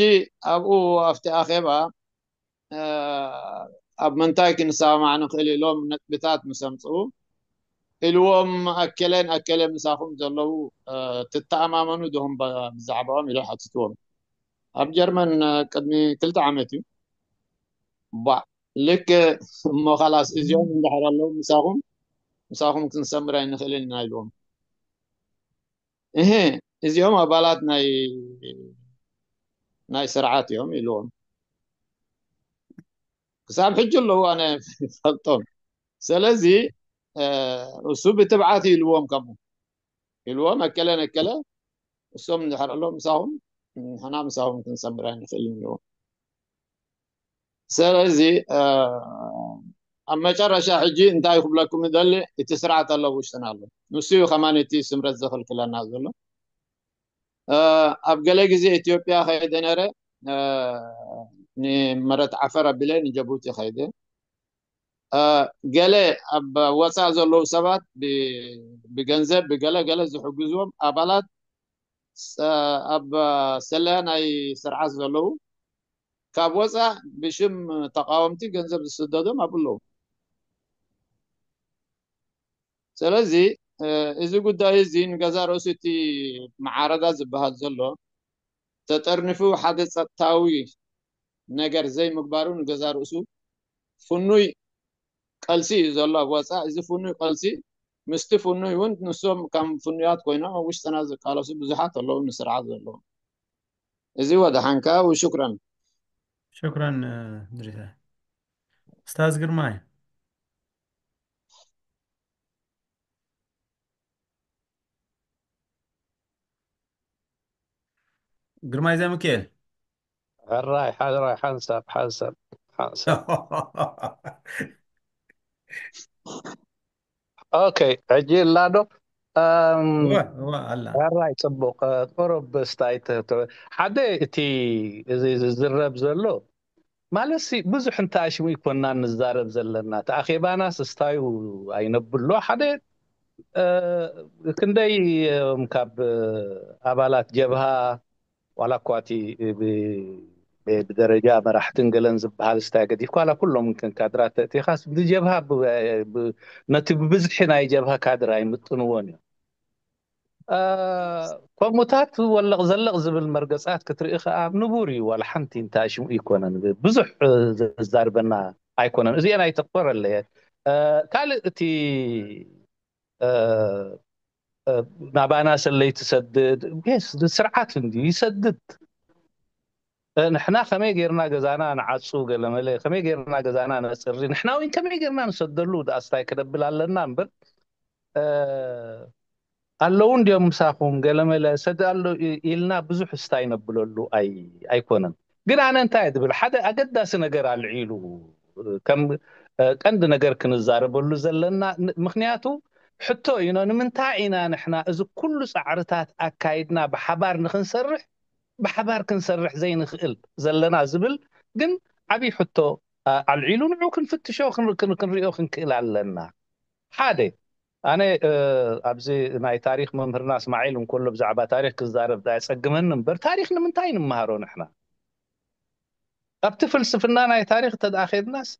ኣብኡ ኣብቲ ኣኼባ ኣብ ምንታይ ክንሰማማዕ ንኽእል ኢሎም ነጥብታት ምስ ኣምፅኡ ኢልዎም ኣከለን ኣከለ ምሳኹም ዘለዉ ትተኣማመኑ ዶኹም ብዛዕባኦም ኢሎ ሓትትዎም። ኣብ ጀርመን ቅድሚ ክልተ ዓመት እዩ። ባ ልክ እሞ ካላስ እዚኦም እንድሕር ኣለዉ ምሳኹም ምሳኹም ክንሰምር ኣይንኽእልን ኢና ኢልዎም። እህ እዚኦም ኣባላት ናይ ናይ ስርዓት እዮም ኢልዎም። ክሳብ ሕጂ ኣለዉ ኣነ ፈልጦም። ስለዚ እሱ ብትብዓት ኢልዎም ከምኡ ኢልዎም ኣከለ ነከለ እሶም እንድሕር ኣለዉ ምሳኹም ንሕና ምሳኹም ክንሰምር ኣይንኽእልን ኢልዎም። ስለዚ ኣብ መጨረሻ ሕጂ እንታይ ክብለኩም ይደሊ፣ እቲ ስርዓት ኣሎ ውሽጥና ኣሎ። ንሱ እዩ ከማን እቲ ስምረት ዘኽልክለና ዘሎ። ኣብ ገለ ግዜ ኢትዮጵያ ከይደ ነረ ንመረት ዓፈር ኣቢለ ንጀቡቲ ከይደ። ገለ ኣብ ወፃእ ዘለዉ ሰባት ብገንዘብ ብገለ ገለ ዝሕግዝዎም ኣባላት ኣብ ሰለያ ናይ ስርዓት ዘለዉ ካብ ወፃእ ብሽም ተቃወምቲ ገንዘብ ዝስደዶም ኣብኡ ኣለዉ። ስለዚ እዚ ጉዳይ እዚ ንገዛ ርእሱ እቲ መዓረዳ ዝበሃል ዘሎ ተጠርኒፉ ሓደ ጸጥታዊ ነገር ዘይምግባሩ ንገዛ ርእሱ ፍኑይ ቀልሲ እዩ ዘሎ ኣብ ወፃእ። እዚ ፍኑይ ቀልሲ ምስቲ ፍኑይ እውን ንሶም ከም ፍኑያት ኮይኖም ኣብ ውሽጥና ዝቃለሱ ብዙሓት ኣለዉ ንስርዓት ዘለዉ። እዚ ወደሓንካ ውሽክረን። ሽክረን ድሪታ። እስታዝ ግርማይ ግርማይ ዘምክኤል ሕራይ ሕራይ ሓንሳብ ሓንሳብ ሓንሳብ ኦኬ ሕጂ እላ ዶ ኣላ ሕራይ ፅቡቅ ቁሩብ ስታይ ሓደ እቲ እዚ ዝዝረብ ዘሎ ማለት ሲ ብዙሕ እንተ ኣሽሙ ይኮና ንዛረብ ዘለና እቲ ኣኼባናስ ስታዩ ኣይነብሎ ሓደ ክንደይ ካብ ኣባላት ጀብሃ ዋላ እኳ እቲ ብደረጃ መራሕትን ገለን ዝበሃል ስታይ ገዲፍካ ዋላ ኩሎም ካድራት ተእቲኻስ ብጀብሃ ነቲ ብብዝሒ ናይ ጀብሃ ካድር ኣይምጥንዎን እዮም ከምኡታት ወለቕ ዘለቕ ዝብል መርገፃት ክትርኢ ከዓ ንቡር እዩ ዋላ ሓንቲ እንታይ ሽሙ ይኮነን ብዙሕ ዘዛርበና ኣይኮነን እዚአን ኣይተቅበረለየ ካልእ እቲ ናባና ሰለይ ትሰድድ ስ ስርዓት እንዲ ይሰድድ። ንሕና ከመይ ጌርና ገዛና ንዓፁ ገለመለ ከመይ ጌርና ገዛና ነፅሪ ንሕና እውን ከመይ ጌርና ንሰደሉ ኣስታይ ክነብል ኣለና እምበር ኣለዉ እንዲዮም ምሳኹም ገለመለ ሰድ ኣሎ ኢልና ብዙሕ ስታይ ነብለሉ ኣይኮነን። ግን ኣነ እንታይ ዝብል ሓደ ኣገዳሲ ነገር ኣልዒሉ ከም ቀንዲ ነገር ክንዛረበሉ ዘለና ምክንያቱ ሕቶ እዩ። ንምንታይ ኢና ንሕና እዚ ኩሉ ፃዕርታት ኣካይድና ብሓባር ንክንሰርሕ ብሓባር ክንሰርሕ ዘይንኽእል ዘለና ዝብል ግን ዓብዪ ሕቶ ኣልዒሉ ንዑ ክንፍትሾ ክንሪኦ ክንክእል ኣለና። ሓደ ኣነ ኣብዚ ናይ ታሪክ መምህርና እስማዒል እንከሎ ብዛዕባ ታሪክ ክዛረብ ኣየፀግመኒ እምበር ታሪክ ንምንታይ ንምሃሮ ንሕና ኣብቲ ፍልስፍና ናይ ታሪክ እንተደኣ ከድናስ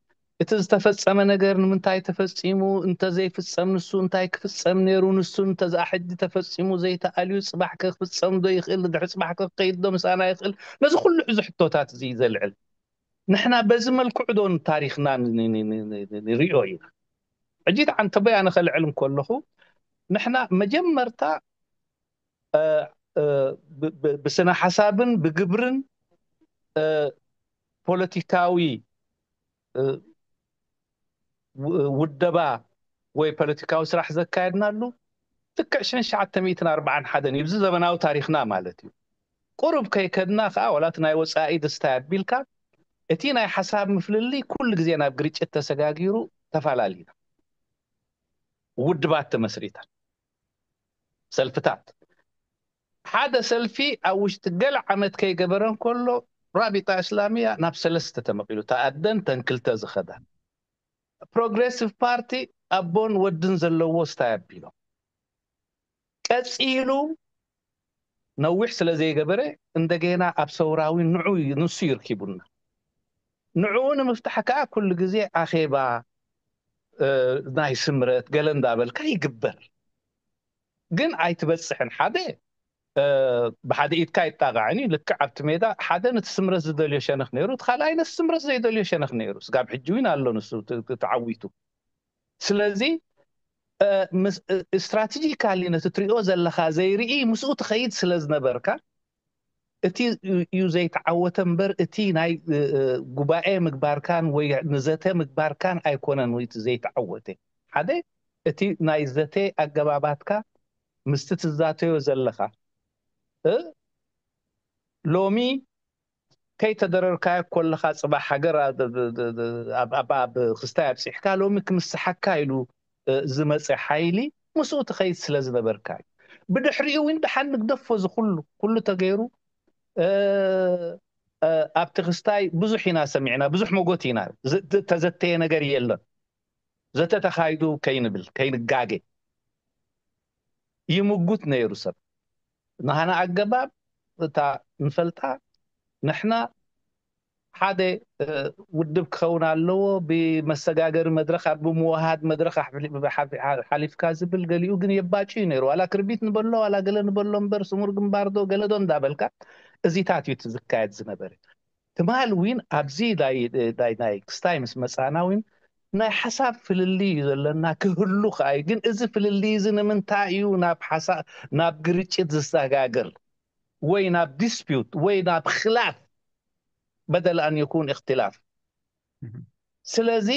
እቲ ዝተፈፀመ ነገር ንምንታይ ተፈፂሙ እንተዘይፍፀም ንሱ እንታይ ክፍፀም ነይሩ ንሱ እንተዘኣ ሕጂ ተፈፂሙ ዘይተኣልዩ ፅባሕ ክፍፀም ዶ ይኽእል ድሕሪ ፅባሕ ክኸይድ ዶ ምሳና ይኽእል ነዚ ኩሉ እዚ ሕቶታት እዚ ዘልዕል ንሕና በዚ መልክዑ ዶ ታሪክና ንሪኦ ኢና። ሕጂ ተዓንተቦይ ኣነ ከልዕል እንከለኹ ንሕና መጀመርታ ብስነ ሓሳብን ብግብርን ፖለቲካዊ ውደባ ወይ ፖለቲካዊ ስራሕ ዘካየድናሉ ልክዕ ሽሕን ትሽዓተ ሚእትን ኣርባዓን ሓደን እዩ። እዚ ዘበናዊ ታሪክና ማለት እዩ። ቁሩብ ከይከድና ከዓ ዋላ እቲ ናይ ወፃኢ ደስታ ኣቢልካ እቲ ናይ ሓሳብ ምፍልልይ ኩሉ ግዜ ናብ ግርጭት ተሰጋጊሩ ተፈላለዩና። ውድባት ተመስሪታ ሰልፍታት ሓደ ሰልፊ ኣብ ውሽጢ ገለ ዓመት ከይገበረ እንከሎ ራቢጣ እስላሚያ ናብ ሰለስተ ተመቒሉ ተኣደን ተንክልተ ዝኸዳ ፕሮግሬሲቭ ፓርቲ ኣቦን ወድን ዘለዎ ስታይ ኣቢሎም ቀፂሉ ነዊሕ ስለ ዘይገበረ እንደገና ኣብ ሰውራዊ ንዑ ንሱ ይርኪቡና ንዕኡ ንምፍታሕ ከዓ ኩሉ ግዜ ኣኼባ ናይ ስምረት ገለ እንዳበልካ ይግበር ግን ኣይትበፅሕን ሓደ ብሓደ ኢድካ ይጣቃዕን እዩ ልክዕ ኣብቲ ሜዳ ሓደ ነቲ ስምረት ዝደልዮ ሸነኽ ነይሩ እቲ ካልኣይ ነቲ ስምረት ዘይደልዮ ሸነኽ ነይሩ ስጋብ ሕጂ እውን ኣሎ ንሱ ተዓዊቱ ስለዚ ስትራቴጂካሊ ነቲ ትሪኦ ዘለካ ዘይርኢ ምስኡ ትኸይድ ስለ ዝነበርካ እቲ እዩ ዘይተዓወተ እምበር እቲ ናይ ጉባኤ ምግባርካን ወይ ንዘተ ምግባርካን ኣይኮነን እቲ ዘይተዓወተ ሓደ እቲ ናይ ዘተ ኣገባባትካ ምስቲ ትዛተዮ ዘለካ ሎሚ ከይተደረርካዮ ኮለካ ፅባሕ ሃገር ኣብ ክስታይ ኣብፂሕካ ሎሚ ክምስሓካ ኢሉ ዝመፀ ሓይሊ ምስኡ ትኸይድ ስለ ዝነበርካ እዩ። ብድሕሪኡ እውን ደሓን ንግደፎ ዝኩሉ ኩሉ ተገይሩ ኣብቲ ክስታይ ብዙሕ ኢና ሰሚዕና ብዙሕ መጎት ኢና ተዘተየ ነገር የለን። ዘተተኻይዱ ከይንብል ከይንጋገ ይምጉት ነይሩ ሰብ ናህና ኣገባብ እታ ንፈልጣ ንሕና ሓደ ውድብ ክኸውን ኣለዎ ብመሰጋገሪ መድረኽ ኣብ ብምውሃድ መድረኽ ሓሊፍካ ዝብል ገሊኡ ግን የባጭ እዩ ነይሩ ዋላ ክርቢት ንበሎ ዋላ ገለ ንበሎ እምበር ስሙር ግንባር ዶ ገለ ዶ እንዳበልካ እዚታት እዩ ዝካየድ ዝነበረ ትማል ዊን ኣብዚ ናይ ክስታይ ምስ መፃና ዊን ናይ ሓሳብ ፍልልይ እዩ ዘለና ክህሉ ከዓ እዩ ግን እዚ ፍልልይ እዚ ንምንታይ እዩ ናብ ሓሳብ ናብ ግርጭት ዝሰጋገር ወይ ናብ ዲስፒዩት ወይ ናብ ክላፍ በደል ኣን የኩን እክትላፍ ስለዚ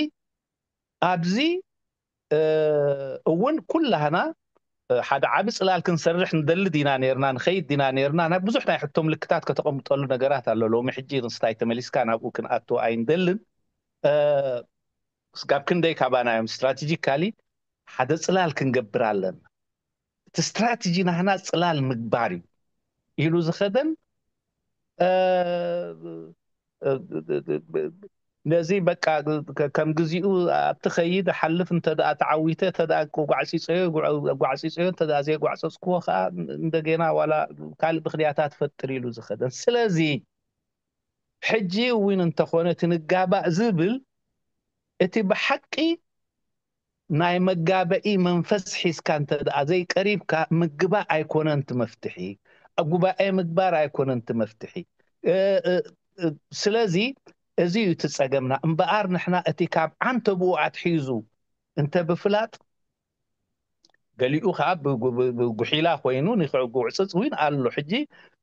ኣብዚ እውን ኩላህና ሓደ ዓቢ ፅላል ክንሰርሕ ንደሊ ዲና ነርና ንኸይድ ዲና ነርና ናብ ብዙሕ ናይ ሕቶ ምልክታት ከተቐምጠሉ ነገራት ኣሎ ሎሚ ሕጂ ንስታይ ተመሊስካ ናብኡ ክንኣትዎ ኣይንደልን ስጋብ ክንደይ ካባና እዮም ስትራቴጂካሊ ሓደ ፅላል ክንገብር ኣለና እቲ ስትራቴጂ ናህና ፅላል ምግባር እዩ ኢሉ ዝኸደን ነዚ በቃ ከም ግዚኡ ኣብቲ ከይድ ሓልፍ እንተ ተዓዊተ ተ ጓዕፂፀዮ ጓዕፂፀዮ ተ ዘይጓዕፀፅክዎ ከዓ እንደገና ዋላ ካልእ ምክንያታት ፈጥር ኢሉ ዝኸደን ስለዚ ሕጂ እውን እንተኾነ እቲ ንጋባእ ዝብል እቲ ብሓቂ ናይ መጋበኢ መንፈስ ሒዝካ እንተ ደኣ ዘይቀሪብካ ምግባእ ኣይኮነን እቲ መፍትሒ። ጉባኤ ምግባር ኣይኮነን እቲ መፍትሒ። ስለዚ እዚ እዩ እቲ ጸገምና። እምበኣር ንሕና እቲ ካብ ዓንተብኡ ኣትሒዙ እንተ ብፍላጥ ገሊኡ ከዓ ብጉ- ብ- ብጉሒላ ኮይኑ ንክዕጉዕፅፅ እውን ኣሎ። ሕጂ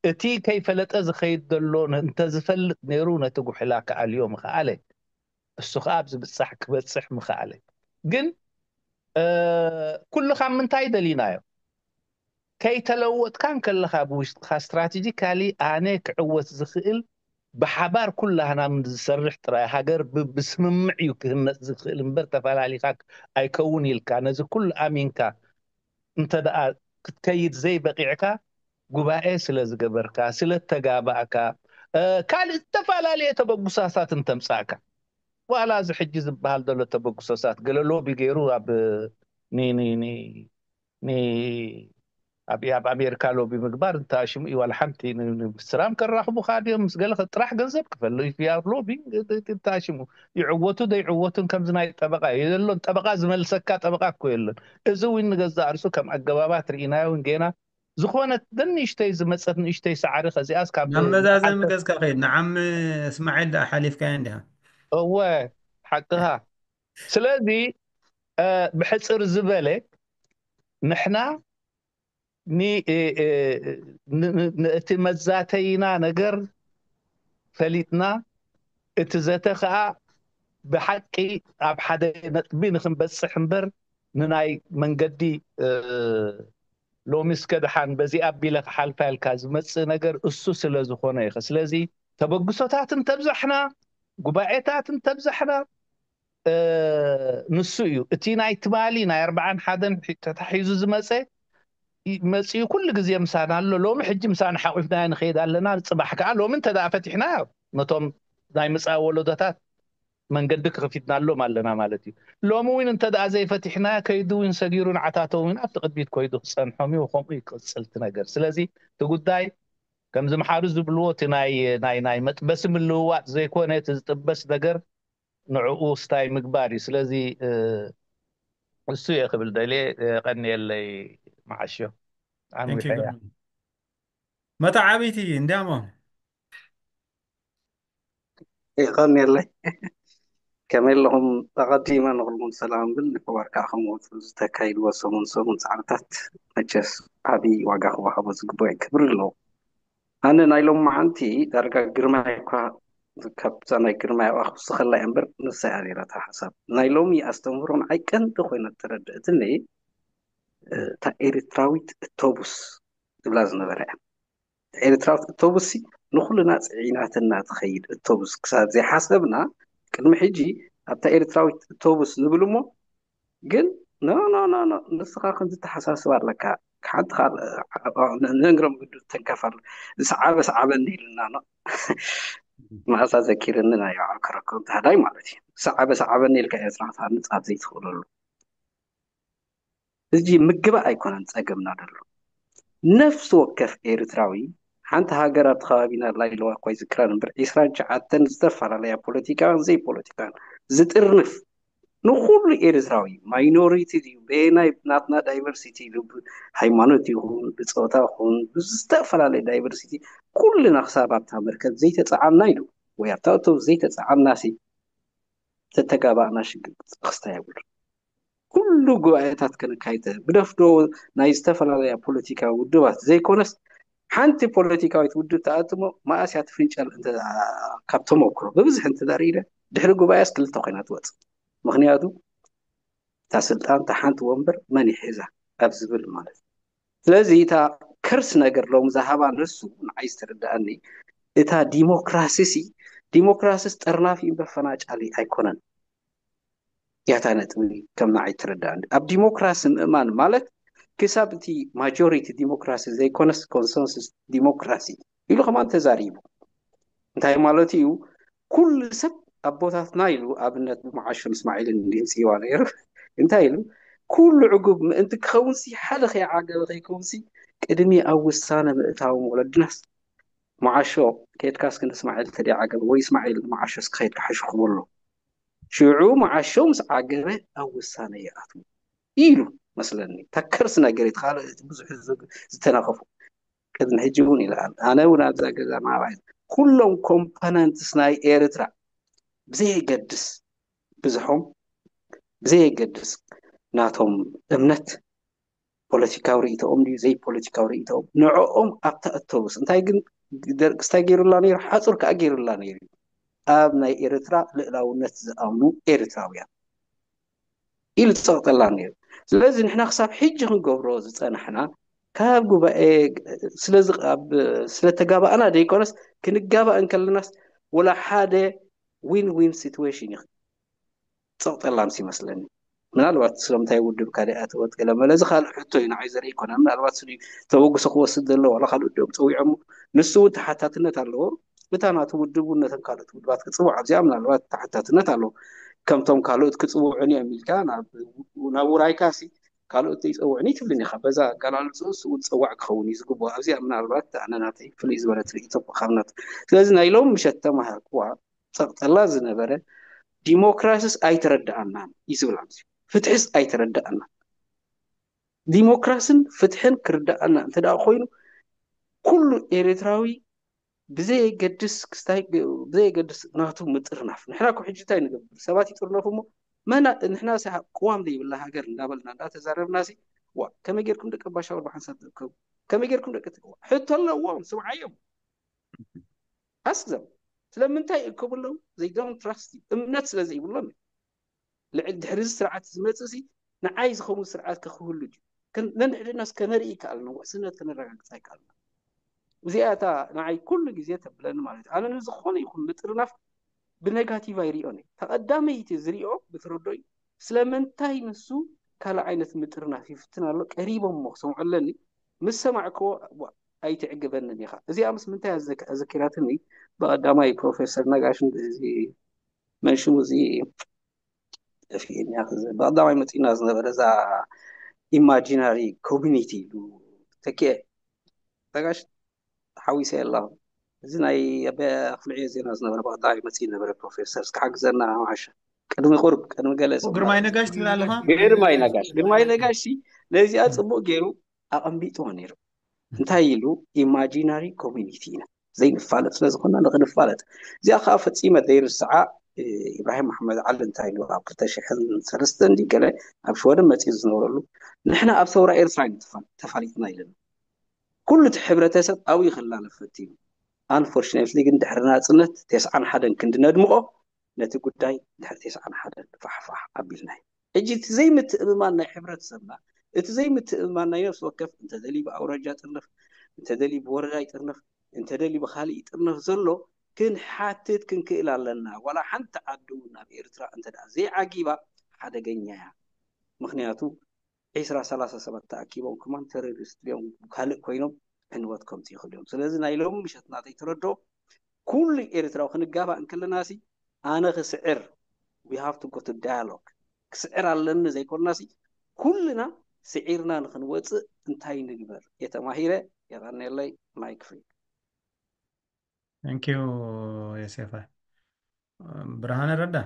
እቲ ከይፈለጠ ዝኸይድ ዘሎ ነ- እንተዝፈልጥ ነይሩ ነቲ ጉሒላ ክኣልዮ ምኽኣለ። እሱ ከዓ ኣብዚ ብፃሕ ክበፅሕ ምኽኣለ። ግን እ፣ ኩሉ ካብ ምንታይ ደሊናዮ? ከይተለወጥካ እንከለኻ ብውሽጥኻ ስትራቴጂካሊ ኣነ ክዕወት ዝኽእል ብሓባር ኩላህና ምስ ዝሰርሕ ጥራይ ሃገር ብ- ብስምምዕ እዩ ክህነፅ ዝኽእል እምበር ተፈላሊኻ ኣይከውን ኢልካ ነዚ ኩሉ ኣሚንካ እንተ ደኣ ክትከይድ ዘይበቂዕካ ጉባኤ ስለ ዝገበርካ ስለ ተጋባእካ እ፣ ካልእ ዝተፈላለየ ተበጉሳታት እንተምፃእካ ዋላ እዚ ሕጂ ዝበሃል ዘሎ ተበግሶታት ገለ ሎቢ ገይሩ ኣብ ኒ ኒ ኒ ኒ ኣብ ኣብ ኣሜሪካ ሎቢ ምግባር እንታ ሽሙ እዩ ዋላ ሓንቲ ን- ን- ስራም ከራኽቡካ ድዮም ምስ ገለ ጥራሕ ገንዘብ ክፈሉ ይፍያር ሎቢ እንታ ሽሙ ይዕወቱ ዘይዕወቱን ከምዚ ናይ ጠበቃ የሎን። ጠበቃ ዝመልሰካ ጠበቃ እኮ የሎን። እዚ እውን ንገዛእ ርሱ ከም ኣገባባት ርኢናዮ እውን ጌና ዝኾነት ንእሽተይ ዝመፀት ንእሽተይ ሳዕሪ ከዚኣስ ካብ ናብ መዛዘሚ ገጽካ ከይድ ንዓም እስማዒል ደኣ ሓሊፍካዮ እንዲኻ። እወ ሓቅኻ። ስለዚ እ፣ ብሕፅር ዝበለ ንሕና ኒ- እ፣ እ፣ ን- ን- ነቲ መዛተይና ነገር ፈሊጥና እቲ ዘተ ከዓ ብሓቂ ኣብ ሓደ ነጥቢ ንክንበፅሕ እምበር ንናይ መንገዲ እ፣ ሎሚ እስከ ደሓን በዚ ኣቢለ ክሓልፋ ኢልካ ዝመፅእ ነገር እሱ ስለ ዝኾነ ኢኸ። ስለዚ ተበግሶታት እንተብዛሕና ጉባኤታት እንተብዛሕና እ፣ ንሱ እዩ እቲ ናይ ትማሊ ናይ ኣርባዓን ሓደን ሒ- ተታሒዙ ዝመፀ ይ- መፂኡ ኩሉ ግዜ ምሳና ኣሎ። ሎሚ ሕጂ ምሳና ሓቂፍናዮ ንኸይድ ኣለና። ፅባሕ ከዓ ሎሚ እንተ ደኣ ፈቲሕናዮ ነቶም ናይ ምፃእ ወለዶታት መንገዲ ክኸፊትናሎም ኣለና ማለት እዩ። ሎሚ እውን እንተ ደኣ ዘይፈቲሕናዮ ከይዱ እውን ሰጊሩ ንዓታቶም እውን ኣብቲ ቅድሚት ኮይዱ ክፀንሖም እዩ። ከምኡ እዩ ክቕፅል እቲ ነገር። ስለዚ እቲ ጉዳይ ከምዚ መሓሩ ዝብልዎ እቲ ናይ ናይ ናይ መጥበሲ ምልውዋጥ ዘይኮነ እቲ ዝጥበስ ነገር ንዕኡ ስታይ ምግባር እዩ። ስለዚ እ፣ እሱ እየ ክብል ደልየ። እ፣ ቀንየለይ መዓሾ። I'm Thank with you you. God. መተዓቢቲ እንዲያሞ ይቐንየለይ። ከመይ ኣለኹም? ኣቐዲመ ንኹልኩም ሰላም ብል። ንሕዋር ከዓ ከምኡ ዝተካይድዎ ሰሙን ሰሙን ፃዕርታት መቸስ ዓብዪ ዋጋ ክወሃቦ ዝግብኦ እዩ። ክብሪ ኣለዎ። ኣነ ናይ ሎማዓንቲ ዳርጋ ግርማይ እኳ ካብዛ ናይ ግርማይ ኣብኣ ክውስኸላ እየ እምበር ንሳ እያ ነይራ እታ ሓሳብ። ናይ ሎሚ ኣስተምህሮ ንዓይ ቀንዲ ኮይና ተረድእትኒ እታ ኤርትራዊት እቶቡስ ዝብላ ዝነበረ እያ። ኤርትራዊት እቶቡስ ንኩልና ፅዒናትና ትኸይድ እቶቡስ ክሳብ ዘይሓሰብና ቅድሚ ሕጂ ኣብታ ኤርትራዊት እቶቡስ ንብል እሞ ግን ኖ ኖ ኖ ኖ ንስኻ ከምዚ ተሓሳስብ ኣለካ ሓንቲ ነንግሮም ግዱ ተንከፍ ኣሎ ዝሰዓበ ሰዓበኒ ኢልና ኖ መዓሳ ዘኪርኒ ናይ ዓከረከም ተህዳይ ማለት እዩ ሰዓበ ሰዓበኒ ኢልካ ኤርትራ ክትሃንፅ ኣብ ዘይትኽእለሉ እዚ ምግባእ ኣይኮነን ጸገምና ደሎ ነፍሲ ወከፍ ኤርትራዊ ሓንቲ ሃገር ኣብቲ ከባቢና ላይለዋ እኳ ይዝክራን እምበር ዒስራን ትሽዓተን ዝተፈላለያ ፖለቲካን ዘይፖለቲካን ዝጥርንፍ ንኩሉ ኤርትራዊ ማይኖሪቲ ድዩ በየናይ ናትና ዳይቨርሲቲ ኢሉ ሃይማኖት ይኹን ብፆታ ይኹን ብዝተፈላለየ ዳይቨርሲቲ ኩልና ክሳብ ኣብታ መርከብ ዘይተፀዓና ኢሉ ወይ ኣብታ ኣውቶቡስ ዘይተፀዓና ሲ ተተጋባእና ሽግር ክስታይ የብሉ ኩሉ ጉባኤታት ከነካይደ ብደፍዶ ናይ ዝተፈላለያ ፖለቲካዊ ውድባት ዘይኮነስ ሓንቲ ፖለቲካዊት ውድብ ተኣትሞ መኣስያ ትፍንጨል ካብ ተመክሮ ብብዝሒ እንተዳርኢለ ድሕሪ ጉባኤስ ክልተ ኮይና ትወፅእ ምክንያቱ እታ ስልጣን እታ ሓንቲ ወንበር መን ይሕዛ ኣብ ዝብል ማለት ስለዚ እታ ከርስ ነገር ሎም ዝሃባ ነሱ ንዓይ ዝተረዳኣኒ እታ ዲሞክራሲ ሲ ዲሞክራሲስ ጠርናፊ እምበር ፈናጫሊ ኣይኮነን ያታ ነጥቢ ከም ንዓይ ትረዳኣኒ ኣብ ዲሞክራሲ ምእማን ማለት ክሳብ እቲ ማጆሪቲ ዲሞክራሲ ዘይኮነስ ኮንሰንስስ ዲሞክራሲ ኢሉ ከማን ተዛሪቡ እንታይ ማለት እዩ ኩሉ ሰብ ኣቦታትና ኢሉ ኣብነት ብመዓሾን እስማዒልን የምፅእዋ ነይሩ እንታይ ኢሉ ኩሉ ዕጉብ ምእንቲ ክኸውን ሲ ሓደ ከይዓገበ ከይከውን ሲ ቅድሚ ኣብ ውሳነ ምእታዎም ወለድናስ መዓሾ ከይድካ እስኪ ንእስማዒል ተደይ ዓገበ ወይ እስማዒል ንመዓሾ እስኪ ከይድካ ሕሹ ክበሎ ሽዑ መዓሾ ምስ ዓገበ ኣብ ውሳነ ይኣትዉ ኢሉ መስለኒ ተከርስ ነገር እቲ ካልእ ብዙሕ ዝተነኸፉ ቅድሚ ሕጂ እውን ኢለ ኣነ እውን ኣብዛ ገዛ ማባይ ኩሎም ኮምፖነንትስ ናይ ኤርትራ ብዘየገድስ ብዝሖም ብዘየገድስ ናቶም እምነት ፖለቲካዊ ርእይቶኦም ድዩ ዘይፖለቲካዊ ርእይቶኦም ንዕኦም ኣብታ እተውስ እንታይ ግን ደርቅስ እንታይ ገይሩላ ነይሩ? ሓፁር ከዓ ገይሩላ ነይሩ። ኣብ ናይ ኤርትራ ልእላውነት ዝኣምኑ ኤርትራውያን ኢሉ ፀቕጠላ ነይሩ። ስለዚ ንሕና ክሳብ ሕጂ ክንገብሮ ዝፀናሕና ካብ ጉባኤ ስለዚ ስለተጋባእና ዘይኮነስ ክንጋባእ እንከለናስ ወላ ሓደ ዊን ዊን ሲትዌሽን እዩ። ፀቕጠላምስ ይመስለኒ። ምናልባት ስለምንታይ ውድብ ካልእ ኣተወት ገለ መለ እዚ ካልእ ሕቶ እዩ ንዓይ ዘርኢ ይኮነ። ምናልባት ስ ተበግሶ ክወስድ ዘለዎ ዋላ ካልእ ውድብ ፀዊዖም ንሱ እውን ተሓታትነት ኣለዎ። እታ ናቱ ውድብ እውን ነተን ካልኦት ውድባት ክፅውዕ ኣብዚኣ ምናልባት ተሓታትነት ኣለዎ። ከምቶም ካልኦት ክፅውዑን እዮም ኢልካ ናብ ውራይካ ሲ ካልኦት ዘይፀውዕን ይትብልን ኢኻ። በዛ ኣገላልፅኡ እሱ እውን ፀዋዕ ክኸውን እዩ ዝግብኦ። ኣብዚኣ ምናልባት ኣነ ናተይ ፍልይ ዝበለት ርእቶ ካብናት ስለዚ ናይ ሎም ምሸት ተማሃርክዋ ፀቕጠላ ዝነበረ ዲሞክራሲስ ኣይተረድኣናን እዩ ዝብል ኣምሲ ፍትሕስ ኣይተረድኣናን። ዲሞክራስን ፍትሕን ክርድኣና እንተ ደኣ ኮይኑ ኩሉ ኤርትራዊ ብዘየገድስ ክስታይ ብዘየገድስ ናቱ ምጥርናፍ ንሕና እኮ ሕጂ እንታይ ንገብር ሰባት ይጥርነፉ እሞ መና ንሕና ሲ ቅዋም ዘይብላ ሃገር እንዳበልና እንዳተዛረብና ሲ ዋ ከመይ ጌርኩም ደቂ ባሻውር ብሓንሳብ ትእከቡ ከመይ ጌርኩም ደቂ ትእከቡ ሕቶ ኣለዎም ስምዓዮም ኣስዘም ስለምንታይ ይእከቡ ኣለዉ they don't trust you እምነት ስለ ዘይብሎም እዩ ልዕል ድሕሪ እዚ ስርዓት ዝመፅእ ሲ ንዓይ ዝኸውን ስርዓት ከክህሉ ድዩ ነንሕድናስ ከነርኢ ይከኣልና ውሕስነት ከነረጋግፃ ይከኣልና እዚኣ እታ ንዓይ ኩሉ ግዜ ተብለኒ ማለት እዩ ኣነ ንዝኾነ ይኹን ምጥርናፍ ብነጋቲቭ ኣይሪኦን እዩ ተቐዳመይቲ ዝሪኦ ብትረዶ እዩ ስለምንታይ ንሱ ካልእ ዓይነት ምጥርናፍ ይፍትን ኣሎ ቀሪቦም እሞ ክሰምዑ ኣለኒ ምስ ሰማዕክዎ ኣይትዕግበንን ኢኻ እዚኣ ምስ ምንታይ ኣዘኪራትኒ ብቐዳማይ ፕሮፌሰር ነጋሽ መንሽሙ እዚ ጠፊእኒ ብቐዳማይ መፂና ዝነበረ እዛ ኢማጂናሪ ኮሚኒቲ ኢሉ ተኪኤ ነጋሽ ሓዊሰ ኣለኹ እዚ ናይ ኣበ ክፍልዕዮ ዜና ዝነበረ ብቐዳማይ መፂ ነበረ ፕሮፌሰር እስካ ሓግዘና ማሓሻ ቅድሚ ቁርብ ቅድሚ ገለ ግርማይ ነጋሽ ትብል ኣለኻ ግርማይ ነጋሽ ግርማይ ነጋሽ ነዚኣ ፅቡቅ ገይሩ ኣቐንቢጥዎ ነይሩ እንታይ ኢሉ ኢማጂናሪ ኮሚኒቲ ኢና ዘይንፋለጥ ስለዝኮና ንክንፋለጥ እዚኣ ከዓ ፈፂመ ዘይርስዓ ኢብራሂም ኣሕመድ ዓሊ እንታይ ኢሉ ኣብ ክልተ ሽሕን ሰለስተን ድዩ ገለ ኣብ ሽወደን መፂኡ ዝነበረሉ ንሕና ኣብ ሰውራ ኤርትራ ኢና ተፋሊጥና ኢለና ኩሉ እቲ ሕብረተሰብ ኣብኡ ክላለፍ ፈቲኑ unfortunately ግን ድሕሪ ናፅነት ተስዓን ሓደን ክንዲ ነድምቆ ነቲ ጉዳይ ድሕሪ ተስዓን ሓደን ፋሕፋሕ ኣቢልና እዩ ሕጂ እቲ ዘይምትእምማን ናይ ሕብረተሰብና እቲ ዘይምትእምማን ናይ ነፍሲ ወከፍ እንተደልዩ ብኣውራጃ ይጥርነፍ እንተደልዩ ብወረዳ ይጥርነፍ እንተደልዩ ብካሊእ ይጥርነፍ ዘሎ ክንሓትት ክንክእል ኣለና ዋላ ሓንቲ ዓዲ እውን ኣብ ኤርትራ እንተ ዘይዓጊባ ሓደገኛ እያ ምክንያቱ ዒስራ ሰላሳ ሰባት ተኣኪቦም ከማን ተረሪስት ድዮም ካልእ ኮይኖም ዕንወት ከምፅ ይኽእል እዮም ስለዚ ናይ ሎም ምሸት ናተይ ተረድኦ ኩሉ ኤርትራዊ ክንጋባእ እንከለና ሲ ኣነ ክስዕር we have to go to dialogue ክስዕር ኣለኒ ዘይኮንና ሲ ኩልና ስዒርና ንክንወፅእ እንታይ ንግበር የተማሂረ የቐነለይ ማይክ ፍሪ Thank you የሴፋ ብርሃነ ረዳ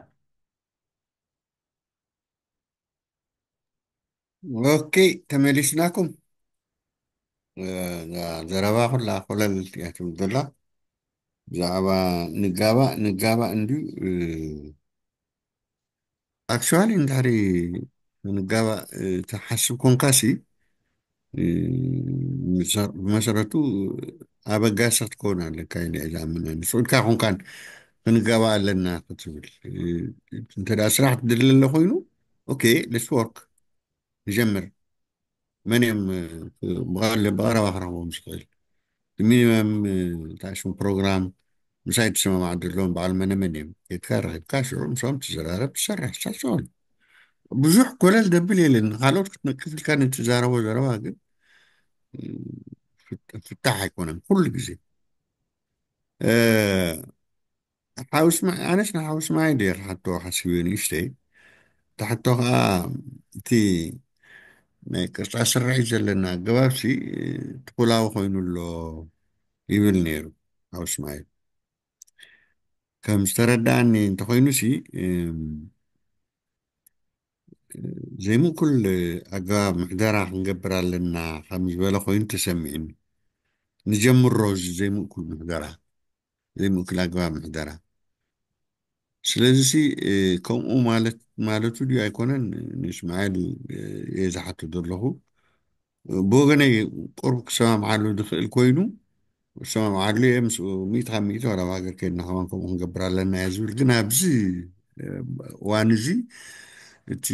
ኦኬ ተመሊስናኩም ዘረባ ኩላ ኮለል እያ ትብል ዘላ ብዛዕባ ንጋባእ ንጋባእ እንድዩ ኣክቹዋሊ እንድሕሪ ንጋባእ ትሓስብ ኮንካሲ ብመሰረቱ ኣበጋሲ ክትከውን ኣለካ ኢለ ዝኣምን ስዑድካ ኮንካን ክንጋባእ ኣለና ክትብል እንተ ስራሕ ትድሊ ኣሎ ኮይኑ ኦኬ let's work ንጀምር መን እዮም ብቐረባ ክረኽቦም ዝኽእል ሚኒመም ታሽም ፕሮግራም ምሳይ ትሰማማዕ ዘለዎም በዓል መነመን እዮም የትካ ረኺብካ ሽዑ ምስኦም ትዘራረብ ትሰርሕ ሳሰሉ ብዙሕ ኮለል ደብል የለን ካልኦት ክትነቅፍ ኢልካ ንትዛረቦ ዘረባ ግን ፍታሕ ኣይኮነን ኩሉ ግዜ ሓውስማ ኣነስ ንሓውስማይ ድየ ክሓቶ ሓሲበ ንእሽተይ ትሕቶ ከዓ እቲ ናይ ቅርፃ ስርዒት ዘለና ኣገባብ ሲ ትኩላዊ ኮይኑ ኣሎ ይብል ነይሩ ሓውስማይ ከም ዝተረዳእኒ እንተኮይኑ ሲ ዘይምእኩል ኣገባብ ምሕደራ ክንገብር ኣለና ከም ዝበለ ኮይኑ ተሰሚዕኒ ንጀምሮ እዚ ዘይምእኩል ምሕደራ ዘይምእኩል ኣገባብ ምሕደራ ስለዚ ሲ ከምኡ ማለት ማለቱ ድዩ ኣይኮነን ንእስማኤል እየ ዝሓቱ ዘለኹ ብወገነይ ቁሩብ ክሰማምዓሉ ዝኽእል ኮይኑ ክሰማምዓሉ እየ። ምስኡ ሚእቲ ካብ ሚእቲ ዋላ ኣብ ሃገር ከይድና ከማን ከምኡ ክንገብር ኣለና እየ ዝብል። ግን ኣብዚ እዋን እዚ እቲ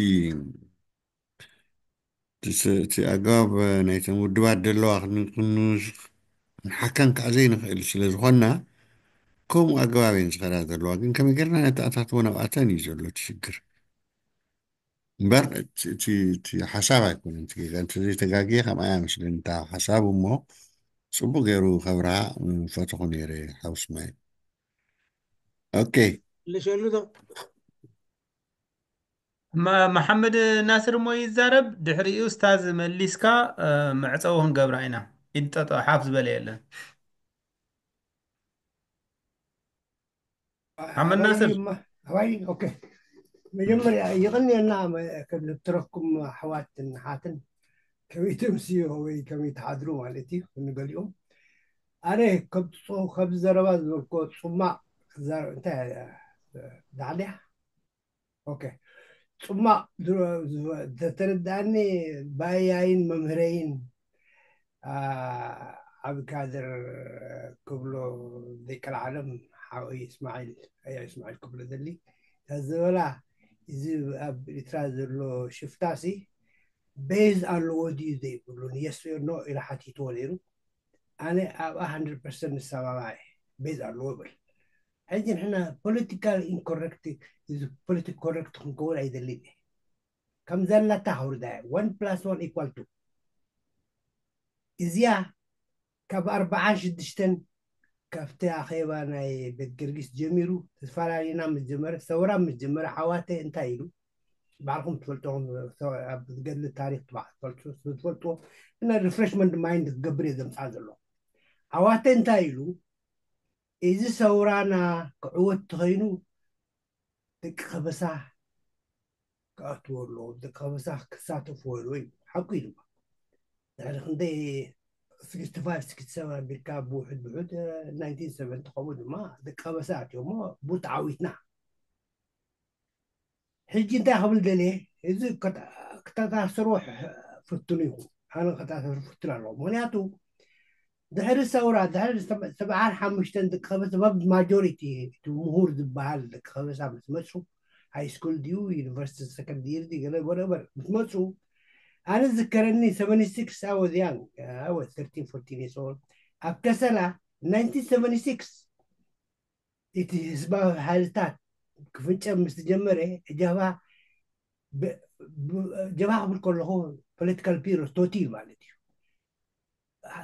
እቲ ኣገባብ ናይተን ውድባት ዘለዋ ክንሓካን ከዓ ዘይንኽእል ስለ ዝኾንና ከምኡ ኣገባብ እየን ዝኸዳ ዘለዋ። ግን ከመይ ጌርና ነተኣታትወን ኣብኣተን እዩ ዘሎ እቲ ሽግር እምበር እቲ ሓሳብ ኣይኮነን እቲ ጌጋ። እንተዘይተጋግየ ከምኣ እያ መስለኒ እታ ሓሳብ እሞ ጽቡቅ ገይሩ ከብርሃ ፈተኹ ነይረ ሓውስማይ። ኦኬ ልሸሉ ዶ መሓመድ ናስር እሞ ይዛረብ፣ ድሕሪኡ ስታዝ መሊስካ መዕፀዊ ክንገብራ ኢና። ኢድ ጠጠው ሓፍ ዝበለ የለን። ሓመድ ናስር ኣባይ ኦኬ። መጀመርያ ይቕንየና ከብልትረኩም ኣሕዋትን ሓትን ከመይ ትምስዮ ወይ ከመይ ትሓድሩ ማለት እዩ። ንገሊኦም ኣነ ከብትፆ ከብዚ ዘረባ ዝበልኮ ፅማቕ እንታይ ዳዕድያ ኦኬ። ፅማቕ ዘተረዳእኒ ባያይን መምህረይን ዓብካድር ክብሎ ዘይቀልዓለም ሓወይ እስማዒል ኣያ እስማዒል ክብሎ ዘሊ ተዝበላ እዚ ኣብ ኤርትራ ዘሎ ሽፍታሲ ቤዝ ኣለዎ ድዩ ዘይብሉን የስ ኖ ኢሉ ሓቲትዎ ነይሩ። ኣነ ኣብኣ ሃንድረድ ፐርሰንት ንሰማማዕ እየ። ቤዝ ኣለዎ ብል ሕጂ ንሕና ፖለቲካል ኢንኮረክት ፖለቲክ ኮረክት ክንከውን ኣይደልን እየ። ከም ዘላታ ከውርዳ እየ። One plus one equal two። እዚኣ ካብ ኣርባዓን ሽዱሽተን ካብቲ ኣኼባ ናይ ቤት ገርጊስ ጀሚሩ ተፈላለዩና ምስ ጀመረ ሰውራ ምስ ጀመረ ዓዋተ እንታይ ኢሉ ባዕልኩም ትፈልጥዎም ኣብ ገድሊ ታሪክ ትባዕ ትፈልጡ ትፈልጥዎ እና ሪፍሬሽመንት ማይንድ ክገብር እየ ዘምፃእ ዘሎ። ዓዋተ እንታይ ኢሉ እዚ ሰውራና ክዕወት ተኸይኑ ደቂ ከበሳ ክኣትዎ ኣለዎ፣ ደቂ ከበሳ ክሳተፍዎ ኣለዎ እዩ። ሓቁ እዩ ድማ ድሕሪ ክንደይ ስክስቲ ፋይቭ ስክስቲ ሰቨን ኣቢልካ ብውሕድ ብውሕድ ናይንቲን ሰቨንቲ ከምኡ ድማ ደቂ ከበሳ ኣትዮ እሞ ቡት ዓዊትና። ሕጂ እንታይ ክብል ደልየ እዚ ክተታስሮ ፍትኑ ኢኹም፣ ኣነ ክተታስሮ ፍትን ኣለዎ። ምክንያቱ ድሕሪ ሰውራ ድሕሪ ሰብዓን ሓሙሽተን ደቂ ከበሳ ማጆሪቲ እቲ ምሁር ዝበሃል ደቂ ከበሳ ምስ መፁ ሃይ ስኩል ድዩ ዩኒቨርሲቲ ሰከንድ ይር ድዩ ገለ ወረበር ምስ መፁ ኣነ ዝከረኒ ሰቨንቲ ሲክስ I was young I was thirteen fourteen years old ኣብ ከሰላ ናይንቲን ሰቨንቲ ሲክስ እቲ ህዝባዊ ሓይልታት ክፍንጨብ ምስ ተጀመረ ጀብሃ ጀብሃ ክብል ከለኹ ፖለቲካል ፒሮ ቶቲል ማለት እዩ።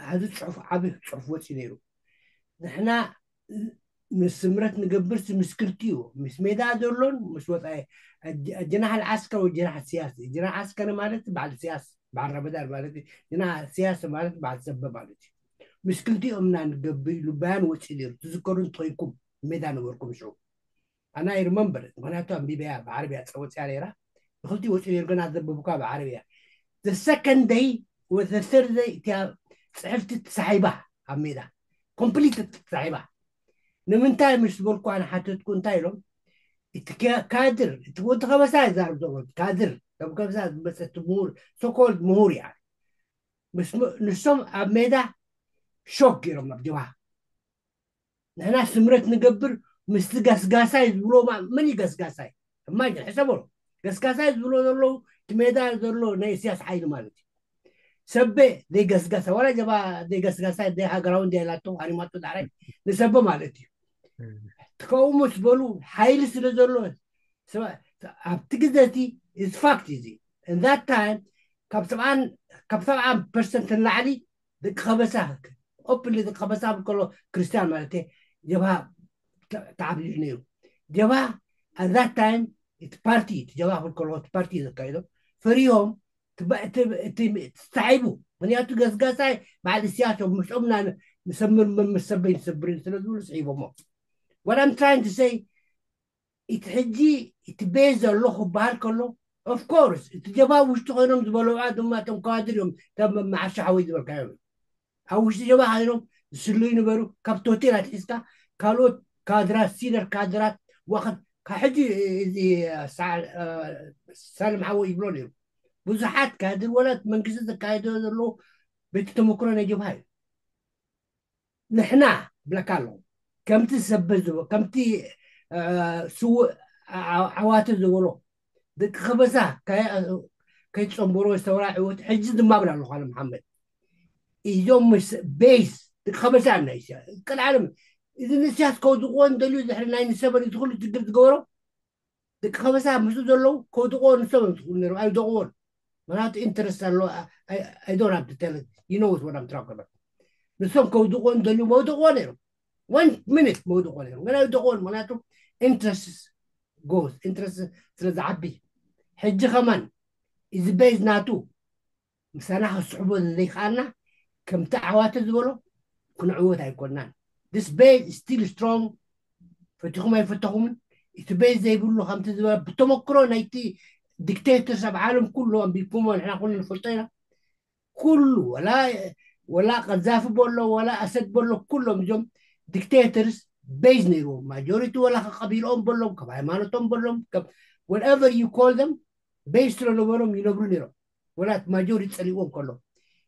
ሓደ ፅሑፍ ዓብዪ ፅሑፍ ወፂኡ ነይሩ። ንሕና ምስ ስምረት ንገብርሲ ምስ ክልቲኡ ምስ ሜዳ ዘሎን ምስ ወፃኢ ጀናሕ ዓስከር ወይ ጀናሕ ስያሲ ጀናሕ ዓስከር ማለት በዓል ስያስ በዓል ረመዳን ማለት ጀናሕ ስያሲ ማለት በዓል ዘበ ማለት እዩ። ምስ ክልቲኦም ኢና ንገብር ኢሉ በያን ወፂኡ ነይሩ። ትዝከሩ እንተኾይንኩም ሜዳ ነበርኩም ሽዑ ኣና ይርመምበር ምክንያቱ ኣንቢበያ ብዓረብያ ፀወፅያ ነይራ ብክልቲ ወፂኡ ነይሩ ገና ዘበብኳ ብዓረብያ the second day ወ third day እቲያ ፅሕፍቲ ተሳሒባ ኣብ ሜዳ ኮምፕሊት ተሳሒባ ንምንታይ ምስ ዝበልኩ ኣነ ሓተትኩ እንታይ ኢሎም እቲ ካድር እቲ ወዲ ከበሳ ይዛርብ ዘሎ ካድር ካብ ከበሳ ዝመፀ ምሁር ሶኮልድ ምሁር እያ ንሶም ኣብ ሜዳ ሾክ ገይሮም ኣብ ጀብሃ ንሕና ስምረት ንገብር ምስቲ ገስጋሳይ ዝብሎ መን እዩ ገስጋሳይ እማጅን ሕሰቦ ገስጋሳይ ዝብሎ ዘለዉ እቲ ሜዳ ዘሎ ናይ እስያስ ሓይሊ ማለት እዩ ሰበ ዘይገስጋሳይ ዋላ ጀባ ዘይገስጋሳይ ዘይሃገራዊ እንዲያ ኢላቶ ሃሪማቶ ዳዕራይ ንሰበ ማለት እዩ ትከው ምስ በሉ ሓይሊ ስለ ዘሎ ኣብቲ ግዜ እቲ is fact እዚ in that time ካብ ሰብዓን ካብ ሰብዓ ፐርሰንት ንላዕሊ ደቂ ከበሳ ኦፕሊ ደቂ ከበሳ ከሎ ክርስቲያን ማለት ጀብሃ ተዓብሊሉ ነይሩ ጀብሃ at that time እቲ ፓርቲ እቲ ጀብሃ ክብል ከሎ እቲ ፓርቲ ዘካይዶ ፈሪሆም ተሳሒቡ ምክንያቱ ገስጋሳይ በዓል እስያስ እዮም ምስኦም ንሰምር መምሰበይ ንሰብርን ስለ ዝብሉ ስሒቦሞ what I'm trying to say እቲ ሕጂ እቲ ቤዝ ዘሎ ክበሃል ከሎ of course እቲ ጀባ ውሽጢ ኮይኖም ዝበለዑ ድማ እቶም ካድር እዮም ከም መዓሻ ሓወይ ዝበልካዮም ኣብ ውሽጢ ጀባ ኮይኖም ዝስልዩ ነበሩ ካብ ሆቴል ኣትሒዝካ ካልኦት ካድራት ሲነር ካድራት ዋኸት ካብ ሕጂ እዚ ሳልም ሓወይ ይብሎ ነይሩ ብዙሓት ካድር ወላ መንግስቲ ዘካየዶ ዘሎ ቤት ተመክሮ ናይ ጀብሃ እዩ። ንሕና ብለካ ኣለኹ ከምቲ ሰብ ዝብ ከምቲ ስውእ ዓዋተ ዝበሎ ደቂ ከበሳ ከይፀንበሮ ዝተወራ ዕወት ሕጂ ድማ ብላ ኣለኹ ኣለ መሓመድ እዞም ምስ ቤዝ ደቂ ከበሳ ናይ ቅልዓለም እዚ ንስያስ ከውድቕዎ እንደልዩ ድሕሪ ናይ ንሰበር እዚ ኩሉ ችግር ዝገበሮ ደቂ ከበሳ ምስኡ ዘለዉ ከውድቕዎ ንሶም እዮም ዝኽእሉ ነይሮም ኣይውደቕዎን ምክንያቱ ኢንትረስት ኣሎ ኣይዶን ኣብ ትተለ ይነውስ ወዳም ትራከበት ንሶም ከውድቕዎ እንደልዩ መውድቕዎ ነይሮም one minute መውድቕዎ ነይሮም ግን ኣይውደቕዎን ምክንያቱ ኢንትረስት ጎስ ኢንትረስት ስለ ዝዓቢ ሕጂ ከማን እዚ ቤዝ ናቱ ምሳና ክስሕቦ ዘይከኣልና ከምቲ ዓዋተ ዝበሎ ክንዕወት ኣይኮናን this base is still strong ፈቲኹም ኣይፈተኹምን እቲ ቤዝ ዘይብሉ ከምቲ ዝበለ ብተመክሮ ናይቲ ዲክቴተርስ ኣብ ዓለም ኩሉ ኣንቢብኩሞ ንሕና ኩሉ ንፈልጦ ኢና ኩሉ ወላ ወላ ቀዛፊ በሎ ወላ ኣሰድ በሎ ኩሎም እዞም ዲክቴተርስ ቤዝ ነይርዎም ማጆሪቲ ወላ ከቀቢልኦም በሎም ካብ ሃይማኖቶም በሎም whatever you call them ቤዝ ስለነበሮም ይነብሩ ነይሮም ወላ ማጆሪቲ ፀሊእዎም ከሎ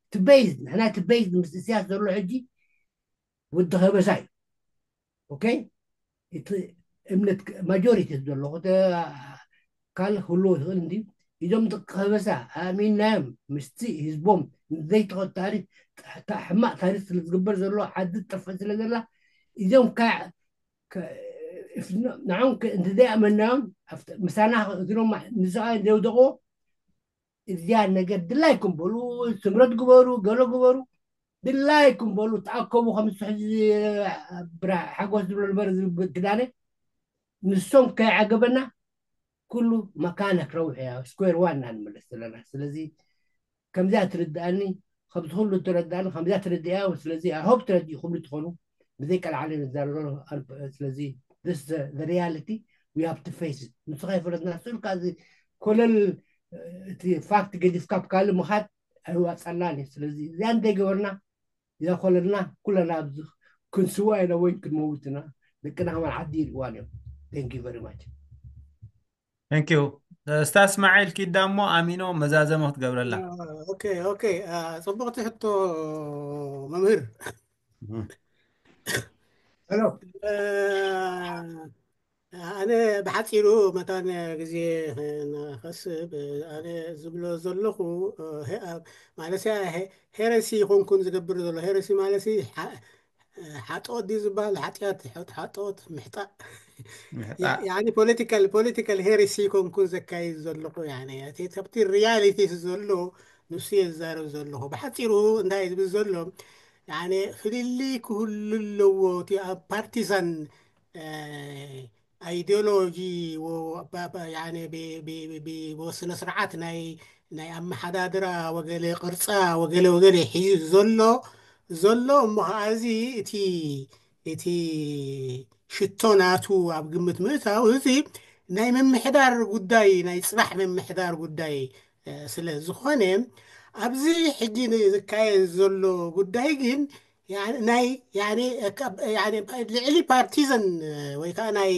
እቲ ቤዝ ንሕና እቲ ቤዝ ምስ እስያስ ዘሎ ሕጂ ወዲ ከበሳ እዩ ኦኬ እቲ እምነት ማጆሪቲ ዘሎ ካልእ ክህልዎ ይኽእል እንዲ እዞም ደቂ ከበሳ ኣእሚንናዮም ምስቲ ህዝቦም ዘይትኸ ታሪክ ሕማቕ ታሪክ ስለ ዝግበር ዘሎ ዓዲ ትጠፍእ ስለ ዘላ እዞም ንዖም እንተዘይኣመናዮም ምሳና እግሮም ንስኻ ዘውደቕዎ እዚኣ ነገር ድላይኩም በሉ ስምረት ግበሩ ገሎ ግበሩ ድላይኩም በሉ ተኣከቡ ከምዚ ሕዚ ሓጎስ ዝብሎ ንበር ክዳነ ንሶም ከይዓገበና ኩሉ መካነ ክረውሕ እያ ስኩዌር ዋን ኢና ንመለስ ዘለና ስለዚ ከምዚኣ ትርድኣኒ ከምዚ ኩሉ ትረድኣኒ ከምዚኣ ትረድእያ ስለዚ ኣሆብ ትረድእኹም ትኾኑ ብዘይ ቀልዓለ ንዛረበ ስለዚ ሪያሊቲ we have to face it ንስኻ ይፈለጥና ስእልካ እዚ ኮለል እቲ ፋክት ገዲፍካ ኣብ ካልእ ምኻድ ኣይዋፀላን እዩ ስለዚ እዚኣ እንተይገበርና እዛ ኮለልና ኩለና ኣብዚ ክንስዋ ኢና ወይ ክንመውት ኢና ደቅና ከማን ዓዲ ይርእዋን እዮም thank you very much thank you እስታ እስማዒል ኪዳ እሞ ኣሚኖ መዛዘመ ክትገብረላ ኦኬ ኦኬ ፅቡቅቲ ሕቶ መምህር ሄሎ ኣነ ብሓፂሩ መታን ግዜ ንኸስብ ኣነ ዝብሎ ዘለኹ ማለት ያ ሄረሲ ይኮንኩን ዝገብር ዘሎ ሄረሲ ማለት ሓጦት ድዩ ዝበሃል ሓጢኣት ሓጦት ምሕጣእ ፖለቲካል ፖለቲካል ሄረሲ ይኮንኩን ዘካይድ ዘለኹ ካብቲ ሪያሊቲ ዘሎ ንሱ የዛረብ ዘለኹ ብሓፂሩ እንታይ ዝብል ዘሎ ፍልልይ ክህሉ ኣለዎ እቲ ኣብ ፓርቲዛን ኣይዲዮሎጂ ስነ ስርዓት ናይ ናይ ኣመሓዳድራ ወገለ ቅርፃ ወገለ ወገለ ሒዙ ዘሎ ዘሎ እሞ ከዓ እዚ እቲ እቲ ሽቶ ናቱ ኣብ ግምት ምእታው እዚ ናይ ምምሕዳር ጉዳይ ናይ ፅባሕ ምምሕዳር ጉዳይ ስለ ዝኾነ ኣብዚ ሕጂ ዝካየድ ዘሎ ጉዳይ ግን ናይ ልዕሊ ፓርቲዘን ወይ ከዓ ናይ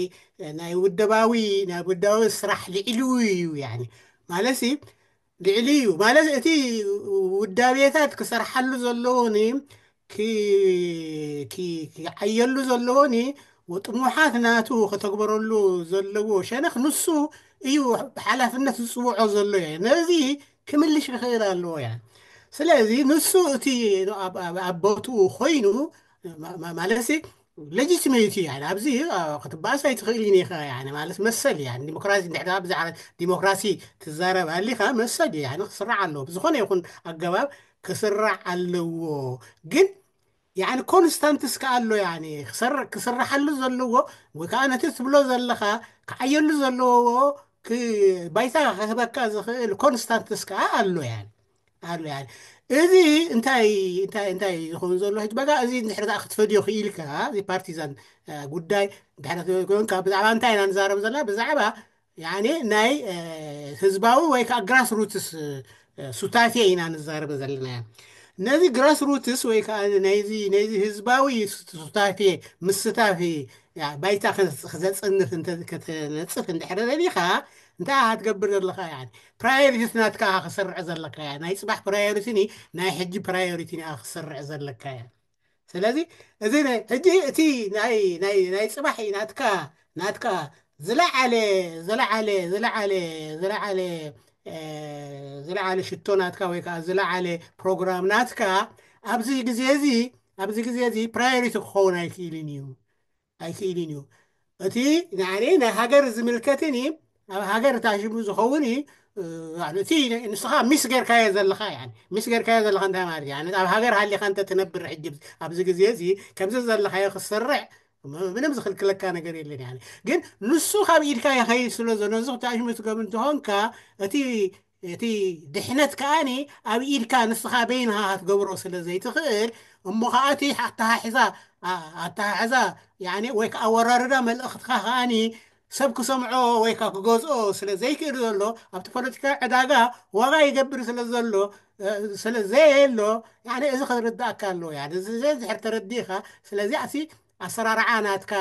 ናይ ውደባዊ ናይ ውደባዊ ስራሕ ልዕሊ እዩ ማለት ልዕሊ እዩ ማለት እቲ ውዳቤታት ክሰርሓሉ ዘለዎኒ ክዓየሉ ዘለዎኒ ጥሙሓት ናቱ ከተግበረሉ ዘለዎ ሸነኽ ንሱ እዩ ሓላፍነት ዝፅውዖ ዘሎ እየ ነዚ ክምልሽ ክኽእል ኣለዎ እያ ስለዚ ንሱ እቲ ኣብ ቦትኡ ኮይኑ ማለት ሌጂቲሜት እዩ ኣብዚ ክትበኣስ ኣይትኽእል ኢኻ ማለት መሰል እያ ዲሞክራሲ ብዛዕባ ዲሞክራሲ ትዛረብ ኣሊኻ መሰል እዩ ክስራዕ ኣለዎ ብዝኾነ ይኹን ኣገባብ ክስራዕ ኣለዎ ግን ኮንስታንትስ ከ ኣሎ ክስርሓሉ ዘለዎ ወይ ከዓ ነቲ ትብሎ ዘለኻ ክዓየሉ ዘለዎ ባይታ ክህበካ ዝኽእል ኮንስታንትስ ከዓ ኣሎ ኣሎ እዚ እንታይ እንታይ እንታይ ዝኸውን ዘሎ ሕጂ በጋ እዚ እንድሕር ክትፈድዮ ክኢልካ እዚ ፓርቲዛን ጉዳይ እንድሕር ኮይንካ ብዛዕባ እንታይ ኢና ንዛረብ ዘለና ብዛዕባ ናይ ህዝባዊ ወይ ከዓ ግራስ ሩትስ ሱታፌ ኢና ንዛረብ ዘለና ነዚ ግራስ ሩትስ ወይ ከዓ ነዚ ህዝባዊ ሱታፌ ምስታፊ ባይታ ክዘፅንፍ ከተነፅፍ እንድሕር ደሊኻ እንታይ ኢኻ ክትገብር ዘለኻ? ያኒ ፕራዮሪቲስ ናትካ ኢኻ ክሰርዕ ዘለካ። ያ ናይ ጽባሕ ፕራዮሪቲ ኒ ናይ ሕጂ ፕራዮሪቲ ኒ ኢኻ ክሰርዕ ዘለካ። ያ ስለዚ እዚ ነ- ሕጂ እቲ ናይ ናይ ናይ ጽባሕ እዩ ናትካ ናትካ ዝለዓለ ዝለዓለ ዝለዓለ ዝለዓለ እ፣ ዝለዓለ ሽቶ ናትካ ወይ ከዓ ዝለዓለ ፕሮግራም ናትካ ኣብዚ ግዜ እዚ ኣብዚ ግዜ እዚ ፕራዮሪቲ ክኸውን ኣይክእልን እዩ ኣይክእልን እዩ። እቲ ንዓኒ ናይ ሃገር ዝምልከትን እዩ። ኣብ ሃገር ታሽሙ ዝኸውን እዩ። እ፣ እቲ ንስኻ ሚስ ጌርካዮ ዘለኻ ያኒ ሚስ ጌርካዮ ዘለኻ እንታይ ማለት እዩ? ኣብ ሃገር ሃሊኻ እንተ ትነብር ሕጂ ኣብዚ ግዜ እዚ ከምዚ ዘለኻዮ ክትሰርዕ ምንም ዝኽልክለካ ነገር የለን። ያኒ ግን ንሱ ካብ ኢድካ ይኸይድ ስለ ዘሎ እዚ ክታሽሙ ትገብር እንተኾንካ እቲ እቲ ድሕነት ከኣኒ ኣብ ኢድካ ንስኻ በይንኻ ክትገብሮ ስለ ዘይትኽእል እሞ ከዓ እቲ ኣተሓሕዛ ኣተሓሕዛ ያኒ ወይ ከዓ ኣወራርዳ መልእኽትካ ከኣኒ ሰብ ክሰምዖ ወይ ከዓ ክገዝኦ ስለ ዘይክእል ዘሎ ኣብቲ ፖለቲካዊ ዕዳጋ ዋጋ ይገብር ስለ ዘሎ ስለ ዘየሎ ያኒ እዚ ክትርዳእካ ኣለዎ። ያኒ እዚ ድሕር ተረዲእካ ስለዚ ኣሲ ኣሰራርዓ ናትካ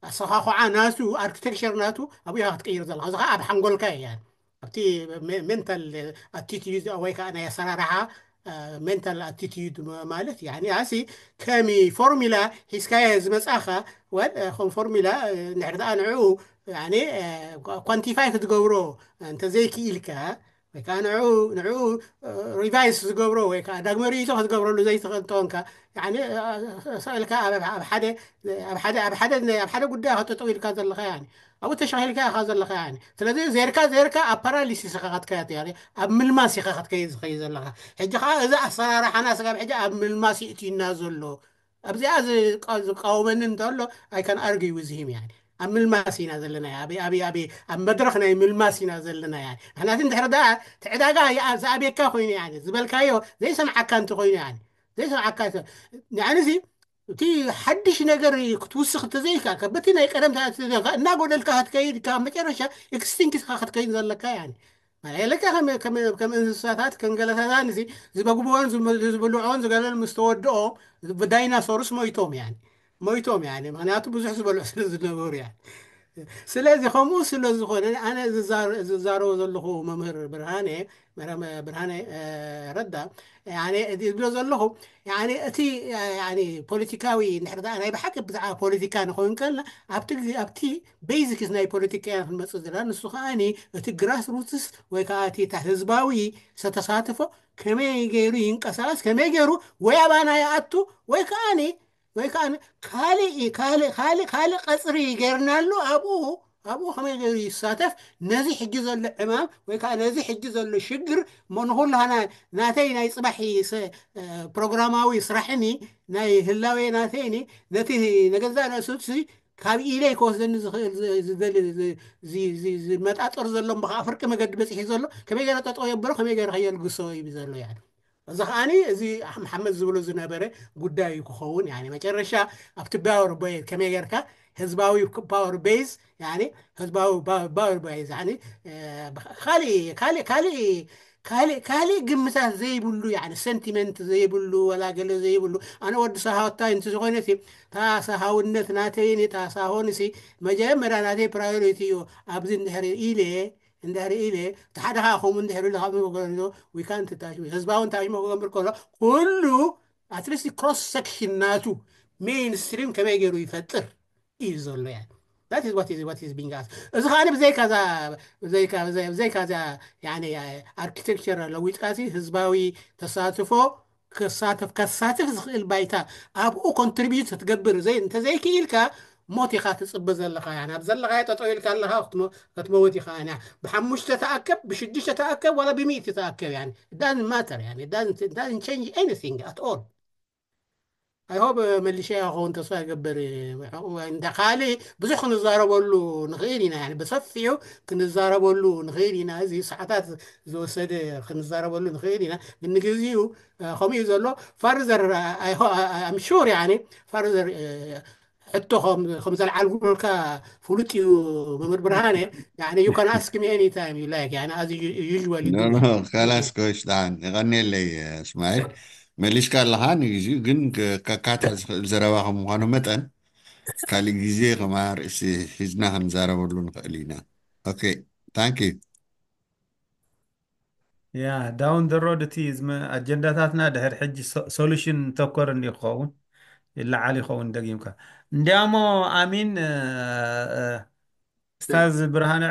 ኣሰኻኹዓ ናቱ ኣርክቴክቸር ናቱ ኣብኡ ኢኻ ክትቀይር ዘለካ እዚ ከዓ ኣብ ሓንጎልካ እያ ኣብቲ ሜንታል ኣቲቲዩድ ወይ ከዓ ናይ ኣሰራርሓ ሜንታል ኣቲቲዩድ ማለት ያኒ ኣሲ ከሚ ፎርሙላ ሒዝካዮ ዝመፃኻ ወል ከም ፎርሙላ ንሕር ደኣ ንዕኡ ኳንቲፋይ ክትገብሮ እንተዘይክኢልካ ወይ ከዓ ንዕኡ ንዕኡ ሪቫይስ ዝገብሮ ወይ ከዓ ዳግመ ርእይቶ ክትገብረሉ ዘይትኽእል እንተኾንካ ስእልካ ኣብ ሓደ ኣብ ሓደ ኣብ ሓደ ኣብ ሓደ ጉዳይ ከጠጠው ኢልካ ዘለካ ያኒ ኣብኡ ተሻኺልካ ኢኻ ዘለካ ያኒ ስለዚ ዜርካ ዜርካ ኣብ ፓራሊሲስ ኢኻ ክትከያት ያኒ ኣብ ምልማስ ኢኻ ክትከይድ ዝኸይድ ዘለካ ሕጂ ከዓ እዚ ኣሰራርሓና ስጋብ ሕጂ ኣብ ምልማስ ይእትዩና ዘሎ ኣብዚኣ ዝቃወመኒ እንተሎ I can argue with him ያኒ ኣብ ምልማስ ኢና ዘለና ኣብ ኣብ ኣብ ኣብ መድረኽ ናይ ምልማስ ኢና ዘለና ያኒ ምክንያቱ እንድሕር ደኣ ትዕዳጋ ዝኣብየካ ኮይኑ ያኒ ዝበልካዮ ዘይሰምዓካ እንተ ኮይኑ ያኒ ዘይሰምዓካ ያኒ እቲ ሓድሽ ነገር ክትውስኽ እንተዘይካ በቲ ናይ ቀደም እናጎደልካ ክትከይድ ካብ መጨረሻ ኤክስቲንክትካ ክትከይድ ዘለካ ያኒ ለካ ከም እንስሳታት ከንገለታታን ዝበግብኦን ዝብልዖን ዝገለል ምስ ተወድኦ ዳይናሶርስ ሞይቶም ያኒ ሞይቶም ያኒ ምክንያቱ ብዙሕ ዝበልዑ ስለ ዝነበሩ ያኒ ስለዚ ከምኡ ስለ ዝኾነ ኣነ ዝዛረቦ ዘለኹ መምህር ብርሃነ ብርሃነ ረዳ ዝብሎ ዘለኹ እቲ ፖለቲካዊ ንድሕር ናይ ብሓቂ ብዛዕባ ፖለቲካ ንኸውን ከልና ኣብቲ ቤዚክስ ናይ ፖለቲካ ኢና ክንመፅእ ዘለና ንሱ ከዓ እቲ ግራስ ሩትስ ወይ ከዓ እቲ ህዝባዊ ዝተሳትፎ ከመይ ገይሩ ይንቀሳቀስ ከመይ ገይሩ ወይ ኣባና ይኣቱ ወይ ከዓ ወይ ከዓ ካልእ ካልእ ካልእ ካልእ ቀፅሪ ገይርናሉ ኣብኡ ኣብኡ ከመይ ገይሩ ይሳተፍ ነዚ ሕጂ ዘሎ ዕማም ወይ ከዓ ነዚ ሕጂ ዘሎ ሽግር እሞ ንኩላና ናተይ ናይ ፅባሕ ፕሮግራማዊ ስራሕኒ ናይ ህላዌ ናተይኒ ነቲ ነገዛእ ነሱ ካብ ኢደይ ክወስደኒ ዝኽእል ዝመጣጠር ዘሎ እሞ ከዓ ፍርቂ መገዲ በፂሒ ዘሎ ከመይ ገይረ ጠጠው የብሎ ከመይ ገይረ ከየልግሶ እዩ ዘሎ ያ እዚ ከዓኒ እዚ መሓመድ ዝብሎ ዝነበረ ጉዳይ እዩ ክኸውን ያ መጨረሻ ኣብቲ ፓወር ቤዝ ከመይ ጌርካ ህዝባዊ ፓወር ቤዝ ህዝባዊ ፓወር ቤዝ ካሊእ ካሊእ ካሊእ ካሊእ ግምታት ዘይብሉ ያ ሰንቲመንት ዘይብሉ ወላ ገለ ዘይብሉ ኣነ ወዲ ሳሃወታይ እንተ ዝኾነ ታሳሃውነት ናተይን ታሳሆንሲ መጀመርያ ናተይ ፕራዮሪቲ እዩ ኣብዚ እንድሕር ኢለ እንድሕር ኢለ እቲ ሓደ ከዓ ከምኡ እንድሕር ኢሉ ካብ ንጎገሎ ዊካን ትታሽሙ ህዝባዊ እንታሽሙ ክገብር ከሎ ኩሉ ኣትሊስት ክሮስ ሰክሽን ናቱ ሜይንስትሪም ከመይ ገይሩ ይፈጥር እዩ ዘሎ ያ that is what is what is being asked እዚ ከዓ ብዘይካዛ ብዘይካዛ ኣርኪቴክቸር ለዊጥካሲ ህዝባዊ ተሳትፎ ክሳተፍ ከሳትፍ ዝኽእል ባይታ ኣብኡ ኮንትሪቢዩት ክትገብር እንተዘይክኢልካ ሞት ኢኻ ትፅበ ዘለኻ ያ ናብ ዘለኻዮ ጠጠው ኢልካ ኣለኻ ክትመውት ኢኻ ያ ብሓሙሽተ ተኣከብ ብሽዱሽተ ተኣከብ ዋላ ብሚእቲ ተኣከብ ያ ዳን ማተር ያ ዳን ቸንጅ ኤኒቲንግ ኣት ኦል I hope መሊሸ ክኸውን ተስፋ ይገብር እንደ ካሊ ብዙሕ ክንዛረበሉ ንኽእል ኢና ብሰፊሑ ክንዛረበሉ ንኽእል ኢና እዚ ሰዓታት ዝወሰደ ክንዛረበሉ ንኽእል ኢና ግን ንግዚኡ ከምኡ እዩ ዘሎ further I'm sure ያኒ further ሕቶ ከም ዘልዓልኩልካ ፍሉጥ እዩ መምህር ብርሃነ you can ask me anytime you like as usual ካላስ ኮይሽ ደሓን የቐንየለይ እስማኤል መሊስካ ኣለኻ ንግዚኡ ግን ከካትዕ ዝኽእል ዘረባ ከም ምዃኑ መጠን ካልእ ግዜ ከም ኣርእሲ ሒዝና ክንዛረበሉ ንኽእል ኢና። Okay, thank you. Yeah, down the road እቲ ዝመ ኣጀንዳታትና ድሕር ሕጂ solution ተኮር እንዲ ክኸውን ይለዓል ይኸውን። ደጊምካ እንዲያሞ ኣሚን። ኡስታዝ ብርሃነ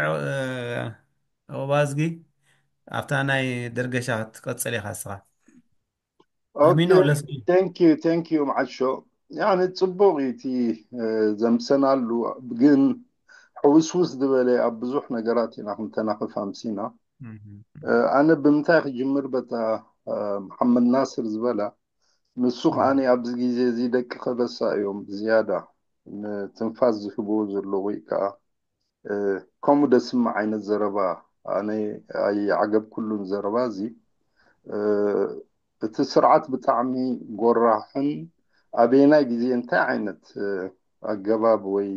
ኦባዝጊ፣ ኣብታ ናይ ደርገሻ ክትቀጽል ኢኻ እስኻ። ኣሚን ኦለስ thank you, thank you ማዓሾ። ያኒ ጽቡቕ እዩ እቲ ዘምሰናሉ፣ ግን ሕውስውስ ዝበለ ኣብ ብዙሕ ነገራት ኢና ክንተናኽፍ ኣምሲና። ኣነ ብምንታይ ክጅምር? በታ መሓመድ ናስር ዝበላ፣ ንሱ ከዓኒ ኣብዚ ግዜ እዚ ደቂ ከበሳ እዮም ብዝያዳ ንትንፋስ ዝህብዎ ዘሎ፣ ወይ ከዓ ከምኡ ደስምዕ ዓይነት ዘረባ ኣነ ኣይዓገብኩሉን። ዘረባ እዚ እቲ ስርዓት ብጣዕሚ ጎራሕን ኣበየናይ ግዜ እንታይ ዓይነት ኣገባብ ወይ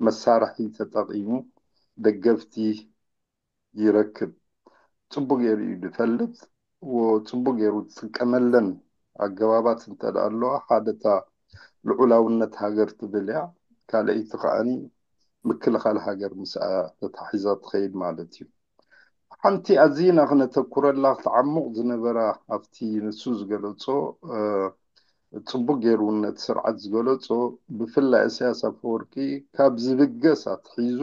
መሳርሒ ተጠቒሙ ደገፍቲ ይረክብ፣ ጽቡቅ ገይሩ እዩ ዝፈልጥ፣ ጽቡቅ ገይሩ ዝጥቀመለን ኣገባባት እንተ ኣለዋ፣ ሓደ እታ ልዑላውነት ሃገር ትብል እያ፣ ካልኣይቲ ከዓኒ ምክልኻል ሃገር ምስኣ ተታሒዛ ትኸይድ ማለት እዩ። ሓንቲ ኣዚና ክነተኩረላ ክትዓሙቕ ዝነበራ ኣብቲ ንሱ ዝገለጾ ጽቡቅ ገይሩ ነቲ ስርዓት ዝገለጾ፣ ብፍላይ ኢሳያስ ኣፈወርቂ ካብ ዝብገስ ኣትሒዙ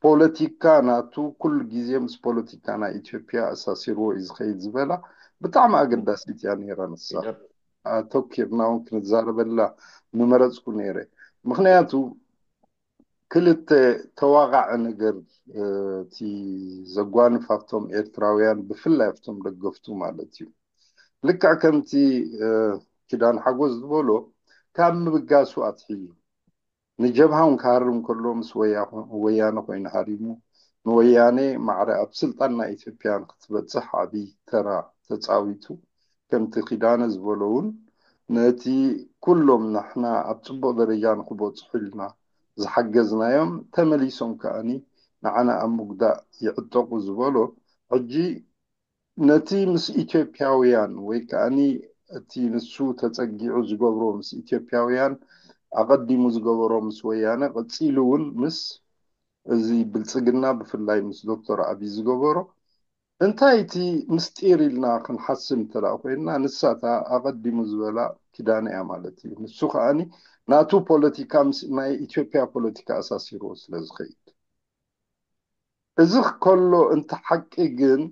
ፖለቲካ ናቱ ኩሉ ግዜ ምስ ፖለቲካ ናይ ኢትዮጵያ ኣሳሲርዎ እዩ ዝኸይድ ዝበላ ብጣዕሚ ኣገዳሲት እያ ነይራ። ንሳ ኣተኪርና እውን ክንዛረበላ ምመረፅኩ ነይረ። ምክንያቱ ክልተ ተዋቃዒ ነገር እቲ ዘጓንፍ ኣብቶም ኤርትራውያን ብፍላይ ኣብቶም ደገፍቱ ማለት እዩ። ልክዕ ከምቲ ኪዳን ሓጎስ ዝበሎ ካብ ምብጋሱ ኣትሒዙ ንጀብሃ እውን ክሃርም ከሎ ምስ ወያነ ኮይኑ ሃሪሙ ንወያነ ማዕረ ኣብ ስልጣን ናይ ኢትዮጵያ ንክትበፅሕ ዓብዪ ተራ ተፃዊቱ ከምቲ ኪዳነ ዝበሎ እውን ነቲ ኩሎም ንሕና ኣብ ፅቡቅ ደረጃ ንክበፅሑ ኢልና ዝሓገዝናዮም ተመሊሶም ከዓኒ ንዓና ኣብ ምጉዳእ ይዕጠቁ ዝበሎ ሕጂ ነቲ ምስ ኢትዮጵያውያን ወይ ከዓኒ እቲ ንሱ ተጸጊዑ ዝገብሮ ምስ ኢትዮጵያውያን ኣቐዲሙ ዝገበሮ ምስ ወያነ ቀጺሉ እውን ምስ እዚ ብልጽግና ብፍላይ ምስ ዶክተር ኣብይ ዝገበሮ እንታይ እቲ ምስጢር ኢልና ክንሓስብ እንተ ደኣ ኮይንና ንሳታ ኣቐዲሙ ዝበላ ኪዳነ እያ ማለት እዩ። ንሱ ከዓኒ ናቱ ፖለቲካ ምስ ናይ ኢትዮጵያ ፖለቲካ ኣሳሲርዎ ስለ ዝኸይድ እዚ ከሎ እንተ ሓቂ ግን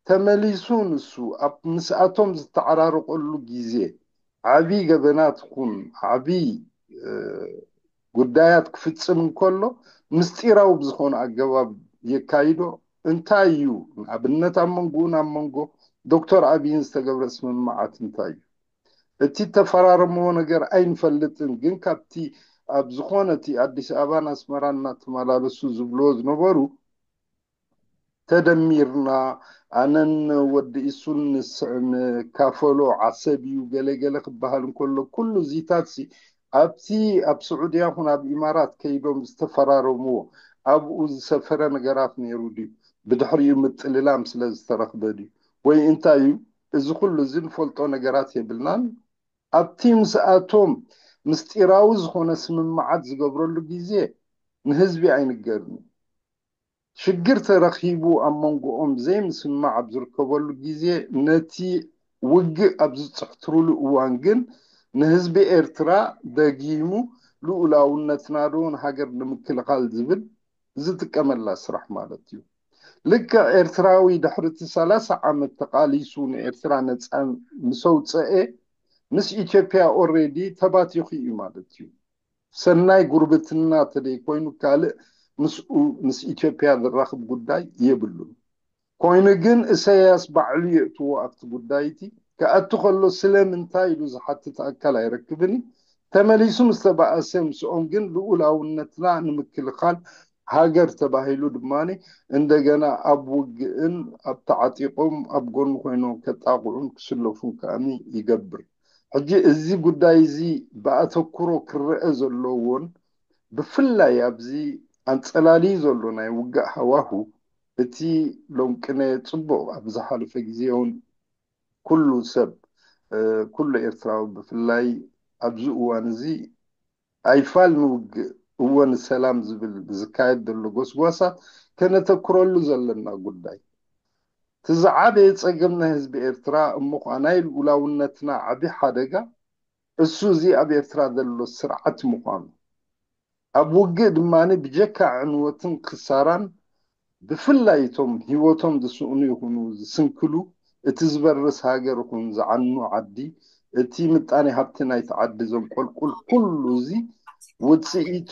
ተመሊሱ ንሱ ኣብ ምስኣቶም ዝተዓራረቀሉ ግዜ ዓቢ ገበናት ኹን ዓቢ ጉዳያት ክፍጽም እንከሎ ምስጢራዊ ብዝኾነ ኣገባብ የካይዶ እንታይ እዩ ንኣብነት ኣብ መንጎኡን ኣብ መንጎ ዶክተር ኣብይን ዝተገብረ ስምምዓት እንታይ እዩ እቲ ተፈራረምዎ ነገር ኣይንፈልጥን፣ ግን ካብቲ ኣብ ዝኾነ እቲ ኣዲስ ኣበባን ኣስመራን እናተመላለሱ ዝብልዎ ዝነበሩ ተደሚርና ኣነን ወዲ ኢሱን ንካፈሎ ዓሰብ እዩ ገለ ገለ ክበሃል እንከሎ ኩሉ እዚታት ሲ ኣብቲ ኣብ ስዑድያ ኩን ኣብ ኢማራት ከይዶም ዝተፈራረምዎ ኣብኡ ዝሰፈረ ነገራት ነይሩ ድዩ? ብድሕሪኡ ምጥልላም ስለ ዝተረኽበ ድዩ? ወይ እንታይ እዩ? እዚ ኩሉ እዚ ንፈልጦ ነገራት የብልናን። ኣብቲ ምስኣቶም ምስጢራዊ ዝኾነ ስምምዓት ዝገብረሉ ግዜ ንህዝቢ ኣይንገርን እዩ። ሽግር ተረኺቡ ኣብ መንጎኦም ዘይምስምማዕ ኣብ ዝርከበሉ ግዜ ነቲ ውግእ ኣብ ዝፅሕትሩሉ እዋን ግን ንህዝቢ ኤርትራ ደጊሙ ልኡላውነትና ዶ ንሃገር ንምክልኻል ዝብል ዝጥቀመላ ስራሕ ማለት እዩ። ልክዕ ኤርትራዊ ድሕሪ እቲ ሰላሳ ዓመት ተቓሊሱ ንኤርትራ ነፃ ምስ ኣውፀኤ ምስ ኢትዮጵያ already ተባቲኹ እዩ ማለት እዩ። ሰናይ ጉርብትና ተደይ ኮይኑ ካልእ ምስኡ ምስ ኢትዮጵያ ዝራኽብ ጉዳይ የብሉን። ኮይኑ ግን እሰያስ ባዕሉ የእትዎ ኣብቲ ጉዳይ እቲ ክኣቱ ከሎ ስለምንታይ ኢሉ ዝሓትት ኣካል ኣይረክብን እዩ። ተመሊሱ ምስ ተባእሰ ምስኦም ግን ልኡላውነትና ንምክልኻል ሃገር ተባሂሉ ድማ እንደገና ኣብ ውግእን ኣብ ተዓጢቖም ኣብ ጎኒ ኮይኖም ከጣቕዑን ክስለፉን ከኣኒ ይገብር። ሕጂ እዚ ጉዳይ እዚ ብኣተኩሮ ክረአ ዘለዎን ብፍላይ ኣብዚ ኣንጸላልዩ ዘሎ ናይ ውግእ ሃዋሁ እቲ ሎምቅነ ጽቡቕ ኣብ ዝሓለፈ ግዜ እውን ኩሉ ሰብ ኩሉ ኤርትራዊ ብፍላይ ኣብዚ እዋን እዚ ኣይፋል ንውግእ እወ ንሰላም ዝብል ዝካየድ ዘሎ ጎስጓሳት ከነተኩረሉ ዘለና ጉዳይ። እቲ ዝዓበየ ጸገም ናይ ህዝቢ ኤርትራ እሞ ኸኣ ናይ ልኡላውነትና ዓቢ ሓደጋ እሱ እዚ ኣብ ኤርትራ ዘሎ ስርዓት ምዃኑ፣ ኣብ ውግእ ድማ ብጀካ ዕንወትን ክሳራን ብፍላይ እቶም ህይወቶም ዝስእኑ ይኹኑ ዝስንክሉ፣ እቲ ዝበርስ ሃገር ይኹን ዝዓኑ ዓዲ፣ እቲ ምጣኔ ሃብቲ ናይቲ ዓዲ ዘንቆልቁል ኩሉ እዚ ውጽኢቱ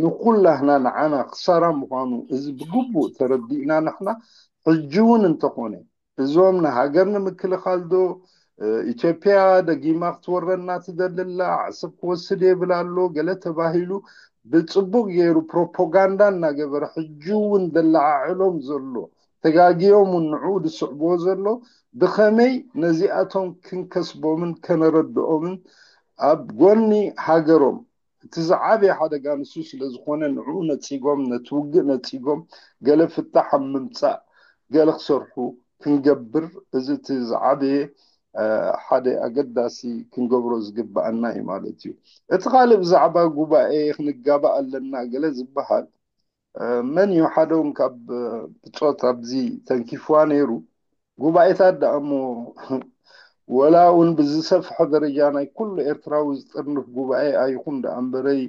ንኩላህና ንዓና ክሳራ ምዃኑ እዚ ብግቡእ ተረዲእና ንሕና ሕጂ እውን እንተኾነ እዞም ንሃገር ንምክልኻል ዶ ኢትዮጵያ ደጊማ ክትወረና ትደልላ ዓሰብ ክወስድ የብል ኣሎ ገለ ተባሂሉ ብጽቡቅ ገይሩ ፕሮፓጋንዳ እናገበረ ሕጂ እውን ደለዓዕሎም ዘሎ ተጋጊዮም እውን ንዕኡ ዝስዕብዎ ዘሎ ብኸመይ ነዚኣቶም ክንከስቦምን ከነረድኦምን ኣብ ጎኒ ሃገሮም እቲ ዝዓበየ ሓደጋ ንሱ ስለ ዝኾነ ንዕኡ ነጺጎም ነቲ ውግእ ነጺጎም ገለ ፍታሕ ኣብ ምምጻእ ገለ ክሰርሑ ክንገብር እዚ እቲ ዝዓበየ ሓደ ኣገዳሲ ክንገብሮ ዝግባኣና እዩ ማለት እዩ። እቲ ካልእ ብዛዕባ ጉባኤ ክንጋባእ ኣለና ገለ ዝበሃል መን እዩ ሓደ እውን ካብ ብጾት ኣብዚ ተንኪፍዋ ነይሩ ጉባኤታት ደኣ እሞ ወላ እውን ብዝሰፍሐ ደረጃ ናይ ኩሉ ኤርትራዊ ዝጥርንፍ ጉባኤ ኣይኹን ደኣ እምበረይ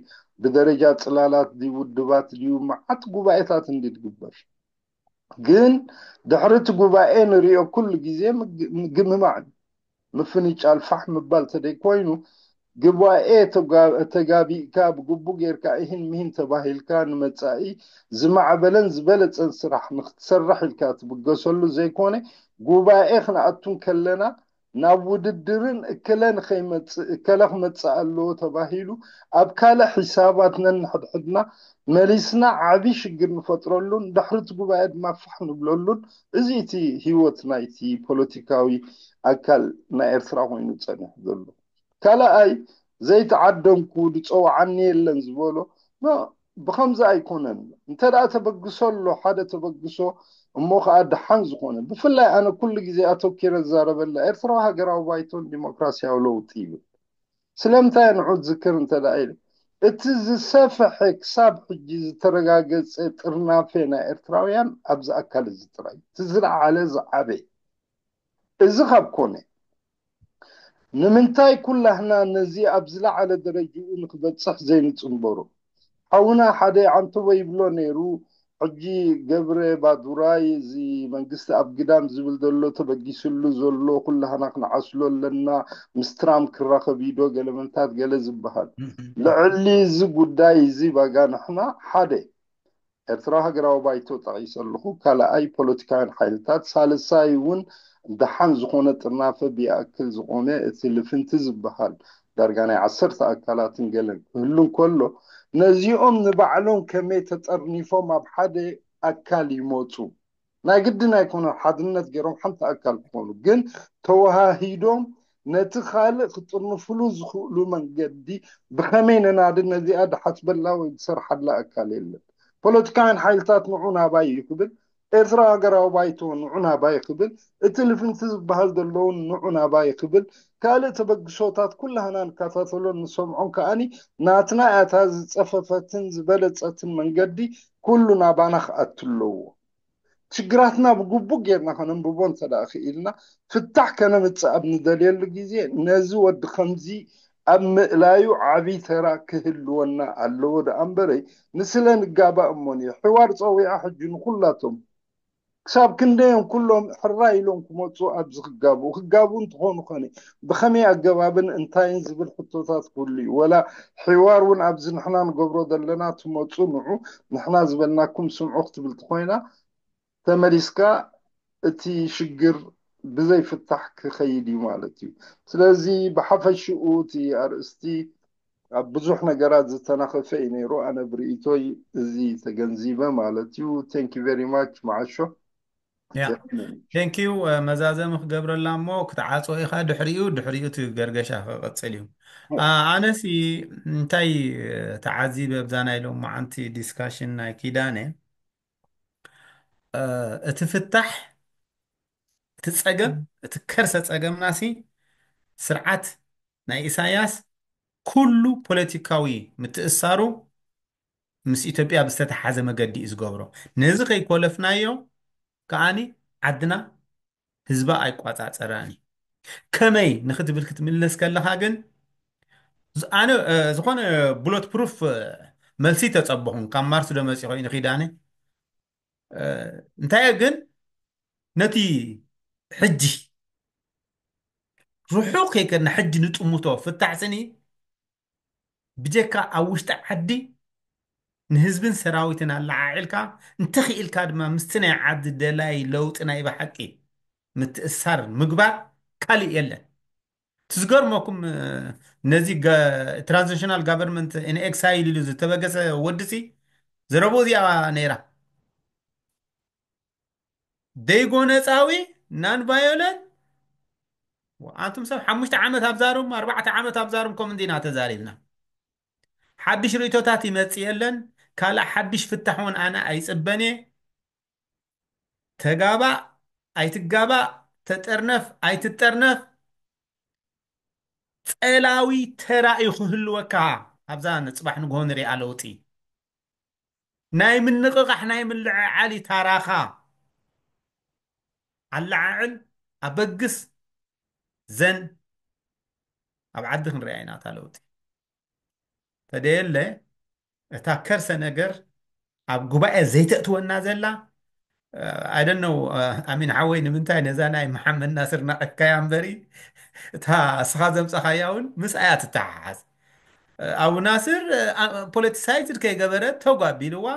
ብደረጃ ጽላላት ድዩ ውድባት ድዩ መዓት ጉባኤታት እንዲ ትግበር ግን ድሕሪ እቲ ጉባኤ ንሪኦ ኩሉ ግዜ ምግምማዕ እዩ። ምፍንጫል ፋሕ ምባል ተደይ ኮይኑ ጉባኤ ተጋቢእካ ብግቡ ጌርካ እሂን ምሂን ተባሂልካ ንመጻኢ ዝማዕበለን ዝበለጸን ስራሕ ንክትሰርሕ ኢልካ ትብገሰሉ ዘይኮነ ጉባኤ ክንኣቱ እንከለና ናብ ውድድርን እከለ ንኸይመጽእ እከለ ክመጽእ ኣለዎ ተባሂሉ ኣብ ካልእ ሒሳባት ነንሕድሕድና መሊስና ዓቢ ሽግር ንፈጥረሉን ድሕሪ እቲ ጉባኤ ድማ ፋሕ ንብለሉን እዚ እቲ ህይወት ናይቲ ፖለቲካዊ ኣካል ናይ ኤርትራ ኮይኑ ጸኒሑ ዘሎ። ካልኣይ ዘይተዓደምኩ ዝጸውዓኒ የለን ዝበሎ ብኸምዚ ኣይኮነን። እንተ ደኣ ተበግሶ ኣሎ ሓደ ተበግሶ እሞ ከዓ ደሓን ዝኾነ ብፍላይ ኣነ ኩሉ ግዜ ኣተኪረ ዝዛረበላ ኤርትራዊ ሃገራዊ ባይቶን ዲሞክራሲያዊ ለውጢ ይብል። ስለምንታይ ንዑ ዝክር እንተ ደኣ ኢለ እቲ ዝሰፈሐ ክሳብ ሕጂ ዝተረጋገጸ ጥርናፈ ናይ ኤርትራውያን ኣብዚ ኣካል እዚ ጥራይ እቲ ዝለዓለ ዝዓበየ እዚ ካብ ኮነ ንምንታይ ኩላህና ነዚ ኣብ ዝለዓለ ደረጅኡ ንክበጽሕ ዘይንጽንበሮ? ሓውና ሓደ ዓንተቦ ይብሎ ነይሩ፣ ሕጂ ገብረ ባዱራይ እዚ መንግስቲ ኣብ ግዳም ዝብል ዘሎ ተበጊስሉ ዘሎ ኩላህና ክንዓስሎ ኣለና፣ ምስ ትራምፕ ክራኸብ እዩ ዶ ገለ መንታት ገለ ዝበሃል። ልዕሊ እዚ ጉዳይ እዚ ባጋ ንሕና ሓደ ኤርትራዊ ሃገራዊ ባይቶ ጠቒሰ ኣለኹ። ካልኣይ ፖለቲካውያን ሓይልታት፣ ሳልሳይ እውን ደሓን ዝኾነ ጥርናፈ ብይኣክል ዝቖመ እቲ ልፍንቲ ዝበሃል ዳርጋ ናይ ዓሰርተ ኣካላትን ገለን ክህሉ እንከሎ ነዚኦም ንባዕሎም ከመይ ተጠርኒፎም ኣብ ሓደ ኣካል ይመፁ? ናይ ግድን ኣይኮነ ሓድነት ገይሮም ሓንቲ ኣካል ክኾኑ ግን ተወሃሂዶም ነቲ ካልእ ክጥርንፍሉ ዝኽእሉ መንገዲ ብኸመይ ነናዲ ነዚኣ ድሓስበላ ወይ ዝሰርሓላ ኣካል የለን። ፖለቲካውያን ሓይልታት ንዑ ናባይ እዩ ክብል፣ ኤርትራ ሃገራዊ ባይቶ ንዑ ናባይ ክብል፣ እቲ ልፍንቲ ዝበሃል ዘለውን ንዑ ናባይ ክብል፣ ካልእ ተበግሶታት ኩላህና ንከታተሎን ንሰምዖን ከኣኒ ናትና እያ እታ ዝጸፈፈትን ዝበለጸትን መንገዲ ኩሉ ናባና ክኣቱ ኣለዎ። ሽግራትና ብግቡእ ጌርና ከነንብቦ እንተ ደኣ ክኢልና ፍታሕ ከነምጽእ ኣብ ንደልየሉ ግዜ ነዚ ወዲ ከምዚ ኣብ ምእላዩ ዓቢ ተራ ክህልወና ኣለዎ ደኣ እምበረይ ንስለ ንጋባእ እሞ ንየ ሕዋር ጸዊዓ ሕጂ ንኹላቶም ክሳብ ክንደዮም ኩሎም ሕራይ ኢሎም ክመጹ ኣብዚ ክጋብኡ ክጋብኡ እንትኾኑ ኸነ ብኸመይ ኣገባብን እንታይን ዝብል ሕቶታት ክህሉ እዩ ወላ ሕዋር እውን ኣብዚ ንሕና ንገብሮ ዘለና ትመጹ ንዑ ንሕና ዝበልናኩም ስምዑ ክትብል ትኾይና ተመሊስካ እቲ ሽግር ብዘይ ፍታሕ ክኸይድ እዩ ማለት እዩ። ስለዚ ብሓፈሽኡ እቲ ኣርእስቲ ኣብ ብዙሕ ነገራት ዝተናኸፈ እዩ ነይሩ። ኣነ ብርእይቶይ እዚ ተገንዚበ ማለት እዩ። Thank you very much መዓሾ። Yeah. Thank you መዛዘሚ ክገብረላ እሞ ክትዓጾ ኢኻ ድሕሪኡ ድሕሪኡ እቲ ገርገሻ ክቕጽል እዩ። ኣነሲ እንታይ ተዓዚበ ኣብዛ ናይ ሎማዓንቲ ዲስካሽን ናይ ኪዳነ እቲ ፍታሕ እቲ ጸገም እቲ ከርሰ ጸገምናሲ ስርዓት ናይ ኢሳያስ ኩሉ ፖለቲካዊ ምትእሳሩ ምስ ኢትዮጵያ ብዝተተሓዘ መገዲ እዩ ዝገብሮ። ነዚ ከይኮለፍናዮ ከዓኒ ዓድና ህዝባ ኣይቋጻጸራን እዩ። ከመይ ንክትብል ክትምልስ ከለኻ ግን ዝ- ኣነ እ፣ ዝኾነ ቡለት ፕሩፍ እ፣ መልሲ ተጸበኹም ካብ ማርስ ዶ መፂ ኮይኑ ኪዳነ እ፣ እንታይ ግን ነቲ ሕጂ ርሑቕ ከይከድና ሕጂ ንጥምቶ ፍታሕ ስኒ ብጀካ ኣብ ውሽጢ ዓዲ ንህዝብን ሰራዊትን ኣለዓዒልካ እንተኽኢልካ ድማ ምስቲ ናይ ዓዲ ደላይ ለውጢ ናይ ብሓቂ ምትእሳር ምግባር ካልእ የለን። እቲ ዝገርመኩም እ፣ ነዚ ትራንዚሽናል ጋቨርንመንት ኢን ኤክሳይል ኢሉ ዝተበገሰ ወድሲ ዘረብኡ እዚኣ ነይራ። ደይጎነፃዊ ናን ቫዮለንት ኣንቱም ሰብ ሓሙሽተ ዓመት ኣብዛሩም ኣርባዕተ ዓመት ኣብዛሩም ከም እንዲና ተዛሪብና። ሓድሽ ርእቶታት ይመጽእ የለን። ካልእ ሓድሽ ፍታሕ እውን ኣነ ኣይጽበን እየ። ተጋባእ ኣይትጋባእ፣ ተጠርነፍ ኣይትጠርነፍ፣ ጸላዊ ተራ እዩ ክህልወካ። ኣብዛ ንጽባሕ ንግሆ ንሪኣ ለውጢ ናይ ምንቕቓሕ ናይ ምልዕዓል እዩ ታራኻ። ኣለዓዕል፣ ኣበግስ፣ ዘን ኣብ ዓዲ ክንሪኣ ኢና እታ ለውጢ። ተደየለ እታ ከርሰ ነገር ኣብ ጉባኤ ዘይተእትወና ዘላ ኣይደነው ኣሚን ሓወይ ንምንታይ ነዛ ናይ መሓመድ ናስር ናቐካያ እምበሪ እታ እስኻ ዘምፀኻያ እውን ምስ ኣያ ትተሓሓዝ። ኣቡ ናስር ፖለቲሳይዝድ ከይገበረ ተጓቢልዋ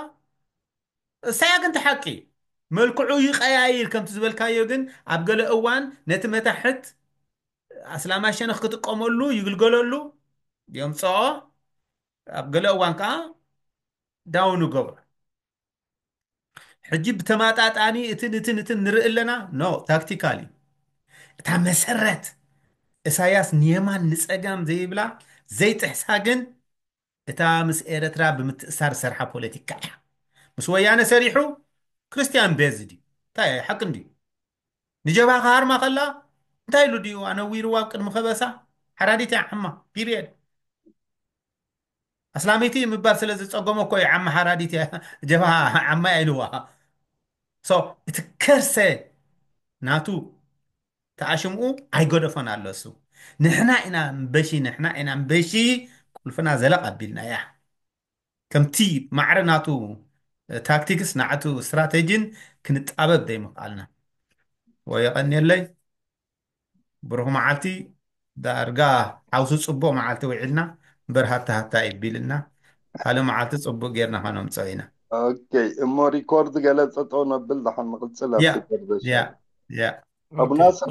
እሳያ ግን ተሓቂ መልክዑ ይቀያይር ከምቲ ዝበልካዮ ግን ኣብ ገለ እዋን ነቲ መታሕት ኣስላማይ ሸነኽ ክጥቀመሉ ይግልገለሉ የምፅኦ ኣብ ገለ እዋን ከዓ ዳውን ይገብሮ። ሕጂ ብተማጣጣኒ እትን እትን እትን ንርኢ ኣለና። ኖ ታክቲካል እዩ። እታ መሰረት እሳያስ ንየማን ንፀጋም ዘይብላ ዘይጥሕሳ ግን እታ ምስ ኤረትራ ብምትእሳር ዝሰርሓ ፖለቲካ እያ። ምስ ወያነ ሰሪሑ ክርስቲያን ቤዝድ እዩ። እንታይ ሓቂ እንድዩ? ንጀብሃ ክሃርማ ከላ እንታይ ኢሉ ድዩ ኣነዊርዋ ኣብ ቅድሚ ከበሳ ሓራዲት እያ ዓማ ፒሪየድ። ኣስላመይቲ ምባል ስለ ዝፀገሞ እኮ እዩ ዓማ ሓራዲት እያ ጀብሃ ዓማ እያ ኢልዋ። So እቲ ከርሰ ናቱ ተኣሽምኡ ኣይገደፎን ኣሎ እሱ። ንሕና ኢና እምበሺ ንሕና ኢና እምበሺ ቁልፍና ዘለቕ ኣቢልና እያ። ከምቲ ማዕረ ናቱ ታክቲክስ ናዕቱ ስትራቴጂን ክንጣበብ ዘይምኽኣልና። ወይ የቐንየለይ ብሩኽ መዓልቲ ዳርጋ ሓውሱ ፅቡቕ መዓልቲ ውዒልና እምበር ሃታ ሃታ ይቢልና ካልእ መዓልቲ ፅቡቕ ጌርና ከነምፅኦ ኢና። ኦኬ እሞ ሪኮርድ ገለ ጠጠው ነብል ደሓን ንቕፅል ያ ኣብቲ ፐርዘሽ ያ ያ ኣቡ ናስር